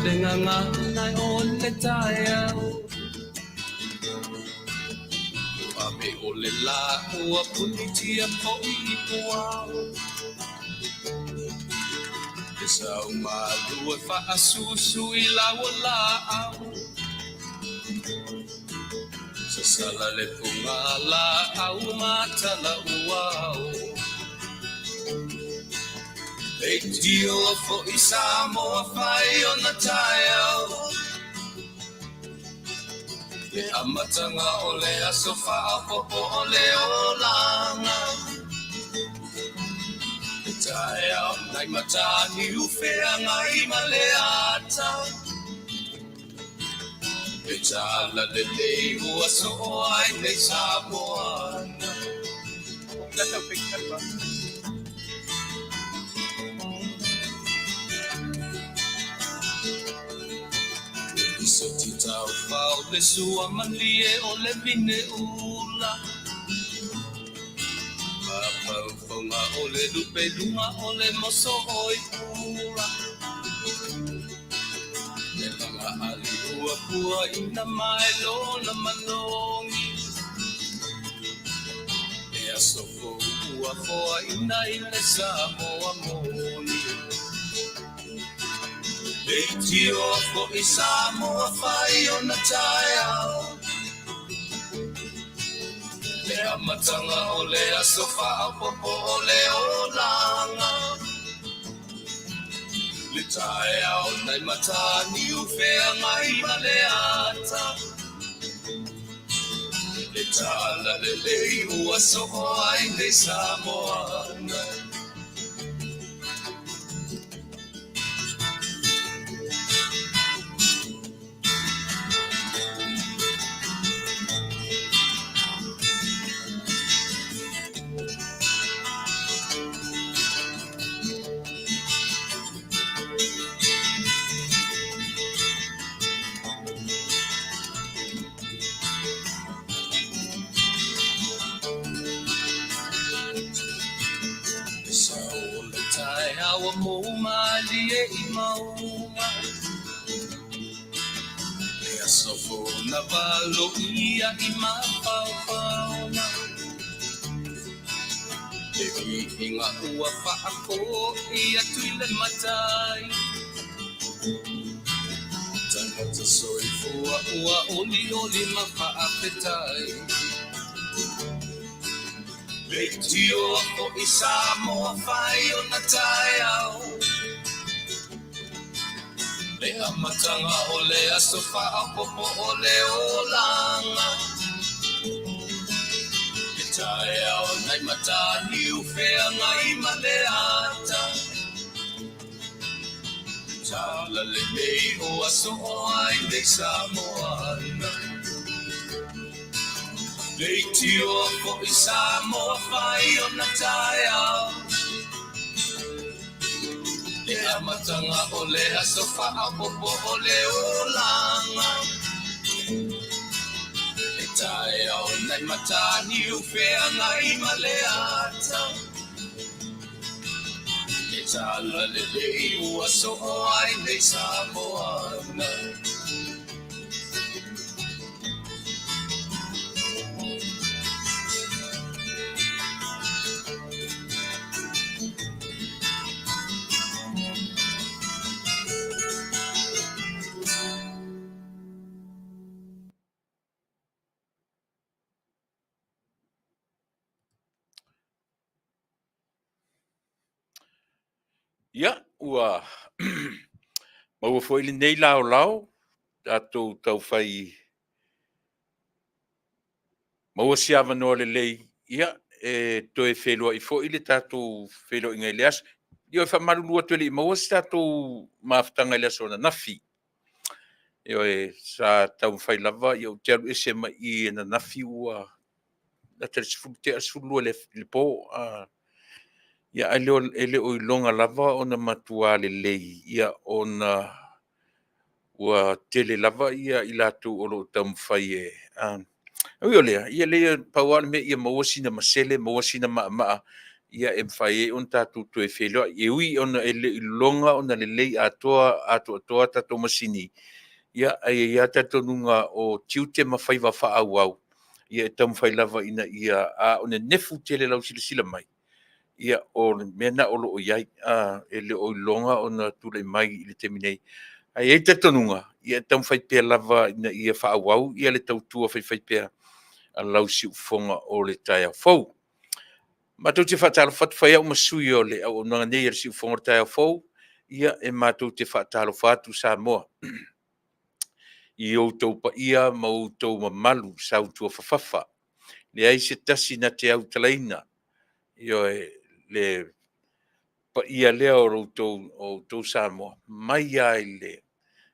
le gagana o le taeao. Ua ave o le lā ua punitia foi i puao. Le sau malu e faasusu i lau laau. Sasala le pugalaau ma tala uao. Leitioa foi Samoa fai ona taeao. Le amataga o le aso faaopoopo o le olaga. Le taeao nai Mataniu feagai ma le ata. Le tala lelei ua soo ai nei Samoa. Soti taufao le sua malie o le vine ula. Mafaufonga o le lupe luga o le moso oi pula. Le laga ali ua pua ina mai lona manogi. E aso fou ua foaina i le Samoa moni. Leitioa foi Samoa fai ona taeao. Le amataga o le aso faaopoopo o le olaga. Le taeao nai Mataniu feagai ma le ata. Le tala lelei ua soo ai nei Samoa. Le sao o le taeao ua mou malie i mauga. Le aso fou na valoia i mafaufauga. Le viiga ua faafoi atu i le Matai. Tagata soifua ua olioli ma faafetai. Leitioa foi Samoa fai ona taeao. Le amataga o le aso faaopoopo o le olaga. Le taeao nai Mataniu feagai ma le ata. Tala lelei ua soo ai nei Samoa. Leitioa foi Samoa fai ona taeao. Le amataga o le aso faaopoopo o le olaga. Le taeao nai Mataniu feagai ma le ata. Le tala lelei ua soo ai nei Samoa. Ia, ua maua foi lenei laolao, tatou taufai maua se avanoa lelei, ia, e toe feiloai foi le tatou feiloaiga i le aso. Ioe, faamalulu atu e le i maua se tatou mafutaga i le aso ananafi. Ioe, sa taumafai lava, ia ou te alu ese mai i ananafi ua lata i le 10 tea, 12 i le po. Ia, ae e le o iloga lava ona matua lelei, ia, ona ua tele lava ia i latou o lo o taumafai e... Ui o lea, ia leai, pau lava le mea ia maua sina masele, maua sina maamaa. ia e mafai ai ona tatou toe feiloai. E ui ona e le i iloga ona lelei atoa atoatoa tatou masini, ia ae i ai lava talitonuga o tiute ma faiva faaauau, ia e taumafai lava ina ia a o nenefu tele lau silasila mai, ia o le mea lena o lo o i ai, e le o iloga ona tulai mai i le taimi nei. Ae i ai le talitonuga, ia e taumafai pea lava ina ia faaauau ia le tautua faifaipea a lau siufofoga o le taeao fou. Matou te faatalofa atu, fai au ma sui o le auaunaga nei a le Siufofoga o le Taeao Fou, ia e matou te faatalofa atu Samoa i outou paia ma outou mamalu sautuafafafa. Leai se tasi na te autalaina, ioe, le paia lea o outou Samoa, mai lava i le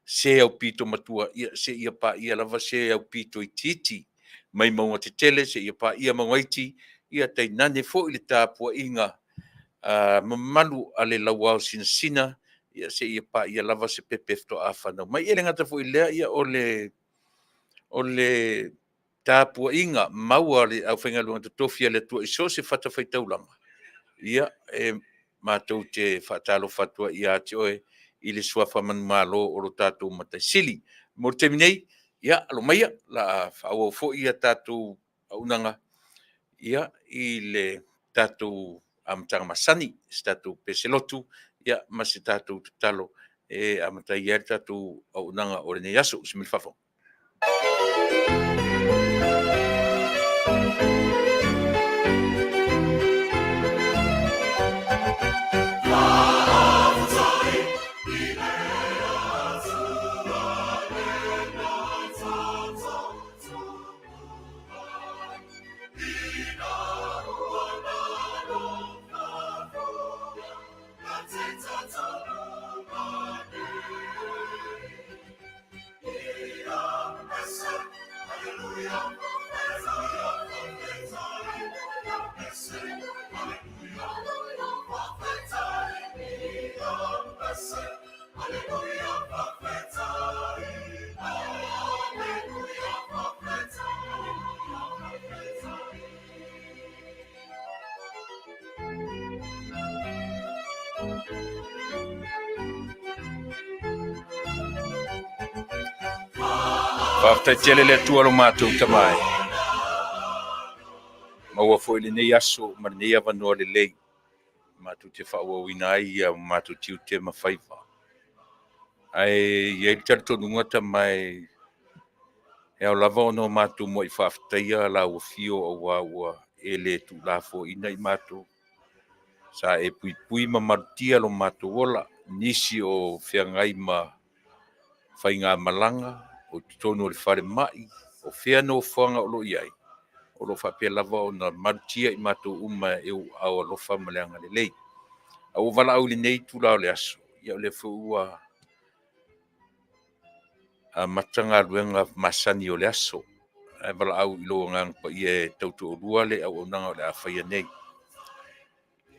se aupito matua ia seia paia lava se aupito itiiti, mai mauga tetele seia paia mauga iti, ia tainane foi le tapuaiga mamalu a le lauao sinasina, ia seia paia lava se pepe faatoa fanau mai. E le gata foi i lea, ia o le tapuaiga mau a le aufaigaluega totofi a le Atua i so o se fatafaitaulaga, ia e matou te faatalofa atu ai ia te oe i le suafa manumalo o lo tatou Matai Sili. Mo le taimi nei, ia alo maia, o le a faaauau foi a tatou auaunaga i le tatou amataga masani, se tatou pese lotu ma se tatou tatalo e amatalia ai le tatou auaunaga o lenei aso. Se i faafofoga. Faafetai tele le Atua lo matou Tama e. Maua foi lenei aso ma lenei avanoa lelei matou te faaauauina ai ia matou tiute ma faiva. Ae i ai le talitonuga Tama e, e ao lava ona o matou muai faafetaia lau afio aua ua e le tuulafoaiina i matou. Sa e puipui ma malutia lo matou ola, nisi o feagai ma faigamalaga o totonu o le falemai, o fea nofoaga o lo o i ai, o lo o faapea lava ona malutia i matou uma e ou aao alofa ma le agalelei. A ua valaau i lenei itula o le aso, ia o lea foi ua amata galuega masani o le aso, ae valaau i lou Agaga Paia e tautoalua le auaunaga o le a faia nei.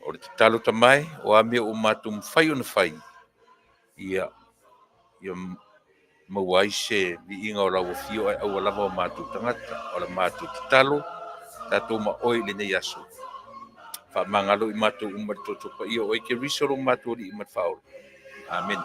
O le tatalo Tama e, o a mea ua matou mafai ona fai, ia maua ai se viiga o lau afio ae aua lava o matou tagata. O le matou tatalo, tatou ma oe i lenei aso. Faamagalo i matou uma i le toto paia o oe Keriso lo matou Alii ma le Faaola. Amene.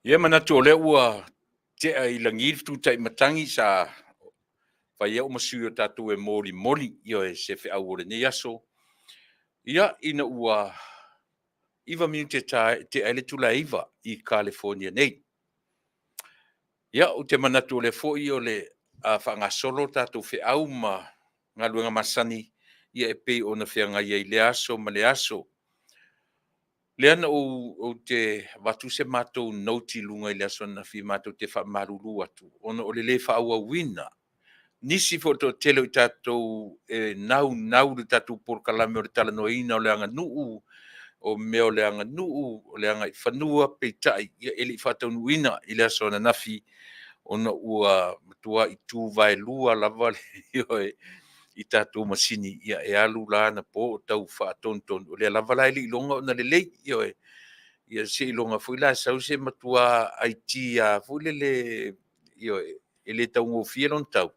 Ia manatu o lea ua tea i lagi le fetutai matagi sa fai au ma sui o tatou e molimoli, ioe, se feau o lenei aso. Ia, ina ua 9 minute tea ai le itula e 9 i Kalifonia nei. Ia, ou te manatu o lea foi o le a faagasolo tatou feau ma galuega masani ia e pei ona feagai ai i lea aso ma lea aso. Lea na ou, ou te avatu se matou note i luga i le aso ananafi matou te faamalulu atu ona o le le faaauauina nisi foi o le toatele o i tatou e naunau i le tatou polokalame o le talanoaina o le aganuu, o mea o le aganuu, o le agaifanua, peitai ia e le i faataunuuina i le aso ananafi ona ua matuai tuvaelua lava le ioe, i tatou masini, ia e alu la anapo o tau faatonutonu, o lea lava la e le i iloga ona lelei, ioe. Ia seiloga foi la e sau se matua IT lava foi lele, ioe, e le taugofie lona tau,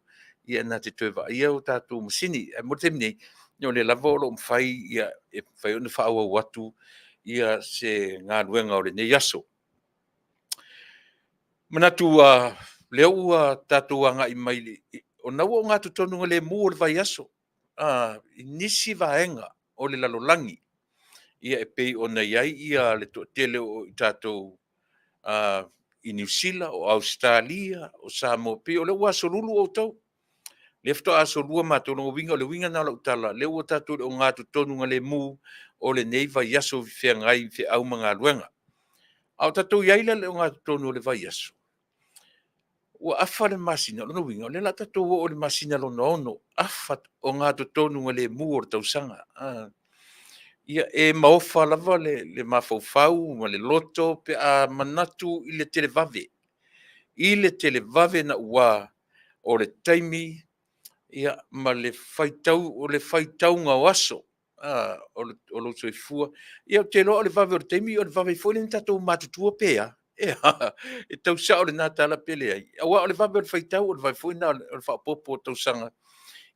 ia na te toe vaaia o tatou masini. Ae mo le taimi nei, ia o lea lava o lo o mafai e mafai ona faaauau atu se galuega o lenei aso. Manatu o lea ua tatou agai mai o lena ua ogatotonu o le vaiaso i nisi vaega o le lalolagi, ia e pei ona i ai le toatele o i tatou i Niu Sila, o Ausetalia, o Samoa, pei o lea ua aso Lulu outou. O lea faatoa aso Lua matou, o lona uiga o le uiga lena o lau tala, o lea ua tatou i le ogatotonugalemu o lenei vaiaso feagai ma feau ma galuega. A o tatou i ai la i le ogatotonu o le vaiaso, ua afa le masina, o lona uiga, o lea o le a tatou oo i le masina lona 6, afa ogatotonugalemu o le tausaga. Ia e maofa lava le mafaufau ma le loto pe a manatu i le televave, i le televave naua o le taimi ma le faitau, o le faitauga o aso o lou soifua. Ia ou te iloa o le vave o le taimi o le vave foi lea ona tatou matutua pe a. E tau sao lena tala pe leai? Aua o le vave o le faitau o le vave foi lena o le faaopoopo o tausaga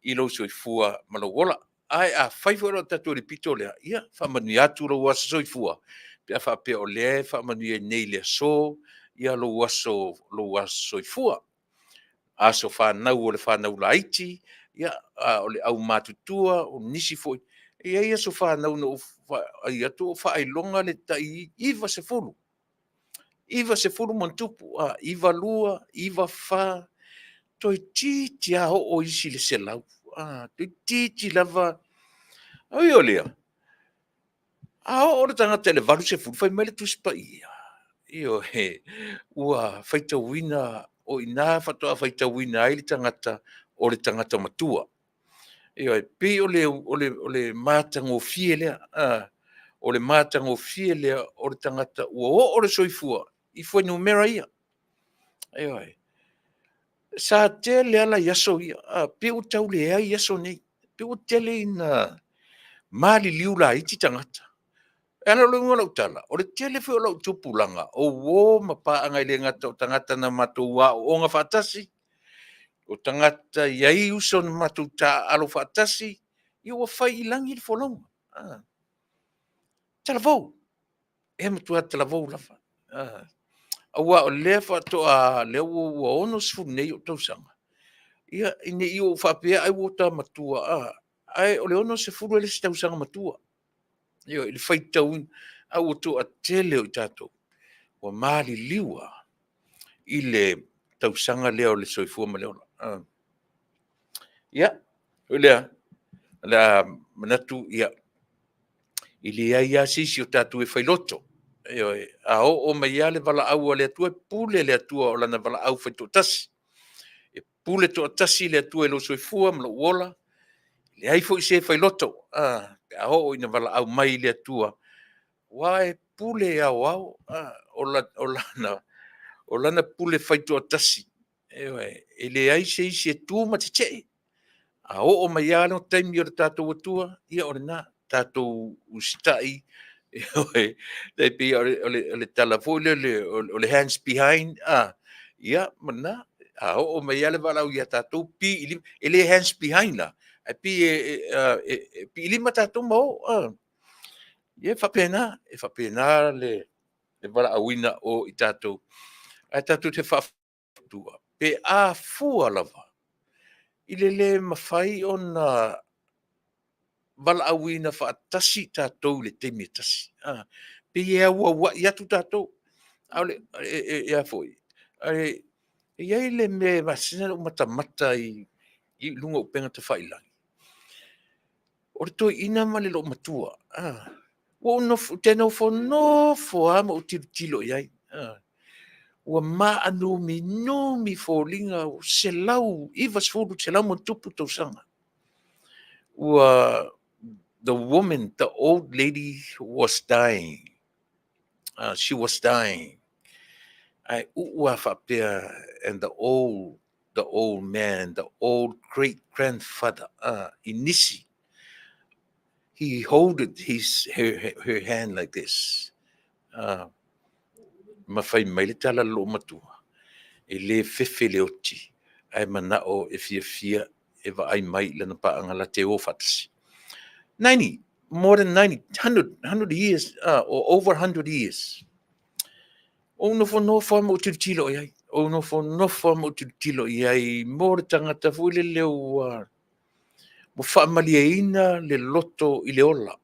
i lou soifua ma lou ola. Ae afai foi o tatou i le pito lea, ia faamanuia atu lou aso soifua pe a faapea o lea e faamanuia nei i le aso lou aso soifua, aso fanau o le fanau laiti, o le aumatutua, o nisi foi. E i ai aso fanau na ou vaai atu o faailoga le tai 90, 90+, 92, 94, toeitiiti lava oo isi i le 100, toeitiiti lava. Ae ui o lea, a oo le tagata i le 80, fai mai le Tusi Paia, ioe, ua faitauina, o i ina faatoa faitauina ai le tagata o le tagata matua. Ioe, e pei o le matagofie lea, o le matagofie lea o le tagata ua oo le soifua i fuainumera ia. Ioe. Sa tele lava nai aso ia, pei ua tau leai aso nei, pei ua tele ina maliliu laiti tagata. E ala o le uiga o lau tala, o le tele foi o lau tupulaga, o uo ma paaga e le gata o tagata na matou aooga faatasi, o tagata e i ai uso na matou taaalo faatasi, ia ua fai i lagi le folauga. Talavou, e matua talavou lava. Aua o lea faatoa, lea ua 60 nei ou tausaga, ia ina ne i ou faapea ai ua ta matua, ae o le 60 e le se tausaga matua, ioe, i le faitauina, ae ua toatele o i tatou ua maliliu lava i le tausaga lea o le soifua ma le ola. Ia, o lea, o le a manatu e leai lava se isi o tatou e failoto. Ioe. A oo mai lava le valaau a le Atua, e pule le Atua o Lana valaau faitoatasi. E pule toatasi le Atua i lou soifua ma lou ola, e leai foi se failoto pe a oo ina valaau mai le Atua, aua e pule aoao, o Lana pule faitoatasi, ioe, e leai se isi e tu ma tetee. A oo mai lava le taimi o le tatou Atua, ia o lena, tatou usitai, ioe, e pei o le tala foi lele o le hands behind, ia ma lena. A oo mai lava le valaau ia tatou, pi i lima. E le hands behind la, ae pei e piilima tatou ma o. Ia e faapena, e faapena le valaauina o i tatou, ae tatou te faatu pe a fua lava i le le mafai ona valaauina faatasi tatou i le taimi e tasi. Pei e auauai atu tatou, a o le, e a foi, e i ai le mea e masani ona ou matamata i luga o upega tafailagi, o le toeaina ma le loomatua. Ua ou nofo, te nofonofo lava ma ou tilotilo i ai. Ua maanuminumi foliga, 190, 100+ tausaga. Ua, the woman, the old lady was dying. She was dying. Ae uu lava faapea, and the old man, the old great grandfather, i nisi, he holded her hand like this. Ma fai mai le tala a le loomatua, e lē fefe le oti, ae manao e fiafia e vaai mai i lana paaga la te o faatasi. 90, more than 90, 100, 100 years, or over 100 years. Ou nofonofo lava ma ou tilotilo i ai. Ou nofonofo lava ma ou tilotilo i ai mo le tagata foi lele ua faamalieina le loto i le ola.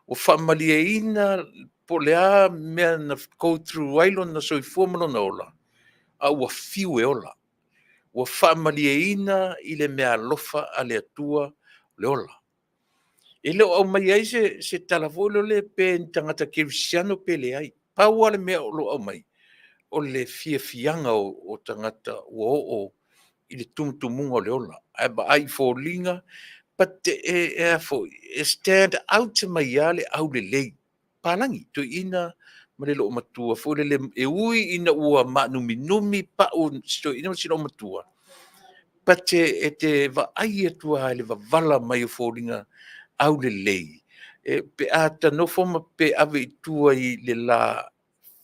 Ua faamalieina po o le a mea na go through ai lona soifua ma lona ola, a ua fiu e ola. Ua faamalieina i le meaalofa a le Atua le ola. E le o aumai ai se tala foi lele pe ni tagata kerisiano pe leai. Pau lava le mea o lo o aumai, o le fiafiaga o tagata ua oo i le tumutumuga o le ola. Ae vaai i foliga, but e a foi, e stand out mai lava le aulelei. Palagi, toeaina ma le loomatua foi lele e ui ina ua maanuminumi pau si toeaina ma si loomatua, but e te vaai atu lava i le wavala mai o foliga aulelei, e, pe a ta nofo ma pe ave i tua i le la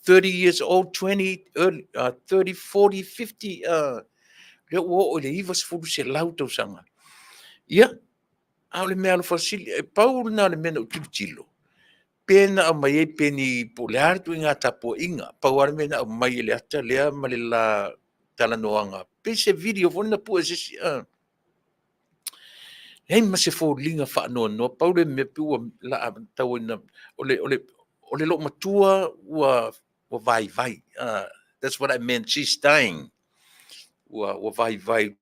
30 years old, 20, early, 30, 40, 50, lea ua oo i le 90, 100 tausaga. Ia, a o le mea alofa sili, e pau lena o le mea na ou tilotilo, pe na aumai ai pe ni po o le a le ituaiga tapuaiga. Pau lava le mea na aumai e le ata lea ma le la talanoaga. Pe se video foi na pue se isi. Leai ma se foliga faanoanoa, pau le mea pe ua laa tau ina o le loomatua ua vaivai. That's what I meant. She's dying. Ua vaivai.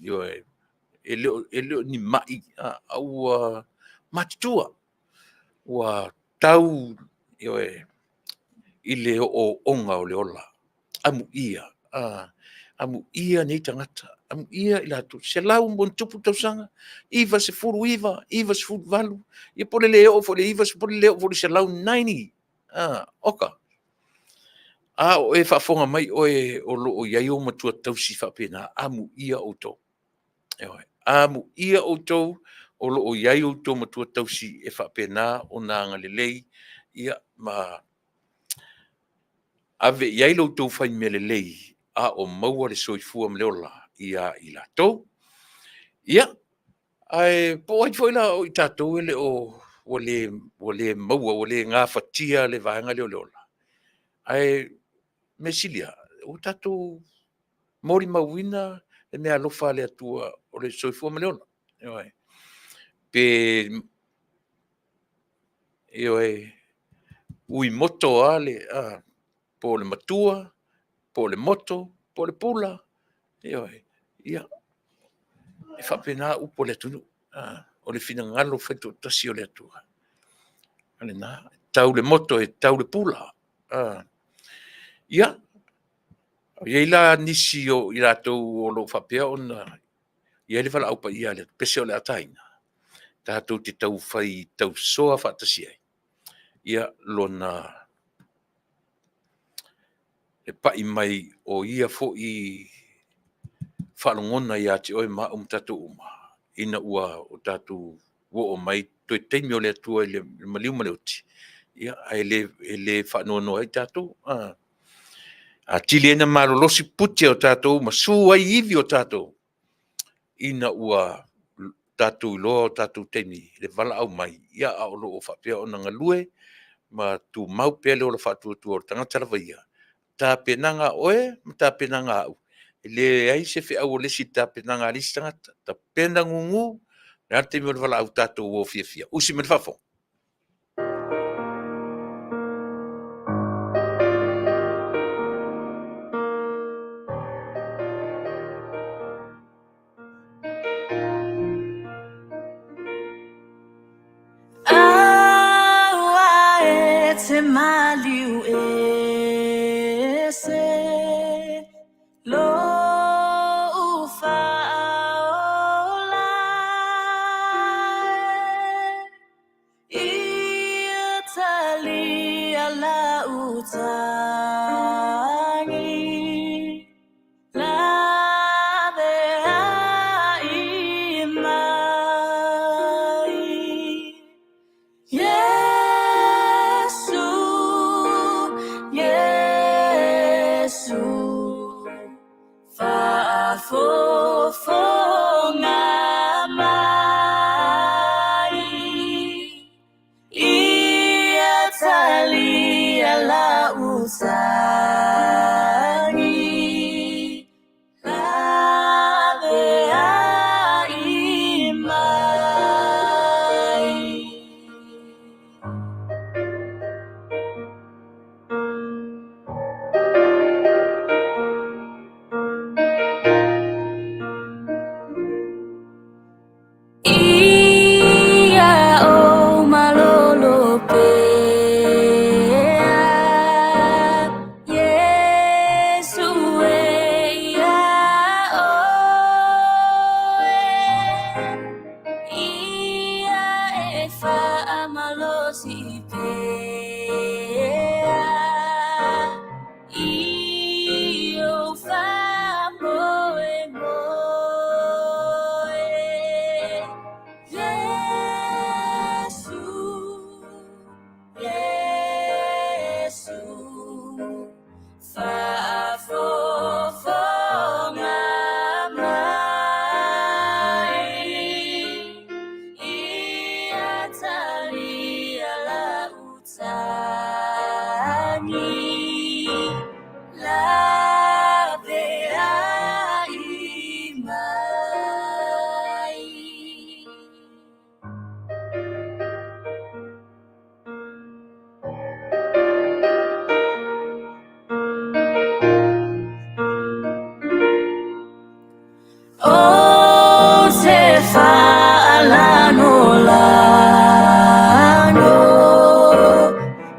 Ioe, e le o ni mai, ua matutua. Ua tau, ioe, i le ooooga o le ola. Amuia, amuia nei tagata, amuia i latou, 100+ tausaga, 99, 98, ia po o le le oo foi i le 90, po o le le oo foi i le 190. Oka. A o e faafofoga mai oe o lo o i ai ou matua tausi faapena, amuia outou. Ioe, amuia outou o lo o i ai outou matua tausi e faapena ona agalelei, ia ma ave i ai lo outou fai mea lelei a o maua le soifua ma le ola ia i latou. Ia, ae po o ai foi la o i tatou e le o ua le maua, ua le gafatia le vaega lea o le ola. Ae mea sili lava, ua tatou molimauina le meaalofa a le Atua o le soifua ma le ola. Ioe. Pe ioe, ui moto lava le po o le matua, po o le moto, po o le pula. Ioe. Ia, e faapena upu o le atunuu. O le finagalo faitoatasi o le Atua. O lena, tau le moto e tau le pula. Ia, o i ai la nisi o i latou o lo o faapea ona i ai le valaau paia a le pese o le ataina, tatou te taufai tausoa faatasi ai, ia lona le pai mai o ia foi faalogona ia te oe ma au ma tatou uma, ina ua o tatou oo mai toe taimi o le Atua i le maliu ma le oti, ia, ae le faanoanoa ai tatou. Atili ai na malolosi pute o tatou ma su ai ivi o tatou, ina ua tatou iloa o tatou taimi le valaau mai, ia a o lo o faapea ona galue ma tumau pea le ola faatuatua o le tagata lava ia, tapenaga a oe ma tapenaga a au, e leai se feau a le isi i le tapenaga a le isi tagata. Tapena gugu, o le a le taimi o le valaau tatou o fiafia. Usi mai le faafofoga. talia lau tagi, laveai mai. Iesu, Iesu, faafofoga mai. Ia talia lau tagi, laveai mai. Ia ou malolo pea, Iesu e ia oe, Ia e faamalosi pea, i ou faamoemoe. Iesu, Iesu, faafofoga mai. Ia talia lau tagi, laveai mai. Ou te faalanolano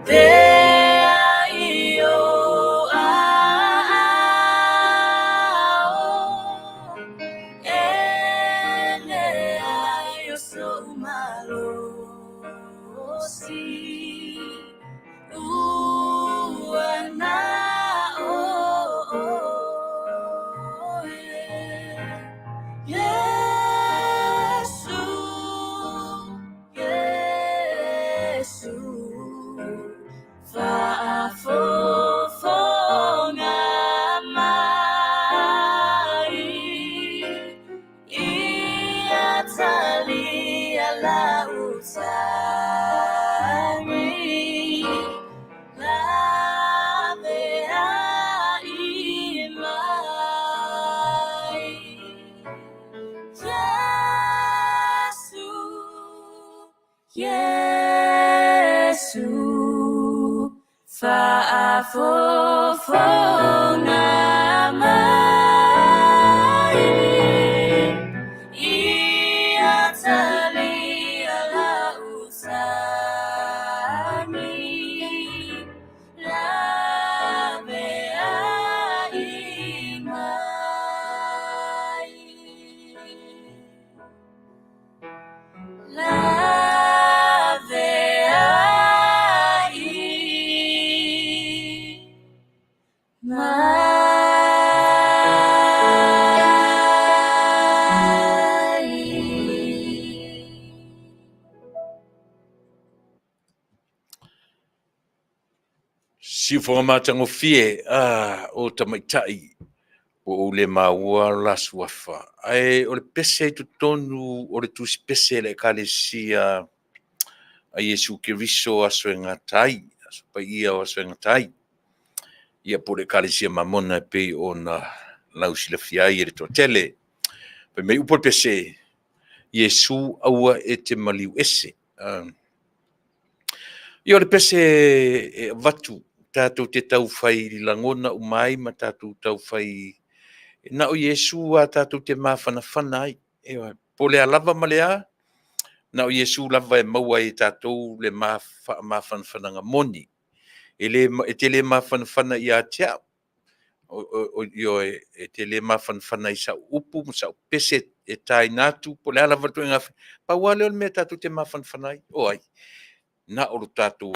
pea i ou aao, e leai o sou malosi, ua na o oe. Iesu, Iesu, faafofoga mai. Ia talia lau tagi, laveai mai. Iesu, Iesu, faafofoga mai. Ia talia lau tagi, laveai mai. Laveai mai. Siufoga matagofie, ah, o tamaitai, ua ou le maua lo la suafa. Ae o le pese i totonu o le tusi pese a le Ekalesia a Iesu Keriso aso e gata ai, aso paia o aso e gata ai. Ia po o le Ekalesia Mamona e pei ona lausilafia ai e le toatele. Fai mai upu o le pese, Iesu aua e te maliu ese. Ia o le pese e avatu tatou te taufai lagona uma ai ma tatou taufai na o Iesu a tatou te mafanafana ai. Ioe, po o le a lava ma le a, na o Iesu lava e maua ai e tatou le faamafanafanaga moni. E le e te le mafanafana ia te au. Ioe, e te le mafanafana i sau upu ma sau pese e taina atu, po o le a lava le ituaiga. Pau lava lea o le mea tatou te mafanafana ai, o ai? Na o lo tatou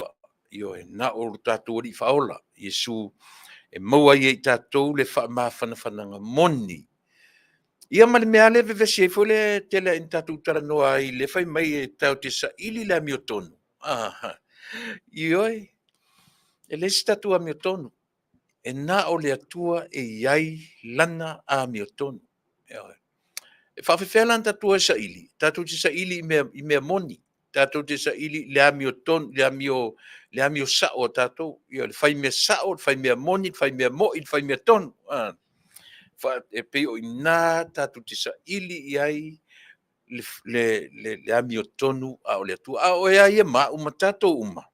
Ioe, na o lo tatou Alii Faaola, Iesu, e maua ai e i tatou le faamafanafanaga moni. Ia ma le mea lava lea e vevesi ai foi le tele ina tatou talanoa ai, le fai mai e tatou te saili le amiotonu. Ah, ioe, e leai se tatou amiotonu. E na o le Atua e i ai lana amiotonu. Ioe. E faapefea la ona tatou o e saili? Tatou te saili i mea moni. Tatou te saili i le amiotonu, le amio sao a tatou. Ia, le fai mea sao, le fai mea moni, le fai mea moi, le fai mea tonu. E pei o i ina tatou te saili i ai le amiotonu a o le Atua. A o oe lava ia ma au ma tatou uma,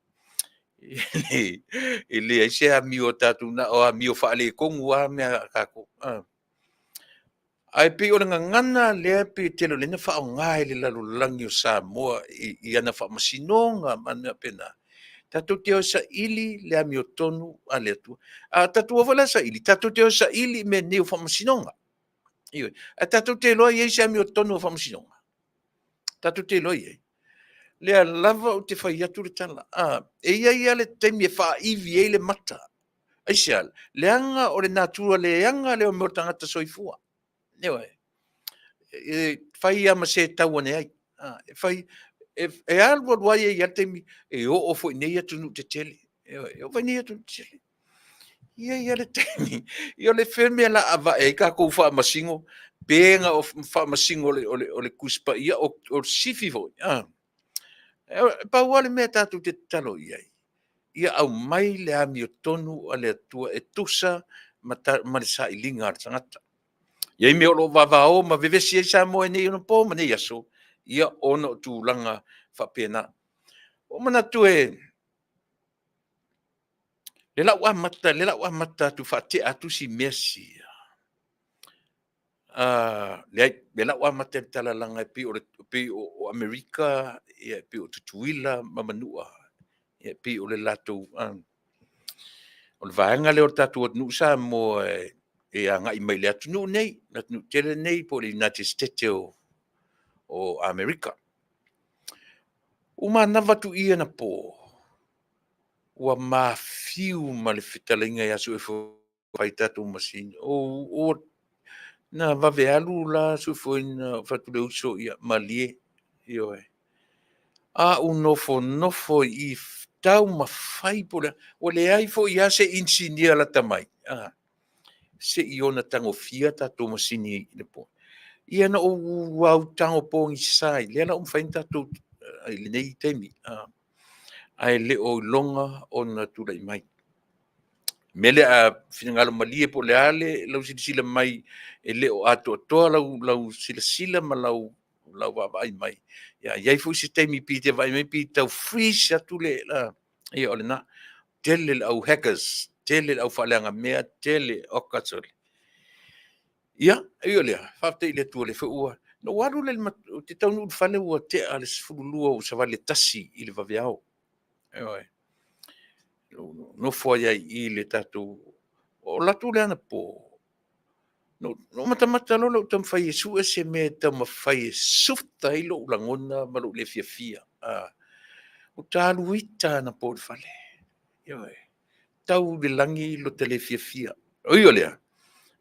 e leai se amio a tatou, na o amio faaletonu lava mea a tatou. Ae pei o le gagana lea pei e tele o lea na faaaoga e le lalolagi o Samoa i ana faamasinoga ma mea faapena, tatou te o e saili le amiotonu a le Atua. A tatou o foi la e saili, tatou te o e saili i mea nei o faamasinoga. Ioe. Ae tatou te iloa e i ai se amiotonu o faamasinoga? Tatou te iloa i ai? Lea lava ou te fai atu le tala, e i ai lava le taimi e faaivi ai le mata. Aisea? Leaga o le natura leaga lea o mea o tagata soifua. Ioe. E fai lava ma se tau ane ai. E fai, e alu alu lava e i ai lava le taimi e oo foi i nei atunuu tetele. Ioe, e oo foi i nei atunuu tetele. E i ai lava le taimi, ia o le fea le mea o le a avae ai tatou faamasino, pe na o faamasino o le Tusi Paia, o le sifi foi. E pau lava le mea tatou te tatalo i ai, ia aumai le amiotonu a le Atua e tusa ma le sailiga a le tagata. E i ai mea o lo o vavao ma vevesi ai Samoa i nei onapo ma nei aso, ia ona o tulaga faapena. Ua ou manatu e le la ua amata atu faatea atu si mea sia, leai, o lea ua amata i le tala leaga e pei o Amerika, e pei o Tutuila ma Manua, e pei o le latou... O le vaega lea o le tatou atunuu Samoa e agai mai i le atunuu nei, le atunuu tele nei po o le Iunate Setete o Amerika. Ua manava atu i anapo, ua mafiu ma le fetalaiga ia Suefoe fai tatou masini. Na vave alu la Suefoe, fai atu le uso, ia malie, ioe. A ou nofonofo i i taumafai po o le a, ua leai foi lava se inisinia lata mai, se i ono tagofia tatou masini i le po. Ia na ou autago pogisa ai, lea la ua mafai ona tatou i lenei taimi, ae le o iloga ona tulai mai. O le mea lea, a finagalo malie po o le a lau silasila mai, e le o atoatoa lau silasila ma lau vaavaai mai, a i ai foi se taimi pei e te vaai mai pei e tau freeze atu le... ia o lena. Tele le au hackers, tele le au faaleagamea, tele, oka sole. Ia, e ui o lea, faafetai i le Atua o lea foi ua... Na ou alu lea, ou te taunuu i le fale ua tea le 12 ua savali i le 1 i le vaveao. Ioe. Nofo ai lava i i le tatou... O alu atu lea anapo, na ou matamata loa lea ou taumafai e sue se mea e taumafai e soothe ai lou lagona ma lou le fiafia. Ou te alu ita anapo i le fale. Ioe. Tau i le lagi lo ta le fiafia. E ui o lea,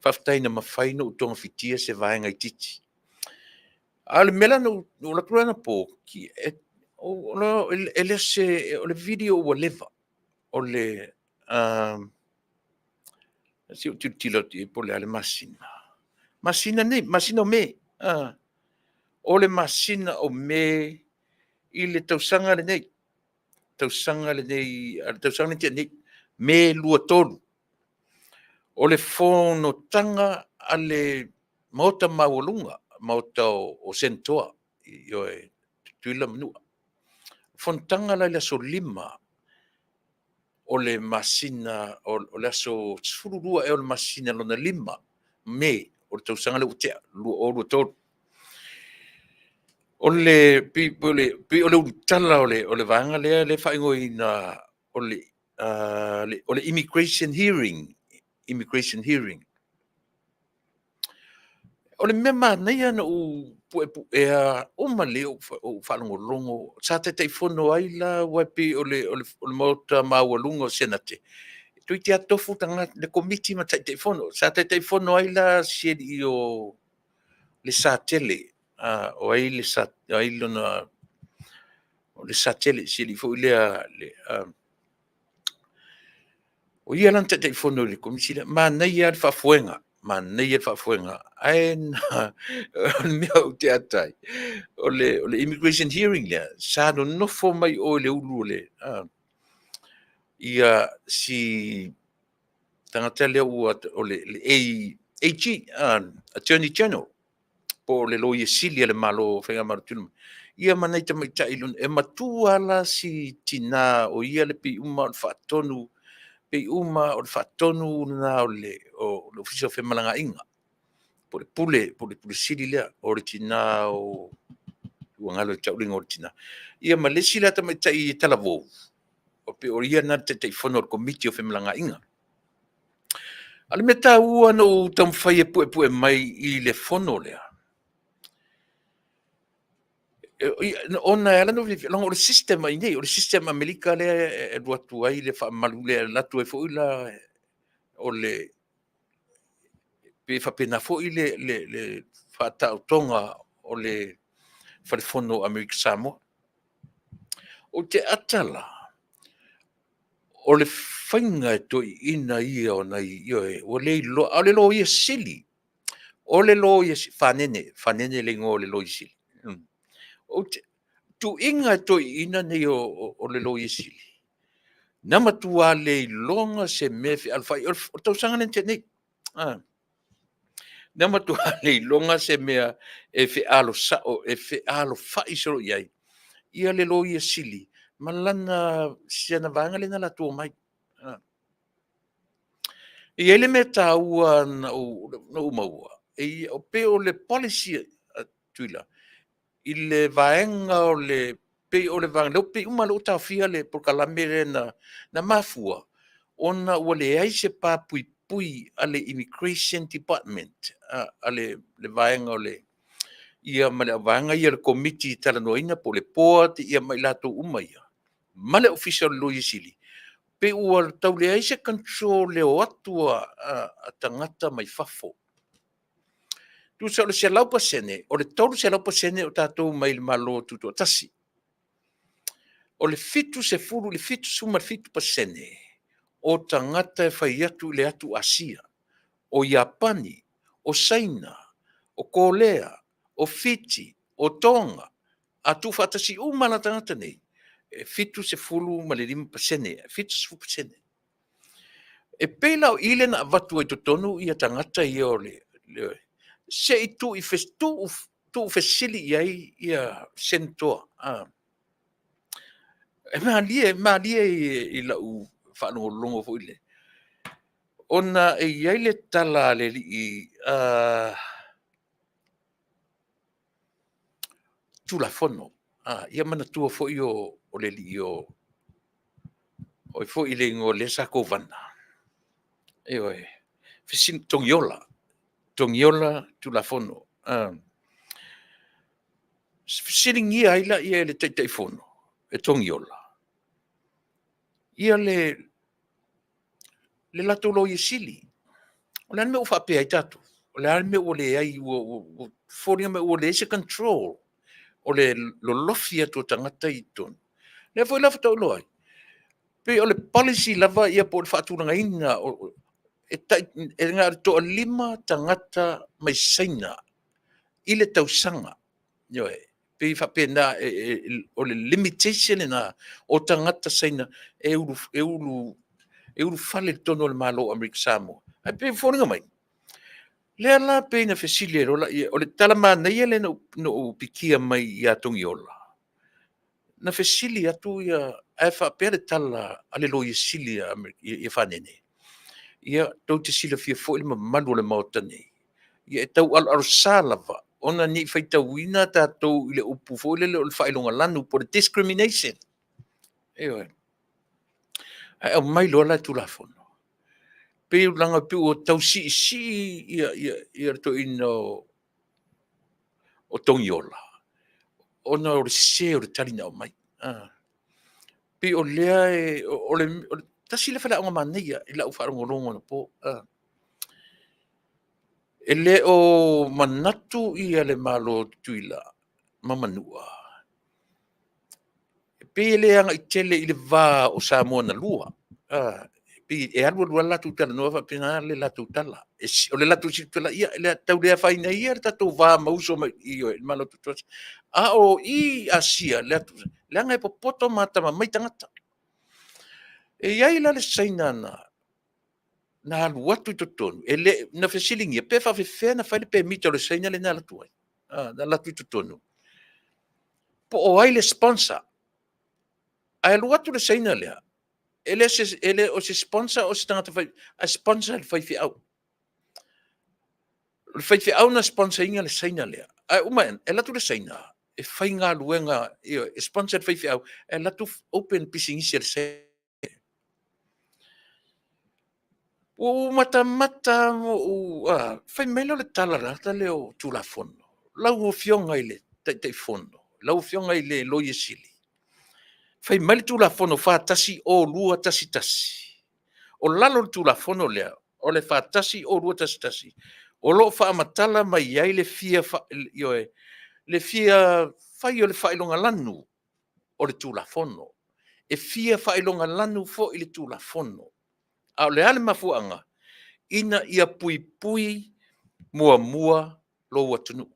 faafetai na mafai ona ou togafitia se vaega itiiti. A o le mea la na ou alu atu anapo, e le o se... o le video ua leva. O le... se i ou tilotilo atu i ai po o le a le masina. Masina nei, masina o Me. O le masina o Me i le tausaga lenei, tausaga lenei, le tausaga lea na tea nei, Me 23. O le fonotaga a le Maota Maualuga, Maota o Senatoa, ioe, Tutuila ma Manua. Fonotaga la i le aso 5 o le masina, o le aso 12 ea o le masina lona 5, Me, o le tausaga lea ua tea, 2023. O le, pei o le ulutala o le vaega lea e faaigoaina o le Immigration Hearing, Immigration Hearing. O le mea manaia na ou puepuea uma lelei ou faalogologo, sa Taitaifono ai la, aua e pei o le Maota maualuga o Senate, toeitiiti lava tofu le Komiti ma Taitaifono. Sa Taitaifono ai la si alii o Lesatele, o ai lona... o Lesatele si alii foi lea... O ia la na Taitaifono i le Komisi lea. Manaia lava le faafoega, manaia le faafoega, ae o le mea ou te ata ai, o le immigration hearing lea, sa nonofo mai o i le ulu o le ia si tagata lea ua o le AG, Attorney General, po o le Loia Sili a le Malo, Faigamalo Tutuila mai, ia ma nai tamaitai, e matua lava la si tina o ia le pei uma o le faatonu, pei uma o le faatonu lena o le Ofisa o Femalagaaiga, po o le Pule, po o le Pule Sili lea, o le tina o... ua galo ia te au le igoa o le tina. Ia ma le isi la tamaitai talavou, pei o ia lena o le Taitaifono o le Komiti o Femalagaaiga. A o le mea taua na ou taumafai e puepue mai i le fono lea, ona e ala ona ou fiafia, leaga o le system a i inei, o le system a Amerika lea e alu atu ai le faamalu lea, e alu atu ai foi la o le... pei e faapena foi le faataotoga o le Fale Fono o Amerika Samoa. Ou te ata la, o le faiga e toeaiina ia o nai, ioe, ua le iloa, a o le Loia Sili, o le Loia Sili, Fanene, Fanene le igoa o le Loia Sili. O tuuaiga a toeaiina nei o le Loia Sili, na matua le iloga se mea e fealofai ai. O le tausaga lea na tea nei, na matua le iloga se mea e fealofai solo i ai ia le Loia Sili ma lana, si ana vaega lea na latou omai. E i ai le mea taua na ou maua, e pei o le policy a Tutuila i le vaega o le, pei o le vaega lea pei uma lea ua taofia le polokalame lea na mafua ona ua leai se pa puipui a le Immigration Department a le vaega o le, ia ma le vaega ia o le Komiti e talanoaina po o le Board ma i latou uma ia, ma le Ofisa o le Loia Sili, pei ua tau leai se control i le o atu a tagata mai fafo. Tusa o le 100%, o le 300% o tatou mai le Malo Tutoatasi. O le 70 i le 77% o tagata e fai atu i le atu Asia, o Iapani, o Saina, o Korea, o Fiti, o Toga, a tuufaatasi uma lava tagata nei, e 75%, 70%. E pei la o i lea na avatu ai i totonu tagata ia o le... se i tuufesili i ai Senatoa. E malie, malie i lau faalogologo foi lea, ona e i ai le tala a le alii Tulafono, ia manatua foi o le alii o ai foi le igoa o lea sa Kovana, ioe, Togiola, Togiola Tulafono. Fesiligia ai lea e le Taitaifono e Togiola le latou Loia Sili. O le a le mea ua faapea ai tatou? O le a le mea ua leai ua foliga mai ua leai se control o le lolofi atu o tagata ia i totonu? Lea foi la faatoa ou iloa ai, pei o le policy lava ia po o le faatulagaina, e na o le toa-5 tagata mai Saina i le tausaga. Ioe. E pei e faapena, o le limitation lena o tagata Saina e ulufale i totonu o le Malo o Amerika Samoa. Ae pei e foliga mai, lea la pei na fesili ai loa lea, o le tala manaia lea na ou pikia mai ia Togiola, na fesili atu ia, ae faapea le tala a le Loia Sili ia Fanene, ia tou te silafia foi le mamalu o le Maota nei, ia e taualoalosa lava ona ne i faitauina tatou i le upu foi lele o le faailogalanu po o le discrimination. Ioe. Ae aumai loa la le Tulafono, pei leaga ua tau siisii le toeaina o o Togiola, ona o le sese o le tali na aumai. Pei o lea e, o le tasi lea faleaoga manaia i lau faalogologo anapo. E le o manatu ia le Malo o Tutuila ma Manua, e pei e le agai tele i le va o Samoa na lua. E pei e alu alu lava le latou talanoa faapena le latou tala. O le latou silatala, ia e tau le afaina ia le tatou va ma uso mai i le Malo Tutoatasi. A o i i Asia, leaga e popoto ma atamamai tagata. E i ai la le Saina na alu atu i totonu, e le, na fesiligia pe faapefea ona fai le pemita o le Saina lea na alu atu ai, na alu atu i totonu. Po o ai le sponsor? Ae alu atu le Saina lea, e le o se sponsor o se tagata ae sponsor e le faifeau. O le faifeau na sponsor ina le Saina lea. Ae uma ane, e alu atu le Saina e faigaluega, e sponsor e le faifeau, ae alu atu open pisinisi a le Saina. Ua ou matamata lava ma ou fai mai lea o le tala o le tagata lea o Tulafono, lau Afioga i le Taitaifono, lau Afioga i le Loia Sili, fai mai le Tulafono 410211, o lalo o le Tulafono lea o le 410211, o lo o faamatala mai ai le fia, ioe, le fia fai o le faailogalanu o le Tulafono. E fia faailogalanu foi le Tulafono. A o le a le mafuaaga? Ina ia puipui muamua lou atunuu.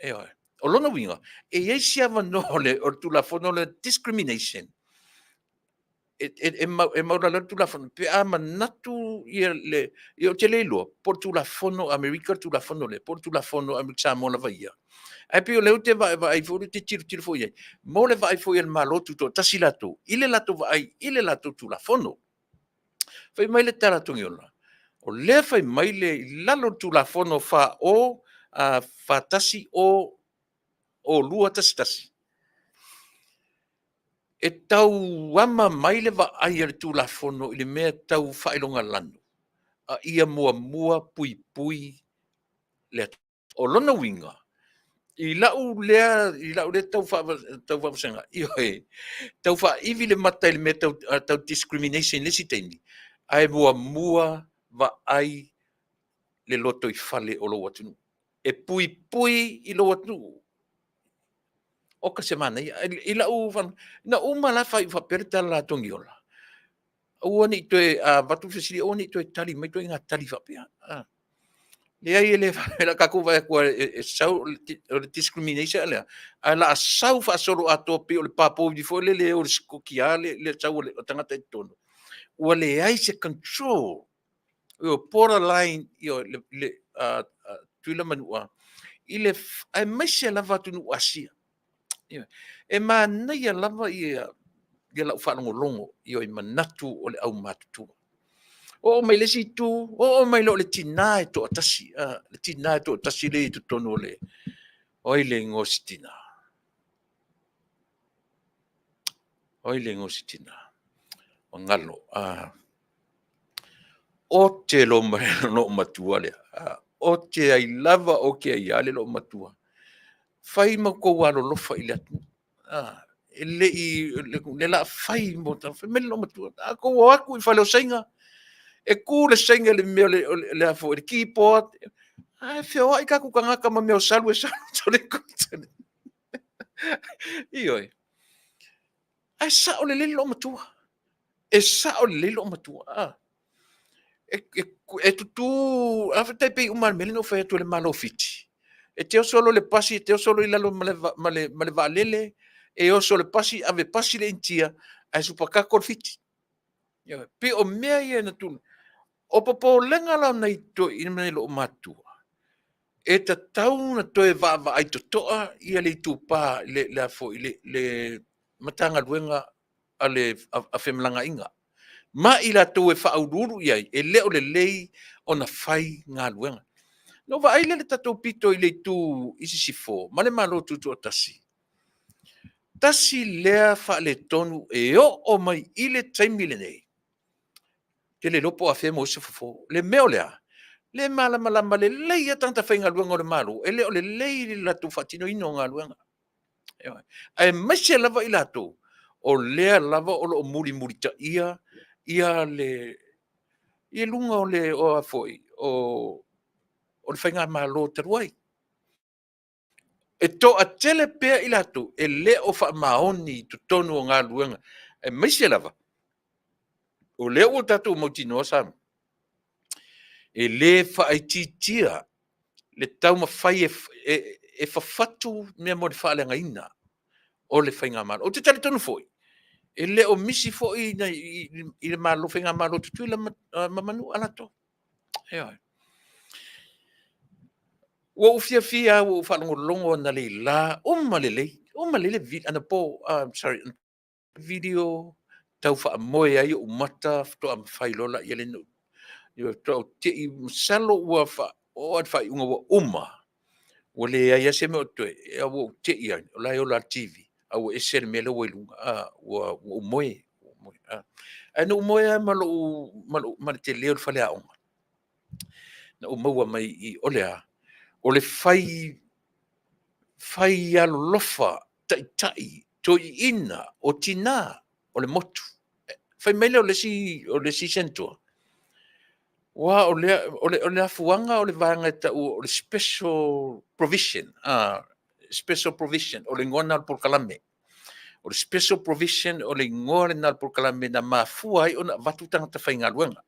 Ioe. O lona uiga, e i ai si avanoa o le Tulafono lea Discrimination e maualalo ai le Tulafono pe a manatu le… Ia ou te le iloa po o le Tulafono a Amerika le Tulafono lea po o le Tulafono a Amerika Samoa lava ia, ae pei o lea ou te vaaivaai foi lea ou te tilotilo foi i ai, mo le vaai foi a le Malo Tutoatasi latou i le latou vaai i le latou Tulafono. Fai mai le tala a Togiola, o lea e fai mai i lalo o le Tulafono 410211, e tau ama mai le vaai a le Tulafono i le mea tau faailogalanu, a ia muamua puipui le atunuu. O lona uiga, i lau lea tau faavasega, ioe, tau faaivi le mata i le mea tau discrimination i le isi taimi, ae muamua vaai le lotoifale o lou atunuu, e puipui i lou atunuu. Oka se manaia. I lau faalogo, na uma la faaiu faapea le tala a Togiola, aua ne i toe, a avatu le fesili aua ne i toe tali mai ituaiga tali faapea. Leai e le faapea a tatou vaai atu lava e sau o le discrimination lea, ae o le a sau faasoloatoa pei o le pa povi foi lele e o i le sikutiā le sau o tagata i totonu, ua leai se control, border line Tutuila ma Manua, aemaise lava atunuu Asia. E manaia lava lau faalogologo i manatu o le aumatutua. Oo mai i le isi itu, oo mai loa i le tina e toatasi, le tina e toatasi lea e i totonu o le… O ai le igoa o si tina? O ai le igoa o si tina? Ua galo. Ote loma i le loomatua lea, ote ai lava, ote ai lava le loomatua. Fai ma outou alolofa i le atunuu. E le i, o le a fai mo tagata. Fai mai le loomatua, a outou o atu i le fale o Saina, e tu le Saina i le mea o le keyboard, ae feoai o tatou tagata ma mea o salu e salu. Ioe, ae sao lelei le loomatua, e sao lelei le loomatua. E tutu, e tai pei uma lava i le mea lea na ou fai atu ai i le Malo o Fiti, e te oso loa i le pasi e te oso loa i lalo ma le vaalele, e oso i le pasi ave pasi le Initia, ae supakako le Fiti. E pei o mea ia na tulai, o popolega la o nai toeaiina ma nai olomatutua, e tatau ona toe vaavaai totoa ia le itupa i le Matagaluega a Femalagaiga ma i latou e faauluulu i ai, e le o lelei ona fai galuega. Ona ou vaai lea i le tatou pito i le itu i sisifo ma le Malo Tutoatasi, tasi lea faaletonu e oo mai i le taimi lenei, ou te le iloa po o afea e maua ai se fofo. O le mea o le a? Le malamalama lelei lava tagata faigaluega o le Malo, e le o lelei le latou faatinoina o galuega. Aemaise lava i latou o lea lava o lo o mulimulitaia ia le i luga o le o a foi o le faigamalo talu ai. E toatele pea i latou e le o faamaoni i totonu o galuega, aemaise lava o lea ua tatou mautinoa Samoa, e le faaitiitia le taumafai e fafatu mea mo le faaleagaina o le Faigamalo. Ou te talitonu foi, e le o misi foi i le Faigamalo a Tutuila ma Manua latou. Ioe. Ua ou fiafia lava ua ou faalogologo analeila, uma lelei, uma lelei anapo, sorry, video tau faamoe ai ou mata faatoa mafai loa lea ona faatoa ou te i, masalo ua oo lava i le faaiuga ua uma, ua leai lava se mea o totoe, ae ua ou te i ane o la e ola lava le TV, ae ua ese le mea la ua i luga, ua ou moe. Ae na ou moe lava ma lou, ma le tele o le faleaoga. Na ou maua mai i i, o le a? O le fai fai alolofa taitai toeaiina, o tina o le motu. Fai mai lea o le isi Senator, aua o le afuaga o le vaega e tau o le Special Provision, Special Provision o le igoa lena o le polokalame. O le Special Provision o le igoa lena o le polokalame na mafua ai ona avatu tagata faigaluega.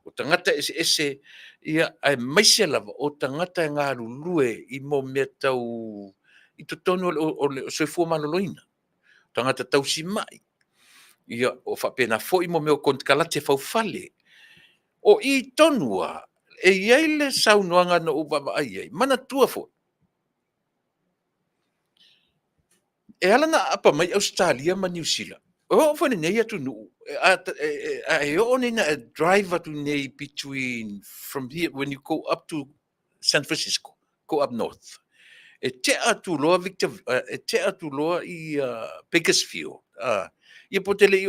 O tagata eseese, ia, aemaise lava o tagata e galulue i mea tau i totonu o le soifua maloloina, tagata tausimai, ia, o faapena foi mea o konekarate faufale. O i tonu lava, e i ai le saunoaga na ou vaavaai i ai, manatua foi, e ala ona aapa mai Ausetalia ma Niu Sila, e oo foi i lenei atunuu, a e oo nei ina e drive atu nei between from here, when you go up to San Francisco, go up north, e tea atu loa Victor, e tea atu loa i Bakersfield, ia po o te le i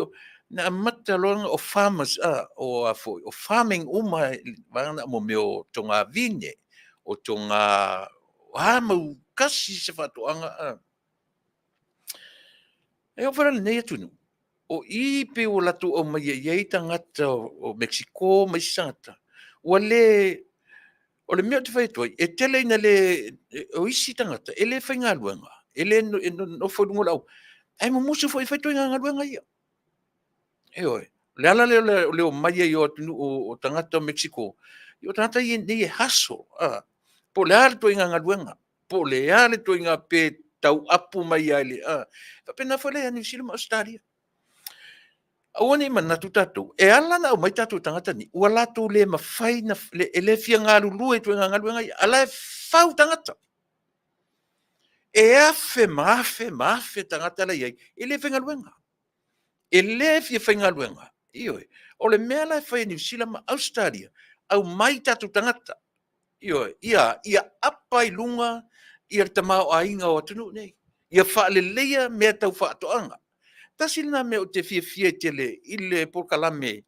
na amata loa o farmers, o a foi, o farming uma, vaega mo mea o togavine, o toga, o a mau kasi se faatoaga. E oo foi la i lenei atunuu, o i pei ua latou aumaia i ai tagata o Mekisiko ma isi tagata, ua le, o le mea ou te fai atu ai, e tele ina le, o isi tagata e le faigaluega, e le nonofo i luga o le auala, ae mumusu foi e fai ituaiga galuega ia. Ioe. O le ala lea o le omai ai o atunuu o tagata o Mekisiko, o tagata ia nei e hustle, po o le a le ituaiga galuega, po o le a le ituaiga pe tauapu mai lava i le… E faapena foi la ia Niu Sila ma Ausetalia. Aua ne i manatu tatou, e ala ona aumai tatou tagata nei, ua latou le mafai ona, e le fia galulue i ituaiga galuega ia, a o la e fau tagata. E afe ma afe ma afe tagata la e i ai, e le faigaluega. E le fia faigaluega. Ioe. O le mea la e fai e Niu Sila ma Ausetalia, aumai tatou tagata. Ioe. Ia apa i luga le tamaoaiga o atunuu nei. Ia faaleleia mea tau faatoaga. Tasi lena mea ou te fiafia ai tele i le polokalame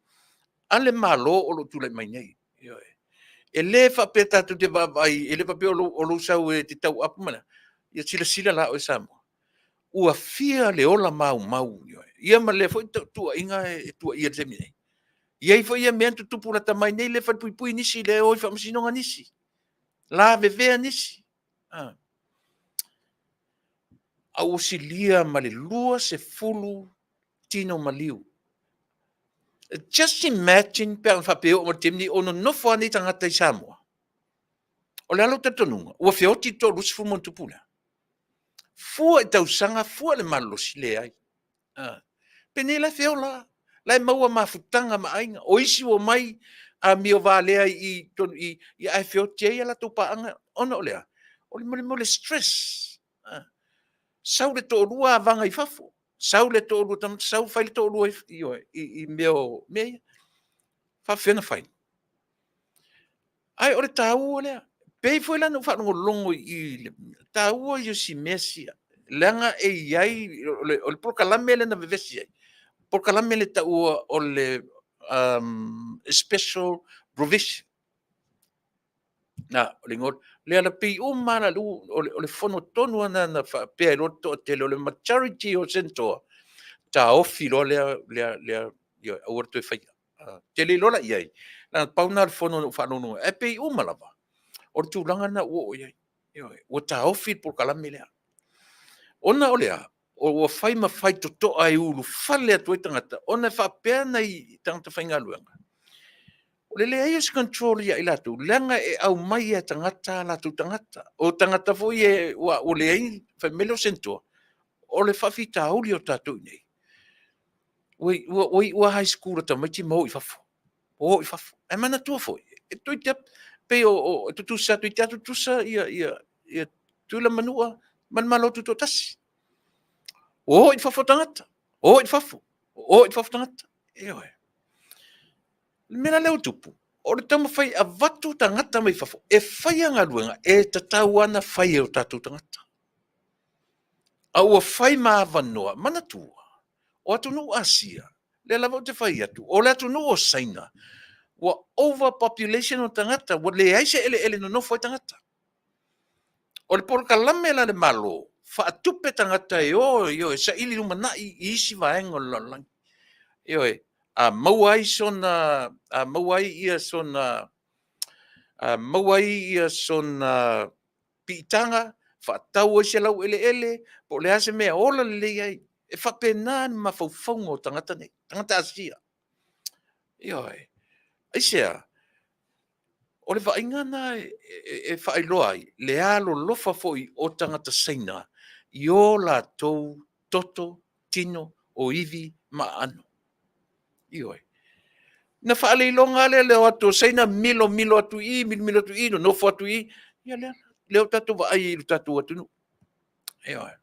a le Malo o lo o tulai mai nei. Ioe. E le faapea tatou te vaavaai, e le faapea o lou sau e te tauapu ma le… Ia silasila la oe Samoa, ua fia le ola maumau, ia ma lea foi tuuaiga e tuuaia i le taimi nei. E i ai foi ia mea na tutupu lata mai nei lea e falepuipui nisi, lea e o i faamasinoga nisi, lavevea nisi. A ua silia ma le 20 tino maliu. Just imagine pe ana faapea e oo mai i le taimi lenei o nonofo lava nei tagata i Samoa. O le a lou talitonuga? Ua feoti le toa-20 ma ona tupu lea? Fua i tausaga, fua i le malolosi, leai. Penei la e feola lava, la e maua mafutaga ma aiga. O isi ua omai amio valea i totonu i i, ae feoti ai a latou paaga, ona o le a? O le mea o le stress. Sau le toalua avaga i fafo, sau le toalua o tamaiti sau fai le toalua i mea o mea ia. E faapefea ona fai? Ae o le taua lea. Pei foi la ona ou faalogologo i le taua ia o si mea sia, leaga e i ai, o le polokalame lea na vevesi ai, polokalame lea e taua o le Special Provision. Na, o le igoa le alapei uma lava la o le fono tonu lava na faapea ai loa le toatele o le majority o Senatoa, taofi loa lea, lea, ioe, aua le toe faia. Ou te le iloa la i ai, leaga pau lena o le fono na ou faalogologo i ai, ae pei uma lava o le tulaga lena ua oo i ai. Ioe, ua taofi le polokalame lea. Ona o le a? Ua fai ma faitotoa e ulufale atu ai tagata ona e faapea nai tagata faigaluega, o le leai o se control ia i latou, leaga e aumai lava e tagata a latou tagata. O tagata foi ia ua leai, fai mai lea o Senatoa, o le faafitauli o tatou i inei, ua iu lava high school a tamaiti ma o i fafo, o i fafo. Ae manatua foi, e pei e tutusa toeitiiti lava tutusa Tutuila ma Manua ma le Malo Tutoatasi. Ua o i fafo tagata, o i fafo, o i fafo tagata. Ioe. O le mea la lea ua tupu, o le taumafai e avatu tagata mai fafo e faia galuega e tatau lava ona fai e o tatou tagata. A ua fai ma avanoa, manatua, o atunuu o Asia, lea lava ou te fai atu, o le atunuu o Saina, ua over population ona tagata, ua leai se eleele e nonofo ai tagata. O le polokalame la a le Malo, faatupe tagata e o e saili lumanai i isi vaega o le lalolagi. Ioe, a maua ai sona piitaga, faatau ai se laueleele po o le a se mea e ola lelei ai. E faapena mafaufauga o tagata nei, tagata Asia. Ioe. Aisea? O le vaaiga lena e faailoa ai le alolofa foi o tagata Saina i o latou toto, tino, o ivi ma aano. Ioe. Na faaleiloga lava lea o le o atu o Saina milomilo atu i i, milomilo atu i i, nonofo atu i i, ia lea ua tatou vaai ai i lo tatou atunuu. Ioe.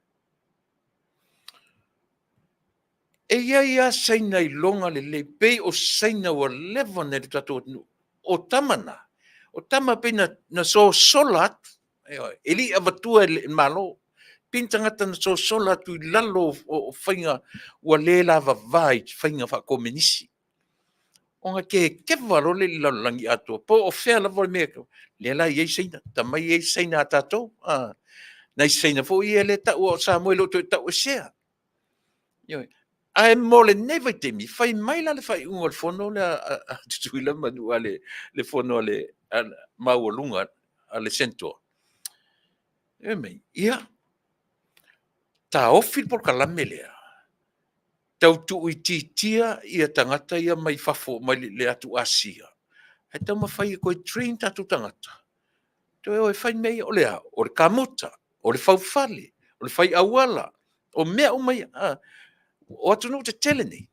E i ai lava Saina iloga lelei, pei o Saina ua leva ona i lo tatou atunuu. O tama na, o tama pei na sosola atu, ioe, e le i avatua e le Malo. Pei ni tagata na sosola atu i lalo o faiga ua le lavava i faiga faakomenisi. Ona kekeva loa lea i le lalolagi atoa, po o fea lava le mea, lea la e i ai Saina, atamai e i ai Saina a tatou, nai Saina foi ia e taua o Samoa e le o toe tauesea. Ioe. Ae mo lenei vaitaimi, fai mai la le faaiuga o le fono lea a Tutuila ma Manua, le fono maualuga a le Senatoa, fai mai, ia, taofi le polokalame lea, tau tuuitiitia tagata ia mai fafo mai le atu Asia, ae taumafai e toe train o tatou tagata, toe o e fai mea ia. O le a? O le kamuta, o le faufale, o le fai auala, o mea uma ia. O atunuu tetele nei,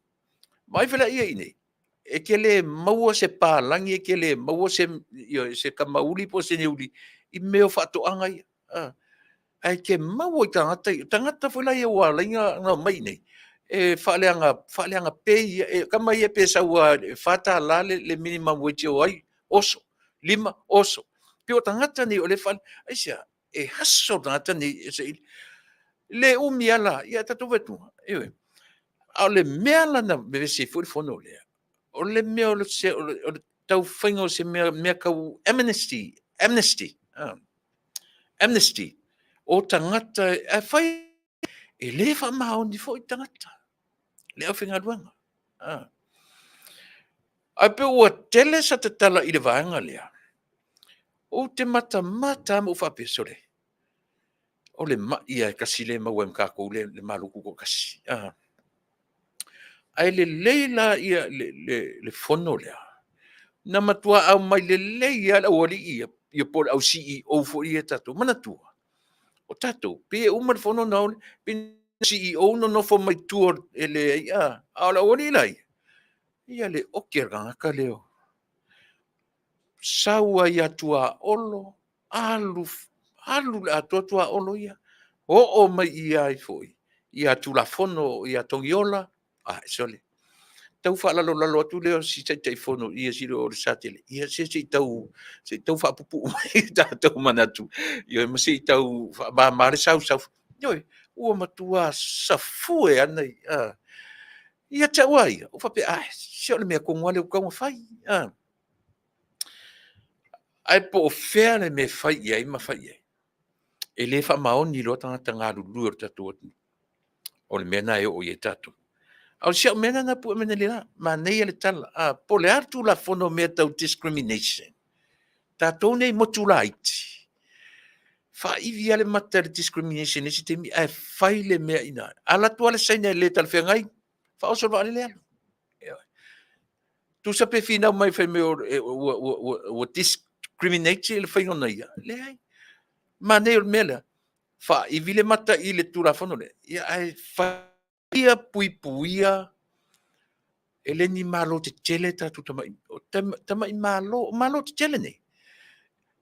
vaai foi la i ai i inei, e te le maua se palagi, e te le maua se kamauli po o se niuli i mea o faatoaga ia. Ae te maua i tagata ia, o tagata foi ia ua ala ai ona omai i inei, e faaleaga pay ia. O tama ia pe sau lava e $4 le minimum wage e o ai, oso, 5, oso. E pei o tagata nei o lea e faaleaga. Aisea? E hustle tagata nei e saili. Le umi lava la, ia tatou vaai atu, ioe. A o le mea la na vevesi ai foi le fono lea, o le mea o le tau faiga o se mea tau amnesty, amnesty, amnesty o tagata, ae fai e le faamaoni foi tagata, le aufaigaluega. Ae pei ua tele se tatala i le vaega lea, ou te matamata lava ma ou faapea, sole, o le mai lava e tasi lea e maua ai ma tatou le malu tutoatasi. Ae lelei la le fono lea, na matua aumai lelei lava e le aualii ia, ia po o le au CEO foi ia a tatou. Manatua, o tatou, pei e uma le fono ona o lea, pei o CEO nonofo mai tua e leai, a o le aualii la ia, ia le oke a le tagata lea, sau lava ia tuaolo, alu alu i le atoa tuaolo ia, oo mai i ai foi ia Tulafono ia Togiola, ah sole, tau faalalolalo atu lea o si Taitaifono i si o Lesatele, ia se i tau faapupuu mai o tatou manatu, ioe ma se i tau faamama le sausau. Ioe, ua matua safue lava ia te au lava ia, ou faapea, se o le mea tonu lava lea ua tatau ona fai. Ae po o fea le mea e fai i ai ma fai i ai, e le faamaoni loa tagata galulue o le tatou atunuu. O le mea lena e oo i ai tatou. A o si au mea lena na pue mai nei la, manaia le tala, a, po o le a le Tulafono o mea tau discrimination, tatou nei motu laiti, faaivi lava le mata i le discrimination i le isi taimi ae fai le mea ina… A alu atu lava le Saina e le talafeagai, faaoso i le vaalele alu. Ioe. Tusa pe finau mai fai mai ua discriminate le faiga o ia, leai. Manaia o le mea lea, faaivi le mata i le Tulafono lea, ia ae fai ia puipuia e le ni malo tetele tatou tamai, tamai Malo, o Malo tetele nei.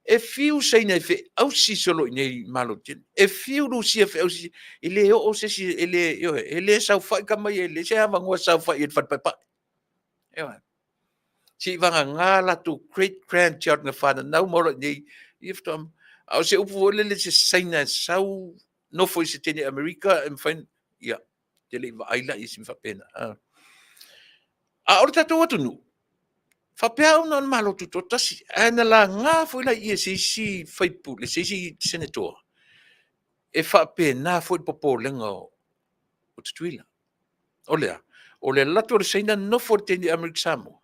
E fiu Saina e feausi solo i inei i Malo tetele. E fiu Rusia e feausi, e le oo se isi, e le, ioe, e le saofai tama ia, e leai se avanoa e saofai ai i le fale paepae. Ioe. Seivagana latou great grandchild na fananau ma ola i inei, ia faatoa… A o se upu foi lele i se Saina e sau nofo i se teine Amerika e mafai ona… ia, ou te le i vaai la i se mea faapena. A o le tatou atunuu, faapea au na o le Malo Tutoatasi, ae na laga foi la i i e se isi sui usufono, se isi Senetoa, e faapena foi le popolega o Tutuila. O le a? O le alu atu o le Saina nofo le teine Amerika Samoa,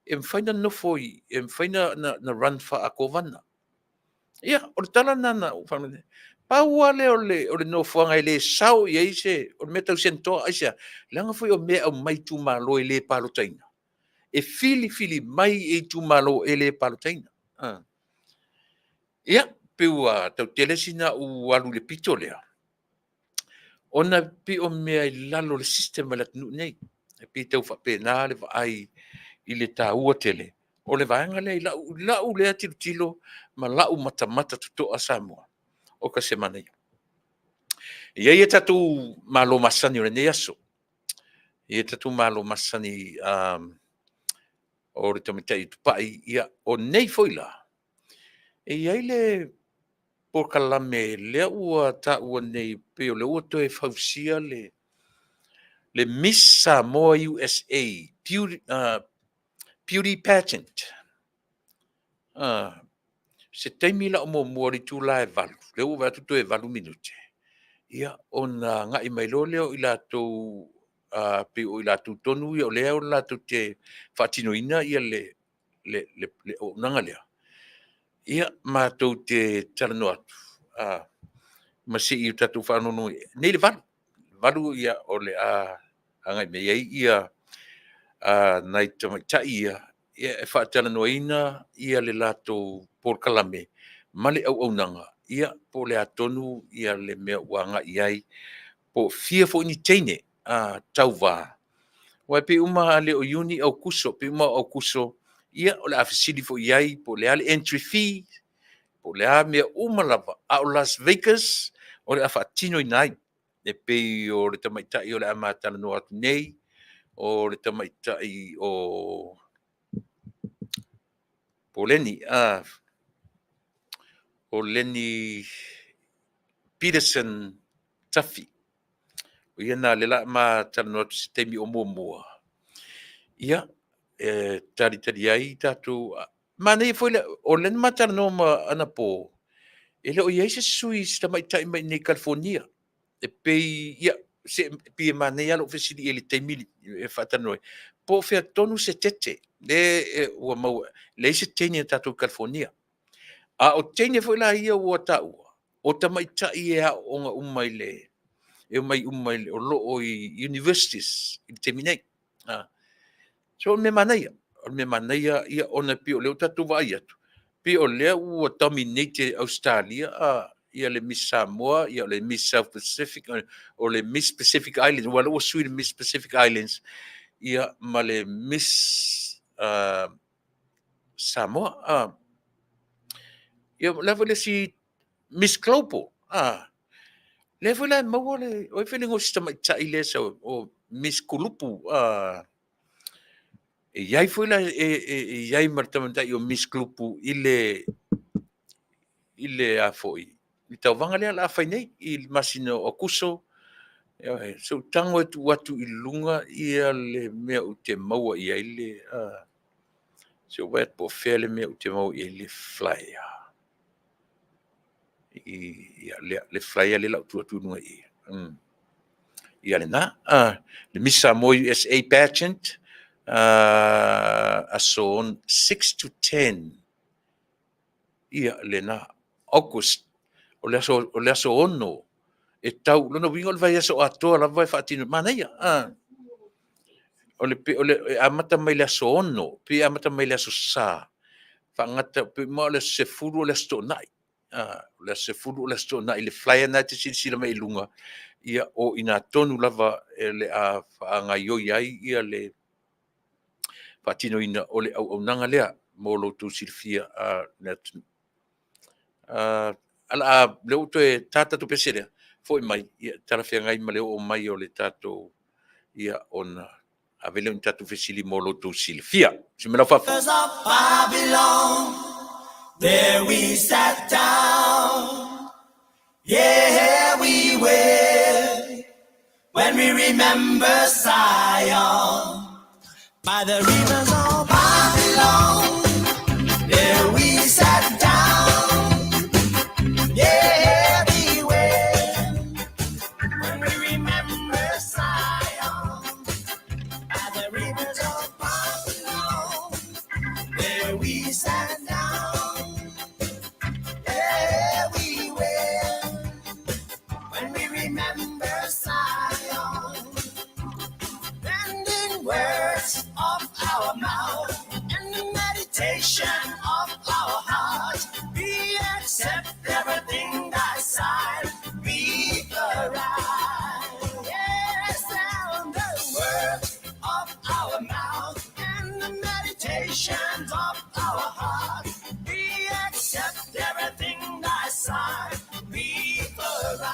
e mafai ona nofo i, e mafai ona run faa-Kovana. Ia, o le tala lena na ou faalogologo ai. Pau lava lea o le nofoaga e le sao i ai se, o le mea tau Senetoa. Aisea? Leaga foi o mea e aumai i itumalo e le palotaina, e filifili mai e itumalo e le palotaina. Ia, pei ua tau tele sina au alu i le pito lea, ona e pei o mea i lalo o le system a le atunuu lenei. E pei e tau faapena le vaai i le taua tele o le vaega lea i lau lea tilotilo ma lau matamata totoa Samoa, oka se manaia. E i ai a tatou malo masani o lenei aso, e i ai tatou malo masani o le tamaitai tupai, ia o nei foi la, e i ai le polokalame lea ua taua nei pei o lea ua toe fausia le Miss Samoa USA Beauty Pageant. Se taimi la o muamua i le itula e 8, lea ua ou vaai atu toe 8 minute, ia ona agai mai loa lea o i latou pei o i latou tonu ia o lea latou te faatinoina le auaunaga lea, ia matou te talanoa atu ma se i o tatou faalogologo nei i le 8. 8 o le a agai mai ai nai tamaitai ia e faatalanoaina le latou polokalame ma le auaunaga, ia po o le a tonu le mea ua agai i ai, po o fia foi ni teine tauva, aua e pei uma lava e le o Iuni, Aokuso, pei uma lava o Aokuso, ia o le a fesili foi i ai po o le a le entry fee, po o a mea uma lava, a o Las Vegas o le a faatinoina ai. E pei o le tamaitai o le a ma talanoa atu nei, o le tamaitai o Leni, o Leni Peterson Tafi. O ia lena o lea o le a ma talanoa atu i se taimi o muamua, ia, e talitali ai tatou. Manaia foi le, o lea na ma talanoa anapo, e le o i ai se sui, se tamaitai mai i inei i Kalifonia. E pei, ia, e pei e manaia lava lou fesili i ai i le taimi e faatalanoa ai, po o fea tonu se tete lea ua maua, leai se teine a tatou i Kalifonia. A o teine foi la ia ua taua, o tamaitai e aooga uma i le, e omai uma o lo o i universities i le taimi nei. So o le mea manaia, o le mea manaia ona e pei o lea ua tatou vaai atu, pei o lea ua dominate e Ausetalia le Miss Samoa, o le Miss South Pacific, o le Miss Pacific Islands, aua o lea ua sui le Miss Pacific Islands ia ma le Miss Samoa. Ia o le a foi le isi Miss Global, lea foi la e maua le, o ai foi le igoa o si tamaitai lea e sau, o Miss Kulupu, e i ai foi la, e i ai ma le tamaitai o Miss Kulupu i le a foi, i le tauvaga lea o le a fai nei i le masina o Aokuso. Se i ou tago e tuu atu i luga le mea ou te maua i ai le… Se ou vaai atu po o fea le mea ou te maua i ai le flyer. I, ia, le, le flyer le lau tu atu i luga i. Ia lena. Le Miss Samoa USA pageant, aso 6 to 10. Ia lena. August, o le aso, o le aso 6 e tau, lona uiga o le vaiaso atoa lava e faatino, manaia. O le, o le, e amata mai le aso 6, pe amata mai le aso Sa, faagata, pe ma o le aso 10 o le aso Toonai. O le aso 10 o le aso Toonai, le flyer na e te silasila mai i luga, ia o ina tonu lava e le a faagaioi ai ia le faatinoina o le auaunaga lea mo lo outou silafia a le atunuu. Ala a lea ua toe ta tatou pese lea, foi mai, ia talafeagai ma le oo mai o le tatou, ia ona ave lea o ni tatou fesili mo lo outou silafia. Se me lau faafofoga. Babylon, there we sat down. Yeah, we will. When we remember Zion. By the rivers of Babylon, there we sat down. Yeah, we will. When we remember Zion. By the rivers of Babylon, there we sat down. Yeah, we will. When we remember Zion. And in words of our mouth and the meditation of our heart, we accept everything thy side, we arrive. Yes, and the words of our mouth and the meditations of our heart, we accept everything thy side, we arrive.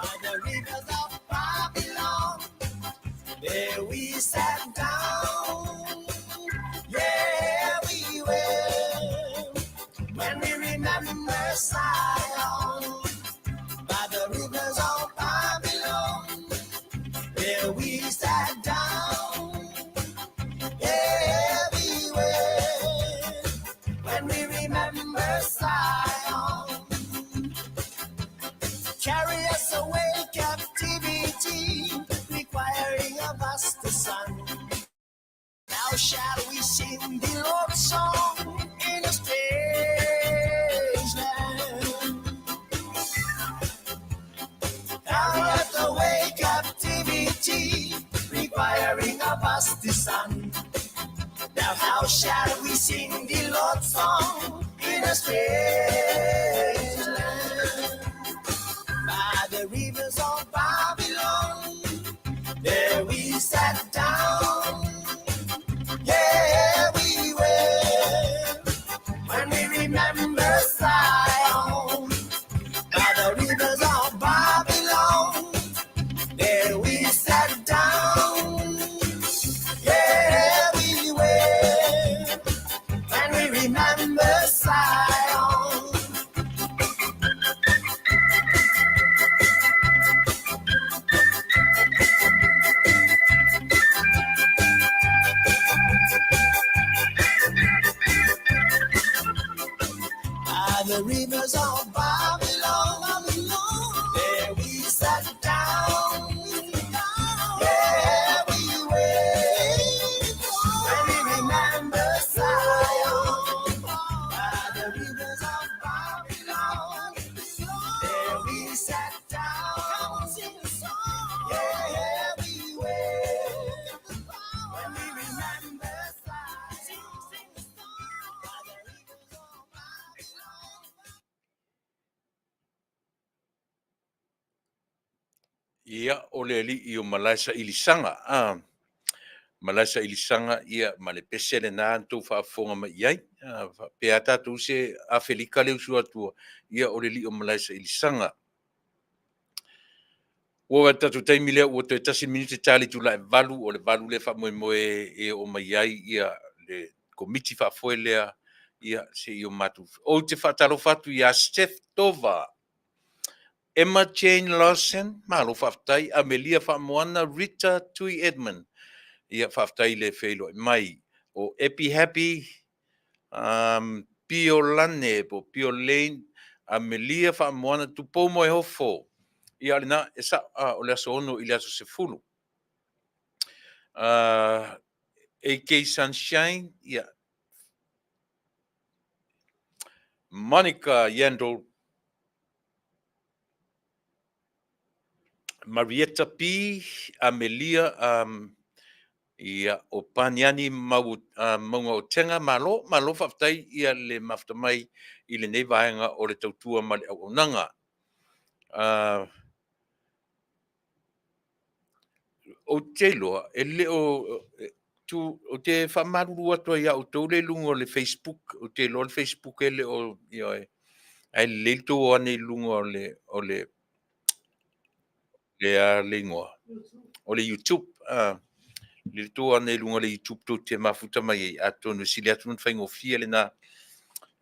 By the rivers of Babylon, there we sat down. Yeah, we will. When we remember Zion, by the rivers of Babylon, there we sat down. Yeah, we will. When we remember Zion, carry us away captivity, requiring of us the sun. Now shall we sing the Lord's song in a strange land. Carry us away captivity, requiring of us the sun. Now how shall we sing the Lord's song in a strange land? By the rivers of Babylon, there we sat down. Yeah, we will. When we remember Zion, by the rivers of Babylon, there we sat down. Yeah, we will. When we remember Zion. By the rivers of Babylon, there we sat down. Yeah, we will. When we remember Zion, by the rivers of Babylon, there we sat down. Yeah, we will. When we remember Zion, by the rivers of Babylon. Ia, o le alii o Malae Sailisaga, a. Malae Sailisaga, ia, ma le pese lena na tou faafofoga mai i ai. A, faapea tatou se Afelika le usu atua, ia, o le alii o Malae Sailisaga. Ua oo i le tatou taimi lea ua toe tasi le minute ta le itula e 8, o le 8 lea e faamoemoe e oo mai ai ia le Komiti Faafoe lea, ia, se i o matou. Ou te faatalofa atu ia Steph Tova, Emma Jane Lawson, malo faafetai, Amelia Faamoana, Rita Tui Edmund, ia, faafetai le feiloai mai. O Epi Happy, um, Pio Lane, po Pio Lane, Amelia Faamoana, Tupou Moehofo. Ia, o lena, e sa, ah, o le aso 6 i le aso 10. AK Sunshine, ia, Monica Yandel, Marietta P, Amelia, um, ia, o Paniani mau, Maunga o Tenga, malo, malo faafetai ia le mafuta mai i lenei vaega o le tautua ma le auaunaga. Ou te iloa, e le o, tu, ou te faamalulu atu ai ia outou le i luga o le Facebook, ou te iloa le Facebook e le o, ioe, ae lelei le tou o ane i luga o le, o le, le a le igoa, o le YouTube, lelei le tou o ane i luga o le YouTube tou te mafuta mai ai, atonu e sili atu ona faigofie lena.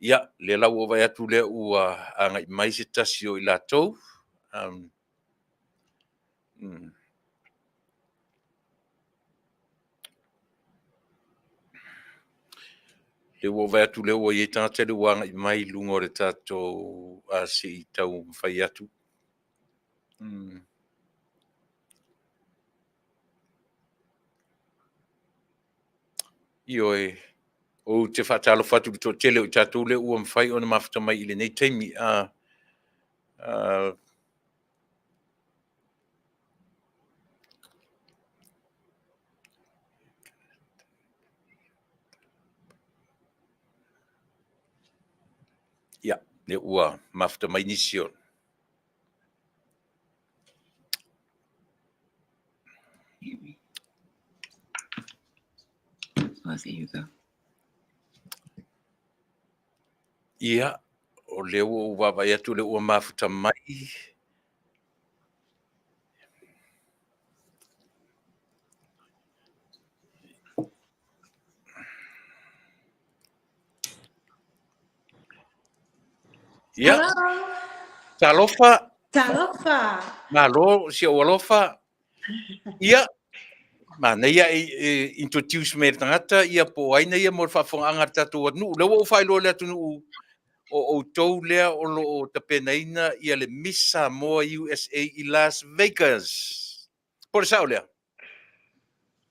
Ia, lea la ua ou vaai atu lea ua agai mai se tasi o i latou. Lea ua ou vaai atu lea ua i ai tagata lea ua agai mai i luga o le tatou se i taumafai atu. Ioe, ou te faatalofa atu i le toatele o i tatou lea ua mafai ona mafuta mai i lenei taimi. Ia, lea ua mafuta mai nisi o... Oh, there you go. Ia, o lea ua ou vaavaai atu o lea ua mafuta mai. Ia. Hello. Talofa. Talofa. Malo, si ou alofa. Ia, manaia e, e introduce mai le tagata ia po o ai na ia mo le faafofogaaga a le tatou atunuu. Lea ua ou faailoa i le atunuu o outou lea o lo o tapenaina ia le Miss Samoa USA i Las Vegas. Po o le sao lea?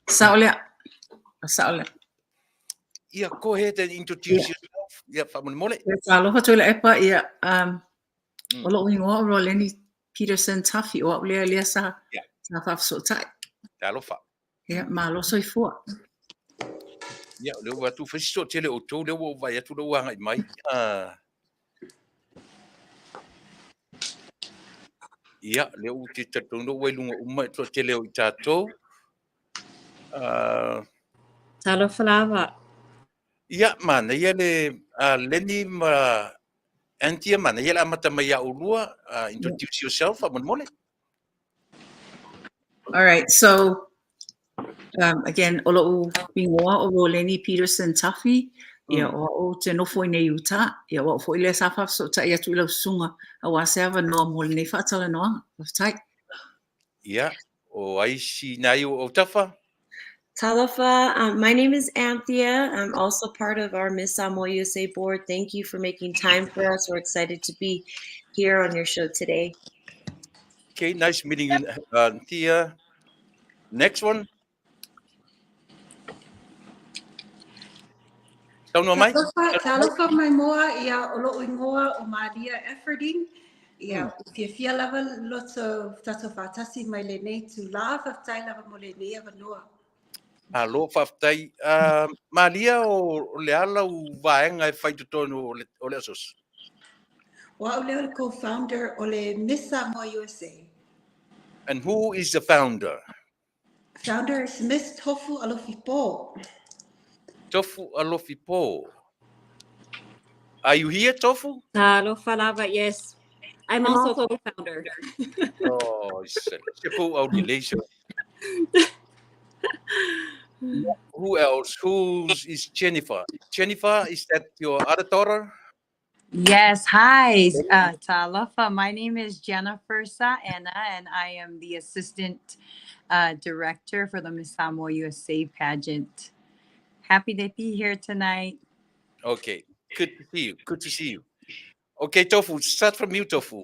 Sao lea. Sao lea. Ia, go ahead and introduce yourself. Ia, faamolemole. Ia, talofa Tuilaepa, ia, o lou igoa o Roleni Peterson Tafi, o au lea lea sa, sa faafesootai. Talofa. Ia, malo soifua. Ia, o lea ua atu fai si toatele o outou, lea ua ou vaai atu lea ua agai mai. Ia, lea ou te talitonu ua i luga uma le toatele o i tatou. Talofa lava. Ia, manaia le Lenny ma Anthea, manaia le amata mai ia oulua. Introduce yourself, faamolemole. All right, so again, o lou igoa o Roleni Peterson Tafi, ia o au ou te nofo i nei Utah, ia o au foi lea sa faafesootai atu i lau susuga aua se avanoa mo lenei faatalanoaga. Faafetai. Ia, o ai si nai o autafa? Talofa, my name is Anthea. I'm also part of our Miss Samoa USA board. Thank you for making time for us. We're excited to be here on your show today. Okay, nice meeting you, Anthea. Next one. Saunoa mai. Talofa, talofa mai moa ia o lou ingoa o Maria Efferding. Ia, fiafia lava loto tatou faatasi mai lenei tula, faafetai lava mo lenei avanoa. Malo, faafetai. Malia, o le a lau vaega e fai i totonu o le, o le asos? O au lea o le co-founder o le Miss Samoa USA. And who is the founder? Founder is Miss Tofu Alofi Po. Tofu Alofi Po. Are you here, Tofu? Talofa lava, yes. I'm also a co-founder. Oh, se ko au relation. Who else? Who is Jennifer? Jennifer, is that your other daughter? Yes, hi, Talofa. My name is Jennifer Saena, and I am the assistant director for the Miss Samoa USA pageant. Happy to be here tonight. Okay, good to see you. Good to see you. Okay, Tofu, start from you, Tofu.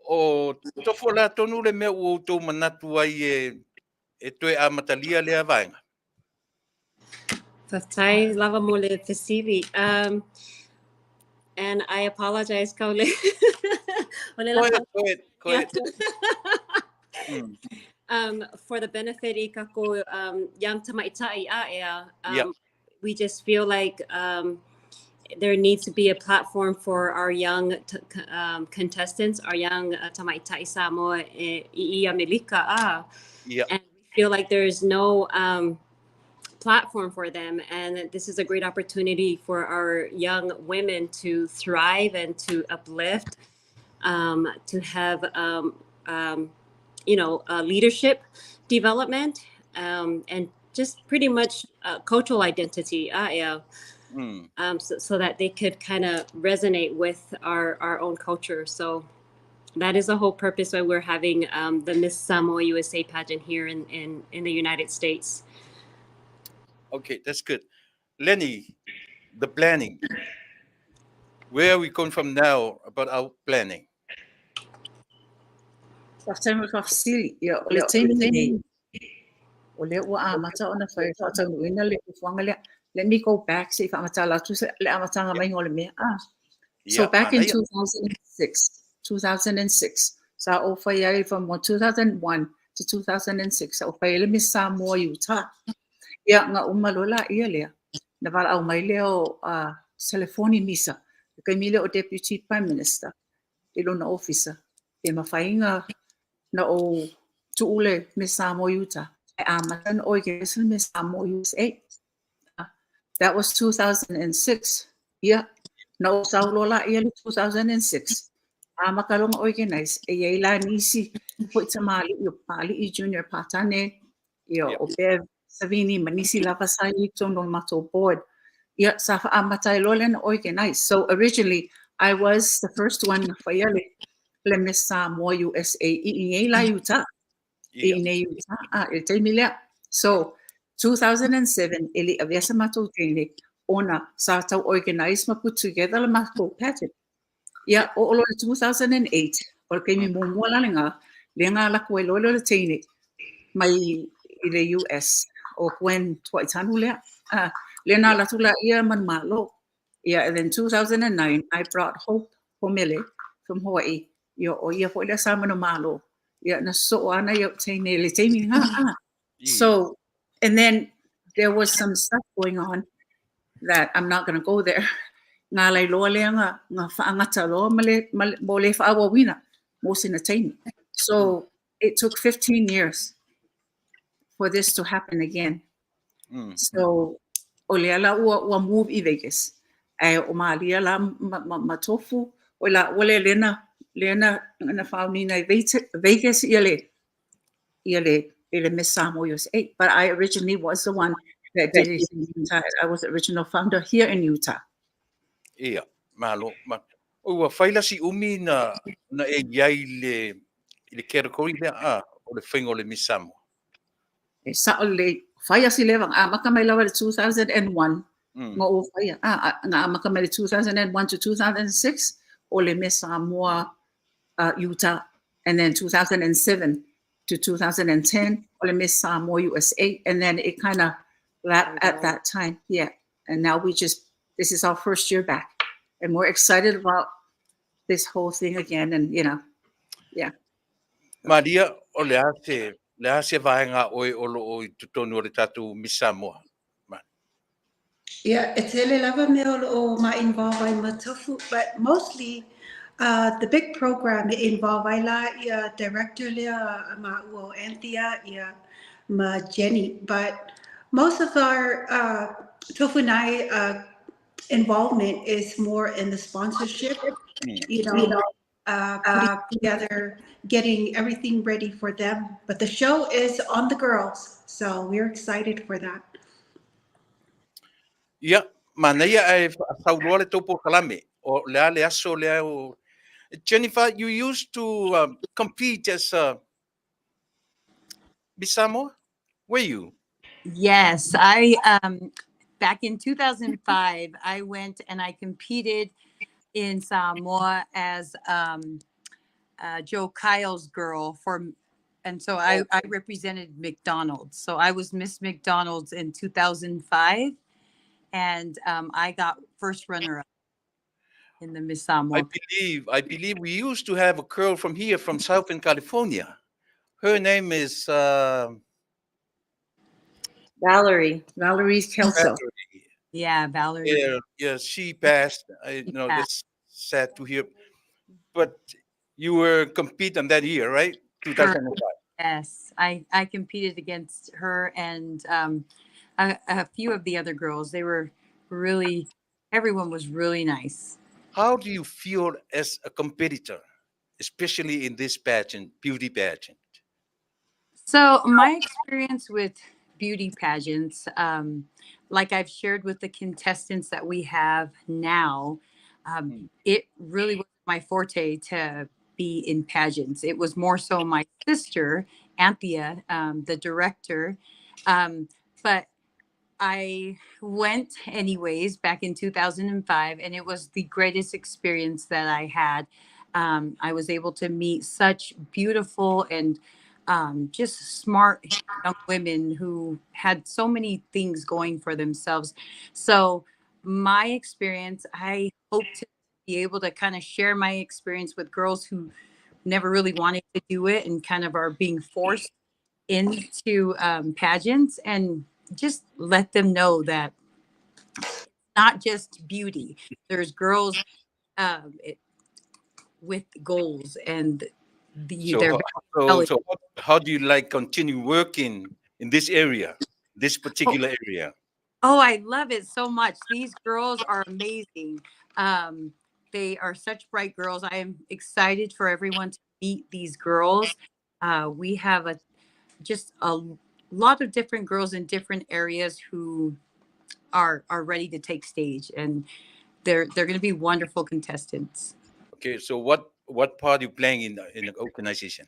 O Tofu o le a tonu le mea ua outou manatu ai e, e toe amatalia lea vaega? Faafetai lava mo le fesili. Um, and I apologize, Kaule. O le Go ahead, go ahead, go ahead. Mm. um, for the benefit i kako um, young tamaitai a ea, um, Yeah. we just feel like um, there needs to be a platform for our young t- um, contestants, our young uh, tamaitai Samoa e, i Amerika a. Yeah. And we feel like there's no um, platform for them. And this is a great opportunity for our young women to thrive and to uplift, um, to have, um, um, you know, uh, leadership development um, and just pretty much uh, cultural identity. Ah, yeah. Um, so, so that they could kind of resonate with our, our own culture. So that is the whole purpose why we're having um, the Miss Samoa USA pageant here in, in, in the United States. Okay, that's good. Lenny, the planning. Where are we going from now about our planning? Faafetai mo le faafesili. Ia, o le taimi lenei, o lea ua amata ona fai faataunuuina le fuafuaga lea. Let me go back se i faamatala atu se le amataga maiga o le mea. Ah. So Ia, back in manaia. 2006, 2006, sa ou fai ai from 2001 to 2006, sa ou fai ai le Miss Samoa Utah. Ia, na uma loa laia lea, na valaau mai lea o uh, Selefoni Misa, le taimi lea o Deputy Prime Minister i lona ofisa, pe mafai na na ou tuu le Miss Samoa Utah, ae amata na organise le Miss Samoa USA. That was 2006. Ia, na ou sau loa laia le 2006. Amata loa na organise, e i ai la nisi foi tamalii o Papali'i Junior Patane, ia o Bev Savini ma nisi lava sa i totonu o le matou board. Ia, sa faaamata ai loa lea na organise. So originally, I was the first one na faia le, le Miss Samoa USA i inei la i Utah. I inei i Utah, a, i le taimi lea. So, 2007, e le i avea sa matou teine, ona sa tau organise ma put together le matou pageant. Ia, oo loa i le 2008, o le taimi muamua la lena, lea na alu atu ai loa lea o le teine mai i le US, o Gwen Tuaitanu lea. Ah, lea na alu atu laia manumalo. Ia, and then 2009, I brought Hope Pomele from Hawaii. Ia, o ia foi lea sa manumalo. Ia, na sosoo ana ia o teine i le taimi lena. Ah. So, and then there was some stuff going on that I'm not going to go there. Ngā lai loa lea nga, nga whaangata loa ma le, ma le, mo le whaawawina mo sina taimi. So it took 15 years for this to happen again. So o lea la ua, ua move i Vegas. Ae o Malia la ma, ma, ma Tofu, o la ua le lena, lena na whaonina i Vegas ia le, ia le, i le Miss Samoa USA. But I originally was the one that did it in Utah. I was the original founder here in Utah. Ia, malo. Ma, ua fai la si umi na, na e iai le, i le category lea, a, o le faiga o le Miss Samoa. E sa'o lelei, fai a si leva, amata mai lava i le 2001, mm. na ou faia, ah, na amata mai le 2001 to 2006, o le Miss Samoa uh, Utah, and then 2007 to 2010, o le Miss Samoa USA, and then it kind of at that time, yeah. And now we just, this is our first year back, and we're excited about this whole thing again, and you know, yeah. Maria, o le a se, le a se vaega a oe o loo i totonu o le tatou Miss Samoa? Ma. Yeah, e tele lava mea o loo ma involve ai ma Tofu, but mostly uh, the big program e involve ai la ia director lea ma ua o Anthea ia ma Jenny, but most of our uh, Tofu and I uh, involvement is more in the sponsorship, you know, uh, putting together, getting everything ready for them. But the show is on the girls, so we're excited for that. Ia, manaia ae faasauloa le tou polokalame. O le a le aso lea o... Jennifer, you used to um, compete as a Miss Samoa, were you? Yes, I um, Back in 2005, I went and I competed in Samoa as Joe Kyle's girl for, and so I represented McDonald's. So I was Miss McDonald's in 2005, and I got first runner up in the Miss Samoa. I believe we used to have a girl from here, from Southern California. Her name is Valerie. Valerie Kelso. Valerie. Yeah, Valerie. Yeah, she passed. I you know that's sad to hear. But you were compete on that year, right? 2005. Yes, I competed against her and a few of the other girls. They were really, everyone was really nice. How do you feel as a competitor, especially in this pageant, beauty pageant? So my experience with beauty pageants, like I've shared with the contestants that we have now, it really was my forte to be in pageants. It was more so my sister, Anthea, the director. But I went anyways back in 2005, and it was the greatest experience that I had. I was able to meet such beautiful and just smart young women who had so many things going for themselves. So, my experience, I hope to be able to kind of share my experience with girls who never really wanted to do it and kind of are being forced into pageants, and just let them know that it's not just beauty. There's girls with goals and they're So, so how do you like continue working in this area, this particular area? Oh, I love it so much. These girls are amazing. They are such bright girls. I am excited for everyone to meet these girls. We have a just a lot of different girls in different areas who are ready to take stage, and they're going to be wonderful contestants. Okay, so what part you playing in the organization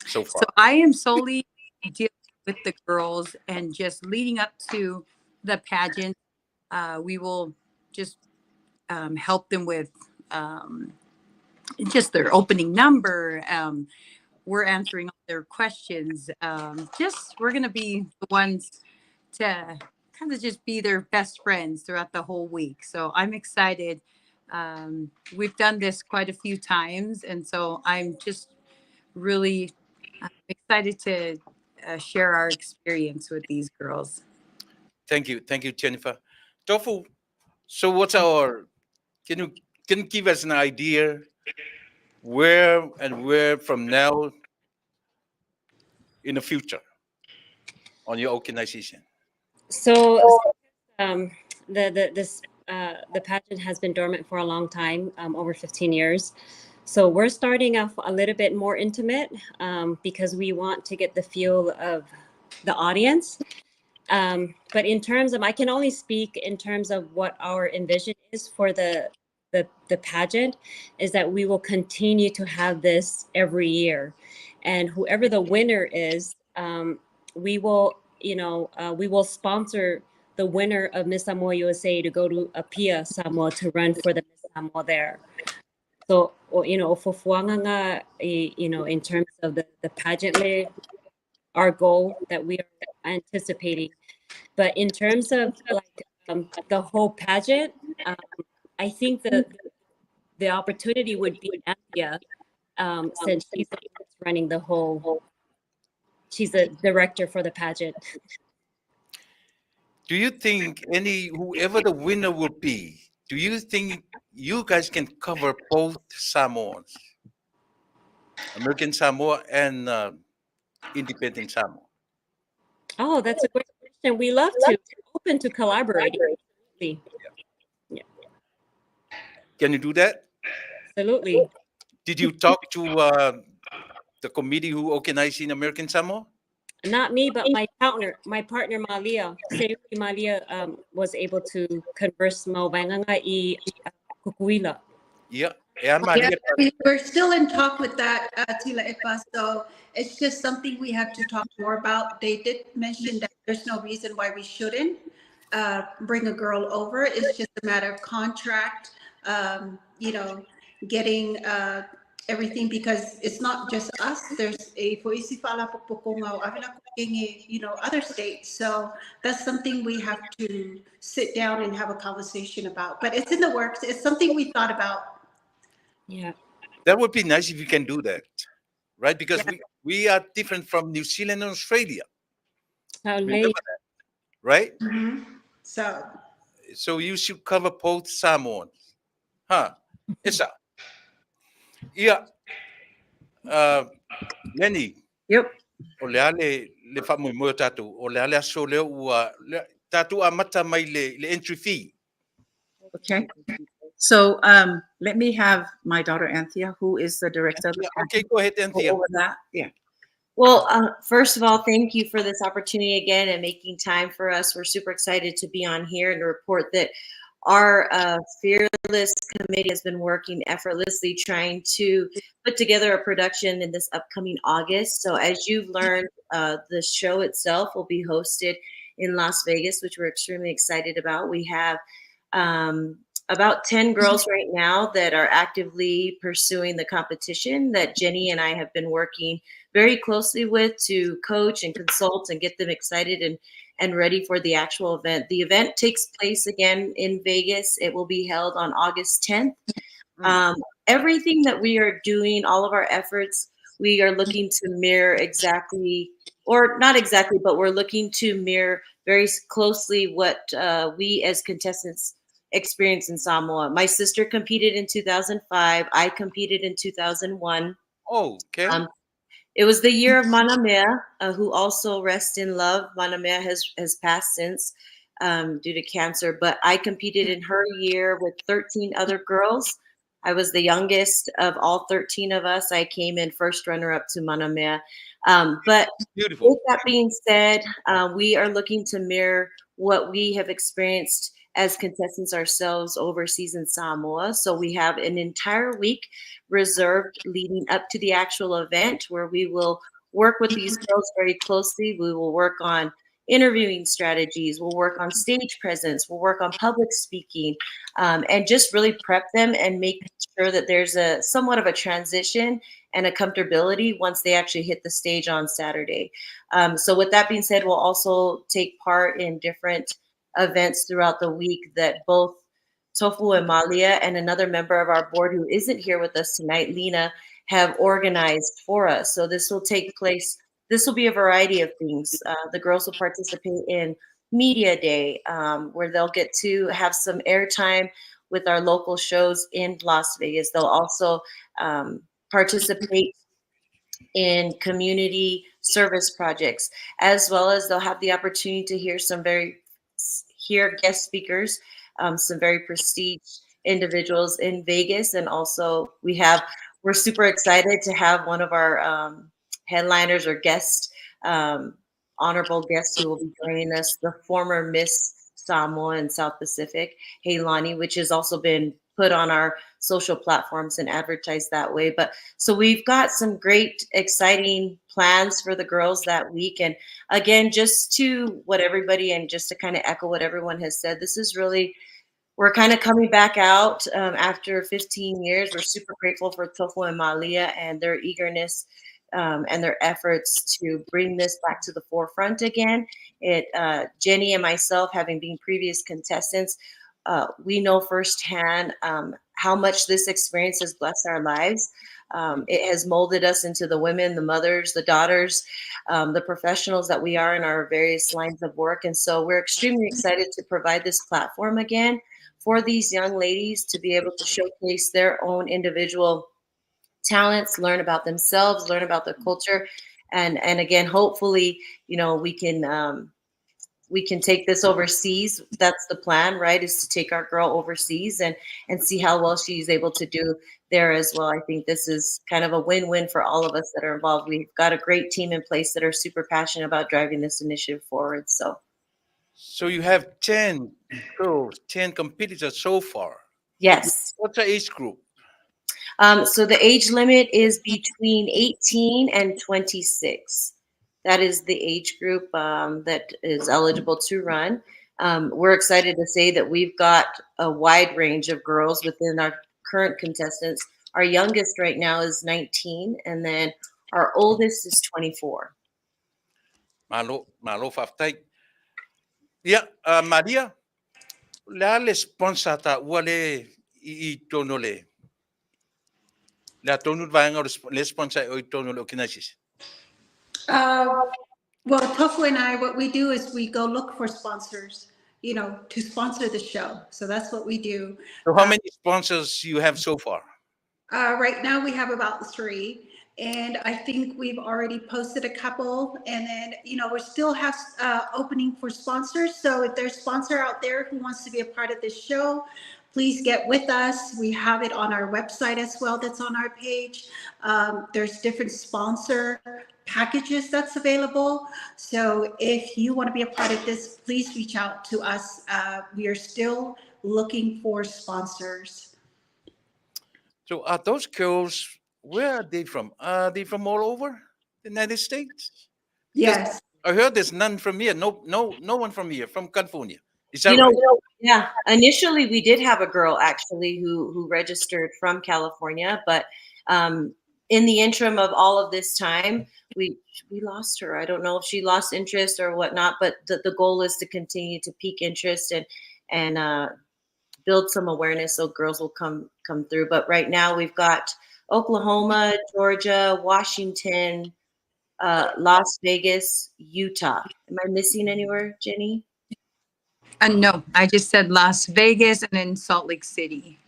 so far? So I am solely dealing with the girls and just leading up to the pageant. We will just help them with just their opening number. We're answering all their questions. Just we're going to be the ones to kind of just be their best friends throughout the whole week. So I'm excited. We've done this quite a few times, and so I'm just really excited to share our experience with these girls. Thank you, Jennifer. Tofu. So what's our? Can you give us an idea where and where from now in the future on your organization? So, the pageant has been dormant for a long time, over 15 years. So we're starting off a little bit more intimate because we want to get the feel of the audience. But in terms of, I can only speak in terms of what our envision is for the pageant, is that we will continue to have this every year, and whoever the winner is, we will sponsor the winner of Miss Samoa USA to go to Apia, Samoa, to run for the Miss Samoa there. So, o fuafuaga in terms of the pageant, our goal that we are anticipating. But in terms of like the whole pageant, I think the opportunity would be Anthea, since she's the one that's running the whole, she's the director for the pageant. Do you think any whoever the winner will be, do you think you guys can cover both Samoans, American Samoa and Independent Samoa? Oh, that's a great question. We love to. We're open to collaborating. Absolutely. Can you do that? Absolutely. Did you talk to the committee who organizing American Samoa? Not me, but my partner Malia, Seuri Malia, was able to converse mau vaegaga i Tutuila. Yeah, Malia. Yeah, we're still in talk with that, Tuilaepa, so it's just something we have to talk more about. They did mention that there's no reason why we shouldn't. bring a girl over. It's just a matter of contract, getting everything because it's not just us. There's a foisi fa'alapopopoga o ave lakou kenge, other states. So that's something we have to sit down and have a conversation about. But it's in the works. It's something we thought about. Yeah. That would be nice if you can do that, right? Because we are different from New Zealand and Australia. Totally. Remember that, right? Mhm. So So you should cover both Samoans. Huh? It's a Ia, Lenny. Yep. O le a le, le faamoemoe o tatou, o le a le aso lea ua, le, tatou amata mai le, le entry fee. Okay. So let me have my daughter Anthea, who is the director of the Yeah, okay, go ahead, go Anthea. over that. Yeah. Well, first of all, thank you for this opportunity again and making time for us. We're super excited to be on here and to report that our Fearless committee has been working effortlessly trying to put together a production in this upcoming August. So as you've learned, the show itself will be hosted in Las Vegas, which we're extremely excited about. We have about 10 girls right now that are actively pursuing the competition that Jenny and I have been working very closely with to coach and consult and get them excited and ready for the actual event. The event takes place again in Vegas. It will be held on August 10th. Everything that we are doing, all of our efforts, we are looking to mirror exactly, or not exactly, but we're looking to mirror very closely what we as contestants experienced in Samoa. My sister competed in 2005. I competed in 2001. Oh, okay. It was the year of Manamea, who also rests in love. Manamea has passed since due to cancer, but I competed in her year with 13 other girls. I was the youngest of all 13 of us. I came in first runner-up to Manamea. But Beautiful. With that being said, we are looking to mirror what we have experienced as contestants ourselves overseas in Samoa. So we have an entire week reserved leading up to the actual event where we will work with these girls very closely. We will work on interviewing strategies. We'll work on stage presence. We'll work on public speaking, and just really prep them and make sure that there's a somewhat of a transition and a comfortability once they actually hit the stage on Saturday. So with that being said, we'll also take part in different events throughout the week that both Tofu and Malia and another member of our board who isn't here with us tonight, Lena, have organized for us. So this will take place. This will be a variety of things. The girls will participate in Media Day, where they'll get to have some airtime with our local shows in Las Vegas. They'll also participate in community service projects, as well as they'll have the opportunity to hear some very hear guest speakers, some very prestige individuals in Vegas. And also we're super excited to have one of our headliners or guests, honorable guests who will be joining us, the former Miss Samoa and South Pacific, Haylani, which has also been put on our social platforms and advertised that way. But so we've got some great, exciting plans for the girls that week. And again, just to what everybody, and just to kind of echo what everyone has said, this is really, we're kind of coming back out after 15 years. We're super grateful for Tofu and Malia and their eagerness and their efforts to bring this back to the forefront again. Jenny and myself, having been previous contestants, we know firsthand how much this experience has blessed our lives. It has molded us into the women, the mothers, the daughters, the professionals that we are in our various lines of work. And so we're extremely excited to provide this platform again for these young ladies to be able to showcase their own individual talents, learn about themselves, learn about the culture. And again, hopefully, we can take this overseas. That's the plan, right? Is to take our girl overseas and see how well she's able to do there as well. I think this is kind of a win-win for all of us that are involved. We've got a great team in place that are super passionate about driving this initiative forward. So, So you have 10 girls, 10 competitors so far. Yes. What's the age group? So the age limit is between 18 and 26. That is the age group that is eligible to run. We're excited to say that we've got a wide range of girls within our current contestants. Our youngest right now is 19, and then our oldest is 24. Malo, malo faafetai. Ia, Maria, le a le sponsor ta ua le i tonu le le a tonu le vaega o le sponsor e o i tonu le organization? Well, Tofu and I, what we do is we go look for sponsors to sponsor the show. So that's what we do. So how many sponsors you have so far? Right now we have about 3. And I think we've already posted a couple. And then, we still have opening for sponsors. So if there's a sponsor out there who wants to be a part of this show, please get with us. We have it on our website as well. That's on our page. There's different sponsor packages that's available. So if you want to be a part of this, please reach out to us. We are still looking for sponsors. So are those girls, where are they from? Are they from all over the United States? Yes. I heard there's none from here. No, no, no one from here, from California. Is that You know, right? Yeah. Initially, we did have a girl actually who registered from California, but in the interim of all of this time, we lost her. I don't know if she lost interest or whatnot, but the goal is to continue to pique interest and build some awareness so girls will come through. But right now, we've got Oklahoma, Georgia, Washington, Las Vegas, Utah. Am I missing anywhere, Jenny? No, I just said Las Vegas and then Salt Lake City.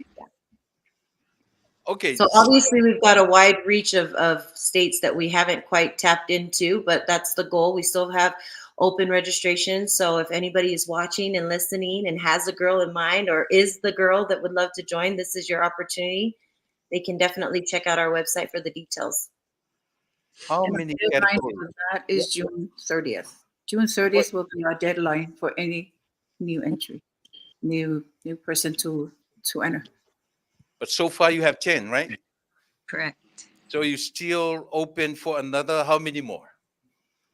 Okay. So obviously we've got a wide reach of states that we haven't quite tapped into, but that's the goal. We still have open registration. So if anybody is watching and listening and has a girl in mind or is the girl that would love to join, this is your opportunity. They can definitely check out our website for the details. How And the many deadline categories? for that is June 30th. June 30th will be our deadline for any new entry, new person to enter. But so far you have 10, right? Correct. So you still open for another, how many more?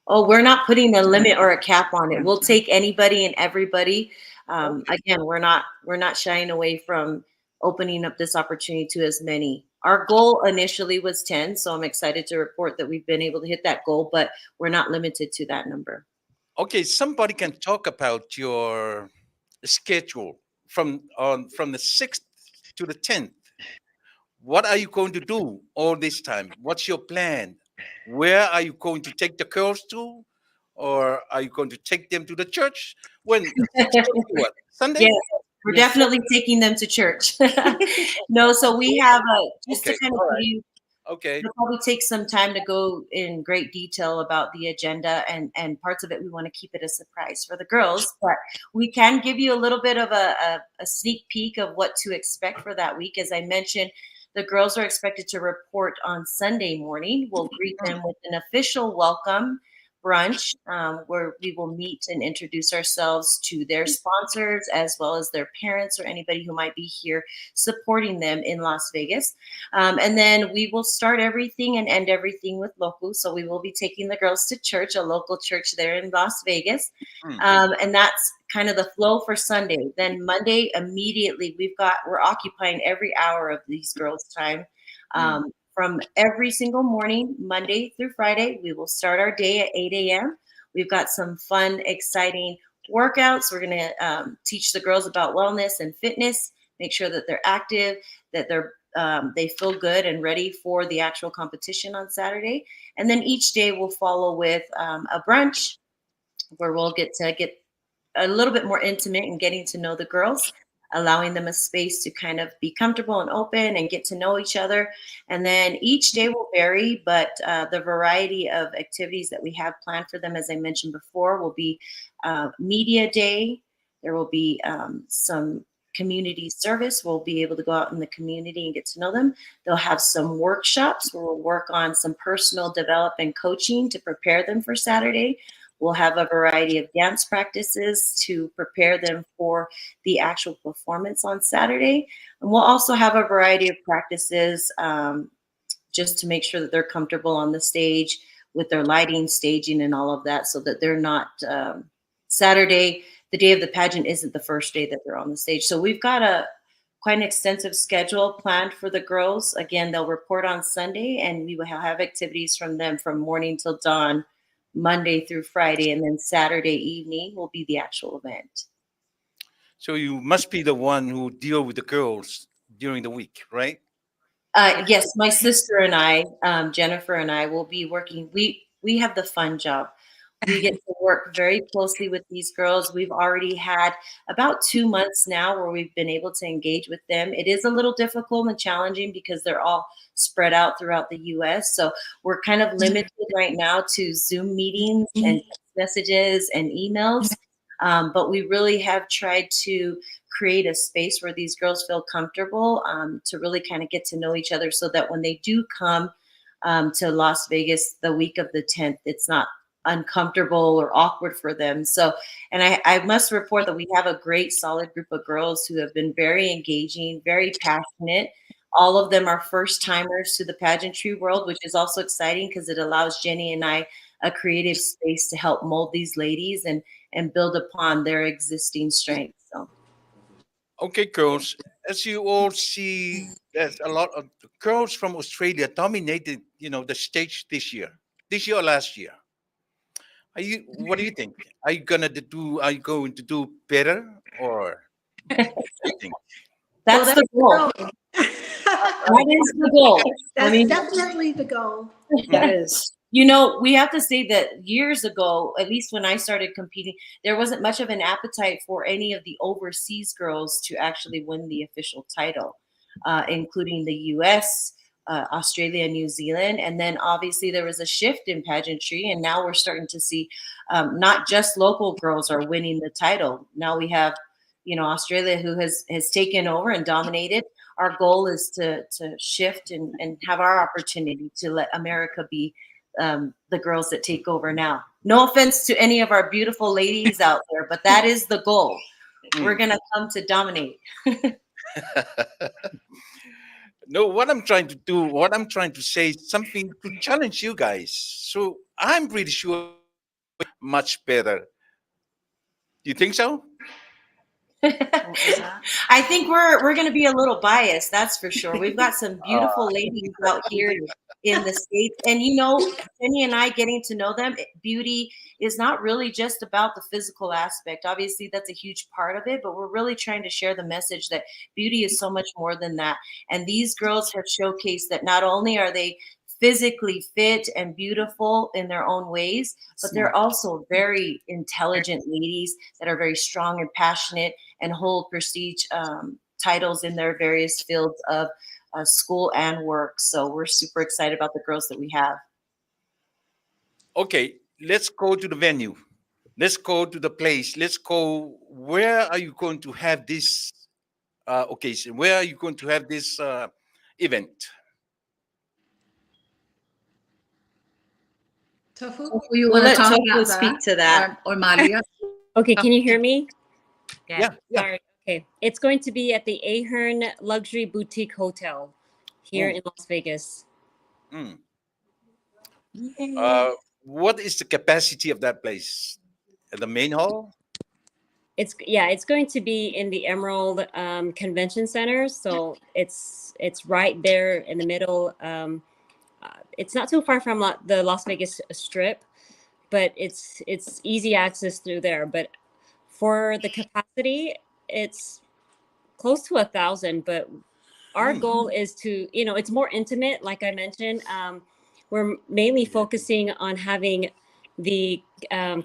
Oh, we're not putting a limit or a cap on it. We'll take anybody and everybody. Again, we're not shying away from opening up this opportunity to as many. Our goal initially was 10, so I'm excited to report that we've been able to hit that goal, but we're not limited to that number. Okay, somebody can talk about your schedule from the 6th to the 10th. What are you going to do all this time? What's your plan? Where are you going to take the girls to? Or are you going to take them to the church? When? What? Sunday? Yes, we're Yes. definitely taking them to church. No, so we have a just to Okay, kind of all right. give you It'll probably take some time to go in great detail about the agenda and parts of it. We want to keep it a surprise for the girls, but we can give you a little bit of a sneak peek of what to expect for that week. As I mentioned, the girls are expected to report on Sunday morning. We'll greet them with an official welcome brunch where we will meet and introduce ourselves to their sponsors as well as their parents or anybody who might be here supporting them in Las Vegas. And then we will start everything and end everything with loku. So we will be taking the girls to church, a local church there in Las Vegas. And that's kind of the flow for Sunday. Then Monday, immediately we're occupying every hour of these girls' time. From every single morning, Monday through Friday, we will start our day at 8 a.m. We've got some fun, exciting workouts. We're going to teach the girls about wellness and fitness, make sure that they're active, that they feel good and ready for the actual competition on Saturday. And then each day will follow with a brunch where we'll get to get a little bit more intimate and getting to know the girls, allowing them a space to kind of be comfortable and open and get to know each other. And then each day will vary, but the variety of activities that we have planned for them, as I mentioned before, will be media day. There will be some community service. We'll be able to go out in the community and get to know them. They'll have some workshops where we'll work on some personal development coaching to prepare them for Saturday. We'll have a variety of dance practices to prepare them for the actual performance on Saturday. And we'll also have a variety of practices just to make sure that they're comfortable on the stage with their lighting, staging, and all of that, so that they're not Saturday, the day of the pageant isn't the first day that they're on the stage. So we've got a quite an extensive schedule planned for the girls. Again, they'll report on Sunday, and we will have activities from them from morning till dawn, Monday through Friday, and then Saturday evening will be the actual event. So you must be the one who deal with the girls during the week, right? Yes, my sister and I, Jennifer and I, will be working. We have the fun job. We get to work very closely with these girls. We've already had about 2 months now where we've been able to engage with them. It is a little difficult and challenging because they're all spread out throughout the U.S. So we're kind of limited right now to Zoom meetings and text messages and emails. But we really have tried to create a space where these girls feel comfortable to really kind of get to know each other so that when they do come to Las Vegas the week of the 10th, it's not uncomfortable or awkward for them. So, and I must report that we have a great solid group of girls who have been very engaging, very passionate. All of them are first timers to the pageantry world, which is also exciting because it allows Jenny and I a creative space to help mold these ladies and build upon their existing strengths. So. Okay, girls, as you all see, there's a lot of girls from Australia dominated, the stage this year or last year. What do you think? Are you going to do, are you going to do better or what do you think? That's Well, the goal. goal. That is the goal. That's definitely the goal. That is. We have to say that years ago, at least when I started competing, there wasn't much of an appetite for any of the overseas girls to actually win the official title, including the US, Australia, New Zealand. And then obviously there was a shift in pageantry. And now we're starting to see not just local girls are winning the title. Now we have, Australia who has taken over and dominated. Our goal is to shift and have our opportunity to let America be the girls that take over now. No offense to any of our beautiful ladies out there, but that is the goal. We're going to come to dominate. No, what I'm trying to do, what I'm trying to say is something to challenge you guys. So I'm pretty sure much better. Do you think so? I think we're going to be a little biased, that's for sure. We've got some beautiful ladies out here in the States. And Jenny and I getting to know them, beauty is not really just about the physical aspect. Obviously, that's a huge part of it, but we're really trying to share the message that beauty is so much more than that. And these girls have showcased that not only are they physically fit and beautiful in their own ways, but they're also very intelligent ladies that are very strong and passionate and hold prestige titles in their various fields of school and work. So we're super excited about the girls that we have. Okay, let's go to the venue. Let's go to the place. Let's go. Where are you going to have this occasion? Where are you going to have this event? Tofu? Tofu, you We'll want to let talk Tofu about speak that? to that. Or Malia? Okay, can you hear me? Yeah. Yeah, yeah. Sorry. Okay. It's going to be at the Ahern Luxury Boutique Hotel here in Las Vegas. Yay. What is the capacity of that place? At the main hall? It's going to be in the Emerald Convention Center. So it's right there in the middle. It's not too far from the Las Vegas Strip, but it's easy access through there. But for the capacity, it's close to 1,000. But our goal is to, it's more intimate, like I mentioned. We're mainly focusing on having the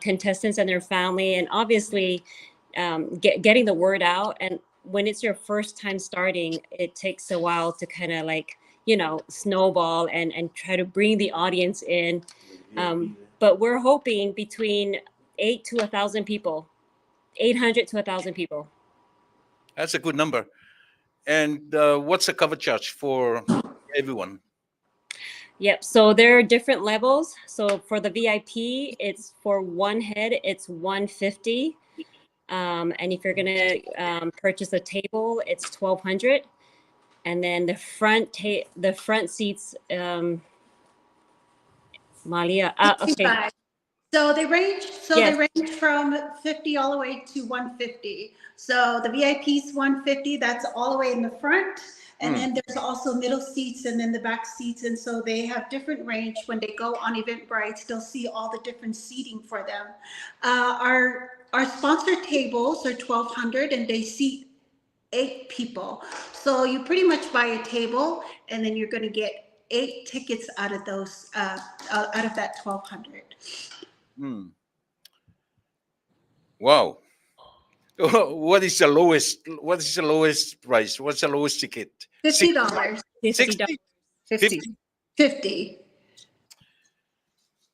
contestants and their family, and obviously getting the word out. And when it's your first time starting, it takes a while to kind of snowball and try to bring the audience in. But we're hoping between 8 to 1,000 people, 800 to 1,000 people. That's a good number. And what's the cover charge for everyone? Yep. So there are different levels. So for the VIP, it's for one head, it's $150. And if you're going to purchase a table, it's $1,200. And then the front seats, Malia, okay. 65. So they range. So Yes. they range from 50 all the way to 150. So the VIP's 150. That's all the way in the front, and then there's also middle seats and then the back seats. And so they have different range. When they go on Eventbrite, they'll see all the different seating for them. Our sponsor tables are 1,200, and they seat 8 people. So you pretty much buy a table, and then you're going to get 8 tickets out of those, out of that 1,200. Wow. What is the lowest? What is the lowest price? What's the lowest ticket? $50. $50. 60? 50. 50.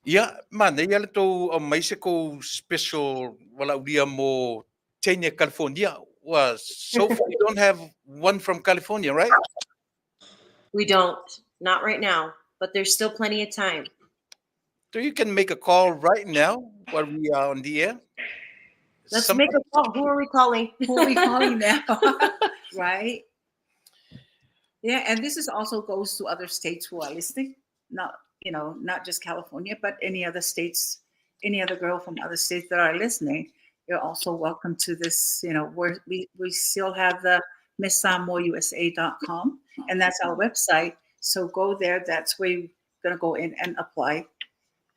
Ia, manaia le tou aumai se kou special valaaulia mo teine California. Well, so far you don't have one from California, right? We don't, not right now, but there's still plenty of time. So you can make a call right now while we are on the air. Let's make a call. Who are we calling? Who are we calling now? Right? Yeah, and this is also goes to other states who are listening. Not, you know, not just California, but any other states, any other girl from other states that are listening, you're also welcome to this. You know, we still have the misssamoausa.com, and that's our website. So go there. That's where you're going to go in and apply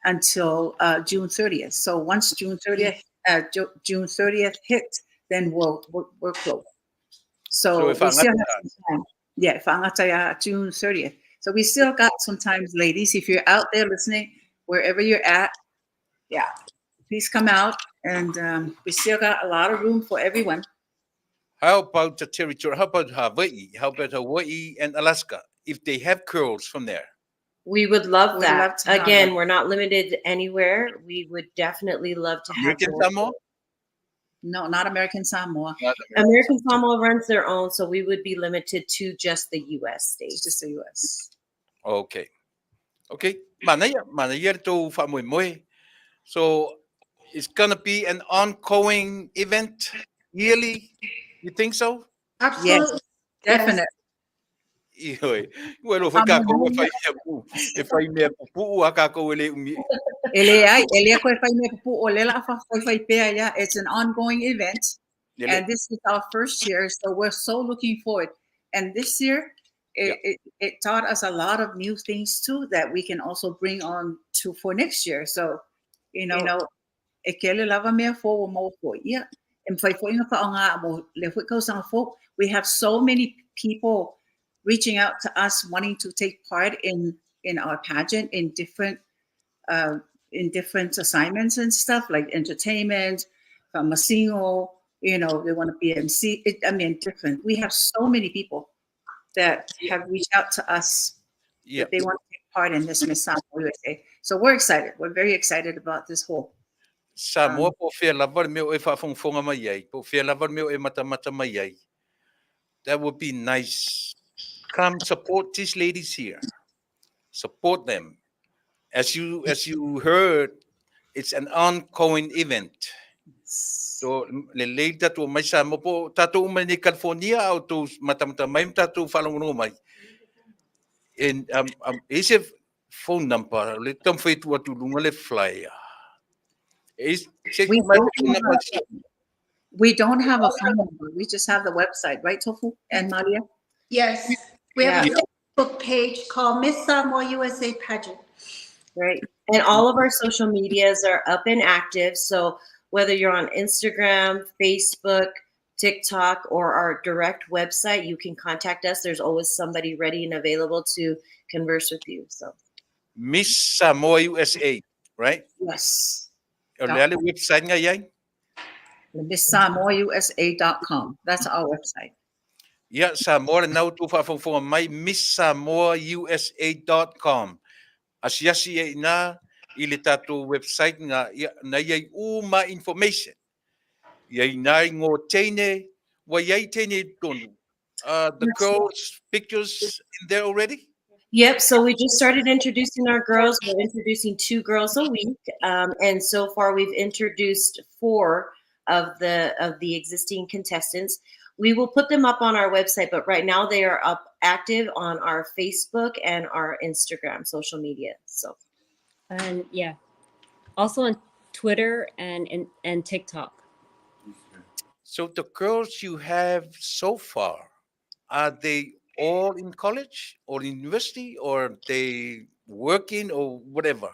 until June 30th. So once June 30th, June 30th hits, then we're closed. So, So if we I still have some time. Yeah, fa'agataya June 30th. So we still got some time, ladies. If you're out there listening, wherever you're at, yeah, please come out. And we still got a lot of room for everyone. How about the territory? How about Hawaii? How about Hawaii and Alaska? If they have girls from there. We would love We'd that. love to have Again, them. we're not limited anywhere. We would definitely love to have American more. Samoa? No, not American Samoa. Not American. American Samoa runs their own, so we would be limited to just the U.S. It's states. just the U.S. Okay. Okay. Manaia, manaia le tou faamoemoe. So it's gonna be an ongoing event yearly. You think so? Absolutely. Definitely. Ioe. Ua lo fai kākou e fai mea pu. E fai mea pupuu a kākou e le umi. E leai, e lea koe fai mea pupuu o lela a fai fai pea ia. It's an ongoing event. E le- And this is our first year, so we're so looking forward. And this year, it taught us a lot of new things too that we can also bring on to for next year. So, e kele lava mea fo o mau fo ia. E mwhai fo inga whaonga mo le hui kausanga fo. We have so many people reaching out to us wanting to take part in our pageant in different assignments and stuff like entertainment, from a single, they want to be MC. I mean, different. We have so many people that have reached out to us that they want to take part in this Miss Samoa USA. So we're excited. We're very excited about this whole. Samoa po fea lava le mea o e faafogafoga mai ai, po o fea lava le mea o e matamata mai ai. That would be nice. Come support these ladies here. Support them. As you heard, it's an ongoing event. So lelei tatou mai Samoa po tatou uma nei California au tou matamata mai ma tatou faalogologo mai. And e se phone number le taumafai atu atu luga le flyer. E se We mai don't phone number. We don't have a phone number. We just have the website, right, Tofu and Maria? Yes. We have Yeah. a Facebook page called Miss Samoa USA Pageant. Right. And all of our social medias are up and active. So whether you're on Instagram, Facebook, TikTok, or our direct website, you can contact us. There's always somebody ready and available to converse with you. So Miss Samoa USA, right? Yes. O le a le website nga iai? MissSamoaUSA.com. That's our website. Ia, Samoa le nau tu faafogafoga mai misssamoausa.com. Asiasi e ina i le tatou website nga ia, na iai uma information. Ia ina i ngō teine, wa iai teine i tonu. The girls' pictures in there already? Yep. So we just started introducing our girls. We're introducing two girls a week, and so far we've introduced four of the existing contestants. We will put them up on our website, but right now they are up active on our Facebook and our Instagram social media. So And yeah, also on Twitter and, and, and TikTok. So the girls you have so far, are they all in college or university or they working or whatever?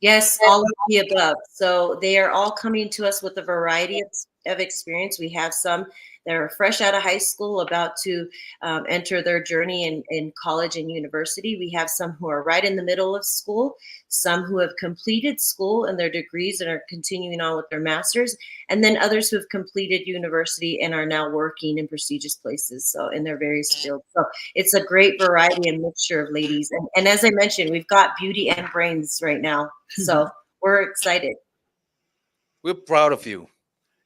Yes, all of the above. So they are all coming to us with a variety of experience. We have some that are fresh out of high school, about to enter their journey in college and university. We have some who are right in the middle of school, some who have completed school and their degrees and are continuing on with their masters, and then others who have completed university and are now working in prestigious places, so in their various fields. So it's a great variety and mixture of ladies. And as I mentioned, we've got beauty and brains right now. So we're excited. We're proud of you.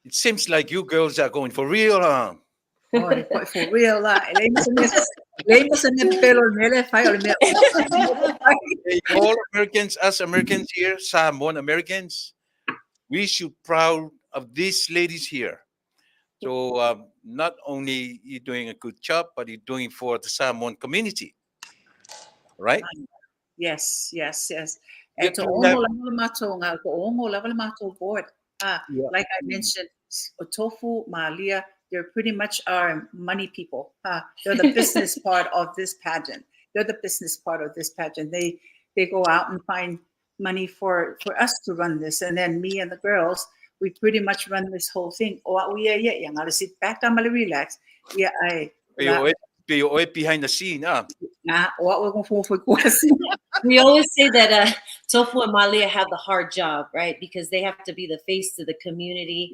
It seems like you girls are going for real, huh? Oh, e foi for real la. E leai ma se mea, leai ma se mea pepelo o le mea lea e fai o le mea. Hey, all Americans, us Americans here, Samoan Americans, we should proud of these ladies here. So not only you doing a good job, but you're doing for the Samoan community, right? Yes. Yeah, E to to ongo lava le matou ngā, to ongo lava le matou board. Ah, like I mentioned, Tofu, Malia, they're pretty much our money people. They're the business part of this pageant. They're the business part of this pageant. They go out and find money for us to run this. And then me and the girls, we pretty much run this whole thing. O a'u ia ia, ia ngā sit back a ma le relax. Ia ai, Pe o e, pe o e behind the scene, ah. Ngā, o a'u e kong fo kuasi. We always say that Tofu and Malia have the hard job, right? Because they have to be the face to the community,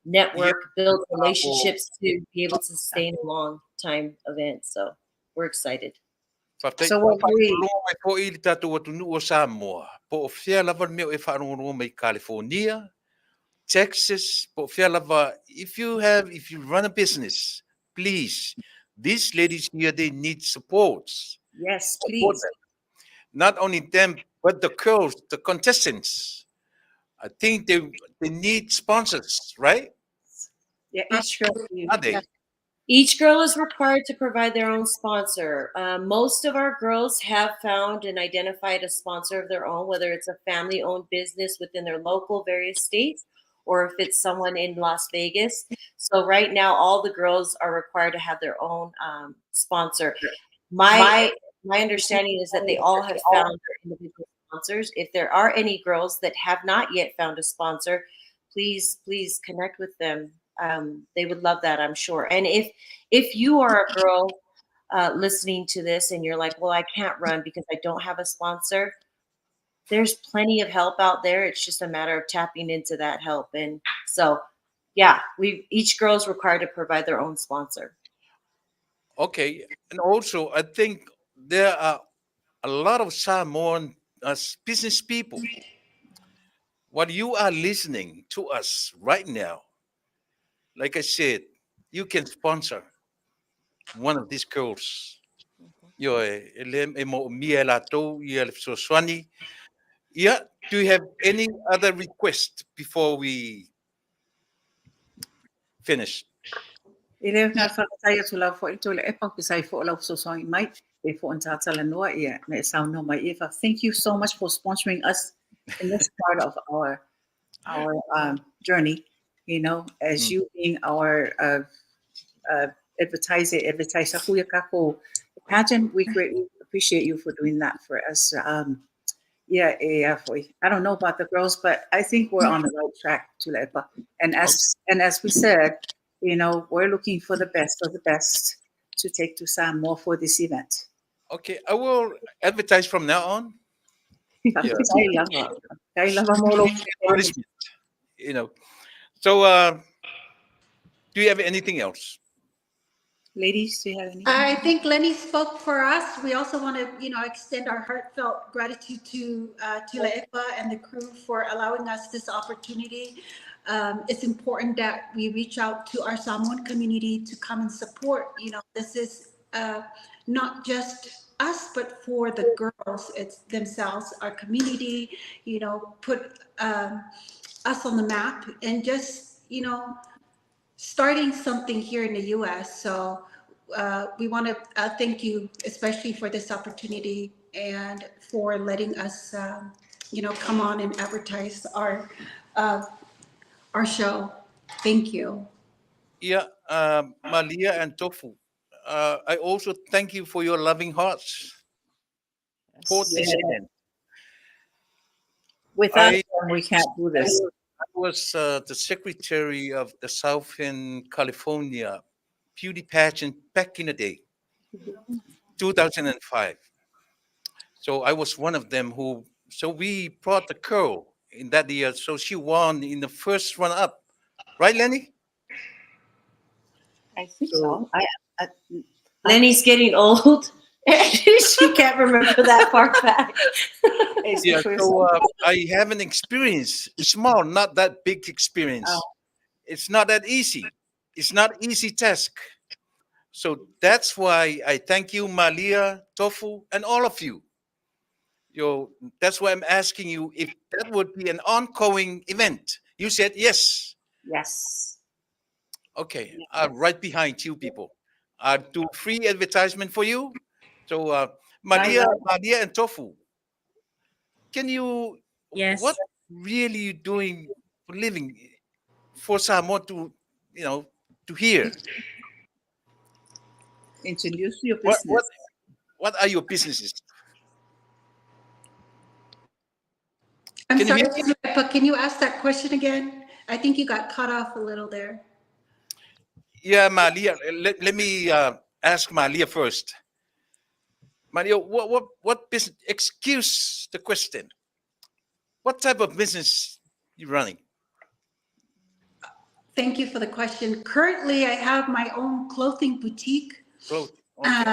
network, build relationships to be able to sustain a long time event. So we're excited. Faafetai. So what we Loa mai fo'i le tatou atunuu o Samoa, po o fea lava le mea o e faalogologo mai California, Texas, po o fea lava, if you run a business, please, these ladies here, they need support. Yes, Support please. them. Not only them, but the girls, the contestants. I think they need sponsors, right? Yeah, each girl. Are they? Each girl is required to provide their own sponsor. Most of our girls have found and identified a sponsor of their own, whether it's a family owned business within their local various states or if it's someone in Las Vegas. So, right now, all the girls are required to have their own sponsor. My understanding is that they all have found their individual sponsors. If there are any girls that have not yet found a sponsor, please, please connect with them. They would love that, I'm sure. And if you are a girl listening to this and you're like, "Well, I can't run because I don't have a sponsor," there's plenty of help out there. It's just a matter of tapping into that help. And so, yeah, we each girl is required to provide their own sponsor. Okay, and also I think there are a lot of Samoan business people. What you are listening to us right now, like I said, you can sponsor one of these girls. Ioe, e le e moomia e latou ia le fesoasoani. Yeah, do you have any other request before we finish? E le ngā whakatai atu lau fo i tō le epa ku sai fo lau fesoasoani mai e fo an tātala noa ia me e saunoa mai ia. Thank you so much for sponsoring us in this part of our journey. As you being our advertiser, advertiser kuya kako pageant, we greatly appreciate you for doing that for us. Yeah, I don't know about the girls, but I think we're on the right track, Tuilaepa. And as we said, we're looking for the best of the best to take to Samoa for this event. Okay, I will advertise from now on. Yeah. Kai lava. Kai lava molo. Advertisement. So, do you have anything else? Ladies, do you have anything? I think Lenny spoke for us. We also want to extend our heartfelt gratitude to Tuilaepa and the crew for allowing us this opportunity. It's important that we reach out to our Samoan community to come and support. This is not just us, but for the girls it's themselves, our community. Put us on the map and just starting something here in the U.S. So we want to thank you, especially for this opportunity and for letting us you know, come on and advertise our uh, our show. Thank you. Ia, Malia and Tofu, I also thank you for your loving hearts for this event. Without I- them, we can't do this. I was the secretary of the Southern California Beauty Pageant back in the day, 2005. So I was one of them who, so we brought the girl in that year. So she won in the first run up. Right, Lenny? I think so. I, Lenny's getting old. She can't remember that far back. it's the Yeah, first so I have an experience, small, not that big experience. Oh. It's not that easy. It's not easy task. So that's why I thank you, Malia, Tofu, and all of you. That's why I'm asking you if that would be an ongoing event. You said yes. Yes. Okay, right behind you people. I do free advertisement for you. So Malia and Tofu, can you, Yes. what really you doing for living for Samoa to, you know, to hear? Introduce your What, business. what are your businesses? I'm Can you sorry, hear but can you ask that question again? I think you got cut off a little there. Yeah, Malia, let me ask Malia first. Malia, what business, excuse the question. What type of business you running? Thank you for the question. Currently, I have my own clothing boutique Cloth. Okay.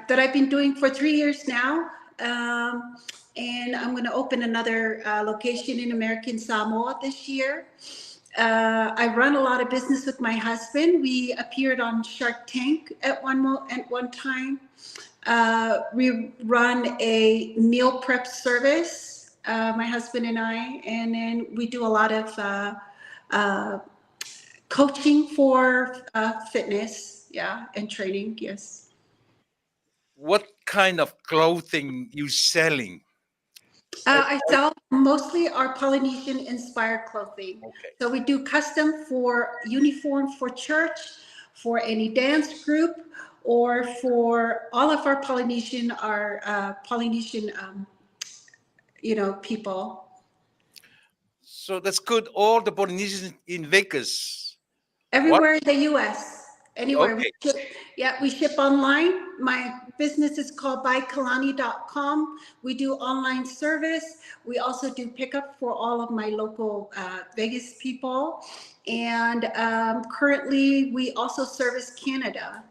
that I've been doing for 3 years now. And I'm going to open another location in American Samoa this year. I run a lot of business with my husband. We appeared on Shark Tank at one time. We run a meal prep service, my husband and I, and then we do a lot of coaching for fitness, yeah, and training, yes. What kind of clothing you selling? I sell mostly our Polynesian-inspired clothing. Okay. So we do custom for uniform for church, for any dance group, or for all of our Polynesian, you know, people. So that's good. All the Polynesians in Vegas. Everywhere in the U.S. Anywhere. Okay. We ship, yeah, we ship online. My business is called buykalani.com. We do online service. We also do pickup for all of my local Vegas people. And currently, we also service Canada.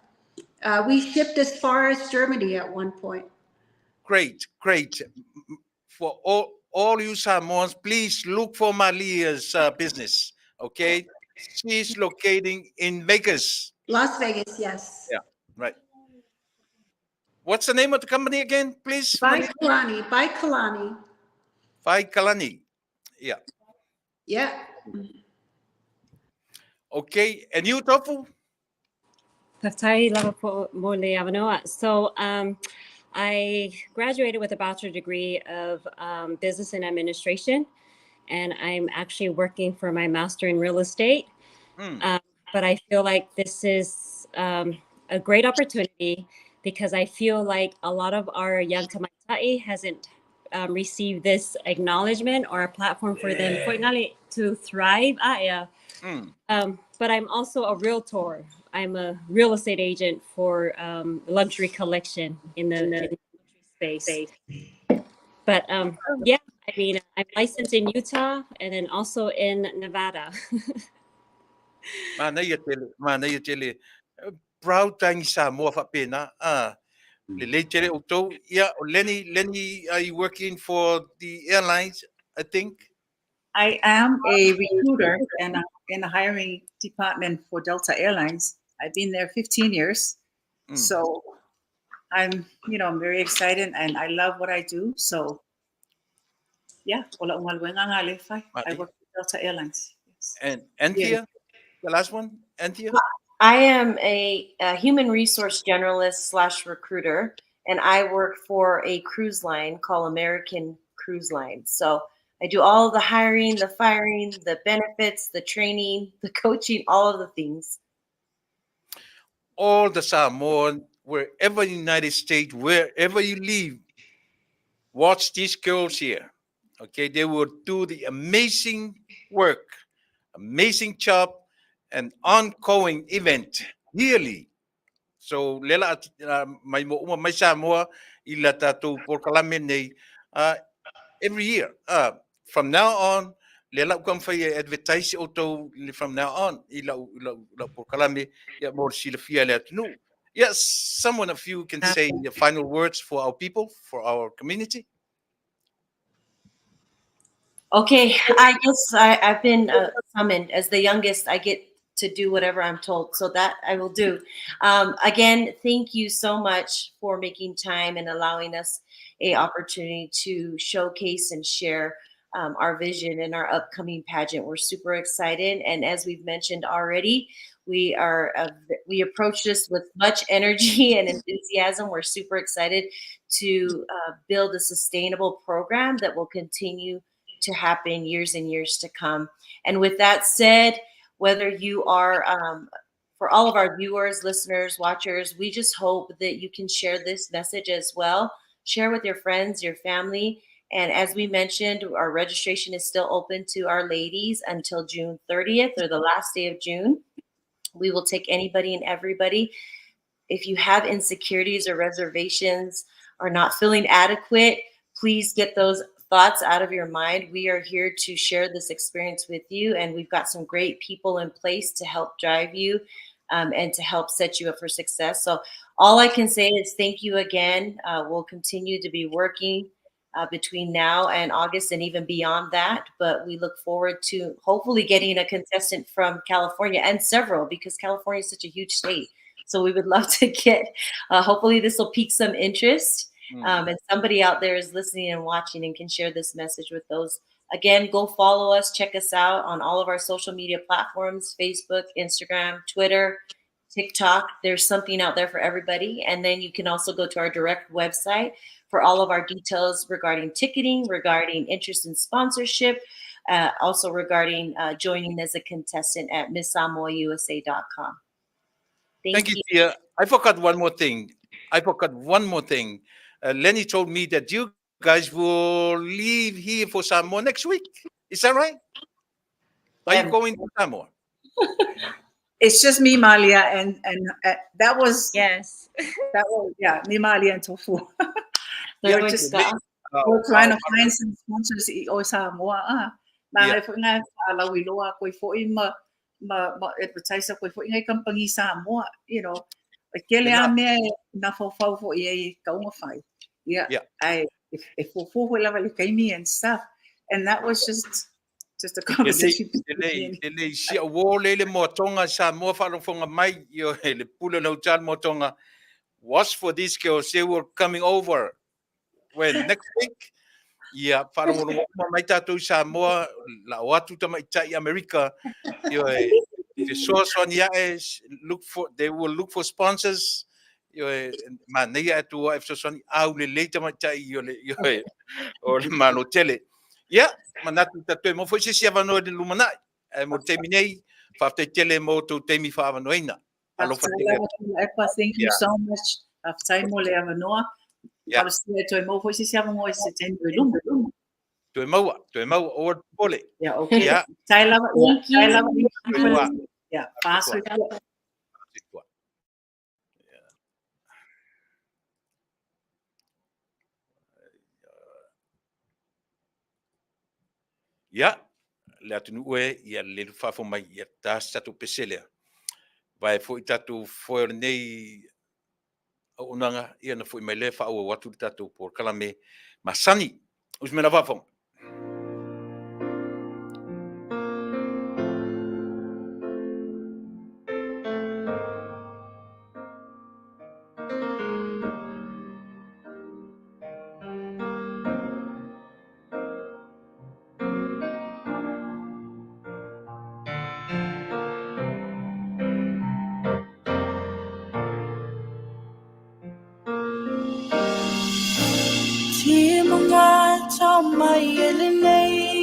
We shipped as far as Germany at one point. Great, great. For all you Samoans, please look for Malia's business, okay? She's locating in Vegas. Las Vegas, yes. Yeah, right. What's the name of the company again, please? By Kalani, by Kalani. By Kalani, yeah. Yeah. Okay, and you, Tofu? So I graduated with a bachelor degree of business and administration, and I'm actually working for my master in real estate. But I feel like this is a great opportunity because I feel like a lot of our young tamaitai hasn't received this acknowledgement or a platform for them to thrive. But I'm also a realtor. I'm a real estate agent for luxury collection in the luxury space. But yeah, I mean, I'm licensed in Utah and then also in Nevada. Manaia tele, manaia tele. Proud tangi Samoa whapena. Lelei tele o tau. Yeah, Lenny, are you working for the airlines, I think? I am a recruiter and I'm in the hiring department for Delta Airlines. I've been there 15 years. So I'm, you know, I'm very excited and I love what I do. So yeah, I work for Delta Airlines. Yes. And Anthea, the last one, Anthea? I am a human resource generalist / recruiter, and I work for a cruise line called American Cruise Line. So I do all the hiring, the firing, the benefits, the training, the coaching, all of the things. All the Samoan, wherever in the United States, wherever you live, watch these girls here. Okay, they will do the amazing work, amazing job, and ongoing event yearly. So lela mai mo uma mai Samoa i la tatou polokalame nei every year. From now on, le lau ka mawhai e advertise o tau from now on i lau, lau, lau polokalame ia mo le silafia le atunuu. Yes, someone of you can say the final words for our people, for our community. Okay, I guess I've been summoned as the youngest. I get to do whatever I'm told, so that I will do. Again, thank you so much for making time and allowing us a opportunity to showcase and share our vision and our upcoming pageant. We're super excited, and as we've mentioned already, we approach this with much energy and enthusiasm. We're super excited to build a sustainable program that will continue to happen years and years to come. And with that said, whether you are, for all of our viewers, listeners, watchers, we just hope that you can share this message as well. Share with your friends, your family. And as we mentioned, our registration is still open to our ladies until June 30th or the last day of June. We will take anybody and everybody. If you have insecurities or reservations or not feeling adequate, please get those thoughts out of your mind. We are here to share this experience with you, and we've got some great people in place to help drive you and to help set you up for success. So all I can say is thank you again. We'll continue to be working between now and August and even beyond that. But we look forward to hopefully getting a contestant from California, and several, because California is such a huge state. So we would love to get, hopefully this will pique some interest. And somebody out there is listening and watching and can share this message with those. Again, go follow us, check us out on all of our social media platforms, Facebook, Instagram, Twitter, TikTok. There's something out there for everybody. And then you can also go to our direct website for all of our details regarding ticketing, regarding interest in sponsorship, also regarding joining as a contestant at MissSamoaUSA.com. Thank you, Tia. I forgot one more thing. I forgot one more thing. Lenny told me that you guys will leave here for Samoa next week. Is that right? Are you going to Samoa? It's just me, Malia, and that was Yes. That was, yeah, me, Malia, and Tofu. They're We're going just to go. We're trying to find some sponsors i o Samoa. Ah. Nā yeah. Foi ngā whaalauiloa koe foi ma advertise koe foi ngai company Samoa, you know. E kele a mea e nā whawhau foi e kaunga whai. Yeah. Ai, e fofo foi lava le kaimi and stuff. And that was just a conversation. Le lei sia wo le le moatonga Samoa whaalofonga mai io le pule lau tal moatonga. Watch for these girls, they were coming over. When next week? Ia whaalongolongo uma mai tātou Samoa, la o atu tamaitai Amerika, io e te soasoani ae, look for, they will look for sponsors, io e ma nei atu e fesoasoani au le lei tamaitai io le io e o le malo tele. Ia, manatu tātou e mo foi se si avanoa le lumanai. E mo te taimi nei, whaafetai tele mo tō taimi whaavanoaina. Alofa tele. Epa, thank you so much. Whafetai mo le avanoa. Yeah. Toe mau foi se si avanoa se taimi o luma. Toe maua, o pole. Yeah, okay. Yeah. Tai lava, Thank you. Tai lava. Yeah, paso. Ia, le atunuu e, ia le fafo mai, ia tā se tatou pese lea. Vai foi tatou foe o lenei auaunaga, ia na foi mai lea faaauau atu le tatou polokalame masani. Usi mai lava faafofoga. Ti mga tau mai e lenei.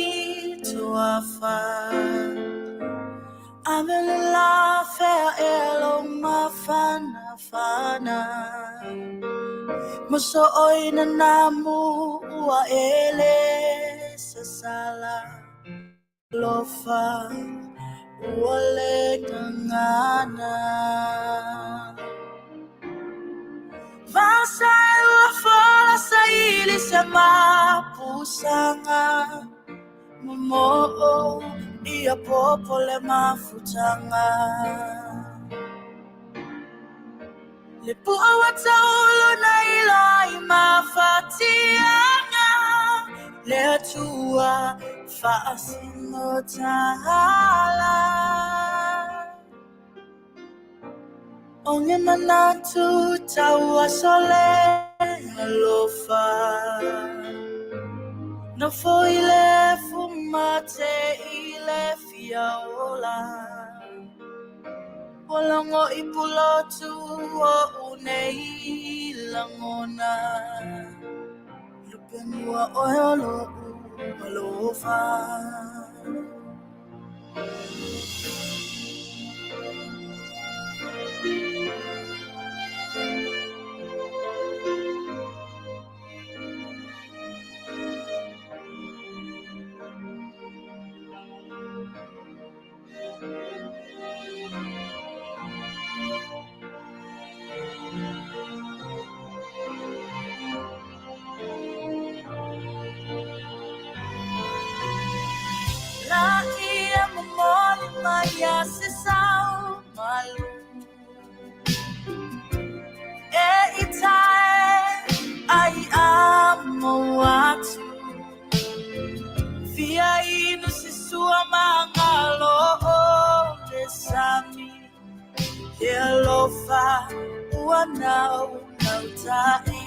mafanafana Moso'oina namu ua ele sasala Alofa ua le gagana Vasa ua fola saili se mapusanga Momo'o ia popo le mafutaga Le pu'a ua taulu na ila i mafatiaga Le Atua faasino tala O le manatu tau aso le alofa Nofo i le fumate i le fia ola Ua logo i pulotu o'u nei lagona Lupe mua oe o lo'u alofa. La'i e momoli mai a se sau malu E itae ai a mau atu Fia inu se sua magalo o le sami Le alofa ua nau nau ta'i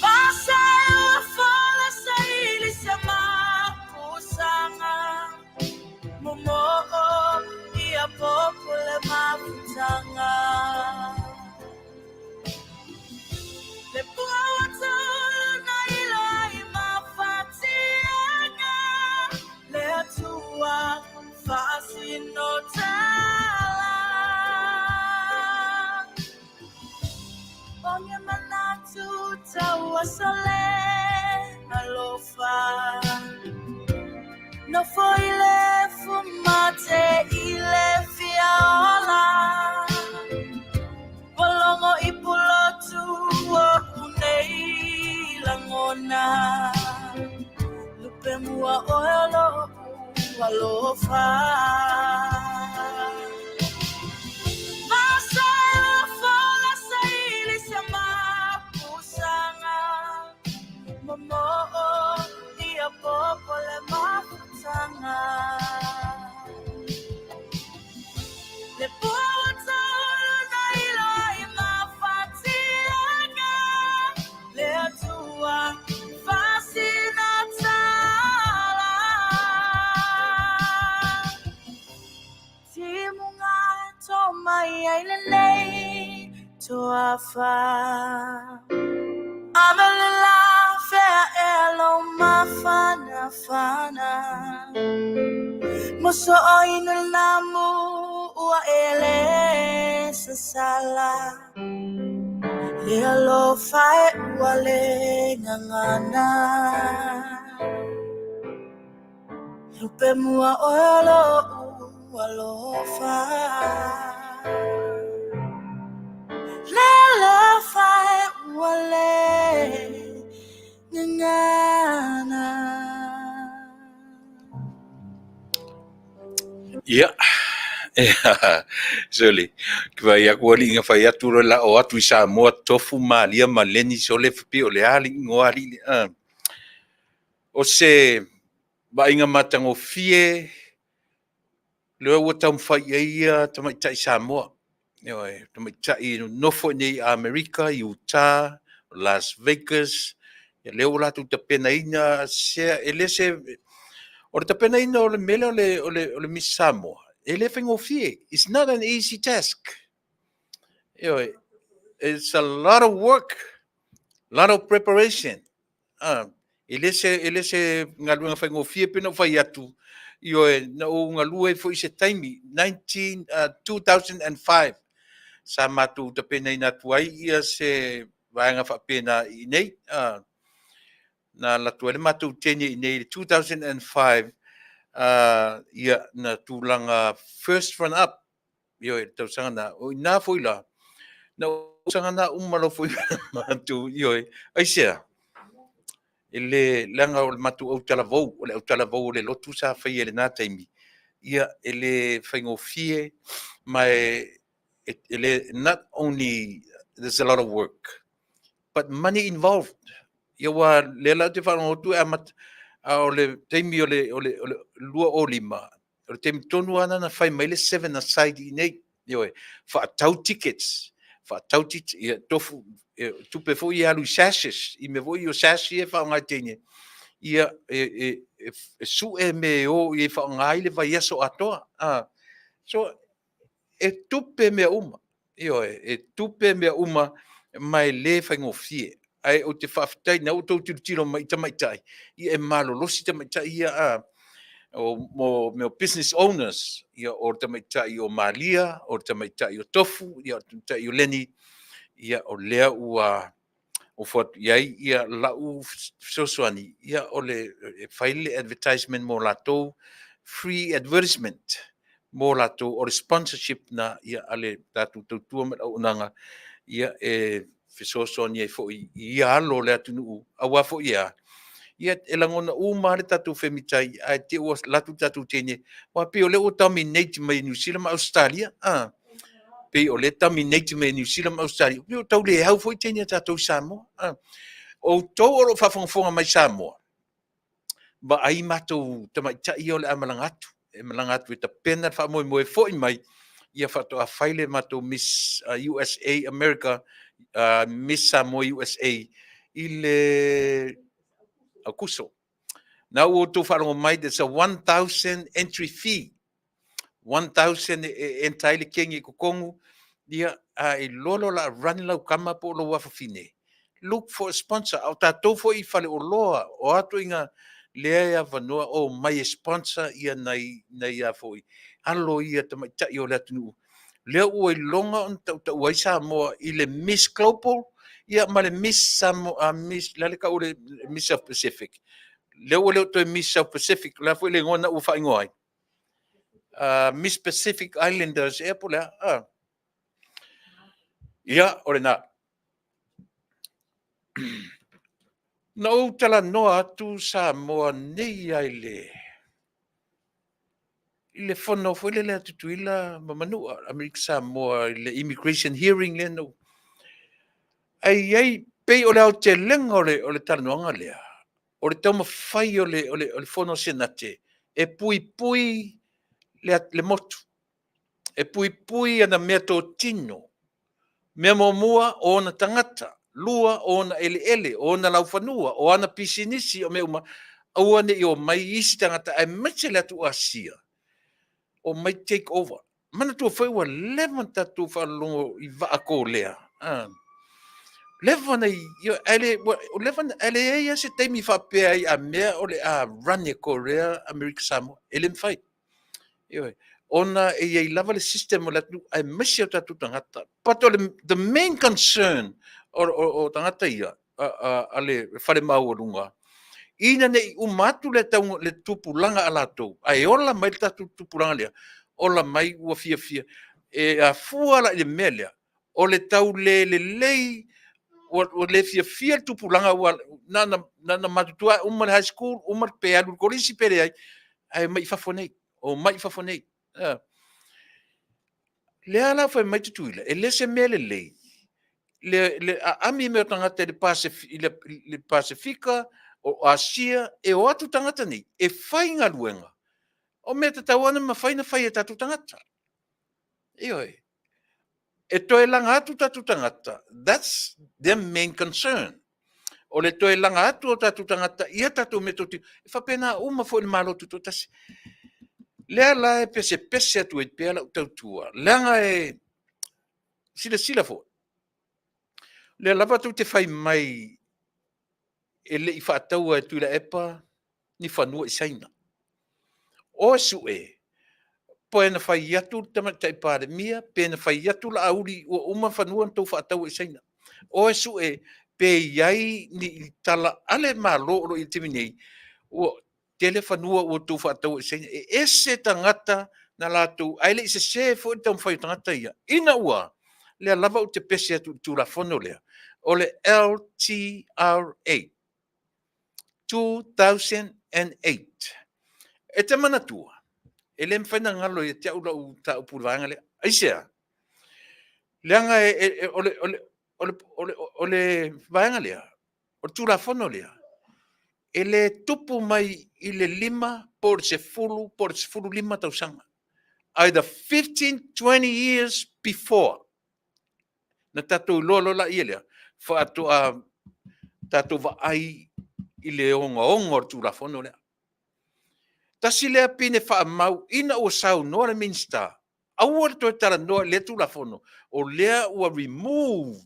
Vasa ua fola saili se mapusaga Momo'o ia popo le mafutaga Le pua ua taulu na ila i mafatiaga Le Atua faasino tala O le manatu tau aso le alofa Nofo i le fumate i le fia ola Ua logo i pulotu o'u nei lagona Lupe mua oe o lo'u alofa Vasa ua fola saili se mapusaga Momo'o ia popo le mafutaga Le pua ua taulu na ila i mafatiaga Le Atua faasino tala Timuga e to mai ai lenei toafa Ave le la fea ea lou mafanafana Moso'oina namu ua ele sasala Le alofa e ua le gagana Lupe mua oe o lo'u alofa Le alofa e ua le gagana. Ia, sole, ke vai aku ali nga fai atu lo la o atu i Samoa tofu malia ma leni sole fapi o le ali ngoa ali le a. O se vaaiga matagofie lea ua taumafai i ai ia tamaitai Samoa. Ioe, tamaitai nonofo i nei Amerika, Utah, Las Vegas, ia lea ua latou tapenaina sea e le se o le tapenaina o le mea lea o le o le o le Miss Samoa, e le faigofie. It's not an easy task. Ioe, it's a lot of work, lot of preparation. Ah, e le se e le se galuega faigofie pe na ou fai atu. Ioe, na ou galue ai foi i se taimi, 19, 2005, sa matou tapenaina atu ai ia se vaega faapena i inei. Na alu atu ai le matou teine i inei i le 2005, ia, na tulaga first runner up, ioe, i le tausaga lena. O i ina foi la, na ou tausaga na uma loa foi matou, ioe, aisea? E le, leaga o le matou autalavou, o le autalavou o le lotu sa faia i lena taimi, ia, e le faigofie, ma e, e le, not only there's a lot of work, but money involved. Ia aua lea la ou te faalogo atu e amata, a o le taimi o le, o le, o le 2005, o le taimi tonu lava lena na fai mai le seven aside i inei. Ioe, faatau tickets, faatau tickets, ia tofu, e, tupe foi e alu i sashes, i mea foi o sash ia e faaaoga e teine, ia e, e, e, e sue mea e o i ai e faaaoga ai le vaiaso atoa. Ah, so, e tupe mea uma, ioe, e tupe mea uma, ma e le faigofie. Ae ou te faafetai, na ua outou tilotilo mai i tamaitai, ia e malolosi tamaitai ia, a, o, mo mea o business owners, ia o le tamaitai o Malia, o le tamaitai o Tofu, ia o le tamaitai o Leni, ia o lea ua ofo atu i ai ia lau fesoasoani, ia o le e fai le advertisement mo latou, free advertisement mo latou, o le sponsorship na ia a le tatou tautua ma le auaunaga, ia e fesoasoani ai foi i ia alo o le atunuu, aua foi e a? Ia e lagona uma lava le tatou femitai, ae te i ua alu atu le tatou teine, aua pei o lea ua dominate mai e Niu Sila ma Ausetalia, a, pei o lea e dominate mai e Niu Sila ma Ausetalia, pei ua tau le au foi teine a tatou i Samoa. A. Outou o lo o faafogafoga mai Samoa, vaai matou tamaitai ia o le a malaga atu, e malaga atu e tapena le faamoemoe foi mai, ia faatoa fai le matou Miss USA America, Miss Samoa USA i le Aukuso. Na ua outou faalogo mai, there's a 1,000 entry fee. 1,000 e enter ai le kegi i totonu, ia, a e iloa loa o le a run lau tama po o lou afafine, look for a sponsor. A o tatou foi i faleoloa, o a ituaiga lea e avanoa, omai e sponsor ia nai, nai a foi alo ia tamaitai o le atunuu. Lea ua iloga ona tautau ai Samoa i le Miss Global, ia ma le Miss Samoa, Miss, o le a le tau o le Miss South Pacific? Lea ua le o toe Miss South Pacific, o le a foi le igoa na ua faaigoa ai? Miss Pacific Islanders ea po o le a? Ia, o lena. Na ou talanoa atu Samoa nei lava i le i le fono foi lele a Tutuila ma Manua, Amerika Samoa i le immigration hearing lea na ou... Ae i ai, pei o le aotelega o le, o le talanoaga lea, o le taumafai o le, o le, o le Fono Senate e puipui le, le motu, e puipui ana meatotino. Mea muamua, o ona tagata. Lua, o ona eleele, o ona laufanua, o ana pisinisi, o mea uma, aua ne i omai isi tagata aemaise le atu Asia, omai take over. Manatua foi ua leva ona tatou faalologo i vaa Kolea. Leva ona ae le, leva ona, ae leai lava se taimi faapea ai a mea o le a run e Korea Amerika Samoa. E le mafai. Ioe. Ona e i ai lava le system o le atunuu aemaise o tatou tagata. But o le, the main concern o, o, o tagata ia, a, a, a le fale maualuga, ina ne i uma atu le, tau, le tupulaga a latou, ae ola mai le tatou tupulaga lea, ola mai ua fiafia. E afua la i le mea lea, o le tau le lelei, ua, ua le fiafia le tupulaga, ua na ona, na ona matutua uma le high school, uma pe alu i le kolisi pe leai, ae omai i fafo nei, omai i fafo nei. Lea la fai mai Tutuila, e le se mea lelei le, le aami mai o tagata i le, Pasif, i le, le Pasifika, o Asia, e o atu tagata nei, e fai galuega, o mea tatau ona mafai ona fai e tatou tagata. Ioe. E toe laga atu tatou tagata, that's their main concern. O le toe laga atu o tatou tagata ia tatou mea totino, e faapena uma foi le Malo Tutoatasi. Lea la e pesepese atu ai pea lau tautua, leaga e silasila foi, lea lava tou te fai mai e le i faataua e Tuilaepa ni fanua i Saina. Oe suʻe, pe na fai atu le Tamaitai Palemia, pe na fai atu Laauli ua uma fanua na tou faataua i Saina. Oe suʻe pe i ai ni tala a le Malo o lo o i ai i le taimi nei, ua tele fanua ua outou faataua i Saina. E ese tagata na latou, ae le i sese foi le taumafai o tagata ia, ina ua, lea lava ou te pese atu i le Tulafono lea, o le LTRA 2008. E te manatua, e le mafai ona galo ia te au lau mataupu i le vaega lea. Aisea? Leaga o le vaega lea, o le Tulafono lea, e le tupu mai i le 5 po o le 10 po o le 15 tausaga. Either 15, 20 years before, na tatou iloa loa laia lea, faatoa tatou vaai i le ogaoga o le Tulafono lea. Tasi lea pine faamau ina ua saunoa le Minisita, aua le toe talanoa i lea Tulafono, o lea ua remove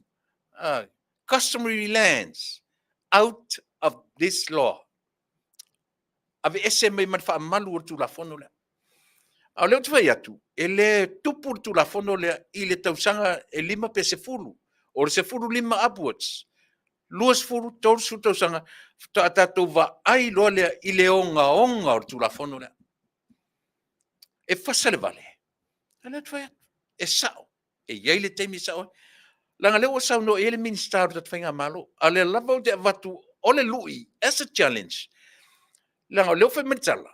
customary lands out of this law. Aveese mai ma le faamalu o le Tulafono lea. A o lea ou te fai atu, e le tupu le Tulafono lea i le tausaga e 5 pe 10, o le 15 upwards, 20, 30 tausaga, faatoa tatou vaai loa lea i le ogaoga o le Tulafono lea. E fasa le vale, a o lea ou te fai atu, e sao, e i ai le taimi e sao ai. Leaga o lea ua saunoa i ai le Minisita o le tatou Faigamalo, a o lea lava ou te avatu o le lui as a challenge, leaga o lea ua fai mai le tala,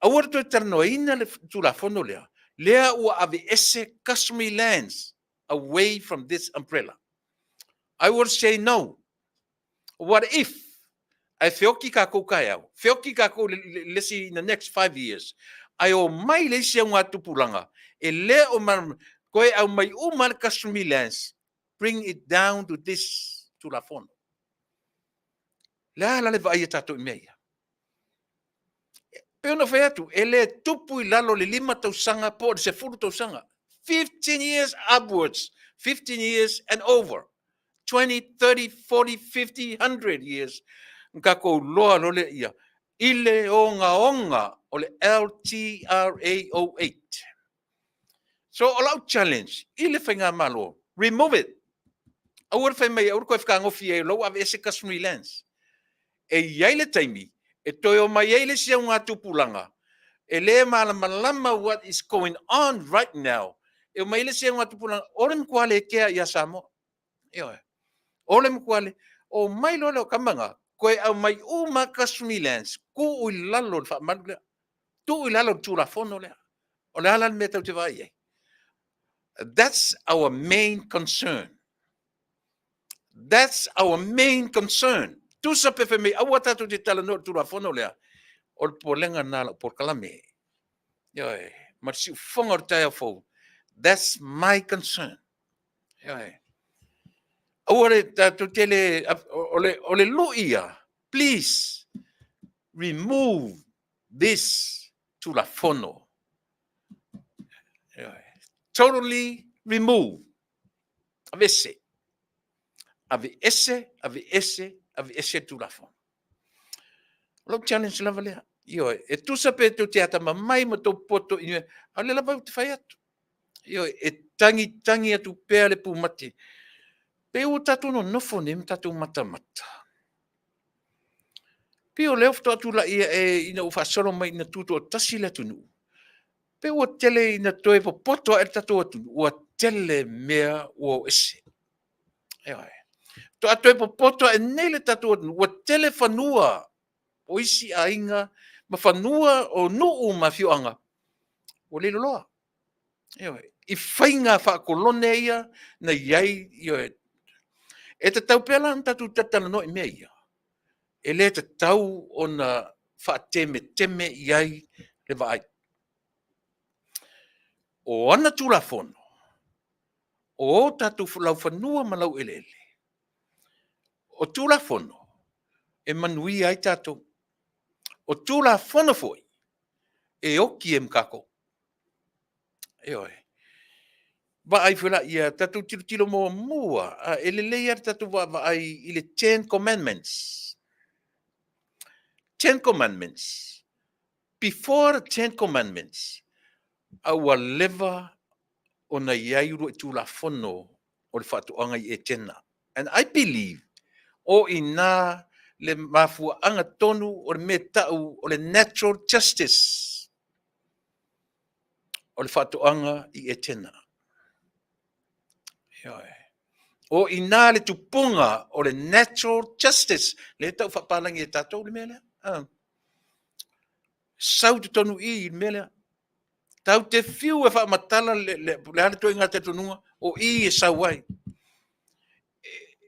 aua le toe talanoaina le Tulafono lea, lea ua aveese customary lands away from this umbrella. I will say no. What if ae feoki tatou taeao, feoki tatou i le isi in the next 5 years, ae omai le isi augatupulaga e le o toe aumai uma le customary lands, bring it down to this Tulafono. Le a la le vaai a tatou i mea ia? Pe ona fai atu, e le tupu i lalo le 5 tausaga po o le 10 tausaga. 15 years upwards, 15 years and over. 20, 30, 40, 50, 100 years. Na tatou loa loa lea ia i le ogaoga o le LTRA 08. So o lau challenge i le Faigamalo, remove it. Aua le fai mai, aua le toe fetagofi ai, o la ua aveese customary lands. E i ai le taimi e toe o mai ai le isi augatupulaga e le malamalama what is going on right now. E o mai ai le isi augatupulaga, o le matua le kea ia Samoa. Ioe. O le matua le, o mai loa le o tama toe aumai uma customary lands, tuu i lalo le faamalu lea. Tuu i lalo le Tulafono lea. O le ala le mea tau te vaai ai. That's our main concern. That's our main concern. Tusa pe fai mai, aua tatou te talanoa i le Tulafono lea. O le popolega na lau polokalame. Ioe, ma le siufofoga o le taeao fou. That's my concern. Ioe. Aua le tatou te le, o le lui ia, please, remove this Tulafono. Ioe. Totally remove. Aveese. Aveese, aveese, aveese le Tulafono. O lau challenge lava lea. Ioe, e tusa pe tou te atamamai ma tou poto i a o lea lava ou te fai atu. Ioe, e tagitagi atu pea le pumate. Pe ua tatou nonofo nei ma tatou matamata. Pe o lea faatoa tulai e ina ua faasolo mai ina tutoatasi le atunuu. Pe ua tele ina toe popoto ae le tatou atunuu, ua tele mea ua o ese. Ioe. Faatoa toe popoto ae nei le tatou atunuu, ua tele fanua o isi aiga ma fanua o nuu ma afioaga ua liloloa. Ioe. I faiga faakolone ia na i ai, ioe. E tatau pea la ona tatou talatalanoa i mea ia. E le tatau ona faatemeteme i ai le vaai. O ana Tulafono, o o tatou laufanua ma laueleele, o Tulafono e manuia ai tatou. O Tulafono foi e oki ai ma tatou. Ioe. Vaai foi la ia tatou tilotilo muamua, e lelei lava le tatou vaavaai i le Ten Commandments. Ten Commandments. Before the Ten Commandments, a ua leva ona i ai uluai Tulafono o le faatoaga i Etena. And I believe o i ina le mafuaaga tonu o le mea e tau o le natural justice o le faatoaga i Etena. Ioe. O i ina le tupuga o le natural justice, lea e tau faapalagi e tatou le mea lea. Ah. Sau i totonu i i le mea lea. Tatou te fiu e faamatala le, le, le a le ituaiga talitonuga, o i e sau ai.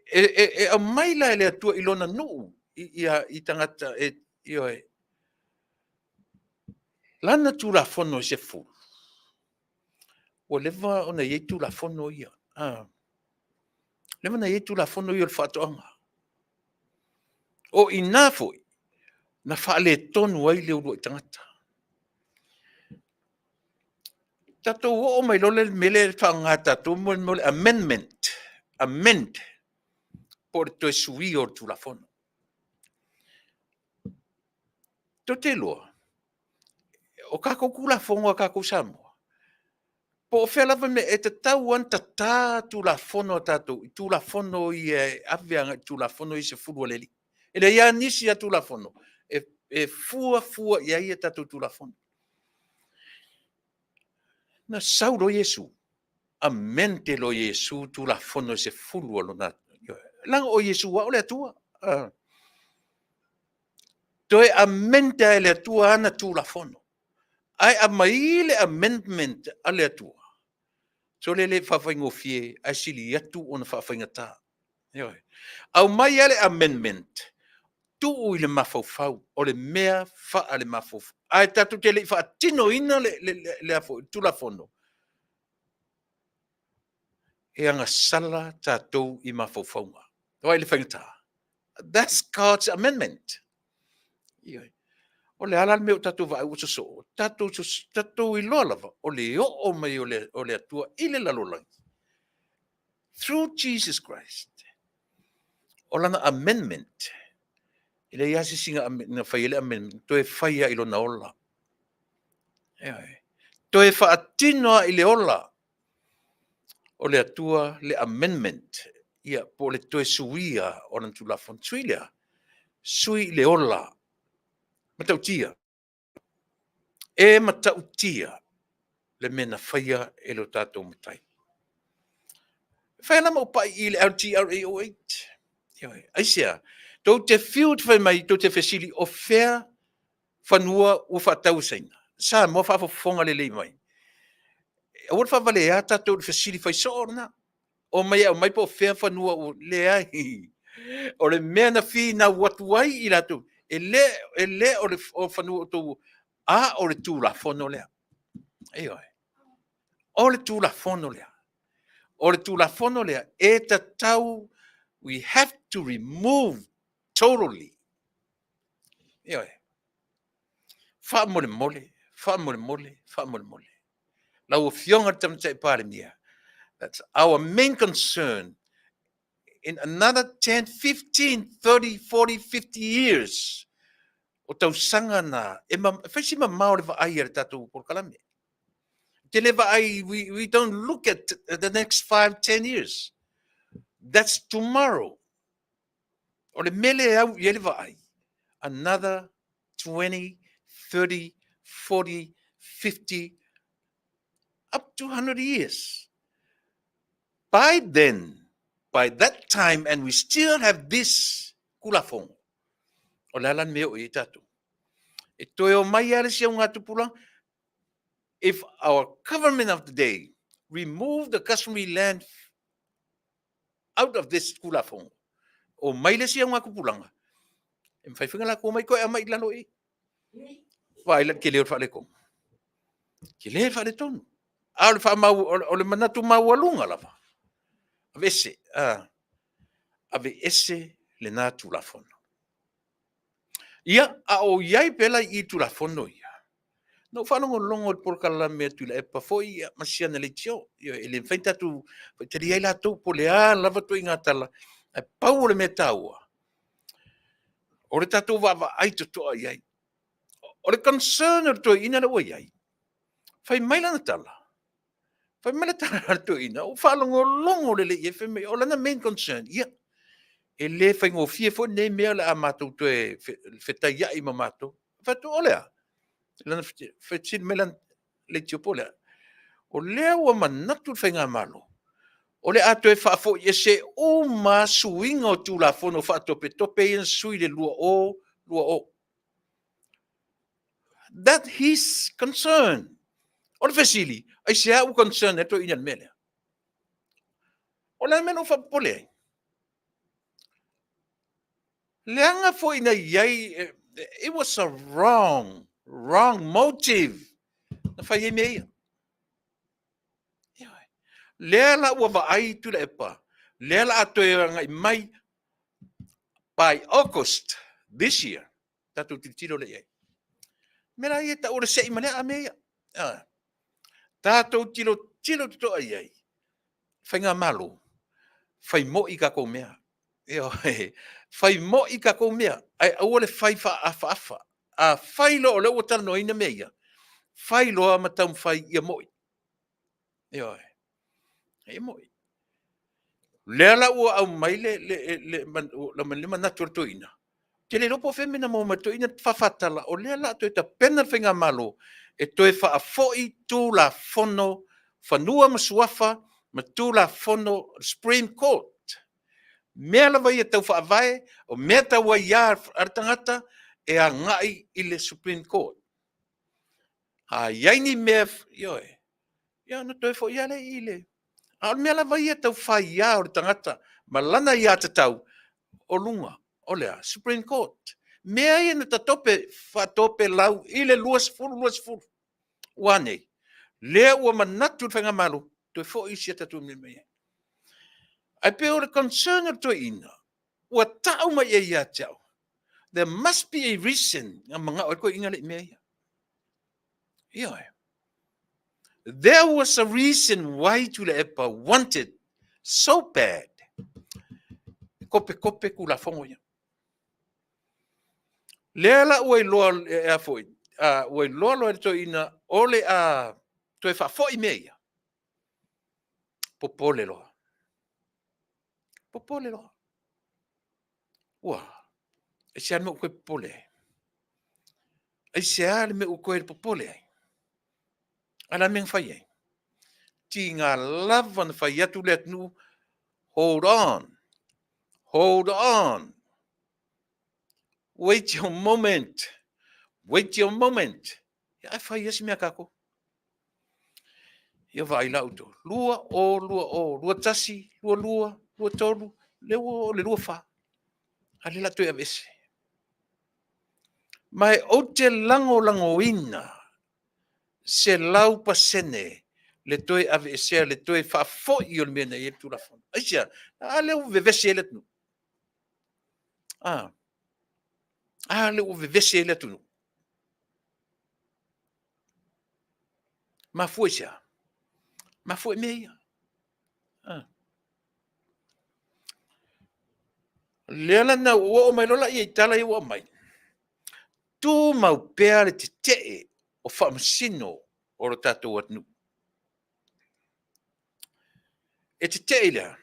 E, e, e aumai la e le Atua i lona nuu, i, i, i tagata, e, ioe, lana Tulafono e sefulu, ua leva ona i ai Tulafono ia. Ah. Leva ona i ai Tulafono ia o le faatoaga. O i ina foi na faaletonu ai le uluai tagata. Tatou oo mai loa le mea lea e faaaoga e tatou mo le amendment, amend, po o le toe suia o le Tulafono. Tou te iloa, o tatou Tulafono a tatou Samoa, po o fea lava le mea, e tatau lava ona tata Tulafono a tatou i Tulafono ia e ave agai i Tulafono ia e 10 a le Alii. E leai lava nisi a Tulafono e fua fua i ai a tatou Tulafono. Na sau loa Iesu, amend loa e Iesu Tulafono e 10 a lona, leaga o Iesu lava o le Atua. Toe amend lava e le Atua ana Tulafono. Ae aumai le amendment a le Atua, sole e le faafaigofie ae sili atu ona faafaigata. Ioe. Aumai lava le amendment, tuu i le mafaufau, o le mea faale-mafaufau. Ae tatou te le i faatinoina le, le, le, le, le Tulafono, e agasala tatou i mafaufauga. Vaai i le faigata. That's God's amendment. Ioe. O le a la le mea o tatou vaai ua sosoo? Tatou, tatou iloa lava o le oo mai o le, o le Atua i le lalolagi through Jesus Christ. O lana amendment, e leai lava se isi na fai ai le amendment, toe fai lava i lona ola. Ioe. Toe faatino lava i le ola o le Atua le amendment, ia, po o le toe suia o lana Tulafono. Sui lea, sui i le ola. Matautia. E matautia le mea na faia e lo tatou Matai. E fai lava ma ou pai i le LTRA 08. Ioe. Aisea? Tou te fiu te fai mai, tou te fesili, o fea fanua ua faatau e Saina? Samoa faafofoga lelei mai. Aua le faavalea tatou i le fesili fai soo lena. Omai e aumai po o fea fanua ua leai. O le mea na finau atu ai i latou, e le, e le o le o fanua o tou, a o le Tulafono lea. Ioe. O le Tulafono lea. O le Tulafono lea e tatau, we have to remove totally. Ioe. Faamolemole, faamolemole, faamolemole. Lau Afioga i le Tamaitai Palemia, that's our main concern in another 10, 15, 30, 40, 50 years. O tausaga na, e, ma, e fai si mamao le vaai a le tatou polokalame. Te le vaai, we don't look at the next 5, 10 years. That's tomorrow. O le mea lea e au i ai le vaai, another 20, 30, 40, 50, up to 100 years. By then, by that time, and we still have this Tulafono, o le a la le mea o i ai tatou? E toe omai lava le isi augatupulaga, if our government of the day remove the customary land out of this Tulafono, omai le isi augatupulaga, e mafai foi ona latou omai toe aumai i lalo i i. Vaai la le tele o le faaletonu. Tele le faaletonu. A o le faamau, o le manatu maualuga lava, aveese, a, aveese lena Tulafono. Ia, a o i ai pea la i i Tulafono ia, na ou faalogologo i le polokalame a Tuilaepa foi ia, ma siana leitio. Ia, e le mafai ona tatou faitalia ai latou po o le a lava ituaiga tala, ae pau o le mea taua, o le tatou vaavaai totoa i ai. O le concern o le toeaina lea ua i ai, fai mai lana tala, fai mai le tala a le toeaina, ua faalogologo lelei i ai, fai mai, o lana main concern, ia, e le faigofie foi lenei mea o le a matou toe fetaiai ma matou. Fai atu, o le a? Lana fesili mai lana leitio po o le a? O lea ua manatu le Faigamalo, o le a toe faafoi ese uma lava suiga o Tulafono faatopetope ia na sui i le 2020. That his concern. O le fesili, aisea ua concern ai le toeaina i le mea lea? O le a le mea na ou faapopole ai? Leaga foi na i ai, it was a wrong, wrong motive na fai ai mea ia. Lea la ua vaai Tuilaepa, lea la a toe agai mai by August this year, tatou tilotilo lea i ai. Mea la ia e tau o le sei ma le aa mea ia. Ah. Tatou tilotilo totoa i ai, Faigamalo, fai moi tatou mea. Ioe, fai moi tatou mea, ae aua le fai faaafaafa. A fai loa o lea ua talanoaina mea ia, fai loa ma taumafai ia moi. Ioe, ia moi. Lea la ua aumai le, le, le, le manatu o le toeaina, ou te le iloa po o fea le mea na maua mai e le toeaina le faafatala, o lea o le a toe tapena le Faigamalo e toe faafoi Tulafono Fanua ma Suafa ma Tulafono Supreme Court. Mea lava ia tau faavae, o mea tau aia a le tagata e agai i le Supreme Court. A i ai ni mea, ioe, ia ona toe foi lava lea i le... A o le mea lava ia tau faia o le tagata ma lana aiatatau, o luga, o le a? Supreme Court. Mea ia na tatope, faatopelau i le 2020. Ua a nei? Lea ua manatu le Faigamalo, toe foi isi a tatou mea mai ai. Ae pei o le concern o le toeaina, ua tau mai ai ia te au, there must be a reason na manao ai le toeaina lea i mea ia. Ioe. There was a reason why Tuilaepa wanted so bad kopekope Tulafono ia. Lea la ua iloa e a foi, ua iloa loa e le toeaina o le a toe faafoi mea ia, popole loa. Popole loa. Ua, aisea le mea ua toe popole ai? Aisea le mea ua toe popole ai? A o le a le mea na fai ai? Tiga lava na fai atu le atunuu, hold on, hold on, wait your moment, wait your moment. Ia, ae fai lava si mea a tatou. Ia vaai la outou, 2, 0, 2, 0, 2, 1, 2, 2, 2, 3, lea ua oo i le 2, 4. A lea o le a toe aveese. Ma ou te lagolagoina 100% le toe aveesea, le toe faafoi o le mea na i ai le Tulafono. Aisea? A lea ua vevesi ai le atunuu. A, a lea ua vevesi ai le atunuu. Mafua i se a? Mafua i mea ia. A. Lea la na ua oo mai loa la i tala ia ua aumai, tumau pea le tetee o faamasino o lo tatou atunuu. E tetee i le a?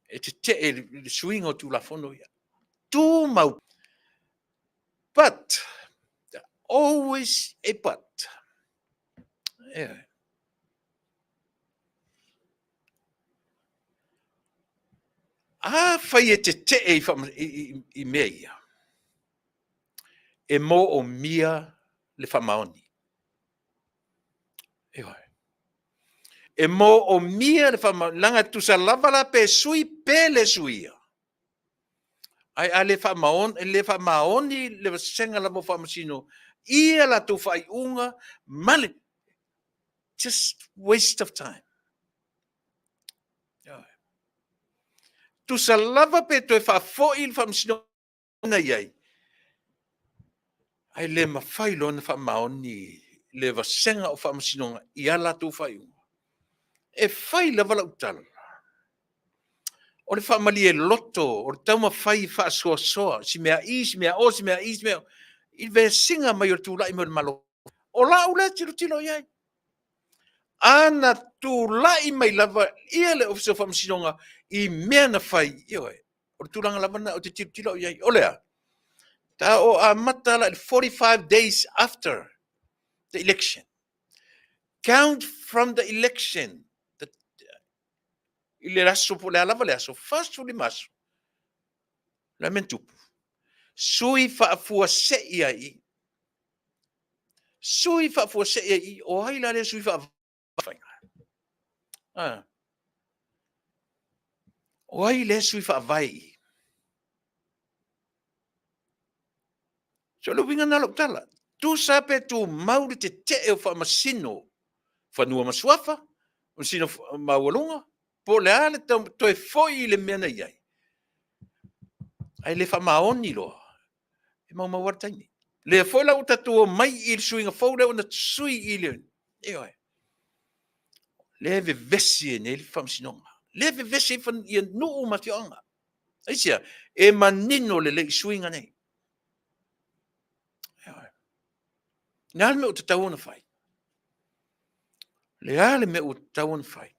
E tetee i le suiga o Tulafono ia. Tumau. But, always a but. Yeah. Afai e tetee i, i, i, i mea ia, e moomia le faamaoni. Ioe. E moomia le faamaoni, leaga e tusa lava la pe sui pe le suia. Ae a le faamaoni, le faamaoni le vasega lava o faamasino ia latou faaiuga ma le just waste of time. Tusa lava pe toe faafoi le faamasinoga na i ai, ae le mafai loa ona faamaoni le vasega o faamasinoga i a latou faaiuga. E fai lava lau tala, o le faamalie loto, o le taumafai e faasoasoa, si mea i, si mea o, si mea i, si mea o. i le vesiga mai o le tulai mai o le Malo. O lau lea tilotilo i ai. Ana tulai mai lava ia le Ofisa o Faamasinoga i mea na fai, ioe, o le tulaga lava lena ou te tilotilo i ai. O le a? Ta o amata la i le 45 days after the election. Count from the election the, i le aso po o le a lava le aso, 45 aso. O le a mea na tupu? Sui faafuasei ai i. Sui faafuasei ai i. O ai la lea sui faavae? Ah. O ai lea sui faavae i? So le uiga na lou tala. Tusa pe tumau le tetee o faamasino fanua ma suafa, masino maualuga, po o le a le toe foi i le mea na i ai, ae le faamaoni loa, e maumau lava le taimi. Lea foi la ua tatou omai i le suiga fou lea ua na sui i le, ioe, lea e vevesi ai nei le faamasinoga, lea e vevesi ai ia nuu ma afioaga. Aisea? E manino lelei i suiga nei. Ioe. Le a le mea ua tatau ona fai? Le a le mea ua tatau ona fai?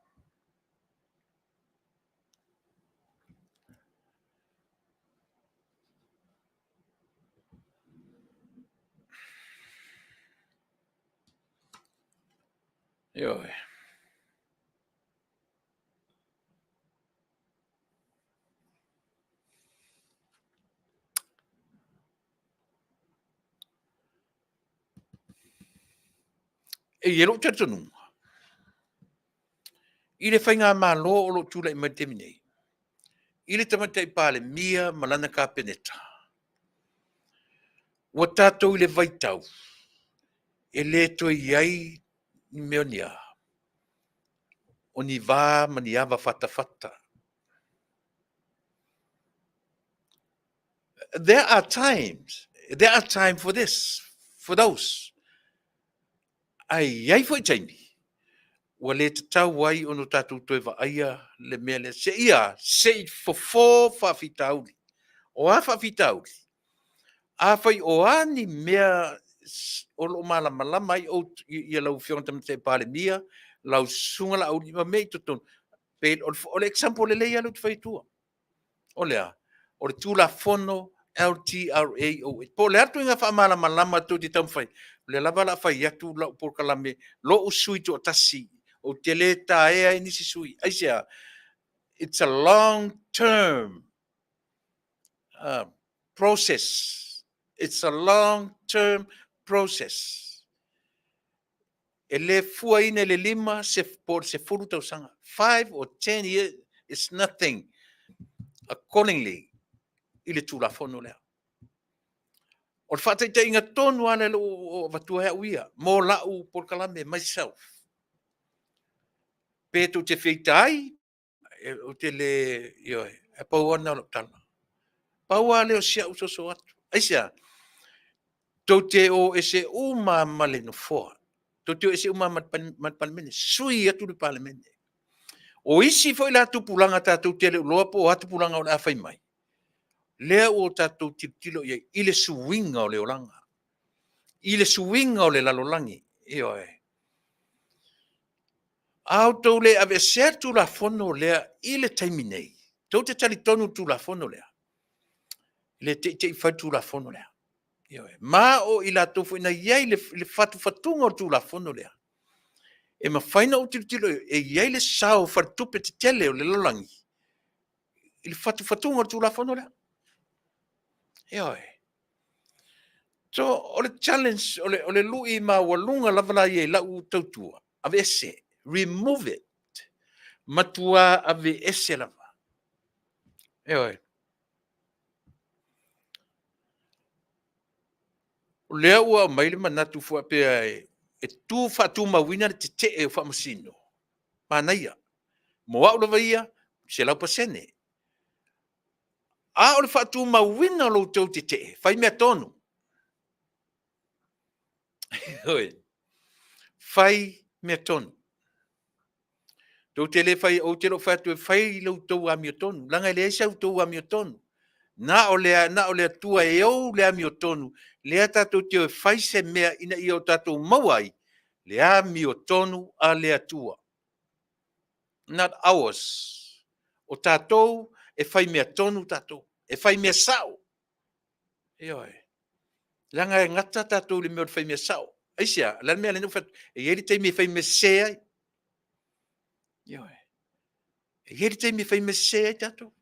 Ioe. E i ai lou talitonuga, i le faigamalo o lo o tulai mai i le taimi nei, i le Tamaitai Palemia ma lana Kapeneta, ua tatou i le vaitau e le toe i ai ni mea o ni a, o ni va ma ni ava fatafata. There are times, there are time for this, for those. Ae i ai foi taimi, ua le tatau ai ona tatou toe vaaia le mea lea, seia, se i fofo faafitauli. O a faafitauli? Afai o a ni mea o lo o malamalama ai ia lau Afioga i le Tamaitai Palemia, lau Susuga Laauli ma mea i totonu, pe o le example lelei lava lea ou te fai atua. O le a? O le Tulafono LTRA 08. Po o le a le ituaiga faamalamalama tou te taumafai, o lea lava o le a fai atu lau polokalame, lou sui usufono toatasi, ou te le taea ai nisi sui. Aisea? It's a long term process. It's a long term process. E le fuaina i le 5 se, po o le 10 tausaga. 5 or 10 years is nothing accordingly i le Tulafono lea. O le faataitaiga tonu lava lea ua avatua e au ia mo lau polokalame myself. Pe tou te feita ai, ou te le, ioe, e pau lava lena o lau tala. Pau lava lea o si au soso atu. Aisea? Tou te o ese uma ma le Nofoa. Tou te o ese uma ma le Palemene. Sui atu le Palemene. O isi foi la tupulaga tatou te le o iloa po o a tupulaga o le a fai mai, lea ua tatou tilotilo i ai i le suiga o le olaga, i le suiga o le lalolagi. Ioe. A outou le aveesea le Tulafono lea i le taimi nei, tou te talitonu i le Tulafono lea, e le teitei fai le Tulafono lea. Ioe. Ma o i latou foi na i ai le fatufatuga o le Tulafono lea, e mafai ona ou tilotilo e i ai le sao o faletupe tetele o le lalolagi i le fatufatuga o le Tulafono lea. Ioe. So, o le challenge, o le, o le lui maualuga lava la ia i lau tautua, aveese, remove it. Matua aveese lava. Ioe. O lea ua aumai le manatu faapea e, e tu faatumauina le tetee o faamasino. Manaia. Mo au lava ia, 100%. A o le faatumauina o lo outou tetee, fai mea tonu. Fai mea tonu. Tou te le fai, ou te le o fai atu e fai lo outou amiotonu, leaga e leai sa outou amiotonu. Na o le, na o le Atua e ou le amiotonu, lea tatou te o e fai se mea ina ia o tatou maua ai le amiotonu a le Atua. Not ours. O tatou e fai mea tonu tatou, e fai mea sao. Ioe. Leaga e gata tatou i le mea o le fai mea sao. Aisea? O le a le mea lea na ou fai atu? E i ai le taimi e fai mea sese ai. Ioe. E i ai le taimi e fai mea sese ai tatou.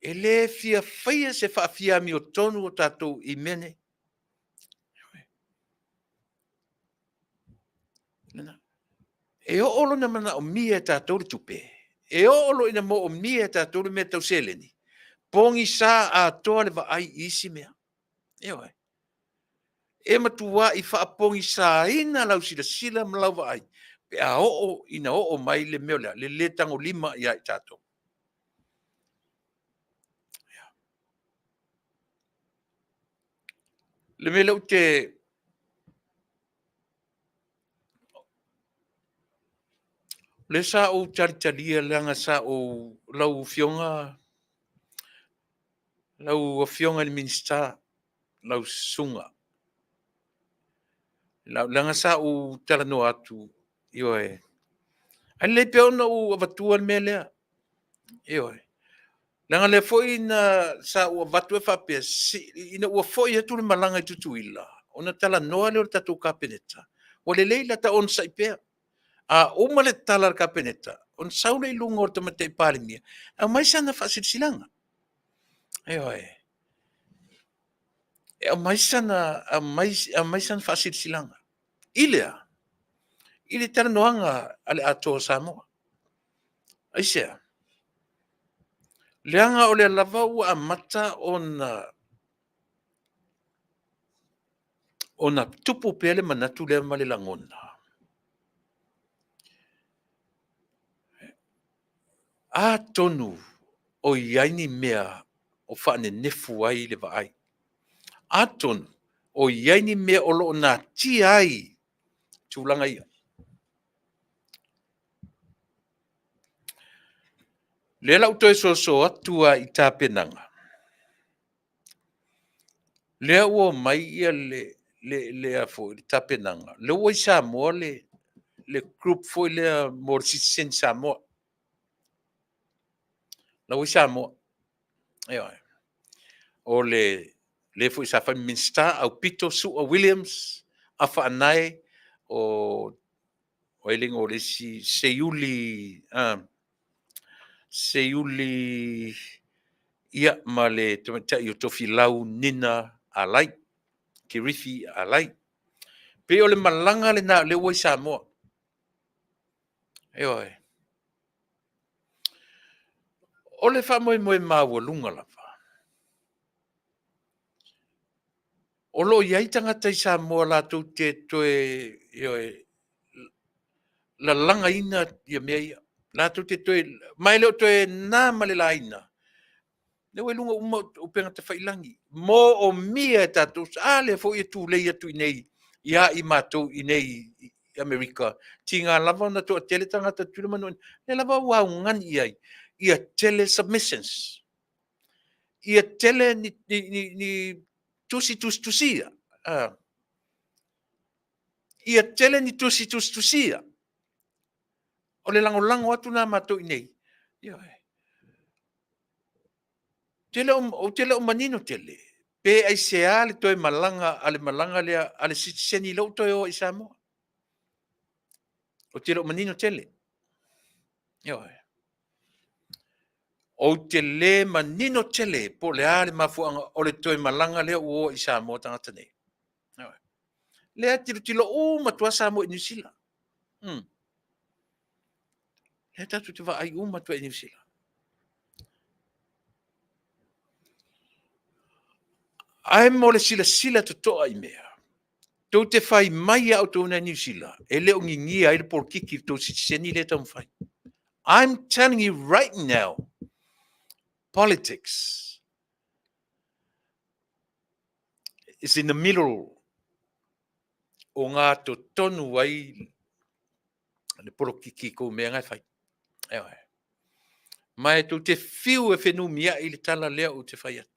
E le fia faia se faafiamiotonu o tatou i mea nei. E oo lona manaomia e tatou le tupe, e oo loa ina moomia e tatou le mea tau seleni, pogisa atoa le vaai i isi mea. Ioe. E matuai faapogisaina lau silasila ma lau vaai pe a oo ina oo mai le mea o le a? Le lē tagolima ia i tatou. Le mea lea ou te O lea sa ou talitalia leaga sa ou lau Afioga, lau Afioga i le Minisita, lau Susuga, leaga sa ou talanoa atu, ioe, ae lelei pea ona ou avatua le mea lea, ioe. Leaga lea foi na sa ou avatu ai faapea, ina ua foi atu le malaga i Tutuila, ona talanoa lea o le tatou Kapeneta, ua lelei la ta onosai pea. A uma le tala a le Kapeneta, ona sau lea i luga o le Tamaitai Palemia, e aumai sana faasilasilaga. Ioe. E aumai sana, aumai, aumai sana faasilasilaga. I le a? I le talanoaga a le Atoa o Samoa. Aisea? Leaga o lea lava ua amata ona ona tupu pea le manatu lea ma le lagona. Atonu o i ai ni mea o faanenefu ai le vaai. Atonu o i ai ni mea o lo o natia ai tulaga ia. Lea la ua toe soso atu lava i tapenaga, lea ua omai ia le, le, le, a foi, le tapenaga, lea ua i Samoa le, le group foi lea mo le sitiseni Samoa. La ua i Samoa. Ioe. O le le foi sa fai Minisita Aupito Su'a Williams, Afa Anae o o ai le igoa o le isi Seiuli, Seiuli ia ma le tamaitai o Tofilau Nina Alai, Kerifi Alai. Pei o le malaga lena o lea ua i Samoa. Ioe. O le faamoemoe maualuga lava, o lo o i ai tagata i Samoa latou te toe, ioe, lalagaina ia mea ia. Latou te toe, ma e le o toe na ma le laina, lea ua i luga uma o upega tafailagi, moomia e tatou, a lea foi e tulei atu i inei ia i matou i inei i Amerika, tiga lava ona toatele tagata Tutuila ma Manua, lea lava ua augani i ai, ia tele submissions, ia tele ni, ni, ni, ni tusi tusitusia, ia tele ni tusi tusitusia. O le lagolago atu lena a matou i inei. Ioe. Ou te le o manino tele pe aisea le toe malaga a le malaga lea a le sitiseni lea ua toe o ai i Samoa. Ou te le o manino tele. Ioe. Ou te le manino tele po o le a le mafuaaga o le toe malaga lea ua o ai i Samoa tagata nei. Ioe. Lea tilotilo uma atu lava Samoa i Niu Sila. Lea tatou te vaai uma atu ai i Niu Sila. Ae mo le silasila totoa i mea, tou te fai mai ia outou i Niu Sila, e le o gigia ai le polokiki i le tou sitiseni lea e taumafai. I'm telling you right now, politics is in the middle o ngā totonu ai le polokiki i kou mea nga e fai. Ioe. Ma e tou te fiu e fenumiai i le tala lea ou te fai atu.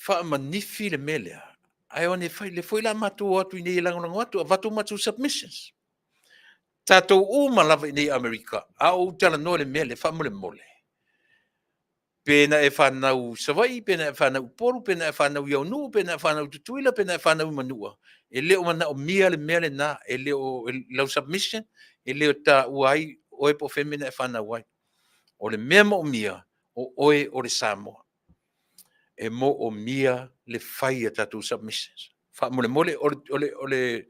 Faamanifi le mea lea, ae o ne fai, le foi la matou o atu i nei e lagolago atu, avatu matou submissions. Tatou uma lava i nei i Amerika, a ou talanoa i le mea lea, faamolemole, pe na e fanau i Savaii, pe na e fanau i Upolu, pe na e fanau i Aunuu, pe na e fanau i Tutuila, pe na e fanau i Manua, e le o manaomia le mea lena, e le o lau submission, e le o taua ai oe po o fea le mea na e fanau ai. O le mea moomia, o oe o le Samoa. E moomia le fai a tatou submissions. Faamolemole, o le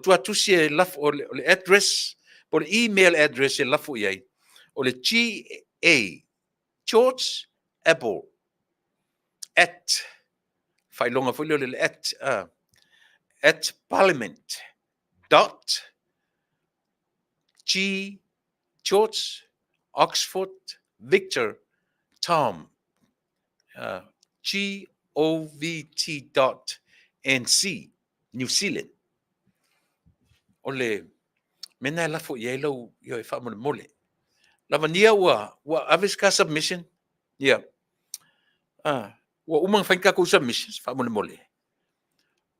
tuatusi e lafo, o le address, po o le email address e lafo i ai, o le GA, George Apple, at, faailoga foi lea o le at, at parliament dot G George Oxford Victor Tom G O V T dot N C New Zealand. O le mea lena e lafo i ai lau ioe faamolemole. Lavania ua ua ave se ka submission. Ia. Ah, ua uma ona fai ni tatou submissions faamolemole.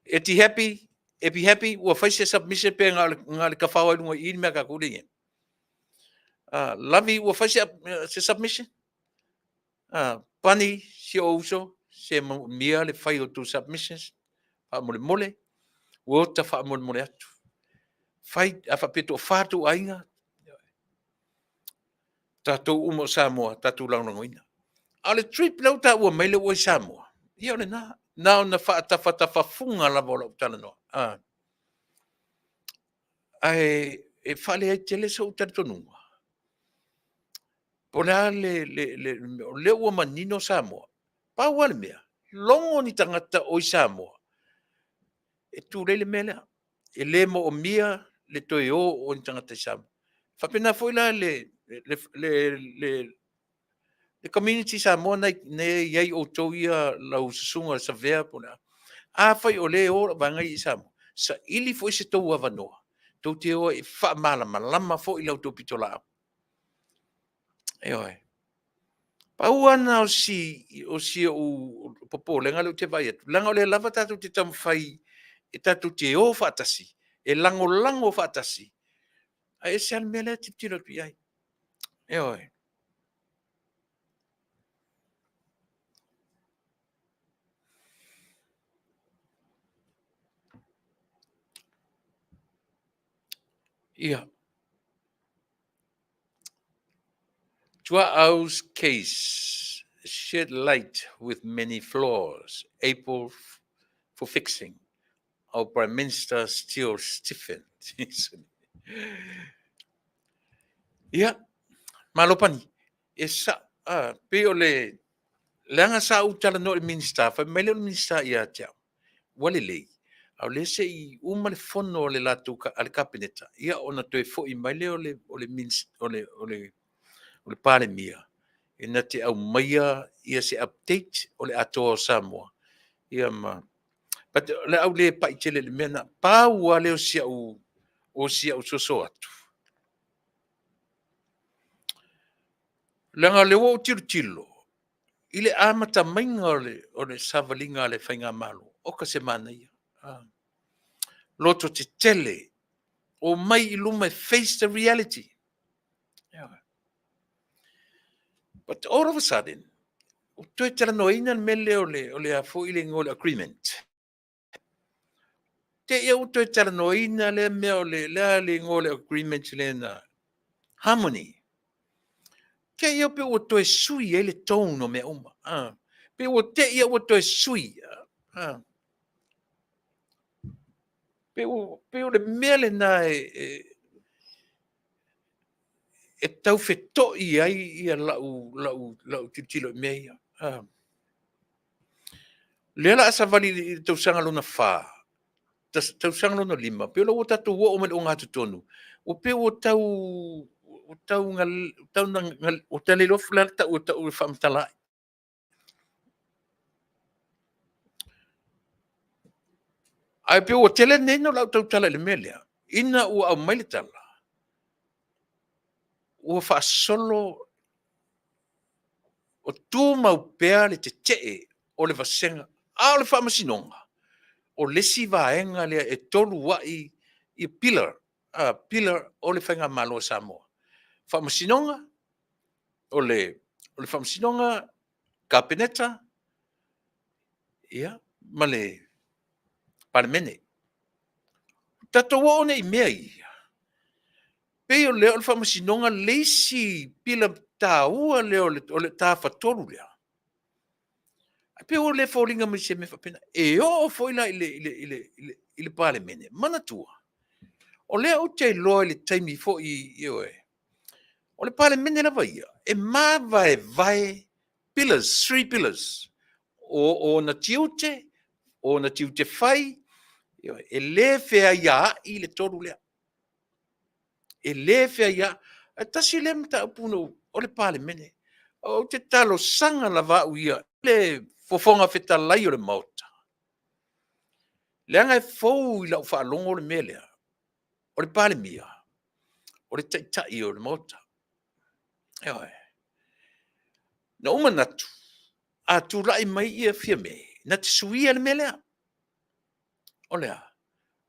E ti happy, e be happy ua fai se submission pe na o le tafao ai i luga i i le mea a tatou lea e i ai. Ah, Lavi ua fai se, se submission? Ah, Pani, si ou uso, se manaomia le fai o tou submissions, faamolemole, ua ota faamolemole atu. Fai, a faapea e toafa tou aiga, tatou uma o Samoa, tatou lagolagoina. A o le trip lea ua taua mai lea ua i Samoa, ia o lena, na ona faatafatafafuga lava o lau talanoa. Ah. Ae e faaleai tele sou talitonuga, po o le a le, le, le, o lea ua manino Samoa. Pau lava le mea, logo ni tagata o i Samoa, e tulei le mea lea. E le moomia le toe o o ni tagata i Samoa. E faapena foi la le, le, le, le, le community Samoa na i ai outou ia lau susuga le Savea po o le a. Afai o lea e o lau vaega ia i Samoa, saili foi se tou avanoa, tou te o ai e faamalamalama foi la outou pitolaau. Ioe. Pau lava lena o si, o si ou popolega lea ou te vaai atu, leaga o lea lava tatou te taumafai e tatou te o faatasi, e lagolago faatasi, ae ese lava le mea lea e tilotilo atu i ai. Ioe. Ia. Tuaau's case shed light with many flaws, able for fixing. Our Prime Minister still stiffened. Ia, malo pani. E sa, ah, pei o le, leaga sa ou talanoa i le Minisita, fai mai lea o le Minisita ia te au, ua lelei, a o lea se i uma le fono a le latou, a le Kapeneta, ia ona toe foi mai lea o le, o le, o le, o le, o le Palemia, e na te aumaia ia se update o le atoa o Samoa, ia ma, but o le a ou le pai tele i le mea lena. Pau lava lea o si au, o si au soso atu, leaga o lea ua ou tilotilo i le amata maiga o le, o le savaliga a le Faigamalo, oka se manaia. Ah. Loto tetele, omai i luma e face the reality. Yeah. But all of a sudden, ua toe talanoaina le mea lea o le, o le a foi le igoa o le agreement. Te ia ua toe talanoaina lea mea o le, le a le igoa o le agreement lea na harmony. Te ia pe ua toe sui ai le tone o mea uma. Ah. Pe ua te ia ua toe sui. Ah. Pe ua, pe o le mea lena e, e, e tau feto'i ai ia lau, lau, lau tilotilo i mea ia. Ah. Lea la a savali i le tausaga lona fa, tausaga lona lima, pei o la ua tatou oo mai i le ogatotonu, ua pei ua tau, ua tau, tau ua tau le iloa po o le a le tau e tau e faamatala ai. Ae pei ua tele nei ona o lau tautala i le mea lea, ina ua aumai le tala, Ua faasolo o tumau pea le tetee o le vasega, a o le faamasinoga, o le isi vaega lea e tolu ai i pillar, a, pillar o le Faigamalo a Samoa. Faamasinoga, o le, o le Faamasinoga, Kapeneta, ia, ma le Palemene. Tatou oo nei i mea ia, pei o lea o le Faamasinoga le isi pila taua lea o le tafatolu lea, ae pei ua le foliga mai se mea faapena. E oo foi la i le Palemene, manatua, o lea ou te iloa i le taimi foi, ioe, o le Palemene lava ia, e mavaevae pillars, three pillars, o ona tiute, o ona tiute fai, ioe, e le feaiaai le tolu lea. E le feaiaai. Ae tasi lea mataupu na ou, o le Palemene. Ou te talosaga lava au ia i le Fofoga Fetalai o le Maota, leaga e fou i lau faalogo le mea lea, o le Palemia, o le Taitai o le Maota. Ioe. Na ou manatu, a tulai mai ia Fiame, na te suia le mea lea. O le a?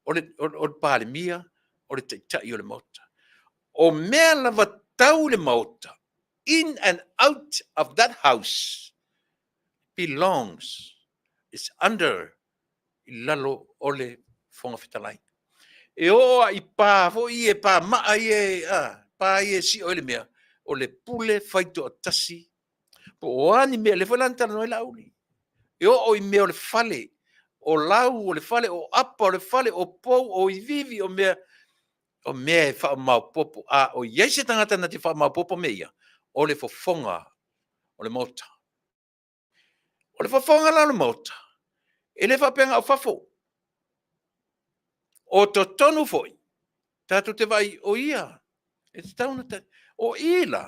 O le, o, o le Palemia, o le Taitai o le Maota. O mea lava tau i le Maota, in and out of that house, belongs, is under, i lalo o le Fofoga Fetalai. E oo lava i pa foi ia, pa maa ia, a, pa ia e sio ai le mea, o le pule faitoatasi, po o a ni mea, lea foi la na talanoa ai Laauli, e oo i mea o le fale, o lau o le fale, o apa o le fale, o pou, o iviivi, o mea, o mea e faamaopoopo. A o i ai se tagata na te faamaopoopo mea ia, o le fofoga o le Maota. O le fofoga la o le Maota, e le faapea na o fafo. O totonu foi, tatou te vaai, o ia, e tatau ona ta... O i la,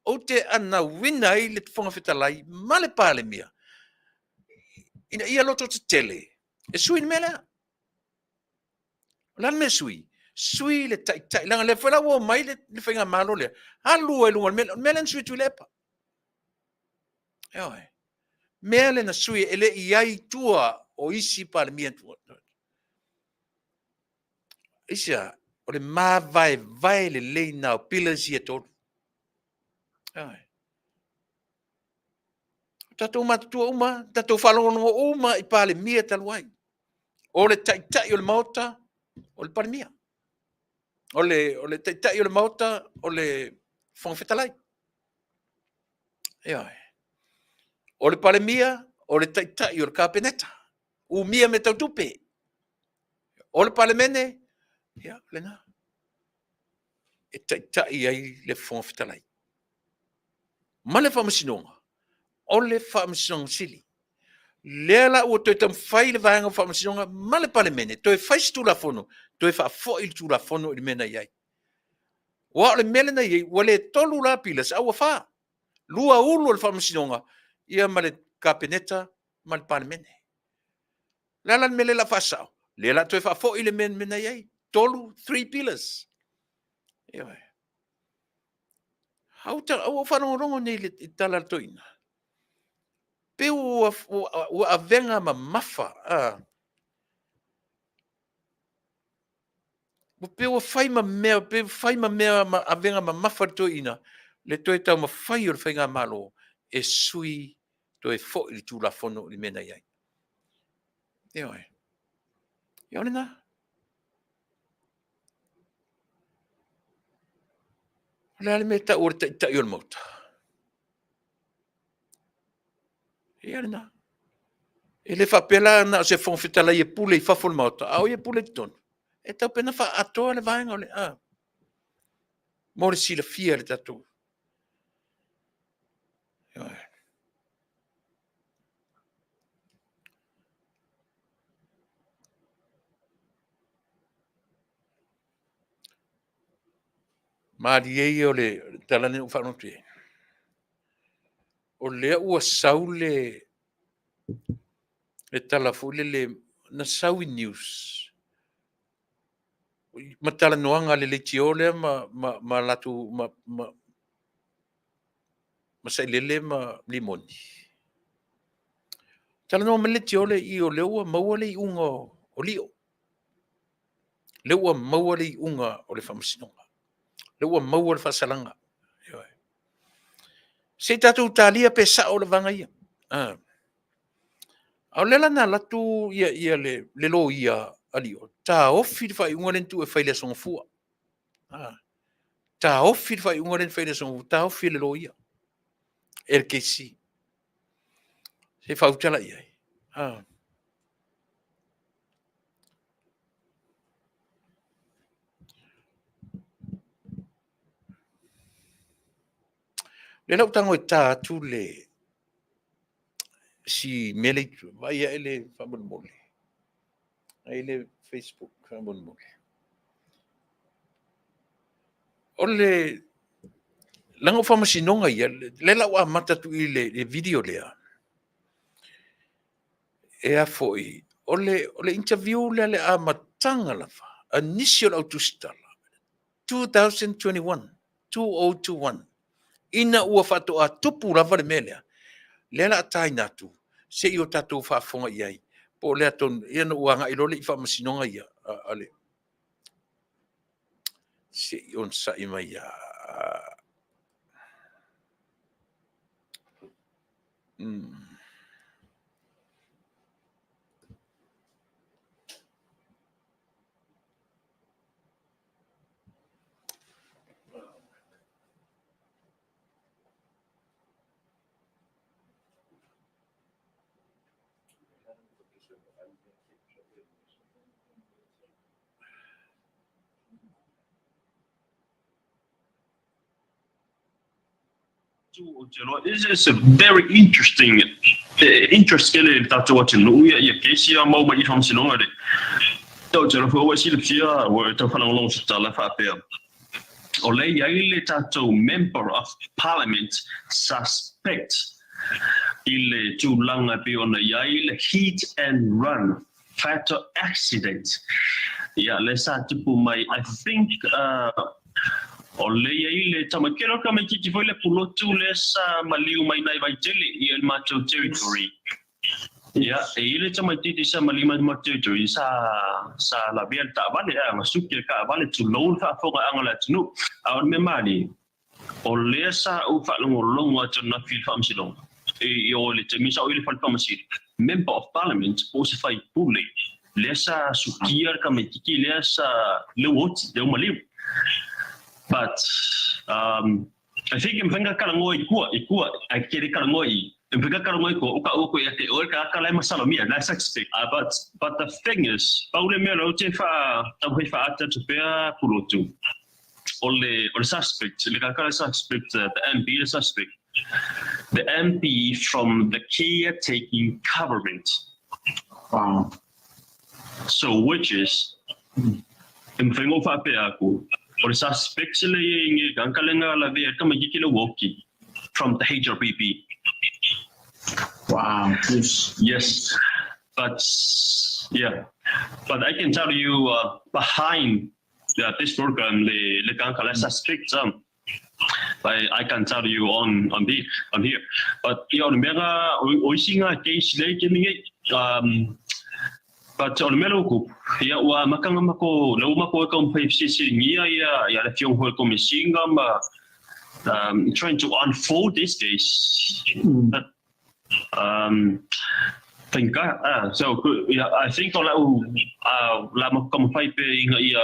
ou te anauina ai le Fofoga Fetalai ma le Palemia, ina ia lototetele e sui le mea lea. O le a le mea e sui? Sui le taitai, leaga o lea foi la ua omai le faigamalo lea, alu ai i luga o le mea lea, o le mea lea na sui e Tuilaepa. Ioe. Mea lea na sui e le i i ai i tua o isi Palemia. Aisea? O le mavaevae lelei na o pillars ia e tolu. Ioe. O tatou matutua uma, tatou faalogologo uma i Palemia talu ai. O le taitai o le Maota, o le Palemia. O le taitai o le Maota, o le Fofoga Fetalai. Ioe. O le Palemia, o le taitai o le Kapeneta. Umia mea tau tupe. O le Palemene, ia, lena. E taitai ai le Fofoga Fetalai. Ma le Faamasinoga, o le Faamasinoga Sili. Lea la ua toe taumafai le vaega o Faamasinoga ma le Palemene, toe fai se Tulafono, toe faafoi le Tulafono i le mea na i ai. Aua o le mea lea na i ai, ua le tolu la pillars, a ua fa. Lua ulu o le Faamasinoga, ia ma le Kapeneta ma le Palemene. O le a la le mea lea o le a faasao? Lea o le a toe faafoi le mea na i ai. Tolu, three pillars. Ioe. Ua ou faalogologo nei i le tala a le toeaina, pei ua avega mamafa, ua pei ua fai ma mea, pei ua fai ma mea ma avega mamafa e le toeaina le toe taumafai o le faigamalo e sui toe foi le Tulafono i le mea na i ai. Ioe. Ia o lena. O le a le mea e tau o le taitai o le Maota? Ia lena. E le faapea la na o se Fofoga Fetalai e pule i fafo o le Maota, a o ia e pule i totonu. E tatau pea ona faaatoa le vaega o le a. Mo le silafia e le tatou. Malie ia o le tala lea na ou faalogo atu i ai, o lea ua sau le tala foi lele na sau i news ma talanoaga a le leitio lea ma latou ma ma sailele ma limoni. Talanoa mai le tiole i o lea ua maua le iuga o Lio. Lea ua maua le iuga o le faamasinoga. Lea ua maua le faasalaga. Ioe. Se i tatou talia pe sao le vaga ia. Ah. A o lea la na alu atu ia, ia le, le loia a Lio, taofi le faaiuga lea na tuu e fai i le Aso Gafua. Ah. Taofi le faaiuga lea na fai i le Aso Gafua, taofi e le loia, e le KC. Se faautala i ai. Ah. Lea la ua tago e ta atu le si mea lea i tua, vaai ae le faamolemole. Ai le Facebook faamolemole. O le leaga o faamasinoga ia, lea la ua amata atu i le, le video lea. E a foi, o le, o le interview lea le amataga lava a nisi o le au tusitala 2021, 2021, ina ua faatoa tupu lava le mea lea, lea la a taina atu se i o tatou faafofoga i ai, po o le a tonu, ia na ua agai loa lea i faamasinoga ia a, a le, se i onosai mai a. It's a very interesting interest kele le tatou atunuu ia ia kesi ia mau mai i faamasinoga le tau te alofa ua silafia ua tau faalogologo se tala faapea o lea i ai le tatou member of parliament suspect i le tulaga e pei ona i ai le hit and run fatal accident ia lea sa tupu mai I think o lea i ai le tamaitiiti o le tamaitiiti foi le pulotu lea sa maliu mai nai Vaitele i le matou territory ia e i ai le tamaitiiti sa maliu mai le matou territory sa sa lavea le taavale a suki le taavale tulou le faafofogaaga a le atunuu a o le mea malie O lea sa ou faalogologo atu ananafi i le Faamasinoga, i o i le taimi sa ou i le Fale Faamasino, Member of Parliament po o se faipule lea sa sukia le tamaitiiti lea sa lea ua oti, lea ua maliu. But um, I think e mafai ona talanoa i tua, i tua, ae te le talanoa i i. E mafai ona talanoa i tua, o ka ua koe ia te oe le tagata la e masalomia, la e suspect. But, but the thing is, pau le mea o lea ou te faa, taumafai faaata atu pea Pulotu, o le, o le suspect, le kaka le suspect, the MP le suspect, the MP from the caretaking government. Wow. So which is, e mawhai ngō whaapea aku, o le suspect le ye inge ka kalenga la vea ka mai le woki from the HRPP. Wow. Yes. Yes. But yeah, but I can tell you behind yeah, this program le le kang kala suspect I, I can tell you on on the on here but ia o le mea nga o isi nga case le ke mingi but o le mea ku ia ua makanga mako le uma ko ka mpai sisi ngia ia ia le fiong hoi komisinga ma trying to unfold this case but Think ah, so yeah, I think o lau la ma ka mawhai pe inga ia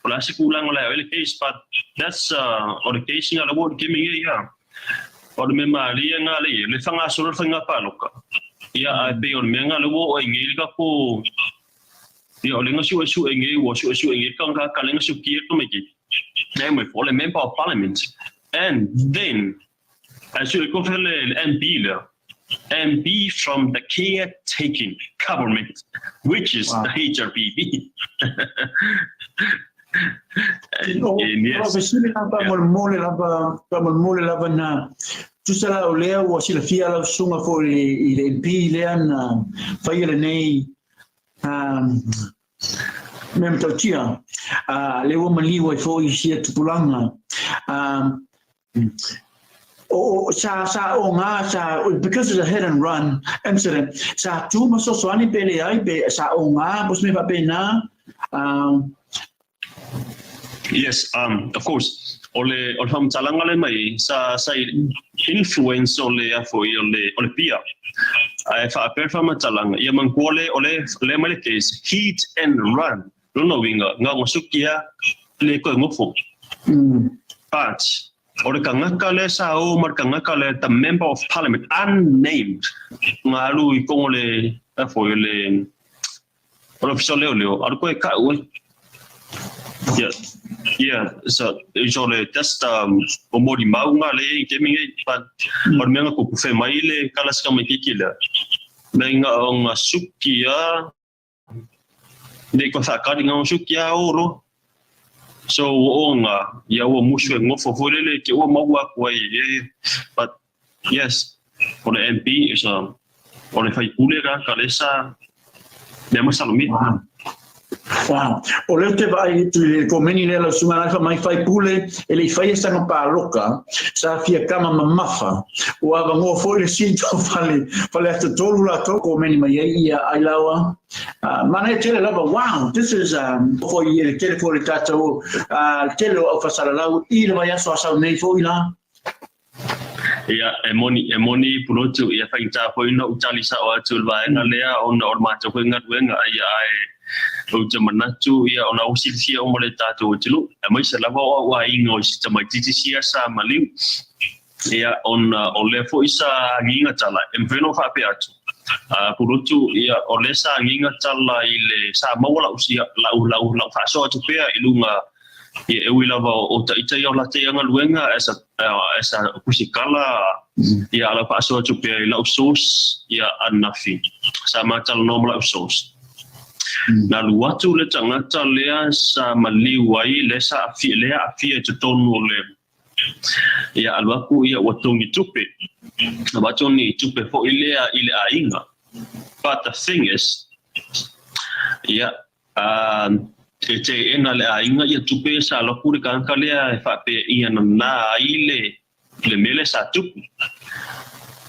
o la se kulang o la ele case but that's o le case nga la wo ke mingi ia o le me ma li nga le le whanga solo whanga paloka ia ai pe o le mea nga le wo o ingi ka ko ia o le nga su su ingi wo su su ingi ka ka ka le nga su ki ko me ki ne me for le member of parliament and then As you go for the MP lea, MP from the caretaking government, which is the HRPP. And yes. O fesili la faamolemole lava, faamolemole lava na tusa la o lea ua silafia lau susuga foi i le MP lea na faia lenei mea matautia, lea ua maliu ai foi i sia tupulaga. O, o, sa, sa o ngā, sa, because it's a hit and run incident, sa tū ma sosoani pe le ai, pe sa o ngā, po se mea faapena. Yes, of course. O le, o le faamatalaga le mai, sa, sa influence o le afo i o le, o le pia. Ae faapea le faamatalaga, ia manatua le, o le, le mai le case, hit and run. Lona uiga, gaugasukia le koe gofo. But, o le tagata lea sa o ma le tagata lea, the member of parliament, unnamed, nga alu i kogo le, afo i o le, o le ofisa o leoleo, alu koe ka'u ai. Yeah, yeah, so, so le, that's the, o molimau nga le i taimi nei, but, o le mea nga kupu, fai mai le kala sika mai keiki lea, me nga o nga sukia, Nei kua whakari nga suki a oro. So o nga ia ua musu e ngofo foi lele ke ua maua aku ai e but yes o le MP is a o le faipule ka ka lesa mea masalomia. Wow. Wow. O lea ou te vaai atu i le komeni lea lau susuga Alaifa mai faipule e le i faia sana paloka sa fia kama mamafa ua avanoa foi le seat o fale Faleata 3 latou komeni mai ai ia Ailaoa. Manaia tele lava wow this is foi i le tele foi le tatou le tele o au fasalalau i le vaiaso a sau nei foi la. Ia, e moni, e moni Pulotu, ia faigata foi ona ou tali sao atu i le vaega lea ona o le matou foi galuega, ia ae ou te manatu ia ona ua silafia uma le tatou atunuu, aemaise lava o au aiga o si tamaitiiti sia sa maliu, ia ona o lea foi sa agiga tala, e mafai ona ou faapea atu, Pulotu, ia o lea sa agiga tala i le, sa maua lau, lau, lau, lau faasoa atu pea i luga Ia, e ui lava o taita ia o lata ia galuega as a, as a pusikala, ia ala faasoa atu pea i lau source, ia ananafi. Sa matalanoa ma lau source. Na alu atu le tagata lea sa maliu ai, lea sa aafia, lea aafia i totonu o le, ia alu aku ia ua togi tupe. Avatu ni tupe foi lea i le aiga. But the thing is, ia, Ā, e teena le aiga ia tupe sa loku le kanaka lea e faapea ia nanā ai le, le mea lea sa tupu.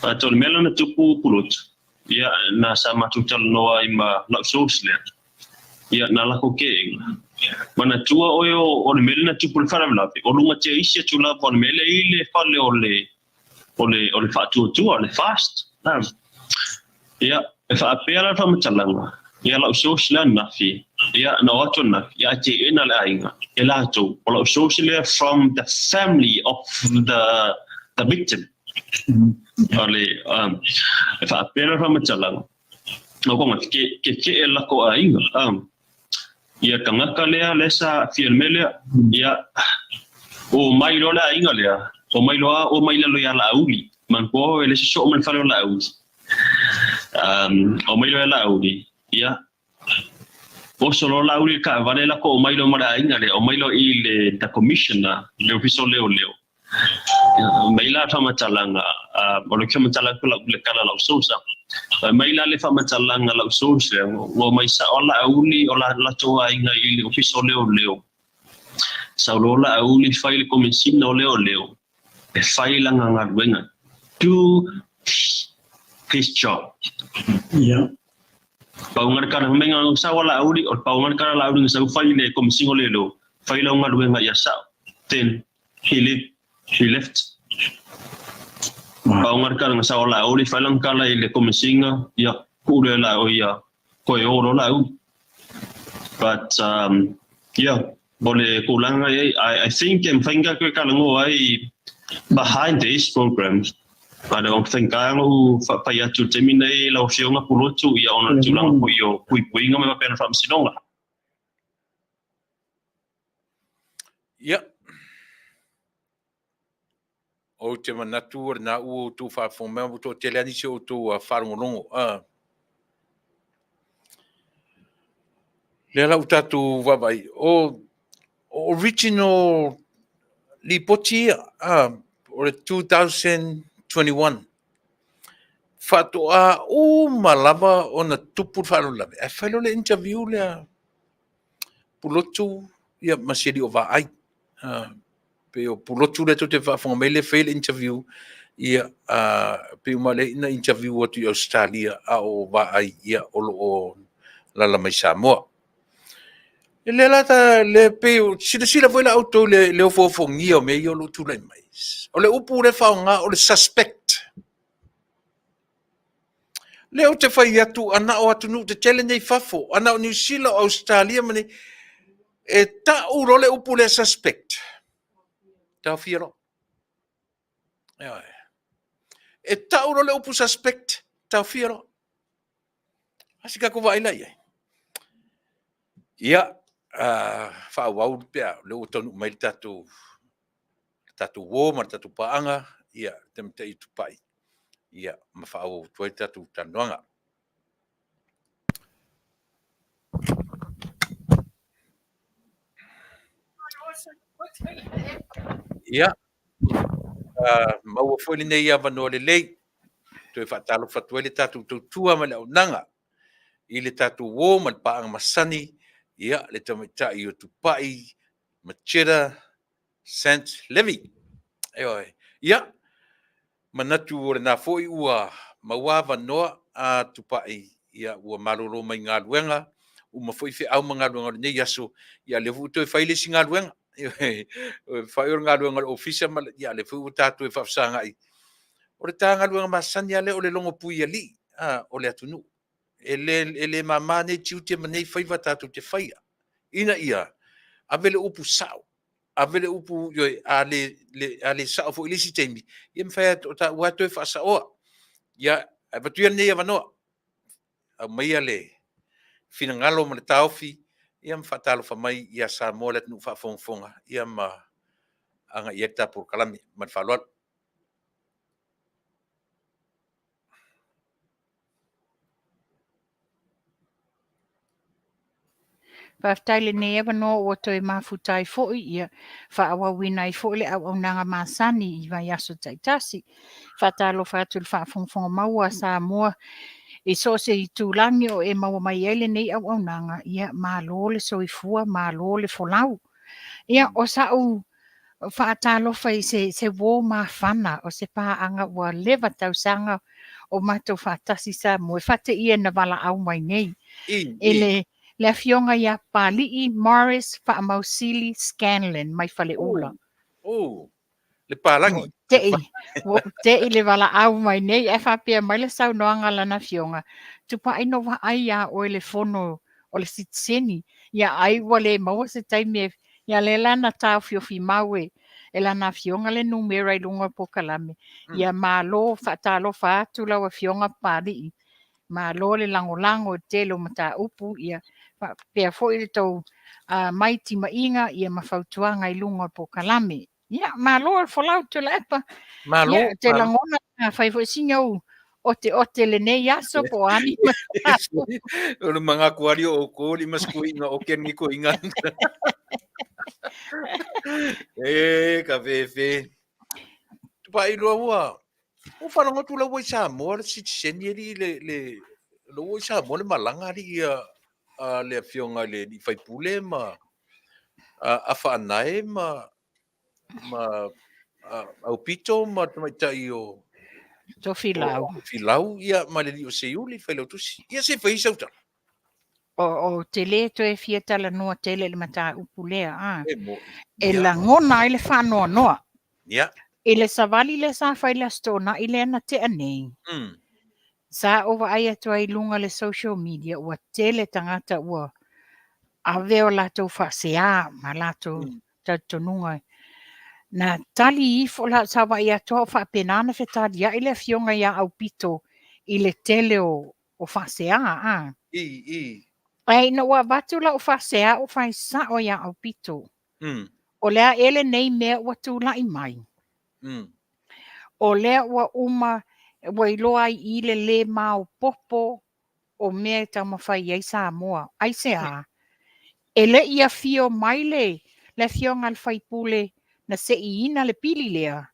But o le mea lea na tupu Pulotu, ia, na sa matou talanoa ai ma lau source lea, ia, na lako keʻena. Manatua oe o, o le mea lea na tupu i le faalavelave, o luga tea isi atu lava o le mea lea i le fale o le, o le, o le faatuatua, le fast. Ia, e faapea la le faamatalaga, ia lau source lea ananafi, ia na o atu ananafi, ia ae teena le aiga, e latou, o lau source lea from the family of the, the victim. O le, um, e faapea la le faamatalaga, o konga, ke, ke ke e lako aiga, ia tagata lea lea sa aafia i le mea lea, ia, o mai loa le aiga lea, o mai loa, o mai lalo ia Laauli, manatua e le sosoo ma le fale o Laauli. O mai loa ia Laauli, ia, oso loa Laauli i le taavale lako o mai loa ma le aiga lea, o mai loa i le the commissioner, le ofisa o leoleo. Mai la faamatalaga, o le faamatalaga foi le tala lau source. Mai la le faamatalaga lau source lea, ua mai sao Laauli o la latou aiga i le ofisa o leoleo. Sau loa Laauli fai le komesina o leoleo e fai lana galuega, do his job. Yeah. Pau nga le kala mai nga sao Laauli, o le pau nga le kala Laauli nga sau fai le komesina o leoleo, fai lau galuega ia sao. Then He left. He left. Pau nga kala nga sa ola oli falang kala i le komisinga ia kule la o ia koe oro la u. But yeah, o le kulanga e I think em whainga koe kala ngo ai behind this program. But o whainga u whai atu te mina i lau whionga pulotu ia ona tūlanga po i o puipuinga me wapena whamsinonga. Ia. Ou te manatu o lena ua outou faafofoga mai, ua toatele lava nisi o outou faalogologo. Lea la ua tatou vaavaai, o original lipoti ia, o le 2021, faatoa uma lava ona tupu le faalavelave, ae fai loa le interview lea Pulotu ia ma si alii o Vaai. Pei o Pulotu lea tou te faafofoga mai lea e fai le interview, ia, pei uma lea na interview atu i Ausetalia a o vaai, ia, o lo o alaala mai Samoa. E le la ta le pei o silasila foi la outou le le ofoofogia o mea ia o lo o tulai mai. O le upu lea faaaoga o le suspect. Lea ou te fai atu ana o atunuu tetele nei fafo, ana o Niu Sila, o Ausetalia ma nei, e tau loa le upu lea suspect, taofia loa. Ioe. E tau loa le upu suspect, taofia loa. A se tatou vaai la i ai. Ia, faaauau pe a, lea ua taunuu mai le tatou le tatou uo ma le tatou paaga, ia, le Tamatai o Tupai, ia, ma faaauau atu ai le tatou talanoaga. Ia, maua foi lenei avanoa lelei, toe faatalofa atu ai le tatou tautua ma le auaunaga i le tatou uo ma le paaga masani, ia, le Tamaitai o Tupai Macheta Sant Levy. Ioe. Ia, manatu o lena foi ua maua avanoa a Tupai, ia, ua malolo mai galuega, uma foi feau ma galuega o lenei aso, ia, lea foi ua toe fai le isi galuega. Ioe. Fai o le galuega a le ofisa ma le, ia, lea foi ua tatou faafesagai. O le ta galuega masani lava lea o le logo puialii o le atunuu. E le mama nei tiute ma nei faiva tatou te faia, ina ia ave le upu sao, ave le upu, ioe, a le, le, a le sao foi i le isi taimi, ia mafai lava o taua toe faasaoa. Ia, avatu ia lenei avanoa, aumaia le finagalo ma le taofi, ia ma faatalofa mai ia Samoa le atunuu faafogafoga, ia ma agai i ai le ta polokalame. Ma le faaaloalo. Faafetai i lenei avanoa ua toe mafuta ai foi, ia faaauauina ai foi le auaunaga masani i vaiaso taitasi. Faatalofa atu i le faafogafoga maua a Samoa i so o se itulagi o e maua mai ai lenei auaunaga, ia malo le soifua, malo le folau. Ia, o sa'u faatalofa i se, se uo mafana o se paaga ua leva tausaga o matou faatasi Samoa e faateia na valaau mai nei. E le, le afioga ia Papalii Morris Faamausili Scanlan mai Faleula. Oh, oh, le palagi. Tei, ua tei le valaau mai nei, ae faapea mai le saunoaga a lana afioga, Tupai no vaai iā oe le fono o le sitiseni, ia ai ua le maua se taimi e, ia lea la na taofiofi mau e, e lana afioga le numera i luga o le polokalame. Ia malo faatalofa atu lau afioga Papalii, malo le lagolago i le tele o mataupu, ia faapea foi le tou mai timaiga ia ma fautuaga i luga o le polokalame. Ia, malo le folau Tuilaepa. Malo. Ia, te lagona a fai foi sina ou oteote lenei aso po o a ni O le mangaku ali o kou li maskuinga o ken ni ko inga. E ka fefe. Tupai lua ua. Ua faalogo atu la ua i Samoa le sitiseni alii le le la ua i Samoa le malaga alii ia a le afioga i le alii faipule ma Afa Anae ma ma Aupito ma le tamaitai o Tofilau. Tofilau ia ma le alii o Seiuli le failautusi. Ia se i fai sau tala. O te le toe fia talanoa tele i le mataupu lea, a. E lagona ai le faanoanoa. Ia. I le savali lea sa fai i le Aso Toonai lea na tea nei, sa ou vaai atu ai i luga o le social media ua tele tagata ua ave o latou faasea ma latou talitonuga. Na tali ifo, la, sa vaai atu au faapena ona fetaliai le afioga ia Aupito i le tele o, o faasea, a. I, i. Ae ina ua avatu lau faasea ua fai sao ia Aupito. O le a ea lenei mea ua tulai mai? O lea ua uma, ua iloa ai i le lē maopoopo o mea e taumafai ai Samoa. Aisea? E le i afio mai le, le afioga a le faipule na seiina le pili lea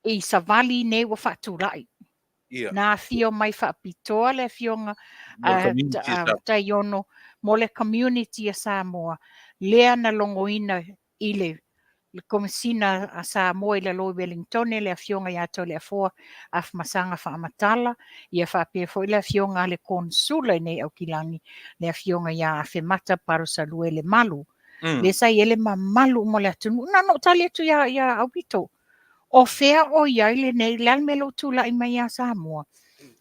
i savali nei ua faatulai. Na afio mai faapitoa le afioga a Taiono mo le community a Samoa lea na logoina i le le Komesina a Samoa i lalo i Welingtone, le Afioga ia Toleafoa Afamasaga Faamatala, ia faapea foi le Afioga a le Konesula i nei Aukilani, le Afioga ia Afemata Palusalue Lemalu. Lea sa i ai le mamalu uma o le atunuu. Na ona ou tali atu ia, ia Aupito, o fea o i ai lenei, le a le mea lea ua tulai mai ia Samoa?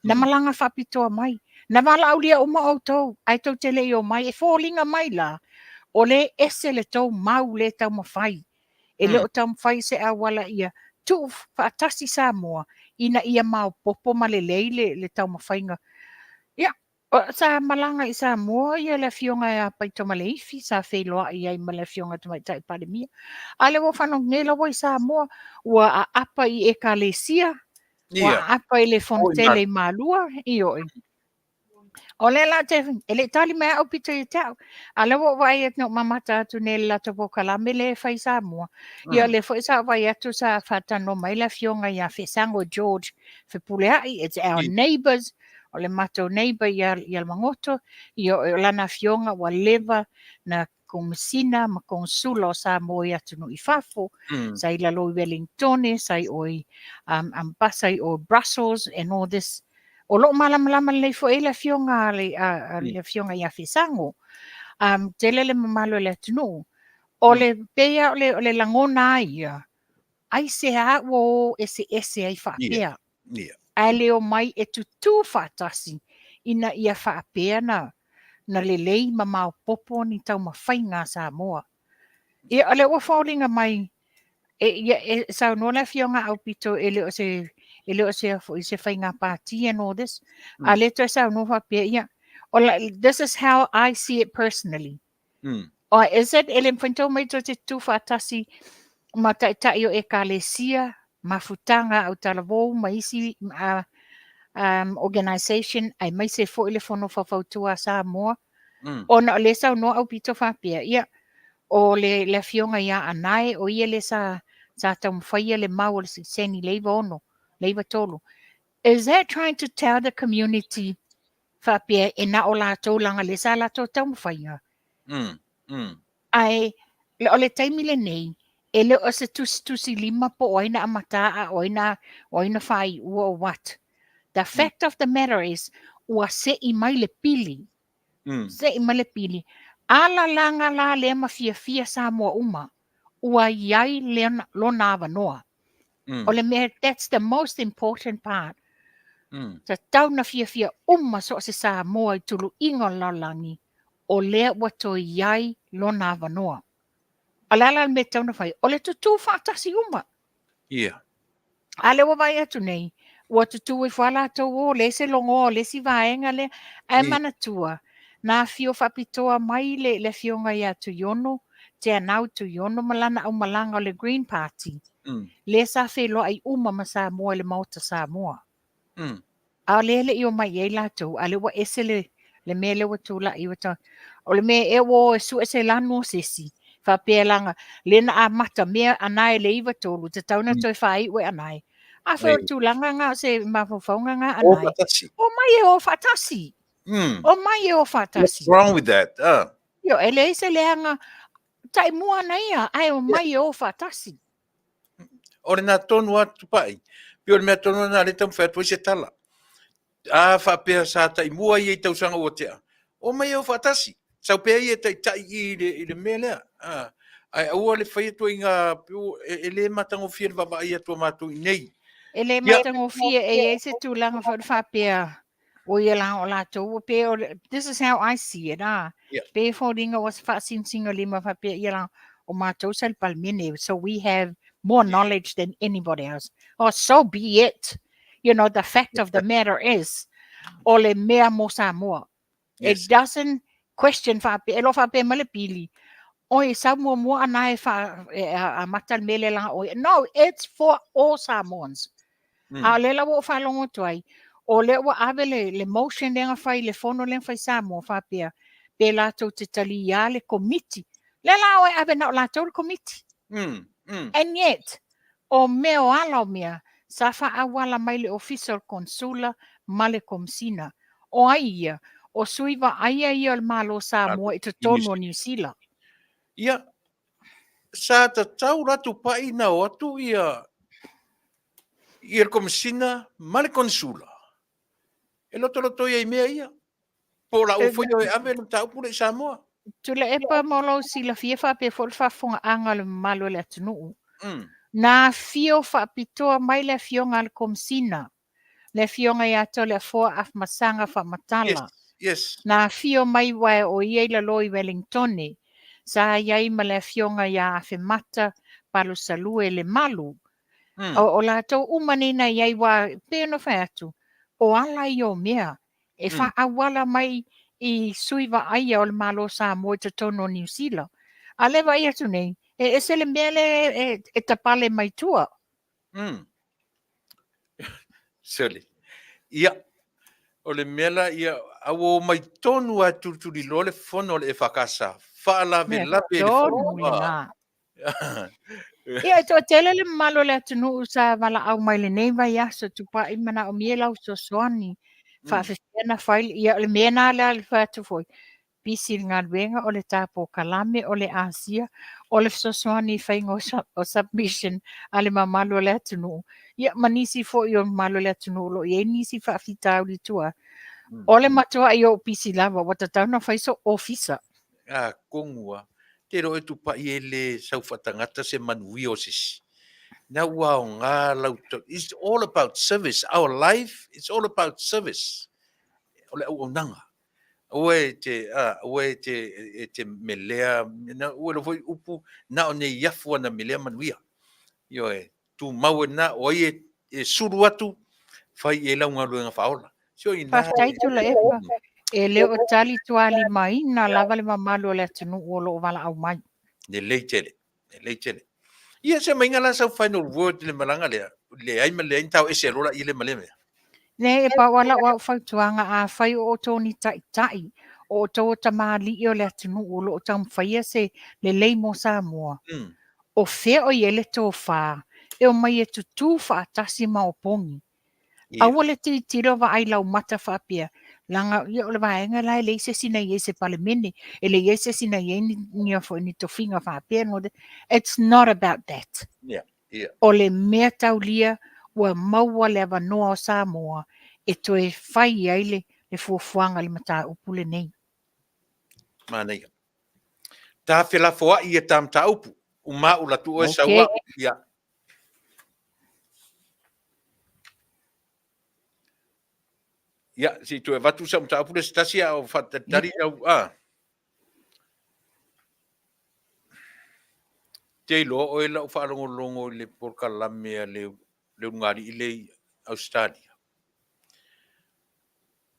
Na malaga faapitoa mai. Na valaaulia uma outou, ae tou te le i omai. E foliga mai la, o lea e ese le tou mau lea e taumafai. E le o taumafai se auala ia tuu faatasi Samoa ina ia maopoopo ma lelei le, le taumafaiga. Ia, sa malaga i Samoa ia le afioga ia Paitomaleifi, sa feiloai ai ma le afioga Tamaitai Palemia. A lea ua faalogo nei la ua i Samoa, ua aapa i Ekalesia, ua aapa i le fonotele i Malua, ioe. O lea la te, e le i tali mai au pito ia te au. A lea ua ou vaai atu, na ou mamata atu nei i le latou polokalame lea e fai i Samoa. Ia o lea foi sa ou vaai atu sa faatalanoa mai le afioga ia Fesango George Fepuleai, it's our neighbours, o le matou neighbour ia, ia Magoto, ia o lana afioga ua leva na Komesina ma Konesula o Samoa i atunuu i fafo, sa i lalo i Wellingtone, sa i o i um, Ambassa i o Brussels and all this. O loo malamalama lelei foi ai le afioga a le, a, a le afioga ia Fesango. Um, tele le mamalu o le atunuu. O le pei lava o le, o le lagona a ia, aisea ua o eseese ai faapea? Yeah. Ae le omai e tutū faatasi ina ia faapea na, na lelei ma maopoopo ni taumafaiga a Samoa. Ia, o lea ua foliga mai, e, ia, e saunoa le Afioga Aupito e le o se, e le o se, foi, se faiga pati and all this. A lea toe saunoa faapea, ia, o la, this is how I see it personally. Or is it, e le mafai ona omai tou te tutū faatasi ma taitai o Ekalesia, mafutaga autalavou ma isi uh, um, organisation, aemaise foi le Fono Faufautua a Samoa, ona o lea saunoa Aupito faapea, ia, o le, le afioga ia Anae, o ia lea sa, sa taumafaia le mau o le sitiseni le 96, le 93. Is that trying to tell the community faapea e na o latou leaga lea sa latou taumafaia? Ae o le taimi lenei, e le o se tusitusi lima po o ai na amata a o ai na, o ai na faaiua or what. The fact of the matter is, ua se'i mai le pili. Se'i mai le pili. Alalaga la lea ma fiafia Samoa uma, ua i ai lena, lona avanoa. O le mea, that's the most important part. Tatau na fiafia uma so o se Samoa i tuluiga o le lalolagi, o lea ua toe i ai lona avanoa. O le a la le mea e tatau ona fai? O le tutū faatasi uma. A lea ua vaai atu nei, ua tutū ifo lava latou, o leai se logoa o le isi vaega lea. Ae manatua, na afio faapitoa mai le, le afioga ia Tuiono, Teanau Tuiono ma lana aumalaga o le Green Party, lea sa feiloai uma ma Samoa i le Maota Samoa. A o lea e le i omai i ai latou, a o lea ua ese le, le mea lea ua tulai. Ua ta, o le mea ea ua o e sue se lanu o se isi, faapea leaga lea na amata mea Anae le 93, tatau ona toe faaiu e Anae. Afai o le tulaga na o se mafaufauga na O Anae, faatasi. omai e o faatasi. Omai e o faatasi. What's wrong with that? Ah. Io, e leai se leaga, taimua ana ia, ae omai e o faatasi. O lena tonu a Tupai. Pei o le mea tonu lena lea e taumafai atu ai se tala. A faapea sa taimua ia i tausaga ua tea, omai e o faatasi. Sau pea ia e taitai i le, i le mea lea. A, ae aua le fai atu ai ngā, e, e le matagofie le vaavaai atu a matou i nei. E le matagofie, e i ai se tulaga foi faapea, o ia la o latou, ua pei o le, this is how I see it, ah. Pei e foliga ua faasinosinolima faapea ia la o matou sa i le Palemene, so we have more knowledge than anybody else. Oh, so be it. You know, the fact of the matter is, o le mea mo Samoa. It doesn't question faapea, e lo faapea mai le pili, oi, sau muamua ana e fa, e, a, amata le mea lea la oi. No, it's for all Samoans. A o lea la ua ou faalogo atu ai, o lea ua ave le, le motion lea na fai, le fono lea na fai Samoa faapea, pe latou te taliā le komiti. Lea la o e ave na o latou le komiti. And yet, o mea o ala o mea, sa faaauala mai le Ofisa o le Konesula ma le Komesina. O ai ia? O sui vaaia ia o le Malo o Samoa i totonu o Niu Sila. Ia. Sa tatau la Tupai na o atu ia ia le Komesina ma le Konesula e lotoloto ia i mea ia. Po o la ua foi e ave le mataupu lea i Samoa. Tuilaepa mo lou silafia faapea foi le faafofogaaga a le mamalu o le atunuu. Na afio faapitoa mai le afioga a le Komesina le afioga ia Toleafoa Afamasaga Faamatala. Yes, yes. Na afio mai uae o ia i lalo i Wellingtone, sa i ai ma le afioga ia Afemata Palosalue Lemalu. O latou uma nei na i ai ua pei ona fai atu, o ala ia o mea e faaauala mai i sui vaaia o le Malo o Samoa i totonu o Niu Sila. A lea e vaai atu nei, e ese le mea lea e tapale mai tua. Sole. Ia, o le mea la, ia, a ua omai tonu lava e tulituliloa le fono a le EFKS, faalavelave i le fono. Lena. Ia, e toatele le mamalu o le atunuu sa valaau mai lenei vaiaso, Tupai, manaomia lau fesoasoani, faafefea na fai, ia, o le mea lena lea e fai atu foi, pisi i le galuega, o le ta polokalame, o le asia, o le fesoasoani i faiga o submission a le mamalu o le atunuu, ia ma nisi foi o mamalu o le atunuu o lo o i ai nisi faafitauli i tua. O le matuai ou pisi lava, ua tatau ona fai sou ofisa. Atonu lava, te iloa oe Tupai e le sau faatagata se manuia o se isi. Na ua aoga lau, it's all about service, our life it's all about service. O le auaunaga. Aua e te, a, aua e te, e te melea, na, ua iloa foi upu, na o nei afu ana melea manuia. Ioe, tumau e na, o ai e, e sulu atu, fai i ai lau galuega faaola. So ina... Faafetai Tuilaepa. E le o talitualimaina lava le mamalu o le atunuu o lo o valaau mai. Lelei tele. Lelei tele. Ia se maiga la sau final word i le malaga lea, leai ma leai ni tao ese loa laia lea ma lea mea. Leai, e pau lava lau au fautuaga, afai o outou ni taitai, o outou o tamalii o le atunuu o lo o taumafaia se lelei mo Samoa, o fea o i ai le tofa e omai e tutū faatasi ma opogi? Aua le tilotilo vaai laumata faapea, leaga ia o le vaega la e leai se isi na i ai i se Palemene, e leai se isi na i ai ni, ni, foi, ni tofiga faapea. It's not about that. Yeah. O le mea taulia ua maua le avanoa o Samoa e toe fai ai le, le fuafuaga i le mataupu lenei. Manaia. Ta felafoai ia ta mataupu. Uma ula tu oe okay. saua. Ia. Ia, se i toe avatu sau mataupu le se tasi a o faatalitali au, a. Te iloa oe lau faalogologo i le polokalame a le le ulugalii le i Ausetalia.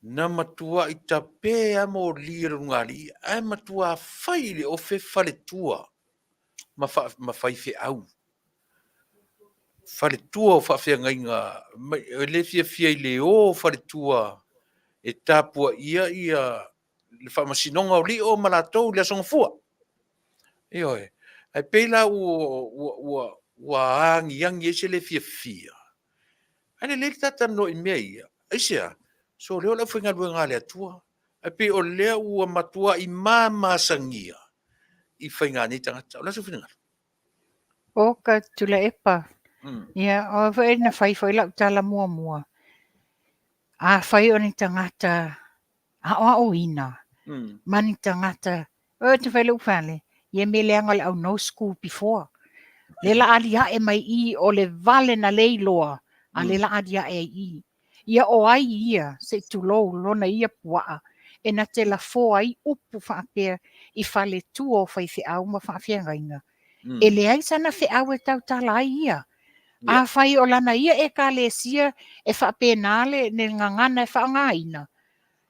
Na matuai tape lava moli a le ulugalii ae matua fai i le ofe faletua ma, fa, ma faifeau. Faletua o faafeagaiga, e le fiafia i le o faletua e tapuaia ia le faamasinoga o lio ma latou i le Aso Gafua. Ioe. Ae pei la ua, ua, ua, ua agiagi ai se le fiafia. Ae lelei le ta talanoa i mea ia. Aisea? So lea o le aufaigaluega a le Atua. Ae pei o lea ua matuai mamasagia i faiga a nei tagata. O le a sou finagalo? Oka Tuilaepa. Ia, o foi na fai foi lau tala muamua. Afai o ni tagata aoaoina ma ni tagata, o te fai lou fale, ia me leaga o le au no school before. Le la aliae mai i o le vale na le iloa, a le la aliae ai i. Ia o ai ia, se i tulou lona ia puaa, e na te lafoa ai upu faapea i faletua o faifeau ma faafeagaiga. E leai sana feau e tautala ai ia. Afai o lana ia Ekalesia e faapena le gagana e faaaogaina,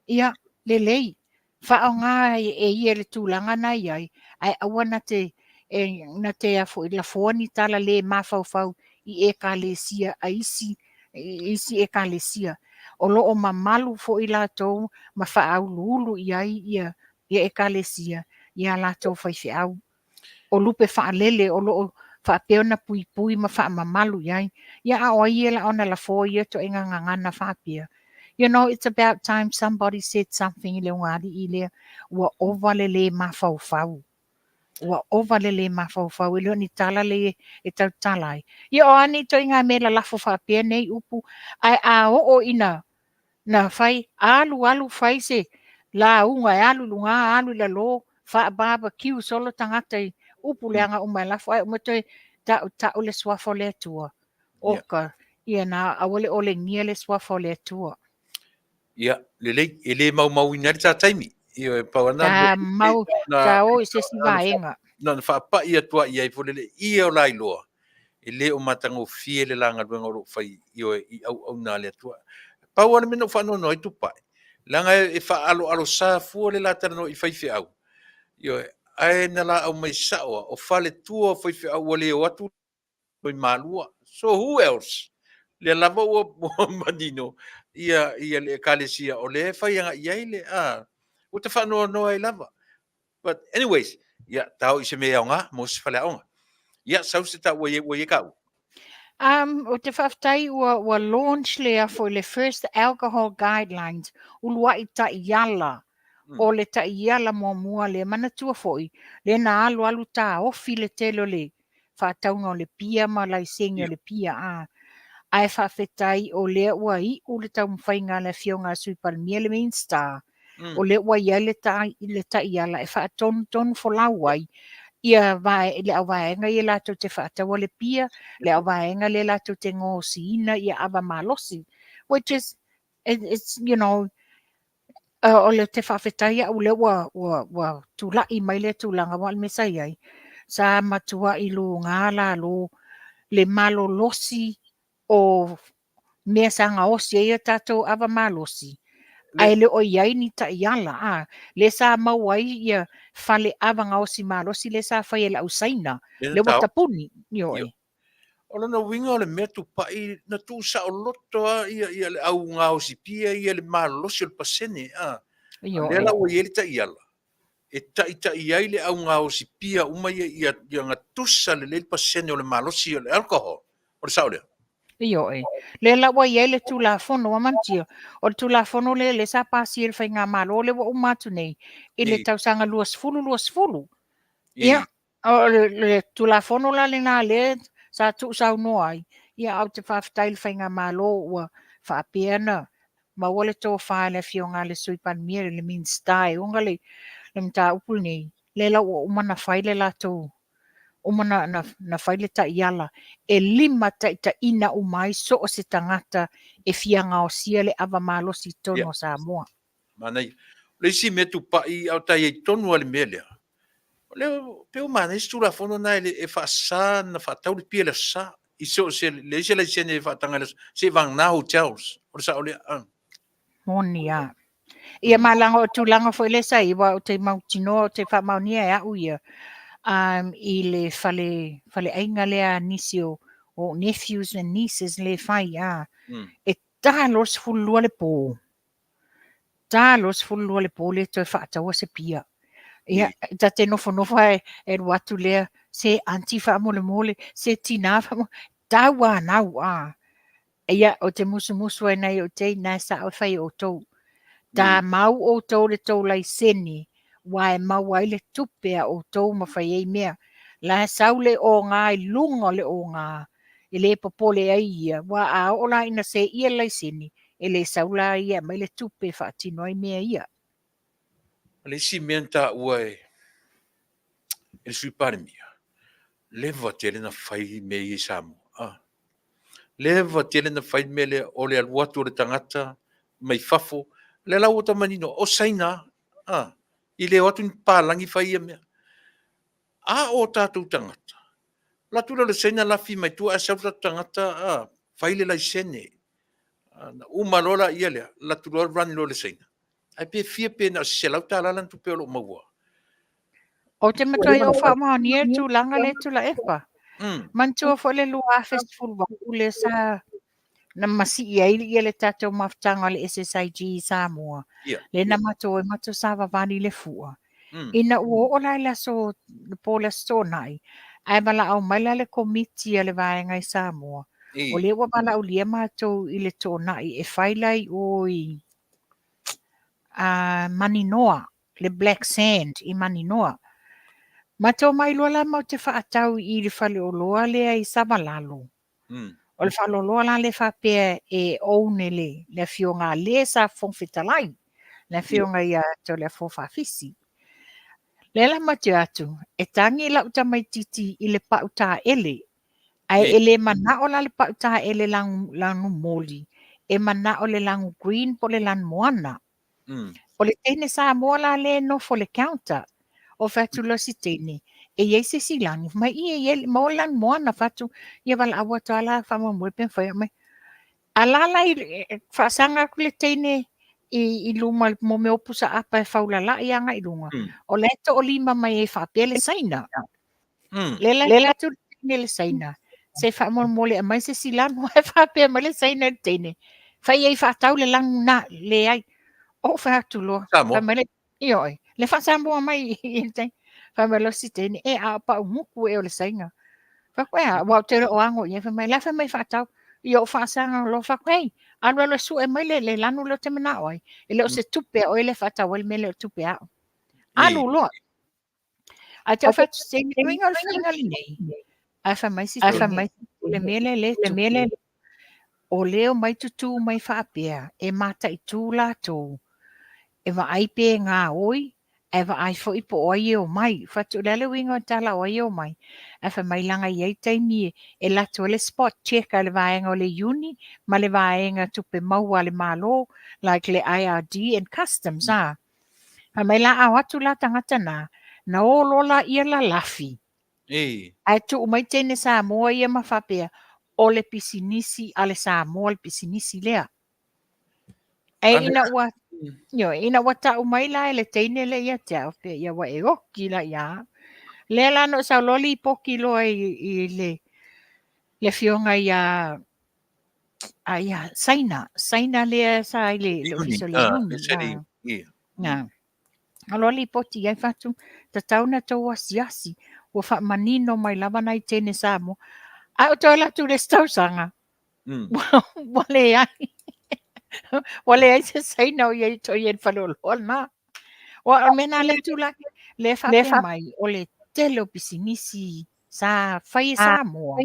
ia, lelei, faaaoga e ia le tulaga na i ai, ae aua na te, e, na te a foi, lafoa ni tala le mafaufau i Ekalesia a isi, i isi Ekalesia. O lo o mamalu foi latou ma faauluulu i ai ia, ia Ekalesia i a latou faifeau. O lupe faalele o lo o faapea ona puipui ma faamamalu i ai. Ia a o ai ia la ona lafoa ia ituaiga gagana faapea? You know, it's about time somebody said something i le ugaalii lea, ua ova le lē mafaufau. Ua ova le lē mafaufau, e le o ni tala lei e tautala ai. Ia o a ni ituaiga mea lalafo faapea nei upu, ae a oo ina na fai, alu alu fai se lauga e alu i luga alu i lalo, faa-barbecue solo tagata i upu leaga uma e lafo, ae uma toe ta'uta'u le suafa o le Atua. Oka, ia na aua le olegia le suafa o le Atua. Ia, lelei, e le maumauina ai le ta taimi. Ioe, pau lava lena o le mea. Ta mau, ta o i se isi vaega. Na ona faapai atu lava i ai foi le ia o Lailoa, e le o matagofie le la galuega o lo o fai, ioe, i auauna a le Atua. Pau lava le mea na ou faanoanoa ai Tupai, leaga e faaaloalosa fua le la talanoa i faifeau, ioe, ae na la aumai sao lava, o faletua o faifeau ua le o atu i Malua. So who else? Lea lava ua manino ia, ia le ekalesia o lea e fai agai i ai le, a, ua ta faanoanoa ai lava. But anyways, ia, ta o i se mea e aoga mo se faleaoga. Ia, sau se ta ua i ua i ka u. Ou te faafetai ua, ua launch le afo i le first alcohol guidelines, uluai taiala o le taiala muamua lea. Manatua foi, lea na alu alu taofi le tele o le faatauga o le pia ma laisene o le pia, a. Ae faafetai o lea ua iu le taumafaiga a le Afioga a Sui Palemia le Minisita, o lea ua i ai le le taiala e faatonutonu folau ai ia vae, le auvaega ia latou te faataua le pia, le auvaega lea latou te gaosiina ia ava malosi, which is, it, it's, you know, o le te faafetai au lea ua, ua, ua tula'i mai lea tulaga, aua o le mea sa i ai, sa matua'i luga lalo le malolosi o mea sa gaosi ai a tatou ava malosi, ae le o i ai ni taiala, a, lea sa maua ai ia fale ava gaosi malosi lea sa fai e le au Saina, lea ua tapuni, ioe. O lona uiga o le mea tupai na tuu saoloto lava ia, ia le au gaosi pia ia le malolosi o le pasene. A. Ioe. Lea la ua i ai le taiala e taitai ai le au gaosi pia uma ia, ia, ia gatusa lelei le pasene o le malosi o le alcohol. O le sao lea? Ioe. Lea la ua i ai le Tulafono, ua manatia, o le Tulafono lea lea sa pasia e le Faigamalo lea ua uma atu nei i le tausaga 2020. Ia, O le, le Tulafono la lena lea sa tuusaunoa ai, ia ae ou te faafetai i le Faigamalo ua faapea ona maua le tofa e le Afioga a le Sui Palemia, le Minisita e ona le, le mataupu lenei, lea la ua uma ona fai le latou, uma na, na, na fai le taiala e limataitaiina uma ai so o se tagata e fia gaosia le ava malosi i totonu o Samoa. Manaia. O le isi mea tupai a o tai ai tonu lava i le mea lea, o lea pei ua manaia se Tulafono lena e, e faasa ona faatau le pia i le Aso Sa. I so o se, leai se laisene e faataga i le Aso Sa, seivagana hotels. O le sao lea. Ah. Moni lava. Ia ma leaga o tulaga foi lea sa i ai, aua ou te mautinoa, ou te faamaonia e au ia, um, i le fale, faleaiga lea a nisi o, o nephews and nieces le fai, a, e ta loa le 12 le po, ta loa le 12 le po le toe faataua se pia. Ia, ta te nofonofo ae e alu atu lea, se aunty faamolemole, se tinā faamolemole, tauanau a. Ia, ou te musumusu ai nai ou teina e sao e fai e outou. Ta mau outou le tou laisene, ua e maua ai le tupe a outou ma fai ai mea. La e sau le oga i luga o le oga, e le popole ai ia, ua a oo la ina seia le laisene, e le sau la ia e aumai le tupe e faatino ai mea ia. O le isi mea na taua e le Sui Palemia, leva tele na fai mea ia i Samoa. Ah. Leva tele na fai mea lea o le alu atu o le tagata mai fafo. Lea la ua ta manino, o Saina, ah, i le o atu ni papalagi fai ia mea. A o tatou tagata, alu atu lea o le Saina lafi mai tua ae sau le tatou tagata, ah, fai le laisene. Na uma loa laia lea, alu atu loa run loa le Saina. Ae pe fia pe na o se $100 lana tupe o lo o maua. Ou te matuai ou faamaonia le tulaga lea Tuilaepa. Manatua foi le 2018 lea sa na masii ai ia le tatou mafutaga o le SSIG i Samoa. Lea na matou o ai matou savavali i le fua. Ina ua oo la i le aso, le po o le Aso Toonai, ae valaau mai la le komiti a le vaega i Samoa, o lea ua valaaulia matou i le Toonai e fai la i o i Maninoa, le Black Sand i Maninoa. Matou mai loa la matou te faatau i le faleoloa lea i Savalalo. O le faleoloa la lea faapea e own e le, le afioga a le sa Fofoga Fetalai, le afioga ia Toleafoa Faafisi. Lea la matou te o atu, e tagi lau tamaititi i le pau taele, ae e le manao la le pau taele lanu, lanu moli, e manao le lanu green po o le lanu moana. O le teine Samoa la lea e nofo i le counter, o fai atu loa si teine, e i ai se isi lanu? Fai mai, ie, e i ai, maua le lanu moana. Fai atu, ia valaau atu lava la faamolemole pe mafai ona aumai. A la la i, faasaga atu le teine i luma mo mea o pusa apa e faulalai agai i luga, o la e toolima mai ai faapea le Saina. Lea la fai atu le teine i le Saina, se faamolemole aumai se isi lanu. Ae faapea mai le Saina i le teine, fai ai faatau le lanu na, leai. Ou fai atu loa, fai mai le, ioe, le faa-Samoa mai i le teine. Fai mai loa si teine, e a o pau gutu e o le Saina. Fai atu, e a, ua ou te le o ago i ai. Fai mai, la fai mai faatau. Ia ou faasaga loa, fai atu, hei, alu alu e sue mai le, le lanu lea ou te manao ai. E le o se tupe a oe lea e faatau ai le mea lea o le tupe a au. Alu loa. Ae te fai atu se uiga o le faiga lenei. Ae fai mai si teine, o le mea lea le tupu, o lea e omai tutū mai faapea, e mataitu latou, e vaai pe gaoi, ae vaai foi po o ai e omai. Fai atu, o le a le uiga o le tala o ai e omai? Ae fai mai leaga e i ai taimi e alu atu ai le spot check a le vaega o le Iuni ma le vaega tupe maua a le Malo, like le IRD and Customs, a. Fai mai la a o atu la tagata na, na o loa la ia lalafi. Ae tuu mai teine Samoa ia ma faapea, o le pisinisi a le Samoa le pisinisi lea. Ae ina ua, ioe, ina ua tau mai la e le teine lea ia te au, faapea, ia ua e oki la ia au. Lea la na ou sau loa lipoti loa i le afioga ia ia Saina, Saina lea sa i le ofisa o le Iuni. Na. Aloa lipoti ai fatu, tatau na tou asiasi, ua faamanino mai lava nai teine Samoa. Ae ou toe alu atu i le isi tausaga, ua leai. Ua leai se Saina o i ai toe i ai i le faleoloa lena. Aua o le mea lena lea e tulai, lea e faapea mai, o le tele o pisinisi sa fai e Samoa,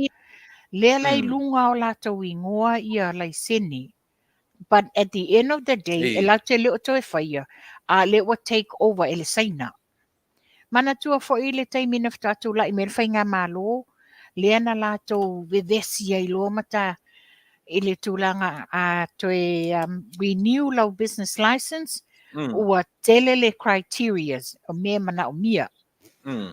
lea la i luga o latou igoa ia laisene. But at the end of the day, e latou te le o toe faia, a lea ua take over e le Saina. Manatua foi le taimi na faatoa tulai mai ai le faigamalo, lea na latou vevesi ai loa ma ta i le tulaga a toe renew lau business license, ua tele le criterias o mea e manaomia.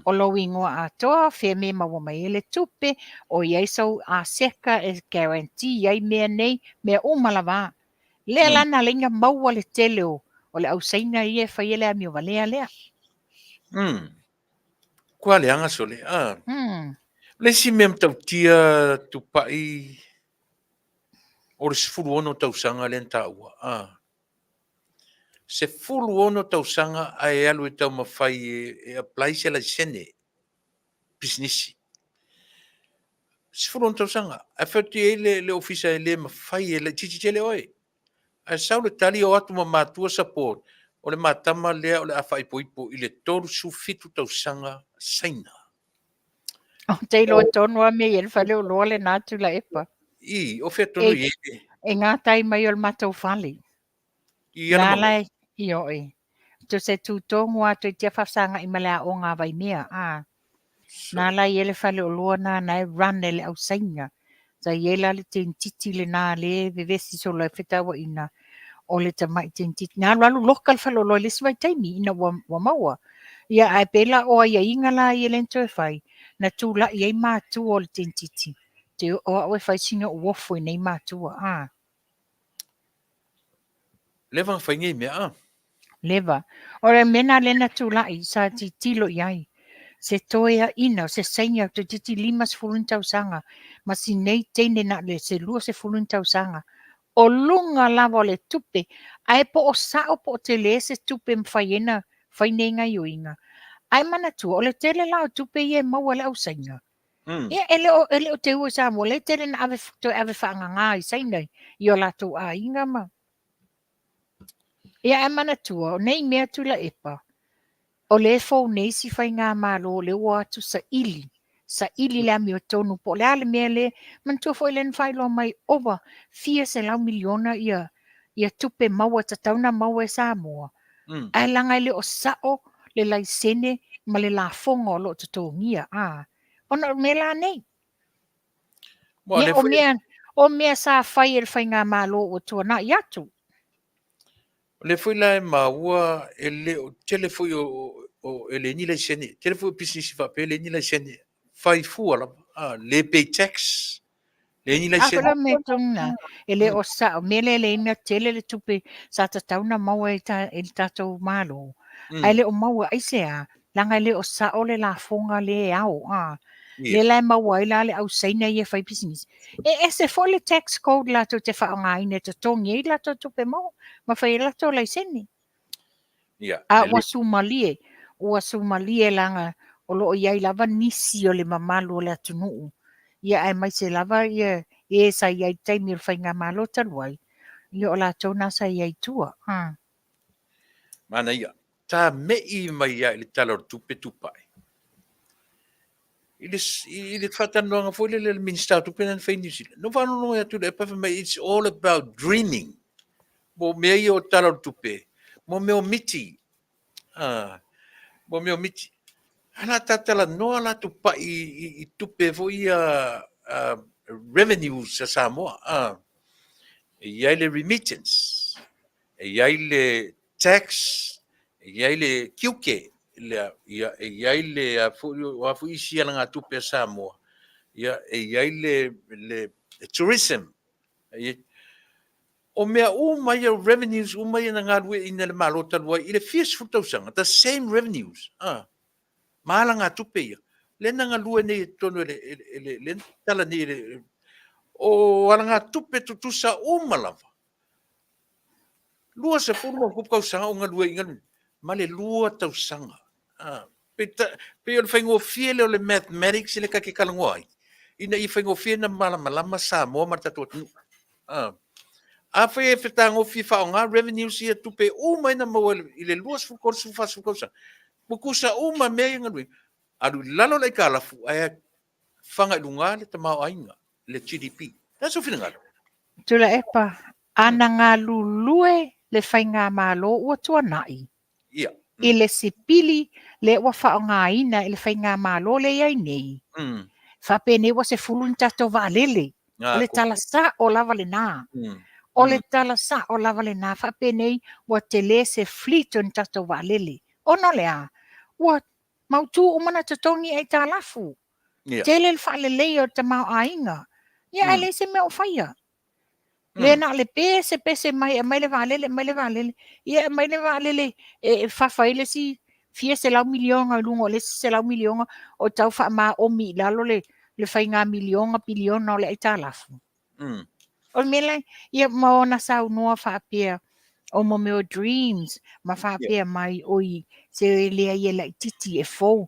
O lou igoa atoa, fea mea e maua mai ai le tupe, o i ai sou aseka e guarantee ai mea nei, mea uma lava. Lea la na ala ai ona maua le tele o le au Saina ia e faia le amio valea lea. Kua leaga sole. Ah. Le isi mea matautia tupai o le 16 tausaga lea na taua. Ah. 16 tausaga ae alu e taumafai e apply se laisene pisinisi. 16 tausaga. Ae fai atu i ai le ofisa e le mafai e laitiiti tele oe. Ae sau le tali o atu ma matua support, o le ma tama lea o le a faaipoipo i le 37 tausaga Saina. Ou te iloa tonu lava mea i ai le faleoloa lena Tuilaepa. I, o fea tonu i ai? E gatai mai o le matou fale. I ana La la e, ioe. Tusa e tu tonu lava toeitiiti lava faafesagai ma le aoga a Vaimea. A. Na la i ai le faleoloa na na e run e le au Saina. Sa i ai la le teinititi lena lea e vevesi solo ai fetauaiga o le tamai teinititi. Na alu alu loka le faleoloa i le isi vaitaimi ina ua maua. Ia ae pei la o aiaiga la ia lea na toe fai, na tulai ai matua o le teinititi. Te o au e fai sina uofu i nei matua. A. Leva na fai nei mea, a? Leva. O le mea lena lea na tulai, sa tilotilo i ai. Se toeaina, se Saina toeitiiti 50 ni tausaga, ma si nei teine na o le se 20 ni tausaga. O luga lava o le tupe, ae po o sao po o tele se tupe e mafai ai ona fai nei gaioiga. Ae manatua, o le tele la o tupe ia e maua e le au Saina. Ia, e le o teua i Samoa, lea e tele na ave, toe ave faagaga i Saina i o latou aiga ma... Ia, ae manatua, o nei mea Tuilaepa, O lea e fou nei si faigamalo lea ua o atu saili, saili le amiotonu po o le a le mea lea. Manatua foi lea na faailoa mai ova fia selau miliona ia ia tupe maua e tatau ona maua e Samoa, ae leaga e le o sao le laisene ma le lafoga o lo o totogia, a, ona o mea la nei. Ia, o mea, o mea sa fai e le faigamalo ua tuanai atu. O lea foi la e maua e le o tele foi o, o e leai ni laisene. Tele foi o pisinisi faapea e leai ni laisene. Fai fua lava, a, le pay tax, leai ni laisene. A foi la mea tonu na, e le o sao, mea lea e leai na tele le tupe sa tatau na maua e, ta, e le tatou Malo. Ae le o maua, aisea? Leaga e le o sao le lafoga lea e ao, a. Lea la e maua ai la le au Saina ia e fai pisinisi. E ese foi le tax code latou te faaaogaina e totogi ai latou tupe maua ma fai ai latou laisene. A ua sumalie, ua sumalie leaga o lo o i ai lava nisi o le mamalu o le atunuu, ia aemaise lava ia e sa i ai i le taimi o le faigamalo talu ai, ia o latou na sa i ai i tua. Manaia. Tame'i mai lava i le Tala o le Tupe Tupai. I le, i le faatalanoaga foi lele a le Minisita o Tupe lea na fai i Niu Sila, na ou faalogologo atu i le epa fai mai, it's all about dreaming. Mo mea ia o Tala o le Tupe, mo mea o miti. Ah, mo mea o miti. Ae la tatalanoa la Tupai i, i, i tupe foi ia uh, revenues a Samoa. Ah, e i ai le remittance, e i ai le tax, e i ai le tiute, le, ia, e i ai le, a foi, o a foi isi alagatupe a Samoa, ia, e i ai le, le, le tourism. E, o mea uma ia, revenues uma ia na galueaiina e le Malo talu ai i le fia sefulu tausaga, the same revenues, ah, ma alagatupe ia, lea na galue nei i totonu e le, e le, e le, lea na tatala nei e le, o alagatupe tutusa uma lava. 20 ma ona tupu tausaga o galueaiina le ma le lua tausaga. Ah, pei, ta, pei o le faigofie lea o le mathematics lea ta te talanoa ai, ina ia faigofie na malamalama Samoa ma le tatou atunuu. Ah, afai e fetagofie faaaoga revenues ia tupe uma ai na maua i le 20, 30, 40 tausaga, tutusa uma mea ia galuega, alu i lalo le aitalafu ae faga i luga le tamaoaiga, le GDP. O le a sou finagalo? Tuilaepa, a na galulue le faigamalo ua tuanai Ia. i le sipili lea ua faaaogaina e le faigamalo lea i ai nei, faapenei ua 10 ni tatou vaalele. O le tala sao lava lena. O le tala sao lava lena, faapenei ua tele se fleet o ni tatou vaalele. Ona o le a? Ua mautu uma ona totogi aitalafu. Yeah. Tele le faaleleia o le tamaoaiga. Ia, ae leai se mea o faia. Le na o le pese pese mai, aumai le vaalele, aumai le vaalele. Ia, aumai le vaalele e fafa ai le isi fia selau miliona i luga o le isi selau miliona o tau faamaomi i lalo le, le faiga miliona, piliona o le aitalafu. O le mea la, ia ma ona saunoa faapea, o mo mea o dreams, ma faapea mai, oi, se leai e laititi e fou.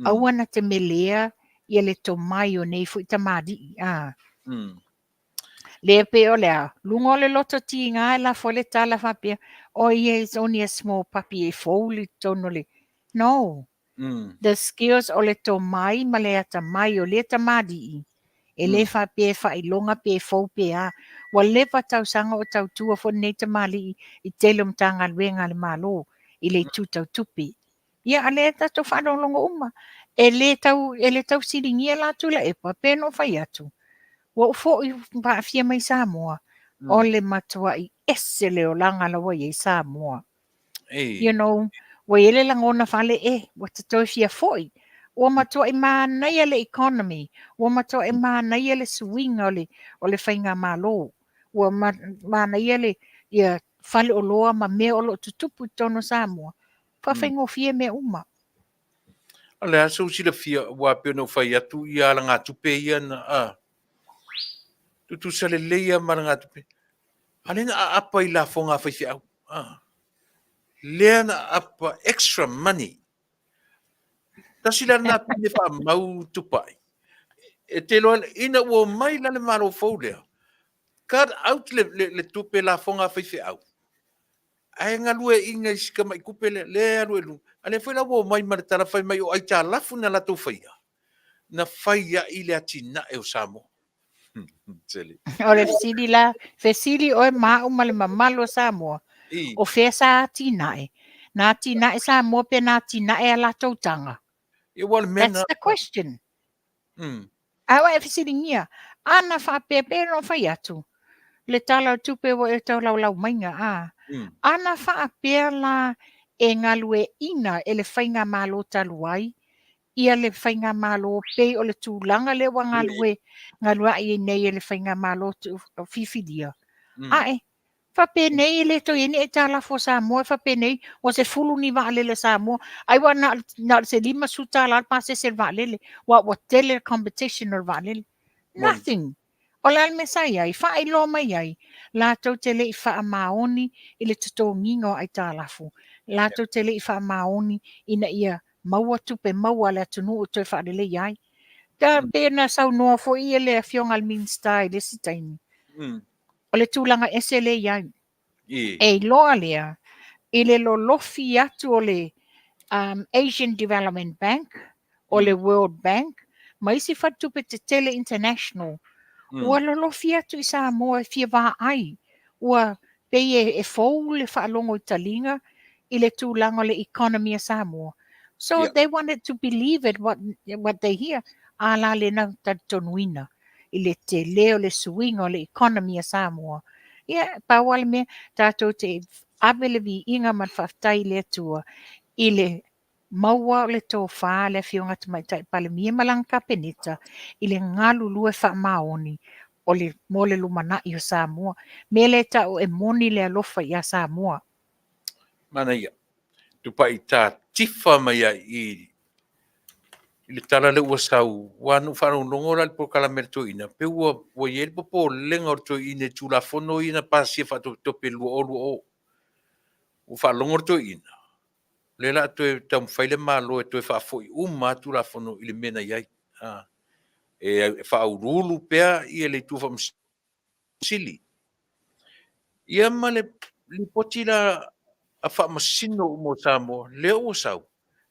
Aua na te melea ia le tomai o nei foi tamalii. A. Lea pei o le a, luga o le loto tiga e lafo ai le tala faapea, oh yeah, it's only a small puppy e fou i totonu o le... No. The skills o le tomai ma le atamai o lea tamalii, e le faapea e faailoga pe fou pe a. Ua leva tausaga o tautua foi lenei tamalii i tele o Matagaluega a le Malo i le itu tau tupe. Ia, a lea e tatou faalogologo uma. E le tau, e le tau siligia la Tuilaepa, pe na ou fai atu, ua ou foi paafia mai Samoa, o le matuai ese le olaga la ua i ai Samoa. You know, ua i ai le lagona faale, e, ua ta toe fia foi. Ua matuai manaia le economy, ua matuai manaia le suiga o le, o le faigamalo, ua manaia le, ia, faleoloa ma mea o lo o tutupu i totonu o Samoa, faafaigofie mea uma. O le a sou silafia, aua pei ona ou fai atu ia alagatupe ia na, a, tutusa lelei lava ma alagatupe. A lea na aapa i lafoga a faifeau, a, lea na aapa extra money. Tasi la lena pine faamau Tupai. E te iloa, ina ua omai la le Malo fou lea, cut out le, le, le tupe lafoga a faifeau, ae galueaiina i si tamai tupe lea, lea e alu i luga. A lea foi la ua omai ma le tala fai mai o aitalafu na latou faia, na fai ai le atinae o Samoa. Tele. O le fesili la, fesili oe ma au ma le mamalu o Samoa, o fea sa atinae? Na atinae Samoa pe na atinae a latou taga? Ia ua o le mea That's the question. A ua e fesiligia, ana faapea pei ona ou fai atu, le Tala o le Tupe ua e taulaulau maiga, a, ana faapea la e galueaiina e le Faigamalo talu ai ia le Faigamalo pei o le tulaga lea ua galue galueai ai nei e le Faigamalo filifilia, ae faapenei e le toe i ai ni aitalafu a Samoa, faapenei ua 10 ni vaalele a Samoa, ai ua na o se $50 le pasese o le vaalele, aua ua tele le competition o le vaalele. Nothing. O le a le mea sa i ai? Faailoa mai ai, latou te le i faamaoni i le totogiina o aitalafu, latou te le i faamaoni ina ia maua tupe maua a le atunuu e toe faaleleia ai. Ta pei ona saunoa foi le Afioga i le Minisita i le isi taimi, o le tulaga ese lea e i ai. E iloa lea i le lolofi atu o le Asian Development Bank, o le World Bank, ma isi faletupe tetele international, ua lolofi atu i Samoa e fia vaai, ua pei e fou le faalogo i taliga i le tulaga o le economy a Samoa. So they wanted to believe it what they hear. A la le na talitonuina i le tele o le suiga o le economy a Samoa. Ia, pau lava le mea, tatou te ave le viiga ma le faafetai i le Atua i le maua o le tofa a le Afioga Tamaitai Palemia ma lana Kapeneta i le galulue faamaoni o le, mo le lumanai o Samoa. Mea lea e tau e moni le alofa ia Samoa. Manaia. Tupai ta tifa mai ai i i le tala lea ua sau, ua na ou faalogologo la i le polokalame a le toeaina, pei ua ua i ai le popolega o le toeaina i Tulafono ia na pasia faatopetope i le 2020. Ua faalogo le toeaina, o lea o le a toe taumafai le Malo e toe faafoi uma lava Tulafono i le mea na i ai. E faauluulu pea le Itu Faamasino Sili. Ia ma le lipoti la a Faamasino uma o Samoa, lea ua sau,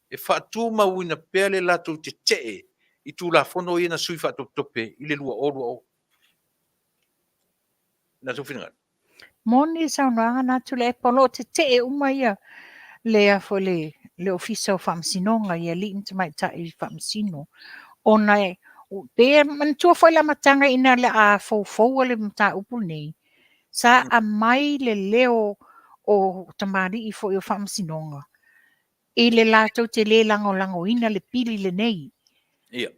e faatumauina pea le latou tetee i Tulafono ia na sui faatopetope i le 2020. Na tou finagalo. Moni le saunoaga na Tuilaepa, o lo o tetee uma ia le a foi le le Ofisa o Faamasinoga i alii ma tamaitai faamasino ona e pe manatua foi le amataga ina le a foufou le mataupu lenei, sa aumai le leo o tamalii foi o Faamasinoga i le latou te le lagolagoina le pili lenei.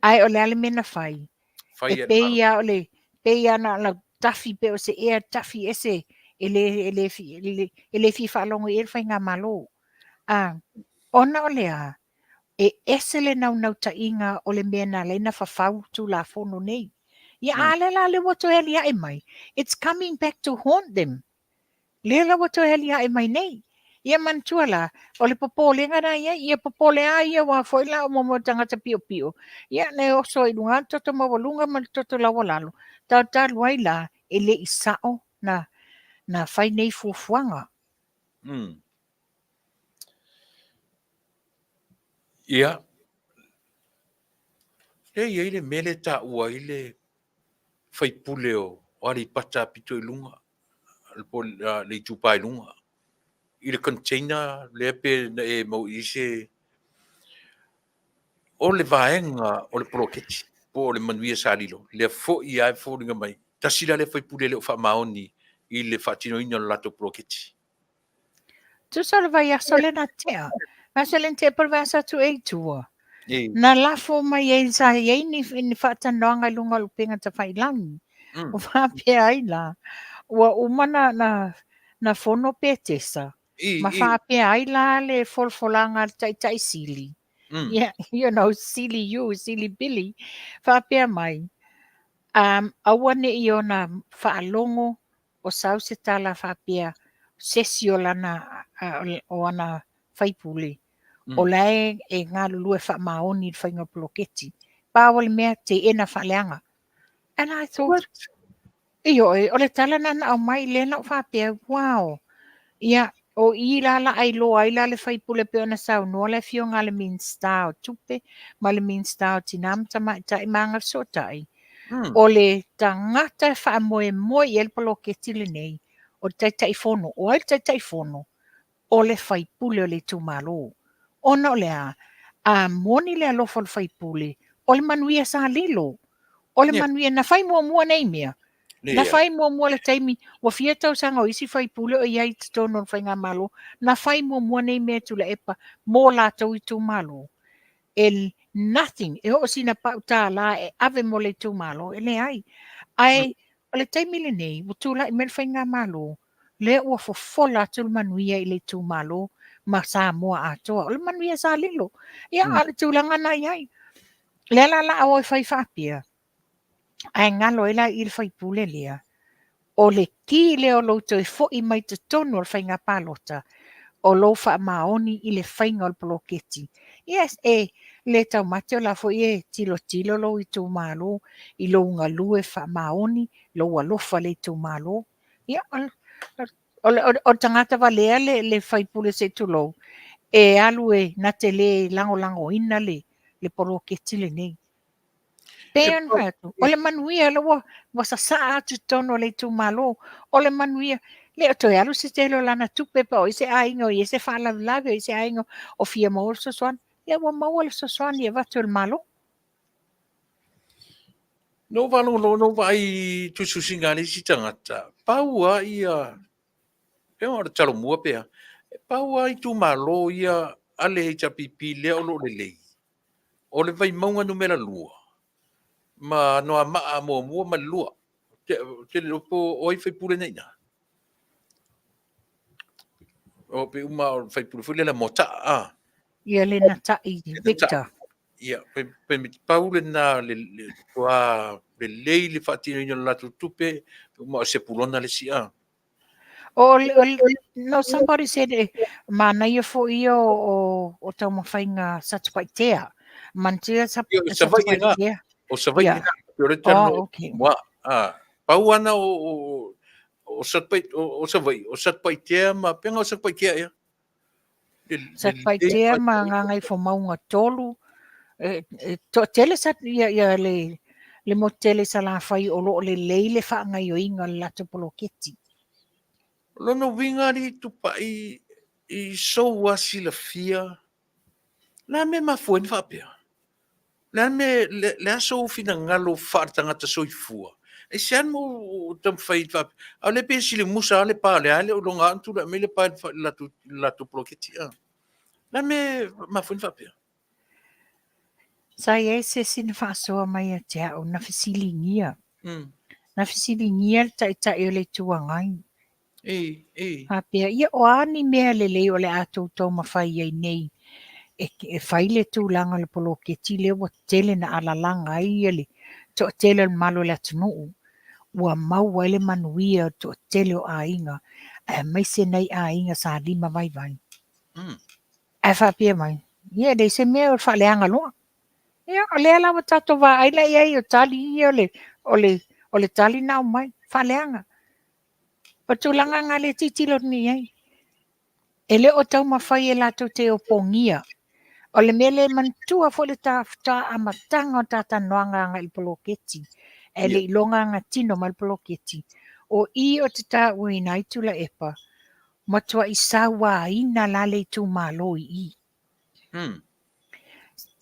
Ae o le a le mea na fai? Fai E pei lava o le pei lava na ona tafi pei o se ea tafi ese e le e le e le fia faalogo i ai le faigamalo. A, ona o le a? E ese le naunautaiga o le mea na ala ai ona fafau Tulafono nei. Ia a lea la lea ua toe aliae mai, it's coming back to haunt them. Lea la ua toe aliae mai nei. Ia manatua la, o le popolega na i ai, ia popole lava ia aua foi la o mo tagata piopio, ia na e oso ai i luga le toto maualuga ma le toto laualalo, talu ai la, e le i sao na, na fai nei fuafuaga. Ia, lea e i ai le mea lea e taua ai le faipule o Aleipata pito i luga, le itupa i luga, i le container lea pe na e maua i se... O le vaega o le poloketi po o le manuia sa lilo, lea foi lava e foliga mai, tasi la lea faipule e le o faamaoni i le faatinoina o le latou poloketi. Tusa o le vaiaso lea na tea. Vaiaso lea na tea po o le vaiaso atu ea i tua. Na lafo mai ai sa i ai ni, ni faatalanoaga i luga o le upega tafailagi. Ua faapea ai la, ua uma na, na, na fono Petesa, ma faapea ai la le folafolaga a le Taitai Sili. Yeah, you know, silly you, silly Billy. Faapea mai, aua ne i ona faalogo o sau se tala faapea se isi o lana o ana faipule o la e galulue faamaoni i le faiga o poloketi. Pau o le mea teena faaleaga. And I thought, ioe, o le tala na na aumai lea na ou faapea, wow. Ia, O i la la ailoa ai la le faipule pei ona saunoa le afioga a le Minisita o Tupe ma le Minisita o Tina ma Tamaitai ma Agafesootai, o le tagata e faamoemoe i ai le poloketi lenei, o le Taitaifono. O ai le Taitaifono? O le faipule o le itumalo. Ona o le a? A moni le alofa o le faipule, o le manuia sa lilo. O le manuia na fai muamua nei mea. Na fai muamua le taimi, ua fia tausaga o isi faipule o i ai i totonu o le faigamalo, na fai muamua nei mea e Tuilaepa mo latou itumalo. E nothing, e oo sina pau tālā e ave mo le itumalo, e leai. Ae o le taimi lenei, ua tulai mai le faigamalo, lea ua fofola atu le manuia i le itumalo ma Samoa atoa. O le manuia sa lilo. Ia, a o le tulaga na i ai. Lea la la o e fai faapea, ae galo ai la i le faipule lea, o le ki lea o lou toe foi mai totonu o le faiga palota, o lou faamaoni i le faiga o le poloketi. Yes, e le taumate o la foi e tilotilo lou itumalo i lou galue faamaoni, lou alofa i le itumalo. Ia, o le tagata valea le faipule se i tulou, e alu e na te le lagolagoina le poloketi lenei. Pei ona fai atu, o le manuia la ua, ua sasaa atu i totonu o le itumalo. O le manuia, le o toe alu se tele o lana tupe pa o i se aiga o i ai se faalavelave, o i se aiga o fia maua le fesoasoani. Ia ua maua le fesoasoani e avatu e le Malo. Na ou faalogologo, na ou vaai i tusitusiga a le isi tagata, pau lava ia, pe o le Talomua pe a, e pau lava itumalo ia a le HRPP lea o lo o lelei, o le Vaimauga numera 2 ma Anoamaa muamua ma le 2. Ou te le iloa po o ai faipule na i ina. O pe uma o le faipule foi lea Moataa. Ah. Ia Lenatai Victor. Ia, pe, pe pau lena le, le, ua lelei le faatinoina o le latou tupe, uma o Sepulona le isi. Ah. O, o, no, somebody said, eh, manaia foi ia o, o, o taumafaiga Satupaitea. Manatua sa, Satupaitea. O Savaii yeah. O le oh, okay. Wa, ah, pau ana o, o, o, Satupai, o, o Savaii, o Satupaitea ma penga o Satupaitea ia. Satupaitea ma Gagaifomauga 3, e, e, toatele sa, ia, ia le, le motu tele i Salafai o lo o lelei le faagaoioiga o le latou poloketi. O lona uiga alii Tupai i sou lava silafia, o le a le mea e mafua ai ona faapea? O le a le mea, le a sou finagalo faale-tagata soifua? Aisea le mea ua taumafai faapea? A o lea pei e silimusa lava le pa, o lea lava e le o iloga lava ona tulai mai le pa i le latou poloketi. O le a le mea e mafua ai ona faapea? Sa i ai se isi na faasoa mai ia te au, na fesiligia. Na fesiligia le Taitai o le Itu Agai. Faapea, ia o a ni mea lelei o le a tou taumafai ai nei e, e fai le tulaga o le poloketi lea ua tele na alalaga ai ia le toatele o le mamalu o le atunuu, ua maua ai le manuia o le toatele o aiga, aemaise nai aiga sa lima vaivai. Ae faapea mai, ia e leai se mea o le faaleaga loa. Ia, o lea la ua tatou vaai la i ai o tali ia o le, o le, o le tali na aumai, faaleaga. O tulaga na lea e tilotilo atu nei i ai. E le o taumafai e latou te opogia. O le mea lea e manatua foi le ta, ta amataga o ta talanoaga agai i le poloketi, ae le i iloga gatino mai le poloketi. O i o te tauaina ai Tuilaepa, matuai sauaina la le itumalo i i.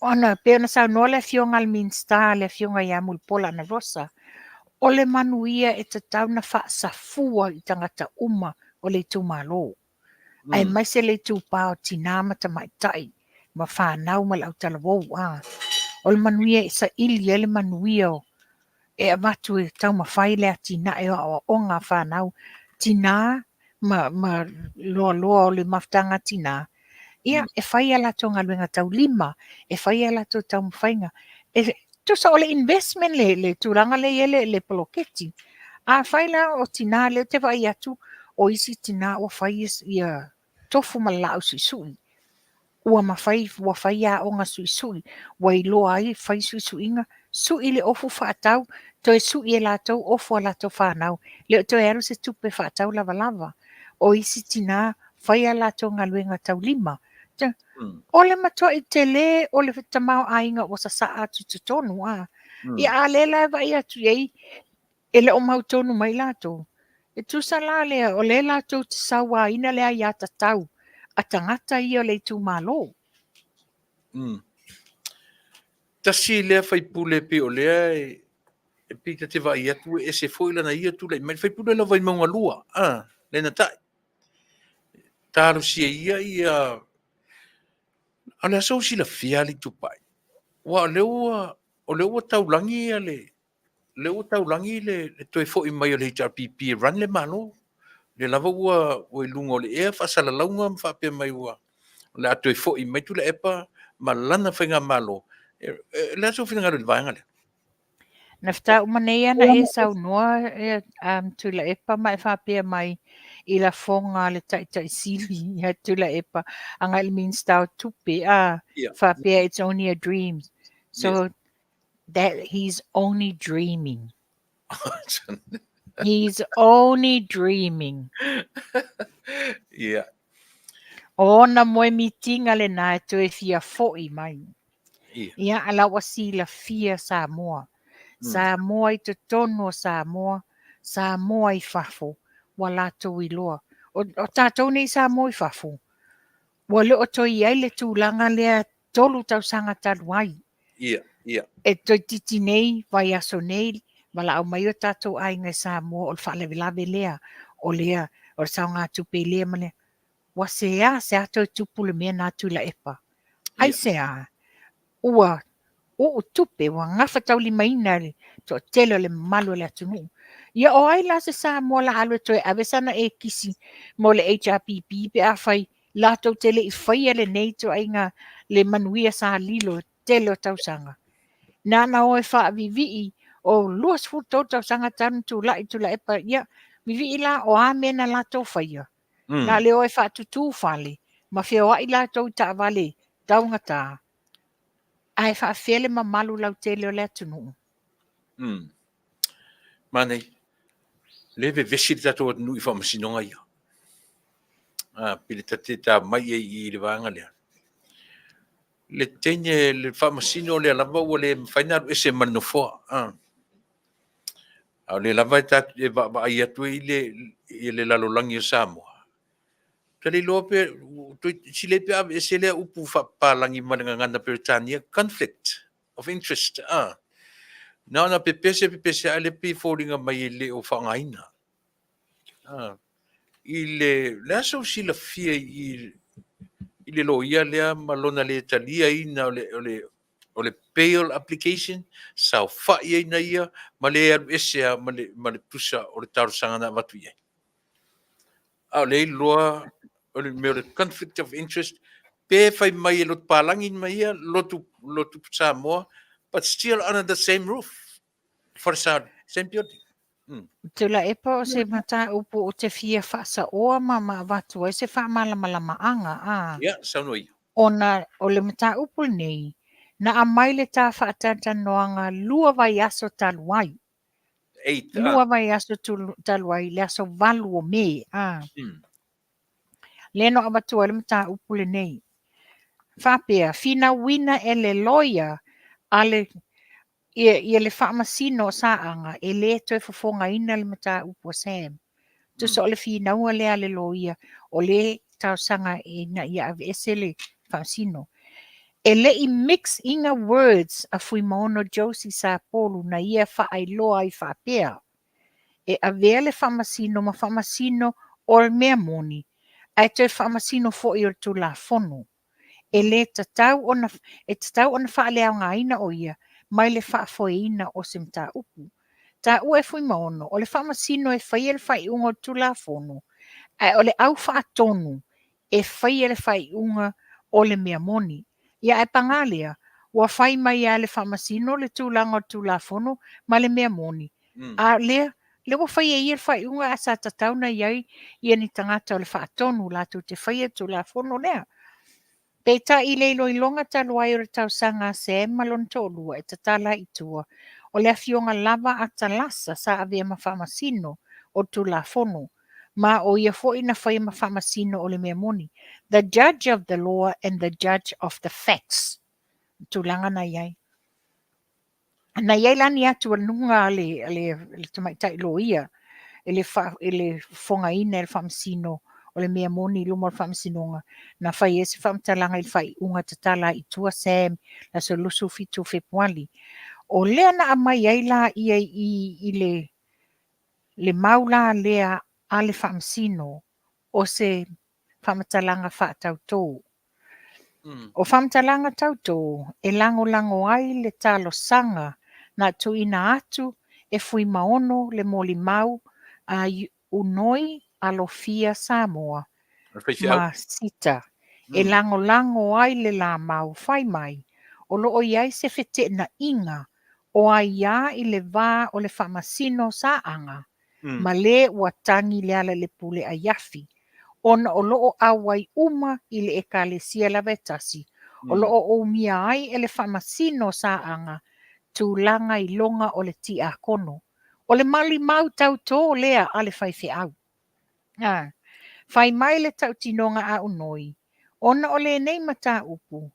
Ona, pei ona saunoa le afioga a le Minisita, le afioga ia Mulipola Anarosa, o le manuia e tatau ona faasafua i tagata uma o le itumalo, aemaise le itupa o tina ma tamaitai ma fanau ma le autalavou. A. O le manuia e saili ai le manuia o e avatu e taumafai le atinae o aoaoga a fanau, tina ma, ma loaloa o le mafutaga a tina, ia, e fai a latou galuega taulima, e fai a latou taumafaiga. E, tusa o le investment le, le tulaga lea e i ai le, le poloketi. Afai la o tina lea ou te vaai atu, o isi tina ua fai ia tofu ma le laau suisui. Ua mafai, ua fai aoga suisui, ua iloa ai fai suisuiga, sui le ofu faatau, toe sui e latou ofu a latou fanau, le o toe alu se tupe faatau lavalava. O isi tina, fai a latou galuega taulima. O le matuai tele o le tamaoaiga ua sasaa atu i totonu, a. Ia a lea la e vaai atu i ai, e le o mautonu mai latou. E tusa la lea, o lea latou te sauaina le aiatatau a tagata ia o le itumalo. Tasi lea faipule pei o lea e pei ta te vaai atu e ese foi lana ia tulai mai. Le faipule lava i Mauga 2, a, Lenatai. Talosia ia ia, a o le a sou silafia alii Tupai? Aua o lea ua, o lea ua taulagi ia le, lea ua taulagi le, le toe foi mai o le HRPP e run le Malo. O lea lava ua, ua i luga o le ea faasalalauga ma faapea mai ua, o le a toe foi mai Tuilaepa ma lana faigamalo. O le a sou finagalo i le vaega lea? Na faatoa uma nei lava ona e saunoa Tuilaepa ma e faapea mai i lafoga a le Taitai Sili ia Tuilaepa agai i le Minisita o Tupe, a faapea it's only a dream. So that he's only dreaming. He's only dreaming. Yeah. O ona moemitiga lena e toe fia fo'i mai. Ia. Ia, a la ua silafia Samoa. Samoa i totonu o Samoa, Samoa i fafo, ua latou iloa. O, o tatou nei Samoa i fafo, ua le o toe i ai le tulaga lea 3 tausaga talu ai. Ia, ia. E toeitiiti nei, vaiaso nei, valaau mai o tatou aiga i Samoa o le faalavelave lea, o lea, o le saogatupe i lea ma lea. Ua seā seā toe tupu le mea na Tuilaepa. Aisea? Ua uu tupe, ua gafataulimaina e le toatele o le mamalu o le atunuu. Ia o ai la se Samoa la alu e toe ave sana ekisi mo le HRPP pe afai latou te le i faia lenei ituaiga le manuia sa lilo tele o tausaga. Na ona o e faavivii o 23 tausaga talu ona tulai Tuilaepa, ia vivii la o a mea na latou faia. Na le o e faatutū fale ma feoai latou i taavale taugata, ae faafefea le mamalu lautele o le atunuu. Manaia. Le vevesi le tatou atunuu i faamasinoga ia. A, pe le tate ta mai ai i le vaega lea. Le teine, le faamasino lea lava ua le mafai ona alu ese ma le nofoa. A, a o lea lava e, ta, e vaavaai atu ai le, i le lalolagi o Samoa. Ou te le iloa pe, silei pe aveese lea upu faapapalagi ma le gagana Peretania, conflict of interest. A, na ona pepese pepese ae le pei e foliga mai e le o faaaogaina. A, i le, le a sou silafia i, i le loia lea ma lona le taliaina o le, o le, o le bail application, saofai ai na ia ma le alu ese lava ma le, ma le tusa o le talosaga na avatu i ai. A o le iloa o le mea o le conflict of interest, pe fai mai e lotu palagi ma ia, lotu, lotu Samoa, but still under the same roof. Fale same building. Tuilaepa o se mataupu ou te fia faasaoa ma ma avatu ai se faamalamalamaga, a. Ia, saunoa ia. Ona o le mataupu lenei, na aumai le ta faatalatalanoaga 2 vaiaso talu ai. Eight, a. 2 vaiaso talu ai, le aso 8 o Me, a. Lea na avatu ai le mataupu lenei. Faapea, finauina e le loia a le ia le faamasino o Saaga e le toe fofogaina le mataupu a Sam. Tusa o le finauga lea a le loia o le talosaga ina ia aveese le faamasino. E le i mix ina words a Fuimaono Josie Sapolu na ia faailoa ai faapea, e avea le faamasino ma faamasino o le mea moni, ae toe faamasino foi o le Tulafono. E le tatau ona, e tatau ona faaleaogaina o ia mai le faafoeina o se mataupu. Taua e Fuimaono, o le faamasino e faia le faaiuga o le Tulafono, ae o le au faatonu e faia le faaiuga o le mea moni. Ia ae paga lea, ua fai mai lava e le faamasino le tulaga o le Tulafono ma le mea moni. A o lea, lea ua fai e ia le faaiuga ae sa tatau ona i ai ia ni tagata o le faatonu latou te faia le Tulafono lea. Peitai i le iloiloga talu ai o le tausaga a Sam ma lona toalua e tatala ai i tua, o le afioga lava a Talasa sa avea ma faamasino o le Tulafono. Ma o ia foi na faia ma faamasino o le mea moni. The judge of the law and the judge of the facts. Tulaga na i ai. Na i ai la ni atugaluga a le, a le, le tamaitai loia i le, fa, i le fofogaina e le faamasino o le mea moni i luma o le faamasinoga, na fai ai se faamatalaga i le faaiuga tatala ai i tua Sam le aso 27 o Fepuali. O lea na aumai ai la ia i, i le, le mau la lea a le faamasino o se faamatalaga faatautō. O faamatalaga tautō e lagolago ai le talosaga na tuuina atu e Fuimaono le molimau a Unoi Alofia Samoa ma Sita e lagolago ai le la mau fai mai o lo o i ai se feteenaiga o aiā i le va o le faamasino Saaga ma le ua tagi Lealailepule Aiafi ona o lo o auai uma i le Ekalesia lava e tasi, o lo o umia ai e le faamasino Saaga tulaga iloga o le tiakono. O le malimau tautō lea a le faifeau. A, fai mai le tautinoga a Unoi, ona o lenei mataupu,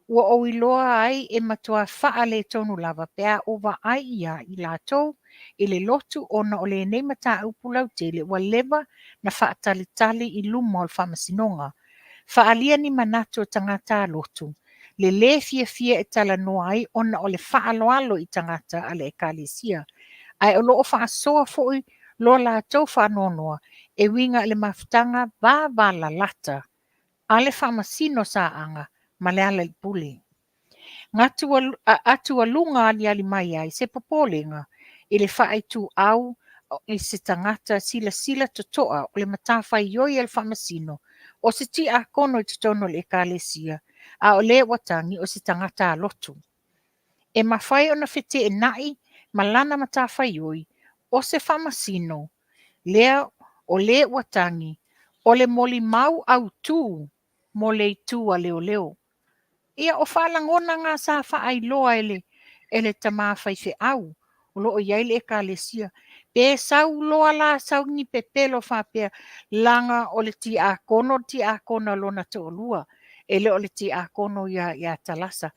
ua ou iloa ai e matua faaletonu lava pe a ou vaai iā i latou i le lotu ona o lenei mataupu lautele ua leva na faatalitali i luma o le faamasinoga. Faaalia ni manatu o tagata a lotu, le lē fiafia e talanoa ai ona o le faaaloalo i tagata a le Ekalesia, ae o lo o faasoa foi lo latou faanoanoa e uiga i le mafutaga vavalalata a le Faamasino Saaga ma Lealailepule. Atualuga aliali mai ai se popolega i le faaituau i se tagata silasila totoa o le matafaioi a le Faamasino o se tiakono i totonu o le Ekalesia, a o le ua tagi o se tagata a lotu. E mafai ona feteenai ma lana matafaioi o se faamasino lea o le ua tagi o le molimau autū mo le itu a leoleo. Ia, o faalagona na sa faailoa e le, e le tamā faifeau o lo o i ai le Ekalesia. Pe sau loa la sau ni pepelo faapea, laga o le tiakono le tiakono a lona toalua, e le o le tiakono ia, ia Talasa.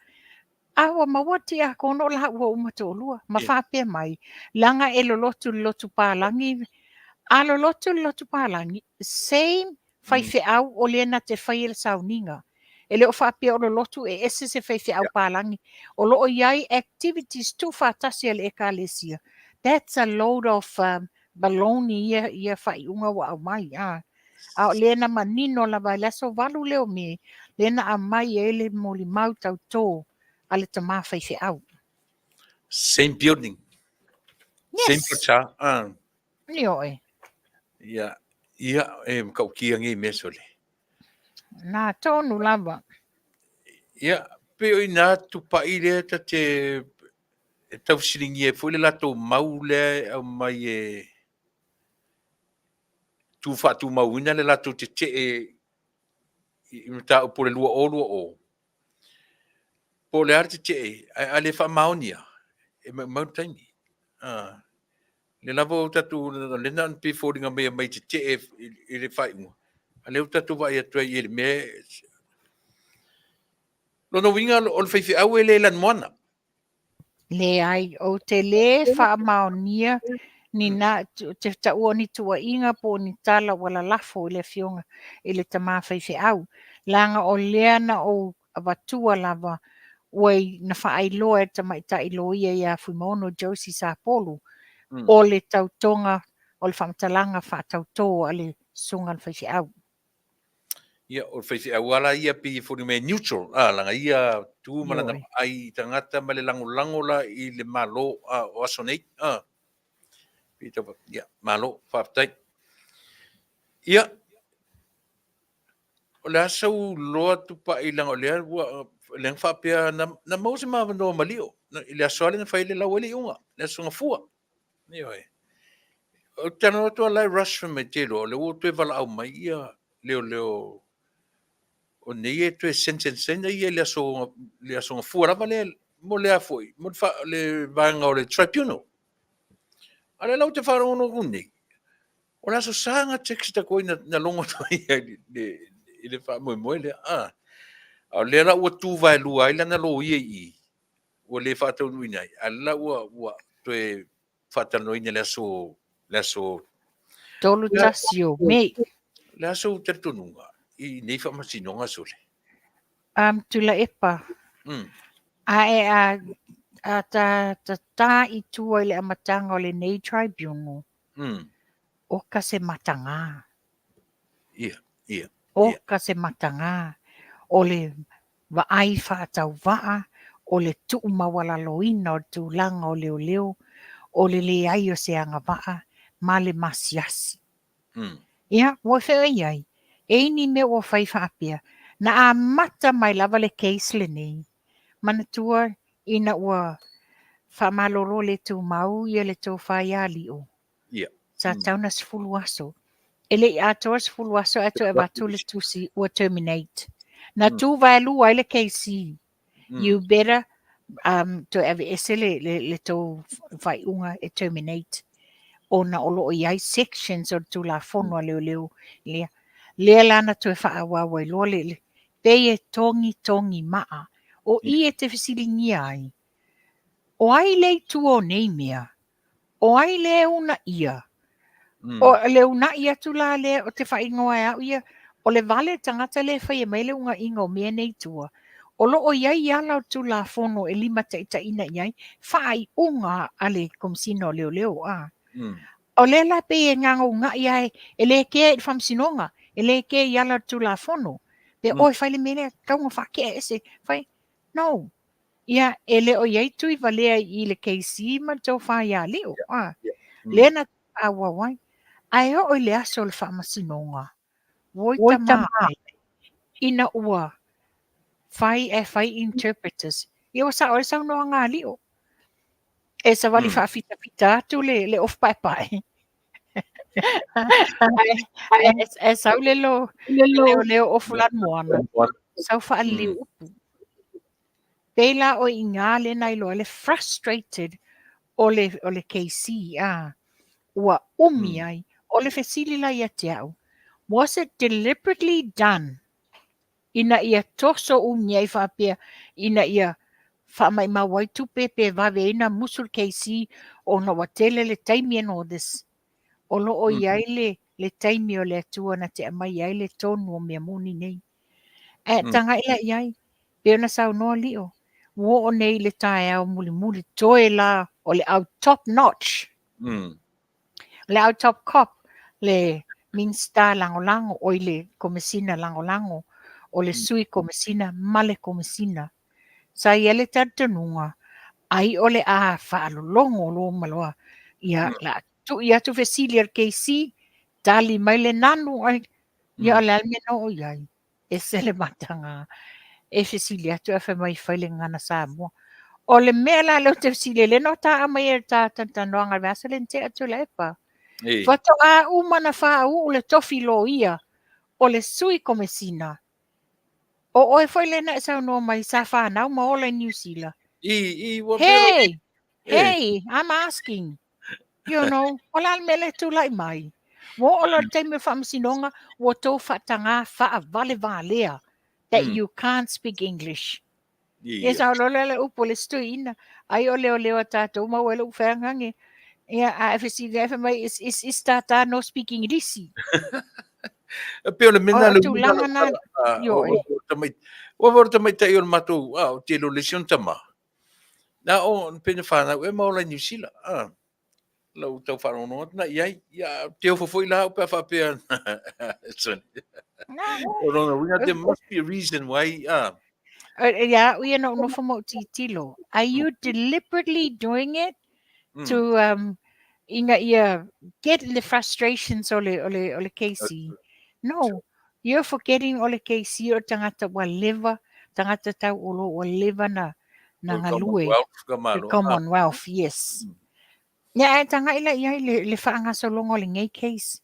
A ua maua le tiakono o laua uma toalua, ma faapea mai, laga e lolotu i le lotu palagi, a lolotu i le lotu palagi, same faifeau o lea na te faia le sauniga. E le o faapea o lolotu e ese se faifeau palagi. O lo o i ai activities tuufaatasi a le Ekalesia. That's a load of baloney ia, ia faaiuga ua aumai. A, a o lea na manino lava i le aso 8 lea o Me, lea na aumai ai le molimau tautō a le tamā faifeau. Same building. Same Yes. picture. Ioe. Ia, ia, e matautia nei mea sole. Na tonu lava. Ia, pe o ina tupai lea ta te e taufesiligia ai foi le latou mau lea e aumai e tu faatumauina le latou tetee i mataupu o le 2020. Po o le a le tetee, ae a le faamaonia, e maumau le taimi. Le lava o tatou, lea na ona pei e foliga mai e aumai tetee i le faaiuga, a lea ua tatou vaai atu ai i le mea. Lona uiga o le faifeau e le lanumoana. Leai, ou te lē faamaonia ni na, te taua o ni tuuaiga po o ni tala ua lalafo i le afioga i le tamā faifeau, leaga o lea na ou avatua lava ua i, na faailoa e le tamaitai loia ia Fuimaono Josie Sapolu, o le tautoga o le faamatalaga faatautō a le susuga a le faifeau. Ia, o le faifeau lava la ia pei e foliga mai e neutral, a, lana ia tu ma lana vaai i tagata ma le lagolago la i le Malo a, o aso nei, a. Pei tau, ia, malo, faafetai. Ia, o le a sau loa Tupai leaga o lea ua, lea na faapea na, na maua se ma avanoa ma Lio i le aso lava lea na fai ai le lau ai le iuga, le aso Gafua. Ioe. Ou te talanoa atu lava la e rush fai mai te iloa, o lea ua toe valaau mai ia leoleo o nei e toe sentence ina ia i le aso, le aso Gafua lava lea mo le a foi, mo le, fa, le vaega o le tribunal. A o lea la ou te faalogologo atu nei, O le Aso Sa na text atu ai na logo atu ai i le faamoemoe lea. A o lea la ua tu vaelua ai lana loia i i, ua le faataunuuina ai, a o lea la ua toe faatalanoaina i le aso, le aso 31 o Mei. Le aso o talitonuga i nei faamasinoga sole. Tuilaepa, a e a ta tatā i tua i le amataga o lenei tribunal, o ka se matagā. Ia, ia. O ka se matagā. O le vaai faatauvaa, o le tuumaualaloina o le tulaga o leoleo, o le leai o se agavaa ma le masiasi. Ia, ua feoi ai, e i ni mea ua fai faapea, na amata mai lava le case lenei. Manatua ina ua faamalolo le tumau ia le tofa ia Lio. Sa tau na 10 aso. E le i atoa 10 aso ae toe avatu le tusi ua terminate. Na tu vaelua ai le KC. You better toe aveese le tou faaiuga e terminate ona o lo o i ai sections o le Tulafono a Leoleo lea. Lea la na toe faaauau ai loa le pei e togitogi maa. O i e te fesiligia ai, o ai le itu o nei mea? O ai le uunaia? O le uunai atu la lea o te faaigoa e au ia, o le vale tagata lea e faia mai le uunaiga o mea nei i tua, o lo o i ai ala o le Tulafono e limataitaiina i ai faaiuga a le Komesina o Leoleo. A. O lea la pei e gagauga'i lava e le kea i le Faamasinoga, e le kea i ala o le Tulafono. Pe oe fai le mea lea, tatau ona faatea ese, fai. No. Ia, e le o i ai tui valea i le KC ma le tofa ia Lio. A. Lea na faaauau ai. Ae oo i le aso o le Faamasinoga, oi tama e, ina ua fai ae fai interpreters, ia ua sao ai le saunoaga a Lio. E savali faafitafita atu le ofu paepae. Ae sau le leoleo ofu lanumoana, sau faaliliu upu. Pei la o i ina lea na iloa ai le frustrated o le KC, a, ua umi ai. O le fesili la ia te au, was it deliberately done ina ia toso umi ai faapea ina ia faamaimau ai tupe pe vave ai ona musu le KC ona ua tele le taimi and all this. O lo o i ai le taimi o le Atua na te aumai ai le tonu o mea moni nei. Ae tagai la i ai, pei ona saunoa Lio, ua oo nei i le taeao mulimuli toe la o le au top notch. Le au top cop, le Minista Lagolago, oi le Komesina Lagolago, o le Sui Komesina ma le Komesina. Sa i ai le talitonuga, ai o le a faalologo loa ma loa, ia la tui atu fesili a le KC, tali mai le nanu, ai, ia o le a le mea na oo i ai? Ese le mataga e fesili atu ae fai mai fai le gagana Samoa. O le mea la lea ou te fesili ai, lea na ta aumai e le ta talatalanoaga i le vaiaso lea na tea Tuilaepa. Faatoa uma na faauu le tofi loia o le sui komesina. O oe foi lea na e saunoa mai sa fanau ma ola i Niu Sila. Hey, hey, I'm asking. You know, o le a le mea lea e tulai mai? Ua oo loa i le taimi o le faamasinoga, ua tou faatagā faavalevalea that you can't speak English. Ia sao loa lea le upu a le isi toeaina, ai o leoleo a tatou maua ai lou feagage. Ia, a e fesili ae fai mai, is tata no speak English? E pei o le mea O lena le tulaga na, ioe. Ua o le tamaitai o le matou, a, o tele o le isi ona tama. Na o, pei na fanau ea ma ola i Niu Sila. A, lau tau faalogologo atu na i ai. Ia, te ofo foi la au pe a faapea. Sorry. O lona uiga, there must be a reason why. Ia, au ia na ou nofo ma ou tilotilo. Are you deliberately doing it to ina ia get the frustrations o le KC? No. You're forgetting o le KC o le tagata ua leva, tagata tauolo ua leva na na galue. The Commonwealth, yes. Ia, ae tagai la i ai le faagasologa o lenei case.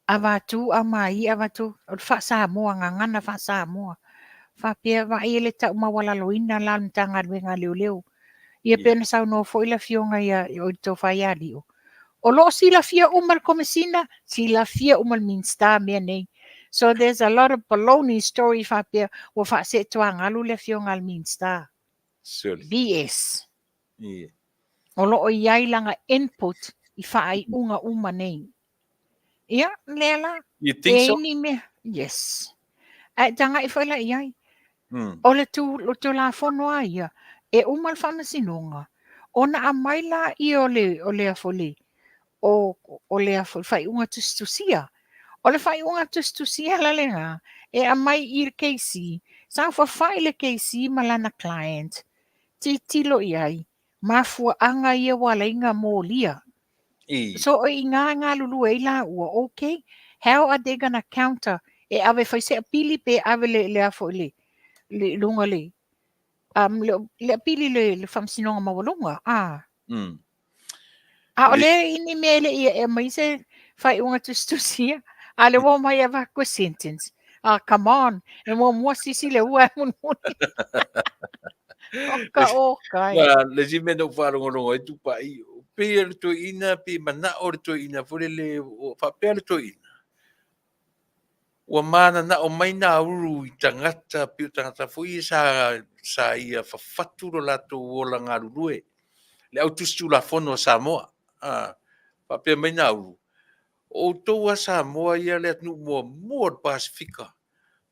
Avatu aumai, avatu, o le faa-Samoa, gagana faa-Samoa. Faapea, vaai i le taumaualaloina la o le Matagaluega a Leoleo. Ia pei ona saunoa foi le Afioga ia, o le Tofa ia Lio. O lo o silafia uma le Komesina, silafia uma le Minisita mea nei. So there's a lot of baloney story faapea ua faaseetuagalu le afioga a le Minisita. Surely. BS. Yeah. O lo o i ai lana input i faaiuga uma nei. Ia, lea la. You think so? E ni mea. Yes. Ae taga'i foi la i ai. O le tu, o Tulafono a ia, e uma le faamasinoga, ona aumai laia o le, o le a foi le, o, o le a foi, faaiuga tusitusia. O le faaiuga tusitusia la lena, e aumai i le KC, saofafai le KC ma lana client, tilotilo i ai, mafuaaga ia ua ala ai ona molia. I. So i ina e galulue ai laua, okay, how are they gonna counter? E ave e fai se apili pe ave le, le a foi le, le luga le, um, le, le apili le, le faamasinoga maualuga. Ah. A o le i ni mea e le i e aumai se faaiuga tusitusia, a le ua omai e avatu e sentence. Ah, come on, e muamua sisi le ua e mulimuli. Oka oka e. Ma le isi mea na ou faalogologo ai Tupai, pei o le toeaina, pei manao le toeaina foi lele, faapea le toeaina, ua mananao mai Nauru i tagata, pei o tagata foi ia sa, sa ia fafatu lo latou ola galulue, le au tusi tulafono a Samoa. A, faapea mai Nauru, o outou a Samoa ia le atunuu muamua o le Pasefika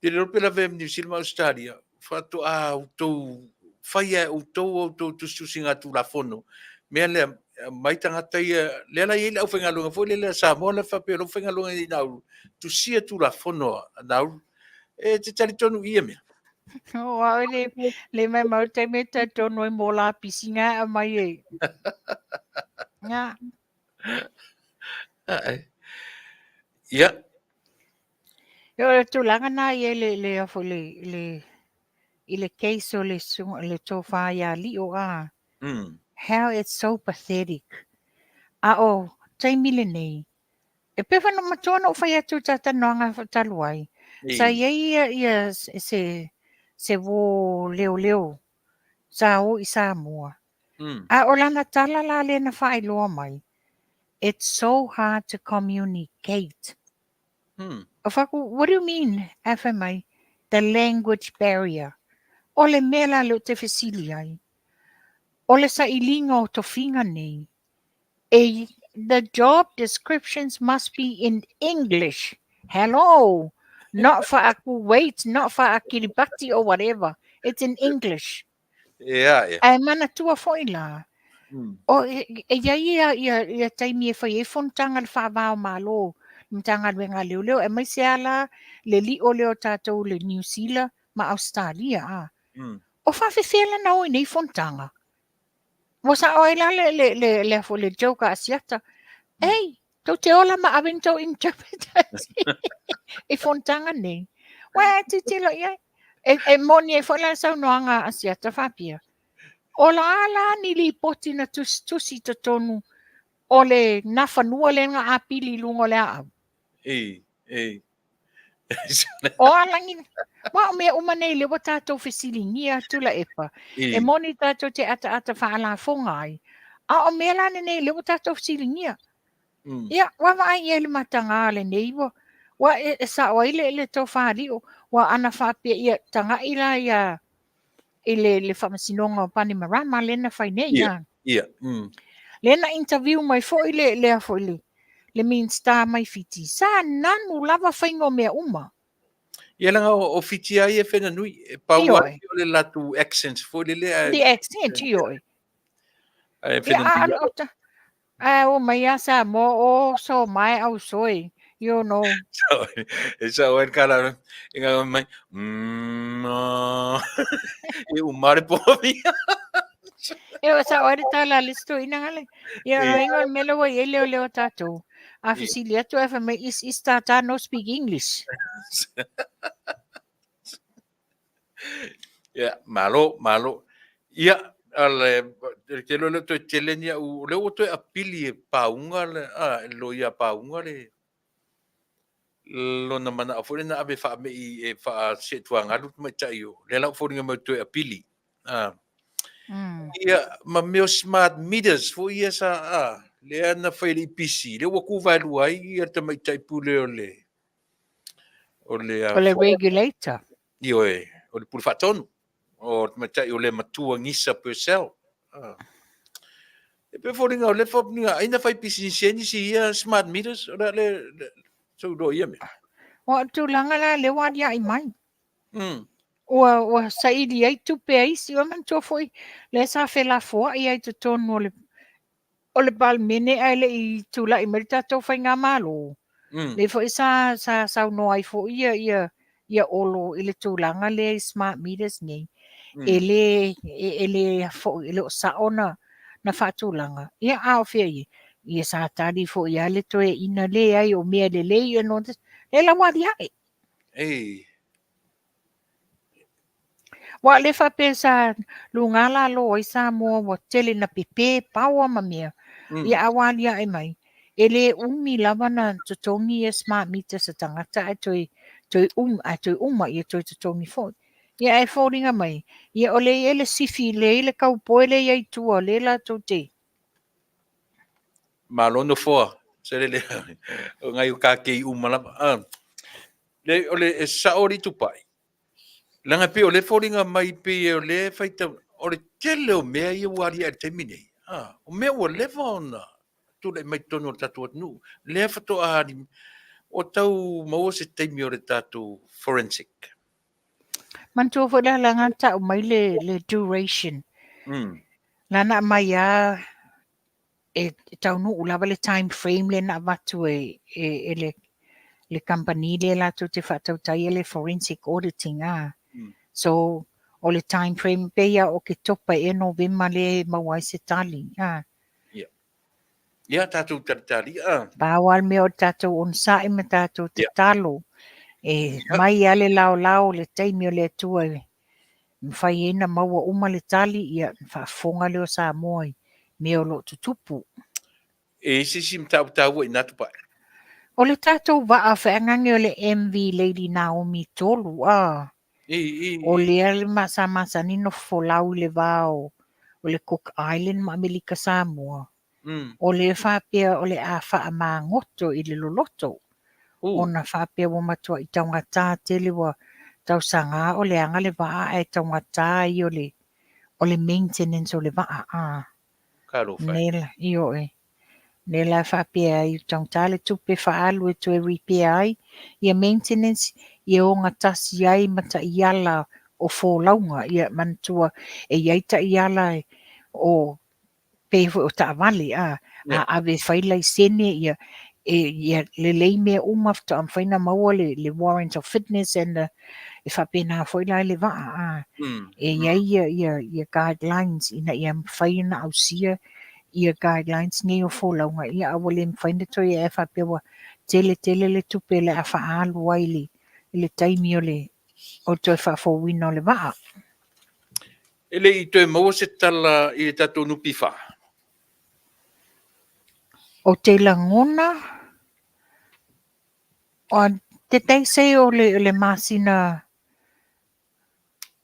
Te le iloa pe lavea ma Niu Sila ma Ausetalia, faatoa outou faia e outou a outou tusitusiga Tulafono. Mea lea, aumai tagata ia, lea la e i ai le aufaigaluega foi lele a Samoa la e faapea o la e faigaluega i Nauru, tusia Tulafono a Nauru. E te talitonu i ia mea? O au e le, le maumau le taimi e talitonu ai mō lapisi ngā e aumai e. Ngā. Ae. Ia. E o le tulaga na i le le foi le le i le case o le le tofa ia Lio a. How it's so pathetic. A o taimi lenei, e pei foi ona matua ona ou fai atu i le talanoaga talu ai, sa i ai ia, ia se, se uō leoleo sa o i Samoa. A o lana tala la lea na faailoa mai, it's so hard to communicate. Ou fai atu, what do you mean? Ae fai mai, the language barrier. O le mea la lea ou te fesili ai, o le sailiga o tofiga nei, e, the job descriptions must be in English. Hello! Not for a Kuwait, not for a Kiribati or whatever. It's in English. Ea, ea. Ae manatua foi la, o, e, e i ai ia, ia, ia taimi e fai ai fonotaga le faava o Malo, le Matagaluega a Leoleo, aemaise lava la le lio lea o tatou le Niu Sila ma Ausetalia, a. O faafefea la na o i nei fonotaga? Ua sao ai la le, le, le, le, le, le joke a Asiata, Ei, tou te ola ma ave ni tou interpreters i fonotaga nei. Ua e tilotilo i ai. E, e moni ai foi la le saunoaga a Asiata faapea. O la a la ni lipoti na tusitusi i totonu o le nafanua lea na apili i luga o le aau. E, e. O alagi, wa o mea uma nei lea ua tatou fesiligia atu Laepa. E moni tatou te ataata faalafoga ai. A o mea la lenei lea ua tatou fesiligia. Ia, ua vaai i ai le mataga lenei ua, ua e, e sao ai le, le tofa lio, ua ana faapea ia taga'i la ia i le, le faamasinoga o Panimarama lea na fai nei. Ia, ia. Lea na interview mai foi le, lea foi le, le Minista mai Fiti, sa nanu lava faiga o mea uma. Ia leaga o Fiti lava ia e whenanui, e pau lava o le latou accent foi lele. Ae... The accent, ioe. Ae whenanui. Ae o mai a Samoa, o so mai au soe, you know. E sao ai kala, e ngā mai, e umare po mia. E o sao ai le tala a le isi toeaina ngale. Ia o ingoa le mea lea ua i ai leoleo a tatou. A fesili atu ae fai mai, is, is tata no speak English? Ia, malo, malo. Ia, ale, te iloa e le o toe tele ni au, o lea ua toe apili e Pauga, le, a, e le loia a Pauga le, lona manao foi lea na ave e faamei e faaseetuagalu le tamaitai o lea la ua foliga mai ua toe apili. A. Ia, ma mea o smart meters foi ia sa, a, lea na fai e le EPC, lea ua tu vaelua ai ia le tamaitai pule o le o le O le regulator. Ioe, o le pule faatonu. O le tamaitai o le matua Gisa Purcell. Ah. E pei foliga o le foliga ai na fai pisinisi ai nisi ia smart meters, o le le so lo ia mea. O tulaga la le ua aliae mai. Ua ua saili ai tupe a isi. Ua manatua foi lea sa felafoai ai totonu o le o le Palemene ae le i tulai mai le tatou faigamalo. Lea foi sa sa saunoa ai foi ia ia ia Olo i le tulaga lea i smart meters nei. E le e le foi e le o sao na na faatulaga. Ia a o fea ia? Ia sa tali foi lava le toeaina leai o mea lelei and all this. Lea la ua aliae. Ei. Ua le faapea sa luga lalo ai Samoa ua tele na pepe paoa ma mea. Ia a ua aliae mai, e le umi lava na totogi ia smart meters a tagata ae toe toe um, ae toe uma ia toe totogi foi. Ia ae foliga mai, ia o lea e i ai le sifi, lea e i ai le kaupoe lea e i ai i tua, lea latou te Malo nofoa. Se le le o ngai o kakei uma lava. Ah. Le o le e sao le tupai. Langa pe o le foliga mai pe o le faita o le tele o mea ia ua alia i le taimi nei. Ah, o mea ua leva ona tulai mai totonu o le tatou atunuu. Lea faatoa ali o tau maua se taimi o le tatou forensic. Manatua foi la langa tau mai le, le duration. Lana aumai lava e taunuu lava le time frame lea na avatu e, e, e le, le company lea latou te faatautaia le forensic auditing a. So, o le time frame pei lava o Oketopa ea Novema lea e maua ai se tali a. Ia. Ia, tatou talitali a. Pau lava le mea o le tatou onosai ma tatou tatalo e mai lava le laolao i le taimi o le Atua e mafai ai ona maua uma le tali, ia, ona faafofoga lea o Samoa i mea o lo o tutupu. E i ai se isi mataupu taua i ina Tupai? O le tatou vaa feagage o le MV Lady Naomi 3, a. O lea sa masani ona folau i le va o le Cook Island ma Amerika Samoa. O lea faapea o le a faamagoto i le loloto, ona faapea ua matuai taugata tele ua tausaga o leaga le vaa ae taugata ia o le o le maintenance o le vaa a. Talofa e. Nei la, ioe. Lea la faapea ai taugata le tupe faaalu e toe repair ai ia maintenance ia ogatasi ai ma taiala o folauga. Ia manatua e i ai taiala o pei foi o taavale a, a ave e fai laisene ia, e, ia lelei mea uma faatoa mafai ona maua le, le warrant of fitness and the, e faapena foi la i le vaa a. E i ai ia, ia, ia guidelines ina ia mafai ona ausia ia guidelines nei o folauga, ia a ua le mafai ona toe ae faapea ua tele tele le tupe o le a faaalu ai i le, i le taimi o le, o le toe faafouina o le vaa. E le i toe maua se tala i le tatou NPF? Ou te lagona, did they say o le, le masina,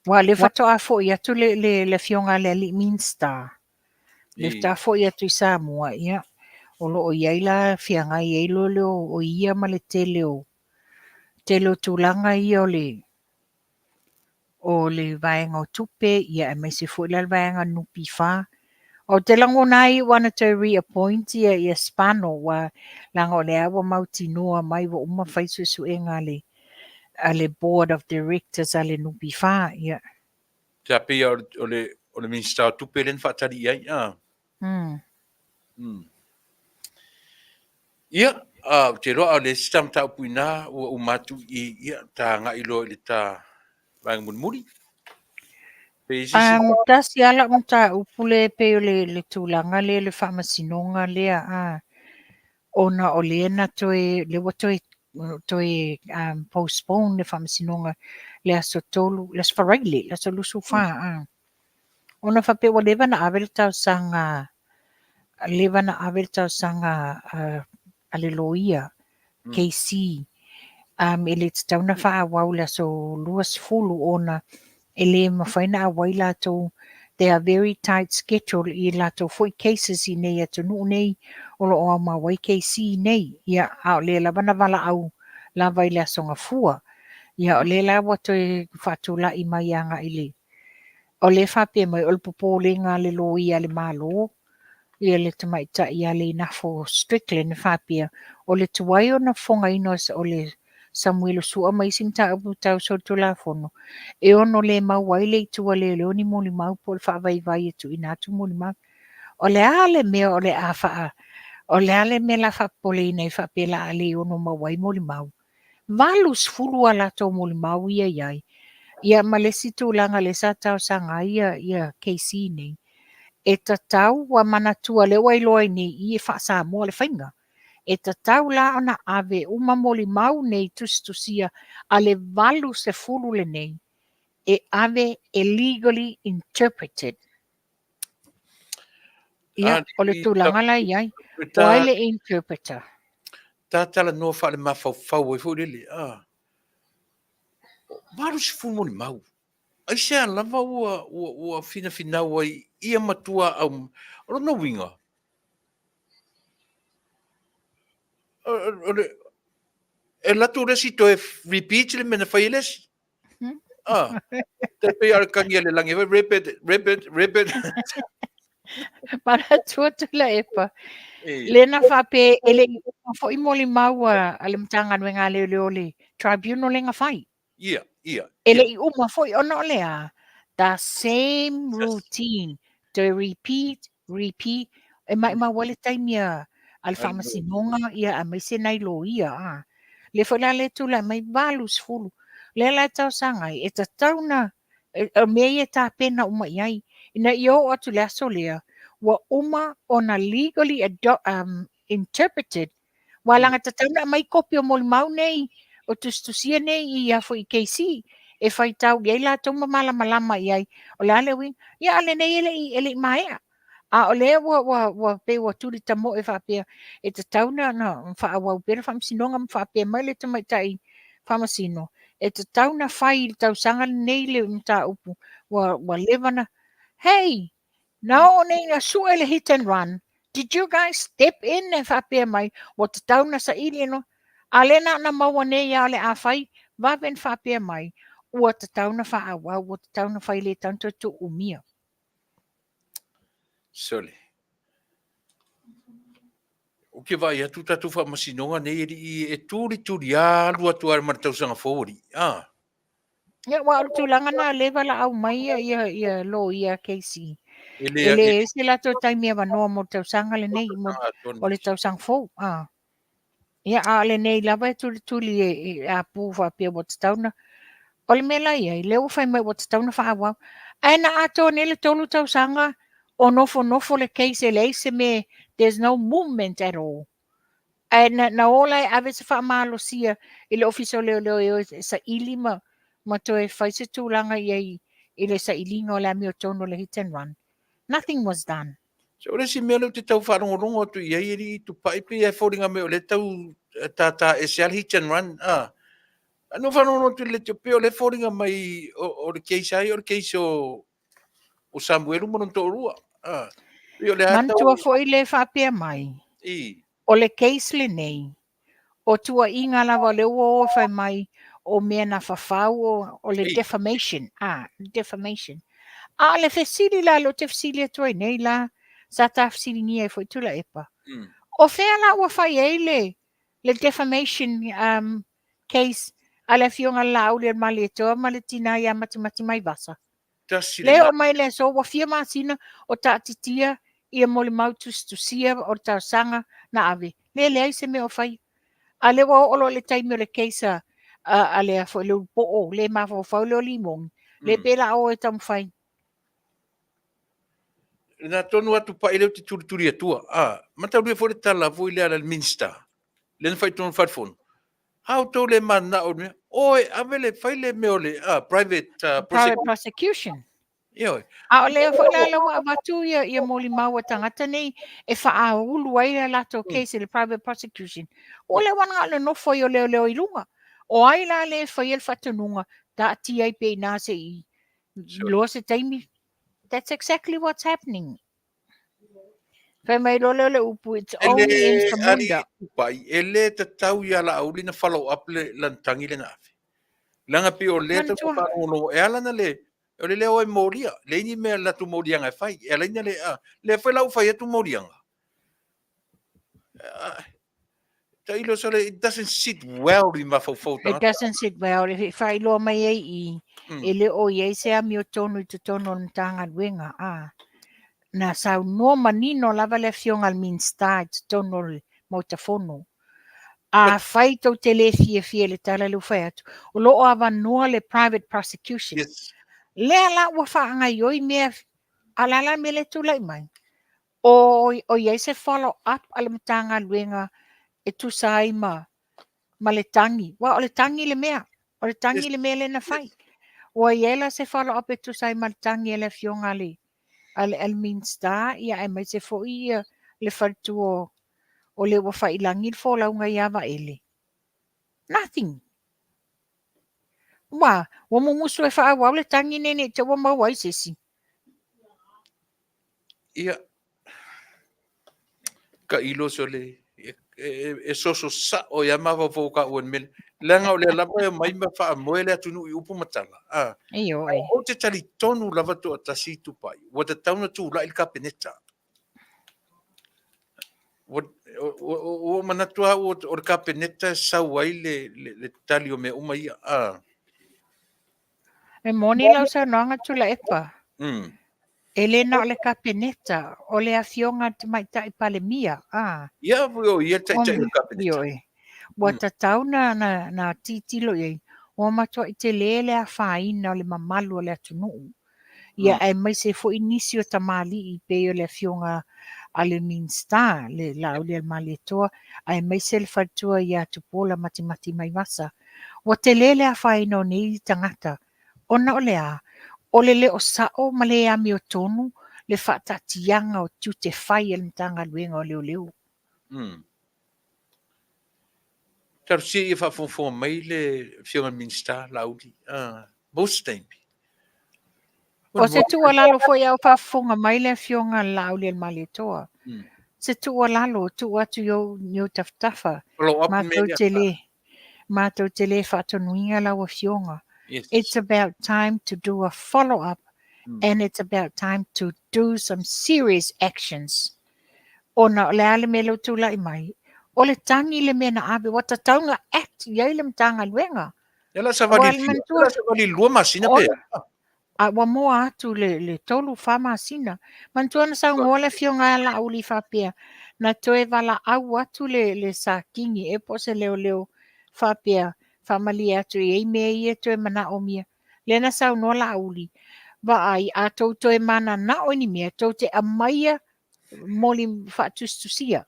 aua o lea faatoa foi atu le, le, le afioga a le alii Minista, lea faatoa foi atu i Samoa, ia, o lo o i ai la feagai ai loa lea o ia ma le tele o, tele o tulaga ia o le, o le vaega o tupe, ia aemaise foi la le vaega NPF. Ou te lagona ai ua na toe reappoint ia, ia Spano, ua leaga o lea ua mautinoa mai ua uma fai suesuega a le, a le Board of Directors a le NPF. Ia. Sa pei o le, o le, o le Minista o Tupe lea na faatali i ai. Ah. Ia, a, ou te iloa o le isi ta mataupu i ina ua uma atu i, ia, ta agai loa i le ta vaega mulimuli. Pe i se isi... Um, tasi lava lau mataupu lea pei o le, le tulaga lea le faamasinoga lea, a, ona o lea na toe, lea ua toe, toe um, postpone le faamasinoga le aso 3, le aso Faraile, le aso 24, a. Ona faapea ua leva ona ave le talosaga, leva ona ave le talosaga a le loia, KC, um, e le tatau ona faaauau i le aso 20 ona e le mafai ona auai latou They are very tight schedule i latou foi cases i nei atunuu nei o lo o aumau ai KC nei. Ia, a o lea lava na valaau lava i le Aso Gafua. Ia, o lea la ua toe faatulai mai agai le O lea e faapea mai o le popolega a le loia a le Malo, ia le tamaitai ia Leinafo Strickland e faapea, o le tuai ona fofogaina o le Samuelu Sua ma isi mataupu tau solitulafono, e ono le maua ai le itu a leoleo ni molimau po o le faavaivai e tuuina atu molimau. O le a le mea o le a faa, o le a le mea o le a faapopoleina ai faapea o le a le ono maua ai molimau? 80 a latou molimau ia i ai. Ia ma le isi tulaga lea sa talosaga ai ia, ia KC nei, e tatau ua manatua lea ua iloa ai nei i e faa-Samoa le faiga. E tatau la ona ave uma molimau nei tusitusia a le 80 lenei e ave e legally interpreted. Ia, o le tulaga la i ai, o ai le interpreter? Ta talanoa faalemafaufau ai foi lele, a, 80 molimau. Aisea lava ua, ua, ua finafinau ai ia matua au. O lona uiga, o le, e alu atu le isi toe repeat le mea na fai e le isi. Ah, te pei o le kagi a le lagi, rip it, rip it, rip it. Manatua Tuilaepa. Le na faapea e le i uma foi molimau a le Matagaluega a Leoleo le tribunal le na fai. Ia, ia. E le i uma foi ona o le a? The same routine. Toe repeat, repeat. E maumau ai le taimi a le faamasinoga ia aemaise nai loia. A. Lea foi la le tulai mai 80. Lea la e talosaga ai, e tatau na, o mea ia e tapena uma i ai. Ina ia oo atu i le aso lea, ua uma ona legally interpreted. Ua laga tatau na aumai kopi o molimau nei, o tusitusia nei i a foi i KC, e faitau i ai latou ma malamalama i ai. O le a le uiga? Ia, a o lenei e le i maea. A o lea ua pei ua tuli tamoe faapea, e tatau na faaauau pea le faamasinoga ma faapea mai le tamaitai faamasino, e tatau na fai i le tausaga lenei le mataupu, ua leva na. Hei! Na oo nei ina sue le hit and run, did you guys step in e faapea mai, ua tatau na saili no? A lea na ona maua nei lava o le a fai, vave na faapea mai, ua tatau na faaauau, ua tatau na fai le tatau na toe tuuumia. Sole. Ou te vaai atu tatou faamasinoga nei e lii e tulituli alu atu lava ma le tausaga fou alii. Ah. Ia, aua o le tulaga na lea e valaau mai ia, ia, ia loia KC. E le, e le ese latou taimi avanoa mo le tausaga lenei, mo, o le tausaga fou. Ah. Ia, a o lenei lava e tulituli e, e apu faapea ua tatau na. O le mea la i ai, lea ua fai mai ua tatau na faaauau. Ae na atoa nei le 3 tausaga o nofonofo le case e leai se mea, there's no movement at all. Ae na, na o la e ave se faamalosia i le Ofisa o Leoleo e o e saili ma, ma toe fai se tulaga i ai i le sailiga o le amiotonu o le hit and run. Nothing was done. So, o le isi mea lea ou te tau faalogologo atu i ai, e lii tupai pei e foliga mai o lea tau tātā ese lava le hit and run. Ah. Na ou faalogologo atu i le leitio, pei o lea e foliga mai o, o le case lava ia o le case o, o Samuelu ma lona toalua. Ah. Pei o lea tau... Manatua foi le faapea mai, I. o le case lenei, o tuuaiga lava o lea ua o e fai mai o mea na fafau o, o le defamation, ah, defamation. A o le fesili la lea ou te fesili atu ai nei la, sa ta fesiligia ai foi Tuilaepa. O fea la ua fai ai le, le defamation case a le Afioga i le Laaulialemalietoa ma le tina ia Matimatimaivasa? Tasi Le oo mai le aso ua fia masina o taatitia ia molimau tusitusia o le talosaga na ave. Le leai se mea o faia. A lea ua oo loa i le taimi o le case a, a, a le foi le ulupoo, le mafaufau lea o Limogi, le pe la o e taumafai. Na tonu atu pai lea ou te tulituli atua. Ah, mataulia foi le tala foi lea a le Minister. Lea na fai i totonu o le Fale Fono. A outou le mananao i le mea, oe ave le fai le mea o le private Private prosecution. Ioe. A o lea foi la la ua avatu ia, ia molimau a tagata nei e faaulu ai a latou case i le private prosecution. Ua leva ona le nofo ai o leoleo i luga. O ai la le e faia le faatonuga, taatia ai pea i ina se i iloa se taimi. That's exactly what's happening. Fai mai loa lea o le upu, it's E only in le ali Samunda. tupai, e le tatau ia Laauli na follow up le lana tagi lea na ave. Leaga pei o lea tau Manatua. faalogologo, e ala na le, o le leo e molia, leai ni mea latou moliaga e fai, e ala ai na le, a, lea foi la ua fai atu moliaga. Ah, Tailo sole, it doesn't sit well i mafaufau It tagata. doesn't sit well. E faailoa mai ai i, e le o i ai se amiotonu i totonu o le Matagaluega. A, na saunoa manino lava le Afioga i le Minisita i totonu o le Maota Fono. Afai tou te le fiafia i le tala lea ua fai atu, o lo o avanoa le private prosecution. Yes. Lea la ua faagaioi mea, a o le a la le mea lea e tulai mai? O, o i ai se follow up a le Matagaluega e tusa ai ma, ma le tagi. Aua o le tagi le mea, o le tagi le mea lea na fai. Ua i ai la se follow up e tusa ai ma le tagi a le Afioga a le, a le, a le Minisita, ia aemaise foi ia le faletua o le ua faiilagi le folauga ia Vaele. Nothing. Ua, ua mumusu e faaauau le tagi nei nei te ua maua ai se isi. Ia, tailo sole, e, e, e soso sao ia mafaufau ka ua mele. Leaga o lea lava e omai ma faamoe le atunuu i upu ma tala. Ah. Ioe. Ou te talitonu lava toatasi i Tupai, ua tatau ona tulai le Kapeneta. Ua, ua, ua manatu lava ua, o le Kapeneta e sau ai le, le, le tali o mea uma ia. Ah. E moni lau saunoaga Tuilaepa. E le na o le Kapeneta, o le Afioga a le Tamaitai Palemia. Ah. Ia, o ia le taitai o le Kapeneta. Ioe. Ua tatau na, na, na tilotilo i ai, ua matuai tele le afaina o le mamalu o le atunuu. Ia, aemaise foi nisi o tamalii pei o le Afioga a le Minisita, le Laaulialemalietoa, aemaise le faletua ia Tupuola Matimati Maivasa. Ua tele le afaina o nei tagata, ona o le a? O le le o sao ma le amiotonu le faataatiaga o tiute fai a le Matagaluega o Leoleo. Talosia ia faafogafoga mai le Afioga i le Minisita, Laauli, most taimi. O se tuualalo foi a o faafofoga mai le Afioga a le Laaulialemalietoa. Se tuualalo, tuu atu i ou, i ou tafatafa. Follow up Matou mea te le, matou te le faatonuina lau Afioga. Yes. It's about time to do a follow up and it's about time to do some serious actions. Ona o le a le mea lea ua tulai mai? O le tagi le mea na ave, ua tatau ona act i ai le Matagaluega. Ia la savali fia, la savali lua masina pe. A ua moa atu le, le tolu, fa masina. Manatua na saunoa le Afioga ia Laauli faapea, na toe valaau atu le, le Sakini e po o se leoleo faapea, faamalie atu e i ai mea ia e toe manaomia. Lea na saunoa Laauli, vaai, a tou toe mananao i ni mea, tou te aumaia moli faatusitusia.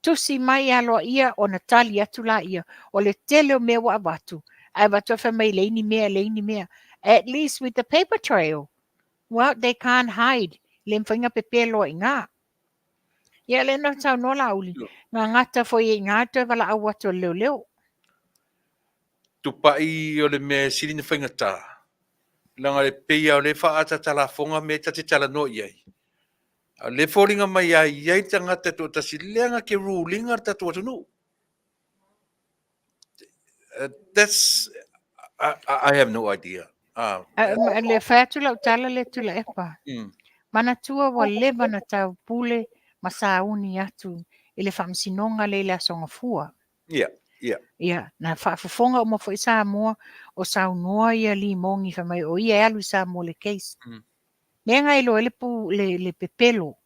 Tusi mai aloaia ona tali atu laia, o le tele o mea ua avatu, ae avatu ae fai mai e leai ni mea, leai ni mea. At least with the paper trail, well, they can't hide. Le mafai ona pepelo ai i ina. Ia, lea na saunoa Laauli, gagata foi ai i ina le toe valaau atu a le leoleo. Tupai o le mea e sili ona faigata, leaga e pei lava o lea e faaataata lafoga mea ta te talanoa i ai. A o lea e foliga mai a i ai le tagata e toatasi leaga ke rule ina le tatou atunuu. That's, I have no idea. Le fai atu lau tala lea Tuilaepa. Manatua ua leva ona taupule ma sauni atu i le Faamasinoga lea i le Aso Gafua. Ia, ia. Ia, na faafofoga uma foi Samoa o saunoa ia Lee Mogi fai mai o ia e alu i Samoa i le case. Mea na iloa ai le, pu, le, le pepelo.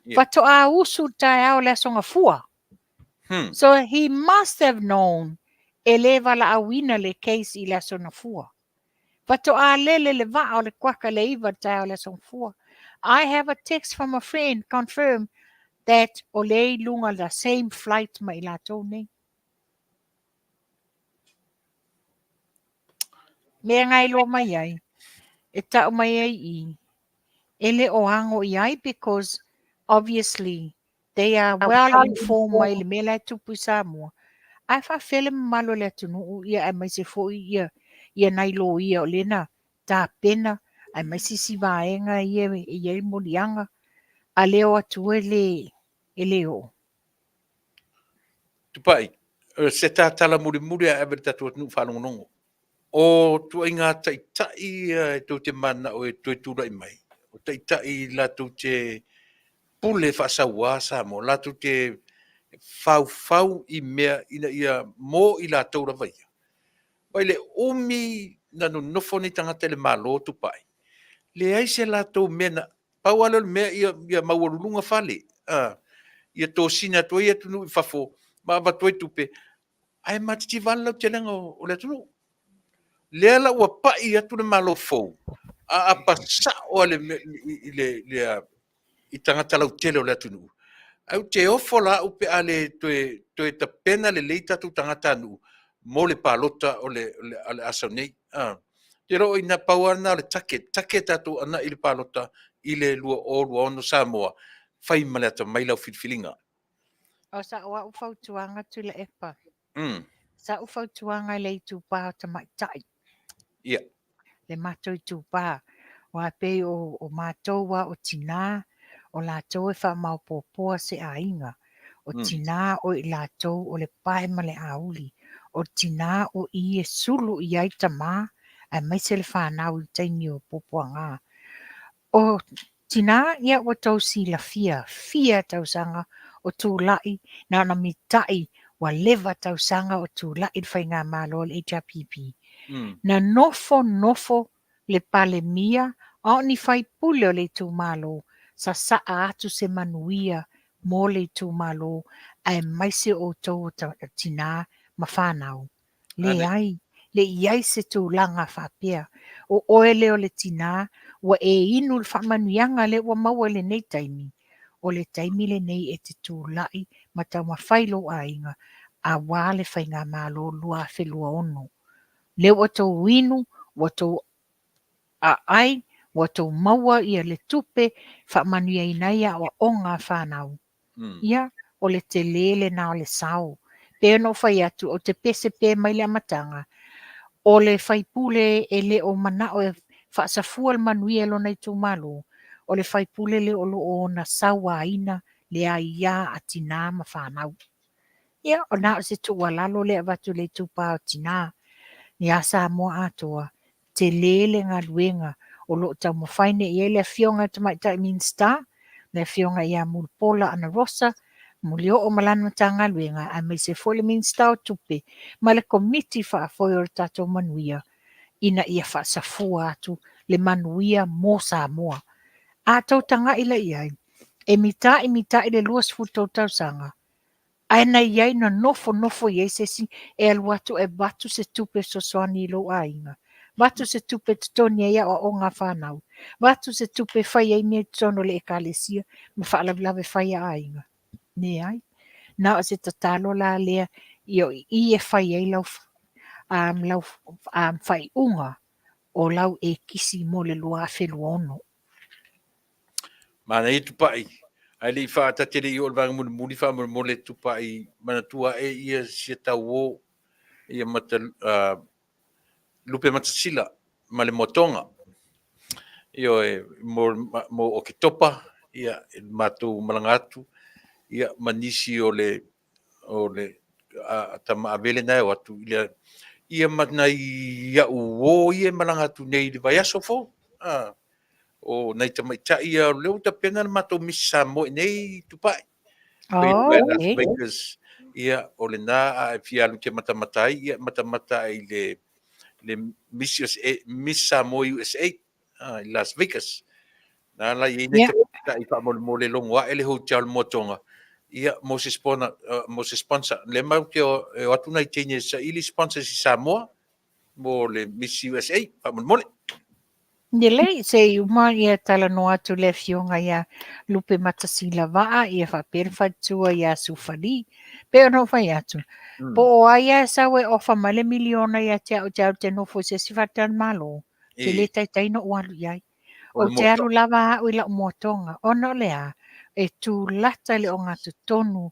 Yeah. Faatoa usu le taeao o le Aso Gafua. So he must have known e le valaauina le case i le Aso Gafua. Faatoa lele le vaa o le kuaka le 9 le taeao o le Aso Gafua. I have a text from a friend confirm that o lea i luga the same flight ma i latou nei. Mea na iloa mai ai, e tau mai ai i, e le o ago i ai because obviously they are well informed mai le mea la e tupu i Samoa. Ae faafefea le mamalu o le atunuu ia aemaise foi ia, ia nai loia o lea na tapena aemaise isi vaega ia e i ai moliaga, a le o atu e le, e le oo. Tupai, se tatala mulimuli ae ave i le tatou atunuu faalogologo. O ituaiga taitai ia e tou te mananao e toe tulai mai, o taitai latou te pule faasauā Samoa, latou te faufau i mea ina ia mo i latou lava ia. Vaai le umi na nonofo nei tagata i le Malo Tupai, leai se latou mea na, pau lava lea o le mea ia, ia maualuluga fale, a, ia tosina atu ai atunuu i fafo ma avatu ai tupe, ae matitiva lava le lautelega o le atunuu. Lea la ua pai atu le Malo fou, a apa sao lava i le, le, i tagata lautele o le atunuu. Ae ou te ofo la au pe a le toe, toe tapena lelei tatou tagatanuu mo le palota o le, o le, o le a sau nei. Ah. Te loo ina pau lava lena o le target, target tatou agai i le palota i le 2026 Samoa, fai ma le atamai lau filifiliga. O sa'u a'u fautuaga Tuilaepa. Sa'u fautuaga i le itupa o tamaitai. Ia. Le matou itupa, aua e pei o, o matou a o tinā, o latou e faamaopoopoa se aiga. O tinā o i latou o le pae ma le auli. O tinā o i e sulu i ai tamā aemaise le fanau i taimi o puapuagā. O tinā, ia ua tou silafia, fia tausaga o tulai, na ona mitai ua leva tausaga o tulai le faigamalo a le HRPP. Na nofo nofo le Palemia a o ni faipule o le itumalo, sasaa atu se manuia mo le itumalo aemaise outou o tinā ma fanau. Leai, le i ai se tulaga faapea. O oe lea o le tinā, ua e inu i le faamanuiaga lea ua maua i lenei taimi. O le taimi lenei e te tulai ma taumafai lou aiga aua le Faigamalo 2026. Lea ua tou inu, ua tou aai, ua tou maua ia le tupe faamanuiaina ai aoaoga a fanau. Ia, o le telē lena o le sao. Pei ona ou fai atu, ou te pese pē mai le amataga, o le faipule e le o manao e faasafua le manuia i lona itumalo, o le faipule lea o lo o ona sauaina le aia a tinā ma fanau. Ia, na o se tuualalo lea e avatu i le itupa o tinā ia Samoa atoa, tele le galuega o lo o taumafai nei i ai le Afioga i le Tamaitai Minisita, le Afioga ia Mulipola Anarosa Mulioo ma lana Matagaluega, aemaise foi le Minisita o Tupe ma le Komiti Faafoe o le tatou manuia, ina ia faasafua atu le manuia mo Samoa. A tou tagai la i ai, e mita'i mita'i le 23 tausaga, Ae na i ai na nofonofo i ai se isi e alu atu e avatu se tupe fesoasoani i lou aiga, avatu se tupe e totogi ai aoaoga a fanau, avatu se tupe e fai ai mea i totonu o le ekalesia ma faalavelave fai a aiga. Leai. Na o se tatalo la lea i o i e fai ai lau, um, lau um, faaiuga o lau ekisi mo le 2026. Manaia Tupai, ae le i faatate le i oo i le vaega mulimuli faamolemole Tupai manatua ae ia sia tauo ia mata uh, lupe matasila ma le moatoga. Ioe, mo, mo Oketopa, ia, matou malaga atu, ia, ma nisi o le, o le a, tama avele na e o atu, i le, ia ma nai au uō ia e malaga atu nei i le vaiaso fou. A, o nai tamaitai ia, o lea ua tapena le matou Miss Samoa i nei Tupai. Oh, Las okay. Vegas, ia, o lena a e fia alu e te matamata ai, ia, matamata ai i le, le Miss, USA, Miss Samoa USA ah, i Las Vegas. Na la i ai nei tamaitai faamolemole logo ae le hotel Moatoga, ia, mo se sponsor, uh, mo se sponsor. Le mau te o, e o atu nai teine e saili sponsors i Samoa mo le Miss USA, faamolemole. Lelei, se i uma ia talanoa atu le afioga ia Lupematasila Vaa ia faapea le faletua ia Sufali. Pei ona ou fai atu, po o ai lava e sau e ofa mai le miliona ia te au ou te alu ou te nofo i se isi faletalimalo, e le taitai ona ou alu i ai. Ou te alu lava au i lau moatoga, ona o le a? E tulata i le ogatotonu,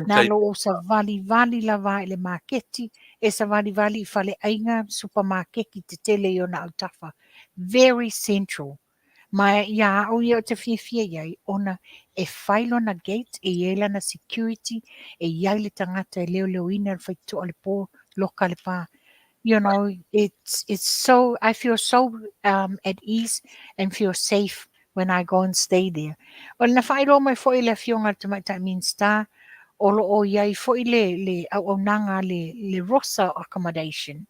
na lou savalivali lava i le maketi, e savalivali i faleaiga, supamakeki tetele i ona autafa. Very central. Ma ia au ia ou te fiafia i ai, ona e fai lona gate, e i ai lana security, e i ai le tagata e leoleoina le faitotoa i le po, loka le pa. You know, it's so, I feel so at ease and feel safe when I go and stay there. O le na faailoa mai foi e le Afioga i le Tamaitai Minisita, o lo o i ai foi le, le auaunaga a le, le Rosa Accommodation.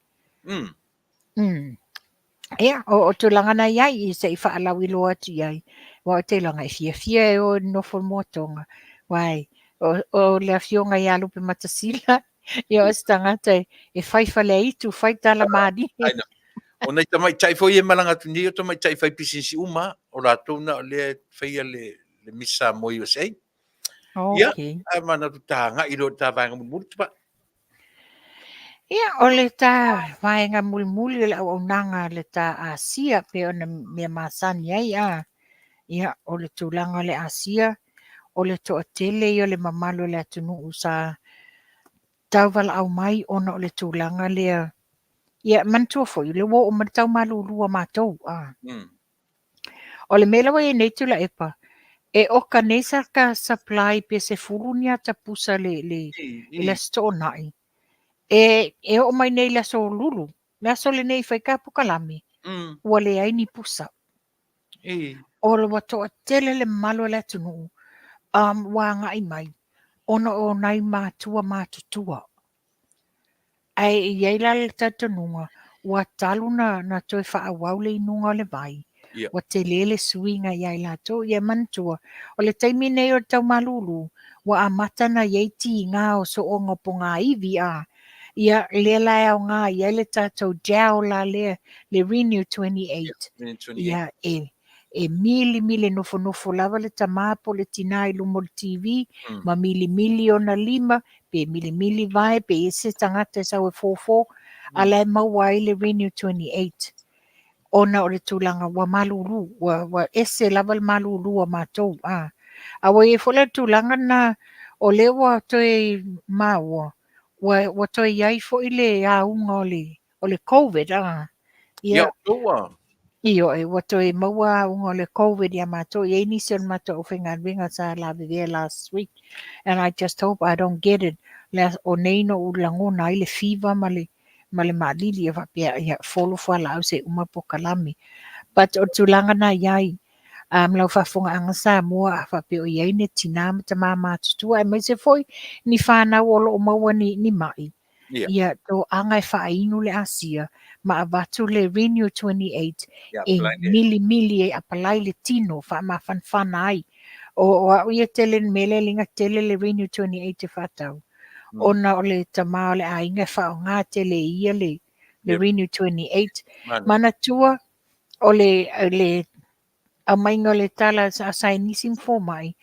Ia, o tulaga na i ai, se i faalauiloa atu i ai, aua ou te iloa e fiafia e o e nofo i le moatoga. Wai, o le afioga ia Lupematasila, ia o se tagata e fai faleaitu, fai tala malie. O nai tamaitai foi e malaga atu nei, o tamaitai fai pisinisi uma, o latou na o lea e faia le Miss Samoa USA. Ia, ae manatu ta agai loa i le ta vaega mulimuli, Tupai. Ia, o le ta vaega mulimuli o le auaunaga a le ta Asia, pei ona mea masani ai, a. Ia, o le tulaga o le Asia, o le toatele ia o le mamalu o le atunuu sa tauvalaau mai ona o le tulaga lea. Ia, manatua foi, o lea ua oo mai le tau malulu a matou, a. O le mea la ua i ai nei Tuilaepa, e oka nei sa ka supply pe 10 ni ata pusa le, le, i le Aso Toonai. E, e oo mai nei i le Aso Lulu, le aso lenei i fai ka pukalame, ua leai ni pusa. O le ua toatele le mamalu o le atunuu ua agai mai ona o nai matua matutua. Ae i ai la le talitonuga, ua talu na toe faaauau le inuga o le vai, ua tele le suiga ia i latou. Ia manatua, o le taimi nei o le tau malulu, ua amata ona i ai tiga o sooga o pogaivi, a, ia, lea la e aoga i ai le tatou gel la lea, le Renew 28. Ia, e e milimili e nofonofo lava le tama po o le tinā i luma o le TV ma milimili ona lima, pe milimili vae, pe i ai se tagata e sau e fofo, a la e maua ai le Renew 28 ona o le tulaga ua malulu, ua ese lava le malulu a matou. A ua i ai foi la le tulaga lena o lea ua toe maua, ua toe i ai foi le auga o le Covid, a. Ia, ua. Ioe, ua toe maua auga o le Covid ia matou. E i ai nisi o le matou aufaigaluega sa lavevea last week and I just hope I don't get it. Le, o nei na ou lagona ai le fever ma le, ma le maalili e faapea, ia, folo fualaau se i uma le polokalame. But o le tulaga na i ai, lau faafofogaaga Samoa, a faapea o i ai ni tina ma tama matutua, aemaise foi ni fanau o lo o maua ni, ni mai, Ia toaga e faainu le asia ma avatu le Renew 28 e milimili e apalai le tino faamafanafana ai. O au ia tele le mea lea liga tele le Renew 28 e faatau ona o le tama o le aiga e faaaoga tele e ia le Renew 28. Manatua o le aumaiga o le tala a saienisi ma fomai,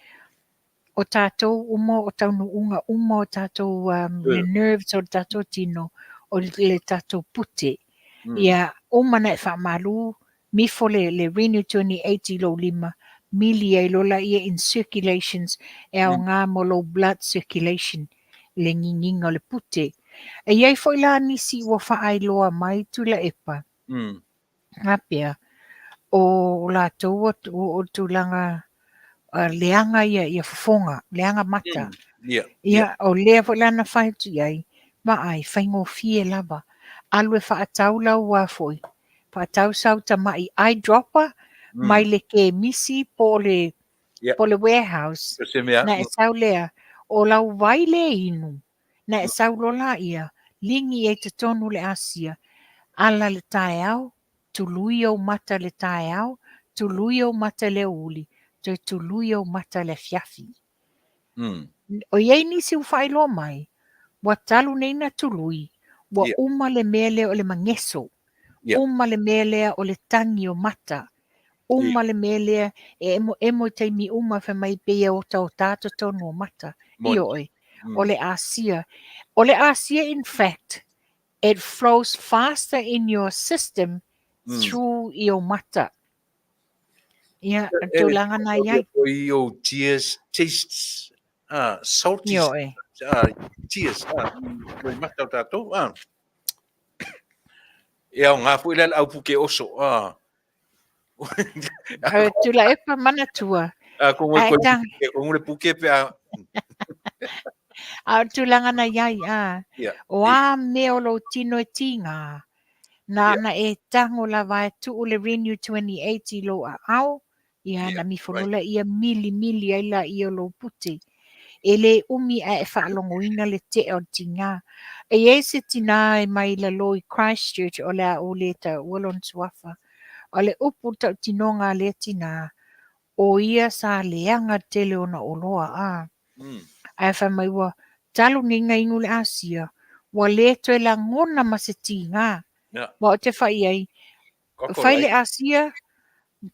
o tatou uma, o taunuuga uma o tatou le nerves o le tatou tino, o le tatou pute. Ia uma ona e faamalu, mifo le Renew 28 i lou lima, mili ai loa laia in circulations e aoga mo lou blood circulation, le gigiga o le pute. E i ai foi la nisi ua faailoa mai Tuilaepa, Faapea, o latou o le tulaga leaga ia fofoga, leaga mata. Ia, o lea foi la na fai atu i ai, vaai, faigofie lava. Alu e faatau lau a foi, faatau sau tamai eye dropper mai le kemisi po o le, po o le warehouse. Na e sau lea, o lau vai le inu, Na e sau loa laia, ligi ai totonu le asia, ala le taeao, tului ou mata le taeao, tului ou mata le aoauli, toe tului ou mata le afiafi. O i ai nisi ua faailoa mai, ua talu nei na tului, ua uma le mea lea o le mageso, uma le mea lea o le tagi o mata, uma le mea lea e emoemo i taimi uma fai mai pei e otaota totonu o mata. Ioe, o le asia. O le asia in fact, it flows faster in your system through i ou mata. Ia, o le tulaga na i ai. I ou tears tastes salty. Ioe. Tears, i mata o tatou. E aoga foi la le aupuke oso. Tuilaepa manatua. A ko ngoi ko ko ngule puke pe a. A o tulaga na iai a. O a mea o lou tino e tigā, nāna e tago lava e tuu le Renew 28 i lou aao, ia na mifo loa laia milimili ai laia o lou pute. E le umi ae e faalogoina le tea o le tigā. E i ai se tinā e mai lalo i Christchurch o le a ou le taua lona suafa. O le upu tautinoga a lea tinā, o ia sa leaga le tele ona oloa, a. Ae fai mai ua talu nei na inu le asia, ua le toe lagona ma se tigā. Aua ou te fai i ai, fai le asia,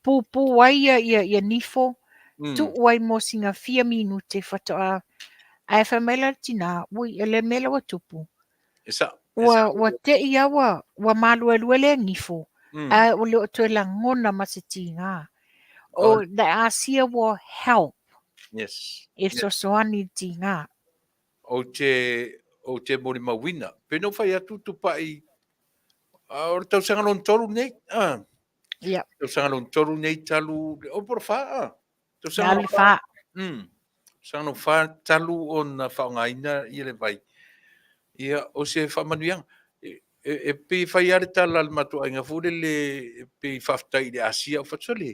pupū ai ia, ia, ia nifo, tuu ai mo sina fia minute faatoa. Ae fai mai la le tinā, ui, o le mea lea ua tupu. E sa, Ua, ua te i lava ua, ua maluelue lea nifo, ae ua le o toe lagona ma se tigā. O, the asia will help. Yes. E fesoasoani i le tigā. Ou te, ou te molimauina. Pei na ou fai atu Tupai, o le tausaga lona tolu nei, a. Ia. Tausaga lona tolu nei talu, o po o le fa, a. Tausaga lona fa. Tausaga lona fa talu ona faaaogaina ia le vai. Ia, o se faamanuiaga. E, e, e pei e fai lava le tala a le matou aiga foi lele, e pei faafetai i le Asia. Ou fai atu, sole,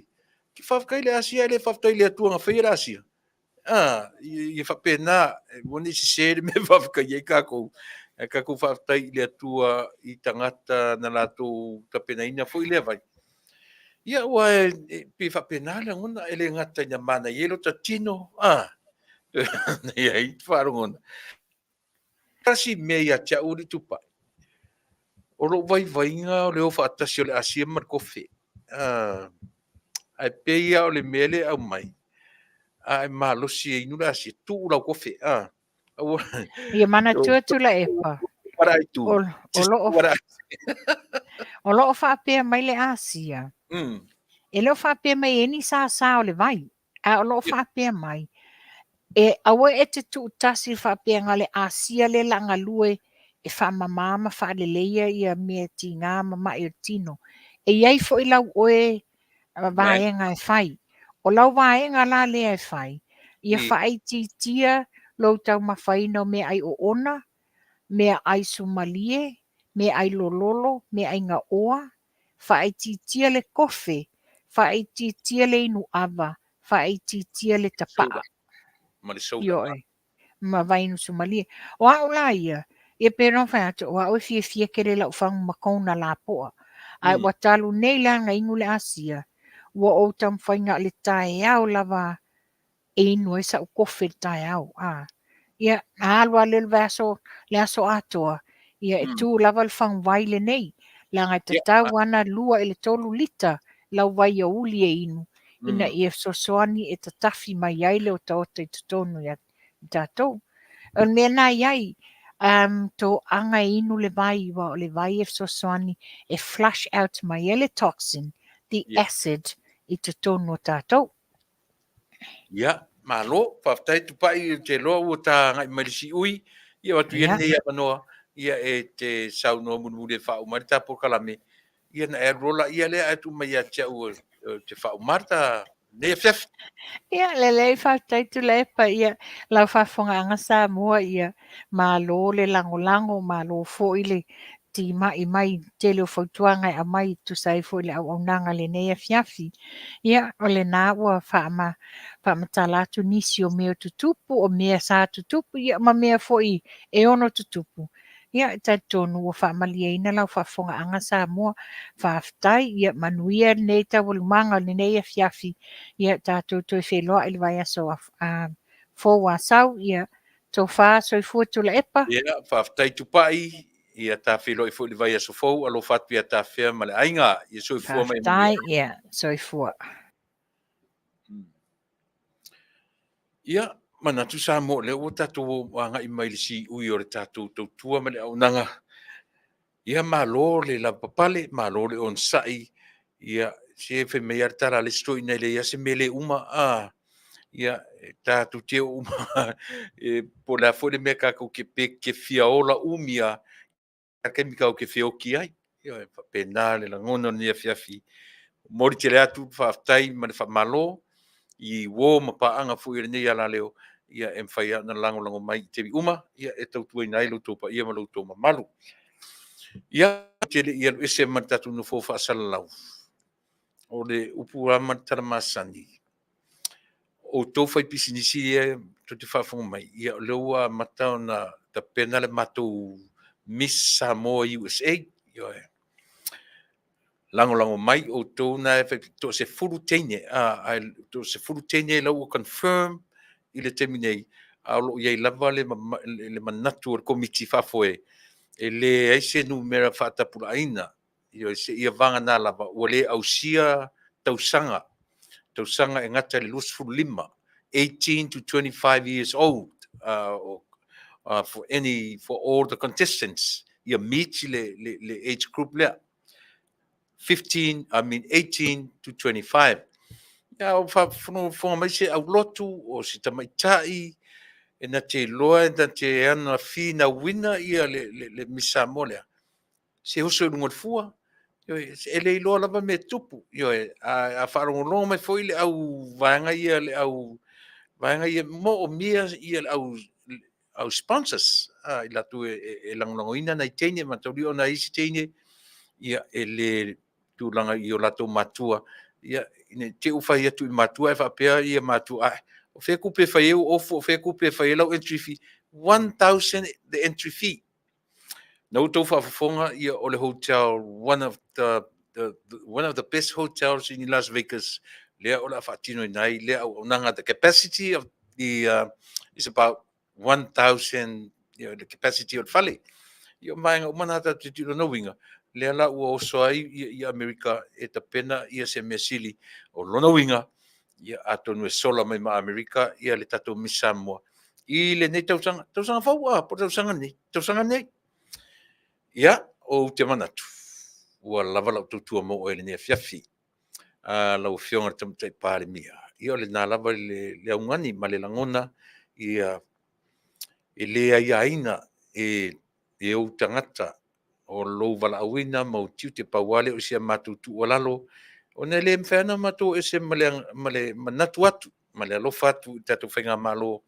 ke faafetai i le Asia ae le faafetai i le Atua na faia le Asia. A, ia faapena, aua ne i sese le mea e faafetai ai tatou. Ae tatou faafetai i le Atua i tagata na latou tapenaina foi lea vai. Ia, aua e pei e faapena le lagona, e le gata ina manaia ai lota tino, a, toe manaia ai le faalogona. Tasi mea ia te au alii Tupai, o lou vaivaiga o le o faatasi o le asia ma le kofe. Ae pei lava o le mea lea e aumai, a e malosi e inu le asia, tuu lau kofe. Aua. Ia manatua Tuilaepa, o lo o faapea mai le asia, e le o faapea mai e i ai ni sasa o le vai. A o lo o faapea mai, e aua e te tuutasi faapea na o le asia lea o le a galue e faamama ma faaleleia ia mea tiga ma mai o le tino. E i ai foi lau oe vaega e fai. O lau vaega la lea e fai, ia faaitiitia lou taumafaina o meaai oona, meaai sumalie, meaai lololo, meaai gaoa, faaitiitia le kofe, faaitiitia le inu ava, faaitiitia le tapaa. Ma le soda. Ioe. Ma vainu sumalie. O au la ia, ia pei ona fai atu, o au e fiafia tele i lau fagu ma kona lapoa. Ae ua talu nei la na inu le asia, ua ou taumafai na o le taeao lava e inu ai sa'u kofe i le taeao a. Ia, a alu lava lea o le vaiaso, le aso atoa, ia e tu lava le faguvai lenei, leaga e tatau ana 2 i le 3 lita lau vai aoauli e inu, ina ia fesoasoani e tatafi mai ai le otaota i totonu ia tatou. O le mea lena e i ai, um, toaga e inu le vai, aua o le vai e fesoasoani e flush out mai ai le toxin, the acid i totonu o tatou. Ia, malo, faafetai Tupai, ou te iloa ua ta agai mai le siui, ia avatu ia lenei avanoa, ia e te saunoa mulimuli e faauma ai le ta polokalame, ia ona e alu loa laia lea ae tuu mai ia te au ou te faauma le ta lenei afiafi. Ia, lelei, faafetai Tuilaepa, ia, lau faafofogaaga Samoa, ia, malo le lagolago, malo foi le timai mai i le tele o fautuaga e aumai e tusa ai foi le auaunaga i lenei afiafi. Ia, o lena ua faama, faamatala atu nisi o mea tutupu, o mea sa tutupu, ia ma mea foi e ono tutupu. Ia, e talitonu ua faamalieina lau faafofogaaga Samoa. Faafetai, ia manuia lenei taualumaga o lenei afiafi. Ia, tatou toe feiloai i le vaiaso fou Asau, ia Tofa soifua Tuilaepa. Ia, faafetai Tupai, ia ta feiloai foi i le vaiaso fou, alofa atu ia Tafea ma le aiga, ia soifua ma ia manuia. Faafetai, ia, soifua. Ia, manatu Samoa o lea ua tatou agai mai i le siui o le tatou tautua ma le auaunaga. Ia malo le lavapapale, malo le onosai, ia se fai mai lava le tala a le isi toeaina e leai lava se mea e le uma, a, ia e tatou te oo uma e, po o le a foi le mea tatou te pe te fia ola umi lava, i le taimi tatou te feoti ai. Ia e faapena le lagona o lenei afiafi. Momoli tele atu le faafetai ma le faamalo i uo ma paaga foi o lenei alaleo, ia e mafai lava ona lagolago mai i taimi uma, ia e tautuaina ai lo outou paia ma lo outou mamalu. Ia, ou te le i alu ese ma le tatou nofoa faasalalau, o le upu lava ma le tala masani, o outou faipisinisi ia tou te faafofoga mai, ia o lea ua amata ona tapena le matou Miss Samoa USA. Ioe. Lagolago mai outou na e fai toasefulu teine, ae toasefulu teine la ua confirm i le taimi nei, a o lo o i ai lava le manatu o le Komiti Faafoe e leai se numera faatapulaaina, ioe, seia vagana lava ua le ausia tausaga, tausaga e gata i le 25, 18 to 25 years old, for any, for all the contestants, ia meet le age group lea. 15, I mean 18 to 25. Ia, o faafogafoga mai se aulotu o se tamaitai e na te iloa e na te ana finauina ia le Miss Samoa lea, se oso i luga o le fua, ioe, e le iloa lava mea e tupu, ioe, a faalogologo mai foi le au vaega ia, le au vaega ia, moomia ia le au sponsors, i latou e lagolagoina nai teine, mataulia ona e isi teine, ia, e le tulaga i o latou matua, ia, ne i te i ua fai atu i matua ae faapea ia matua, ai, o fea tupe e fai ai ou ofu, o fea tupe e fai ai lau entry fee, 1,000 the entry fee. Na outou faafofoga, ia, o le hotel, one of the best hotels in Las Vegas, lea o le a faatinoina ai lea auaunaga. The capacity of the is about 1,000, the capacity o le fale. Ia, o vaega uma na tatou te tilotilo. Lona uiga, lea la ua oso ai ia Amerika e tapena ia se mea sili. O lona uiga, ia, atonu e sola mai ma Amerika ia le tatou Miss Samoa i lenei tausaga, tausaga fou, po o le tausaga nei, tausaga nei. Ia, ou te manatu, ua lava lau tautua mo oe i lenei afiafi. Lau Afioga i le Tamaitai Palemia, ia o lena lava le augani ma le lagona, ia e le aiaina e ou tagata o lou valaauina ma ou tiute, pau lava lea o si a matou tuualalo, ona e le mafai ona matou ese ma le manatu atu ma le alofa atu i le tatou faigamalo,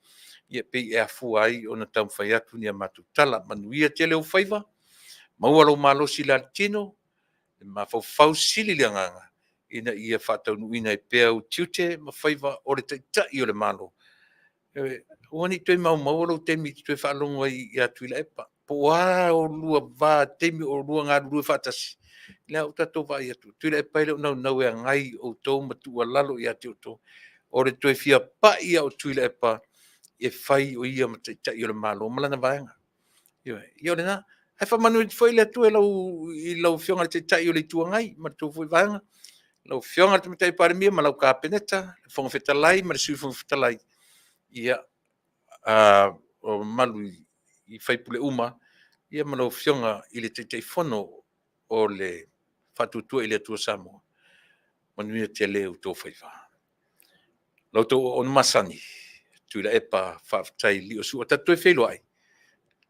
ia pei e afua ai ona taumafai atu ni a matou tala. Manuia tele ou faiva, maua lou malosi i le alatino, le mafaufau sili le agaga ina ia faataunuuina ai pea ou tiute ma faiva o le Taitai o le Malo. Aua ne i toe maumau lou taimi e te toe faalogo ai ia Tuilaepa. Po o a oulua va taimi o oulua galulue faatasi, lea ua tatou vaai atu, Tuilaepa e le o naunau e agai outou ma tuualalo ia te outou. O le toe fia pai lava o Tuilaepa e fai o ia ma Taitai o le Malo ma lana vaega. Ioe, ia o lena. Ae faamanuia atu foi le Atua i lau Afioga i le Taitai o le Itu Agai ma le tou foi vaega, lau Afioga i le Tamaitai Palemia ma lau Kapeneta, le Fofoga Fetalai ma le Sui Fofoga Fetalai, ia, o mamalu i sui usufono uma, ia ma lau Afioga i le Taitaifono o le Faatuatua i le Atua Samoa. Manuia tele outou faiva. La outou auauna masani, Tuilaepa Faafetai Liosua. Tatou toe feiloai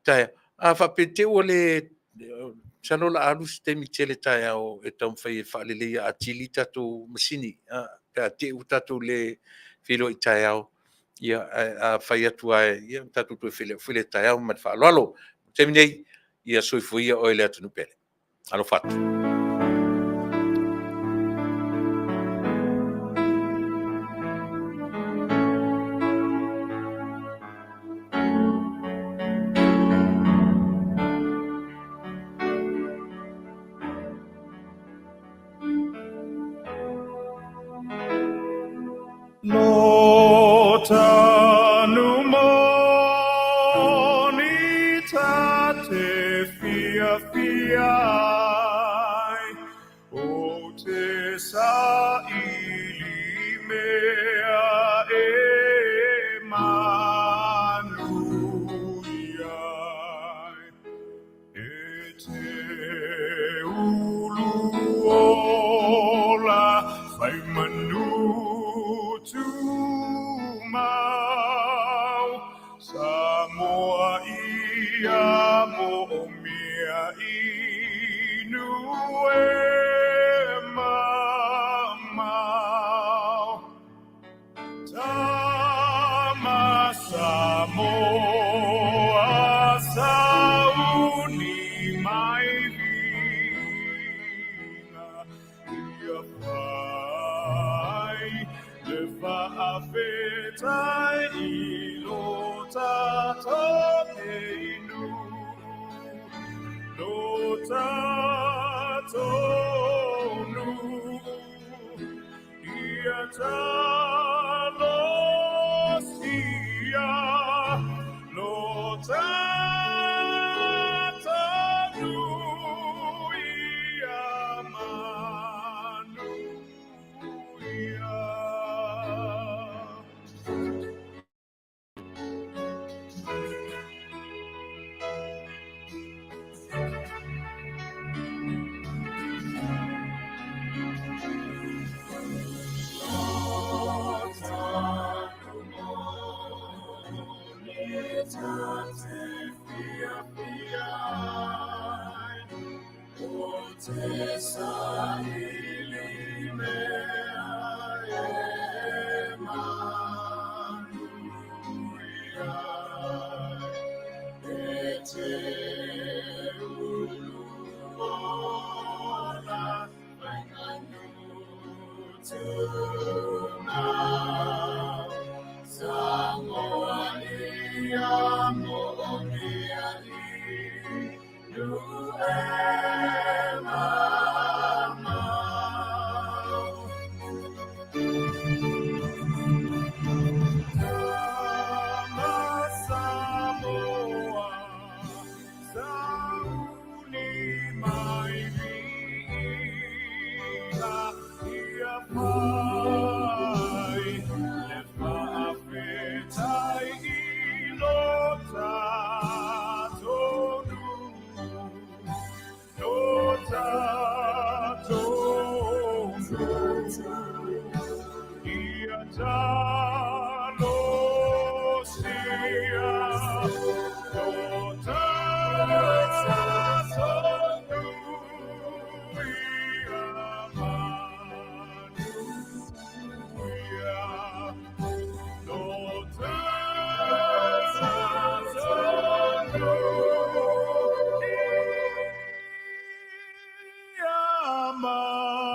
taeao. A faapea te ua le, masalo o le a alu se taimi tele taeao e taumafai e faaleleia atili tatou masini, pe a te i ua tatou le feiloai taeao, ia, ae a fai atu lava, ia tatou toe feiloai foi lea taeao ma le faaaloalo. O le taimi nei, ia soifua ia oe le atunuu pele. Alofa atu. Lo tanu moni ta te fiafia ai, o te saili mea e manuia ai. E te ulu ola fai manu tumau, Samoa ia moomia inu e mau. Faafetai i lo tatou nei nuu, lo tatou nuu, ia talosia, lo tatou nuu ia manuia. Samoa ia mo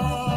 o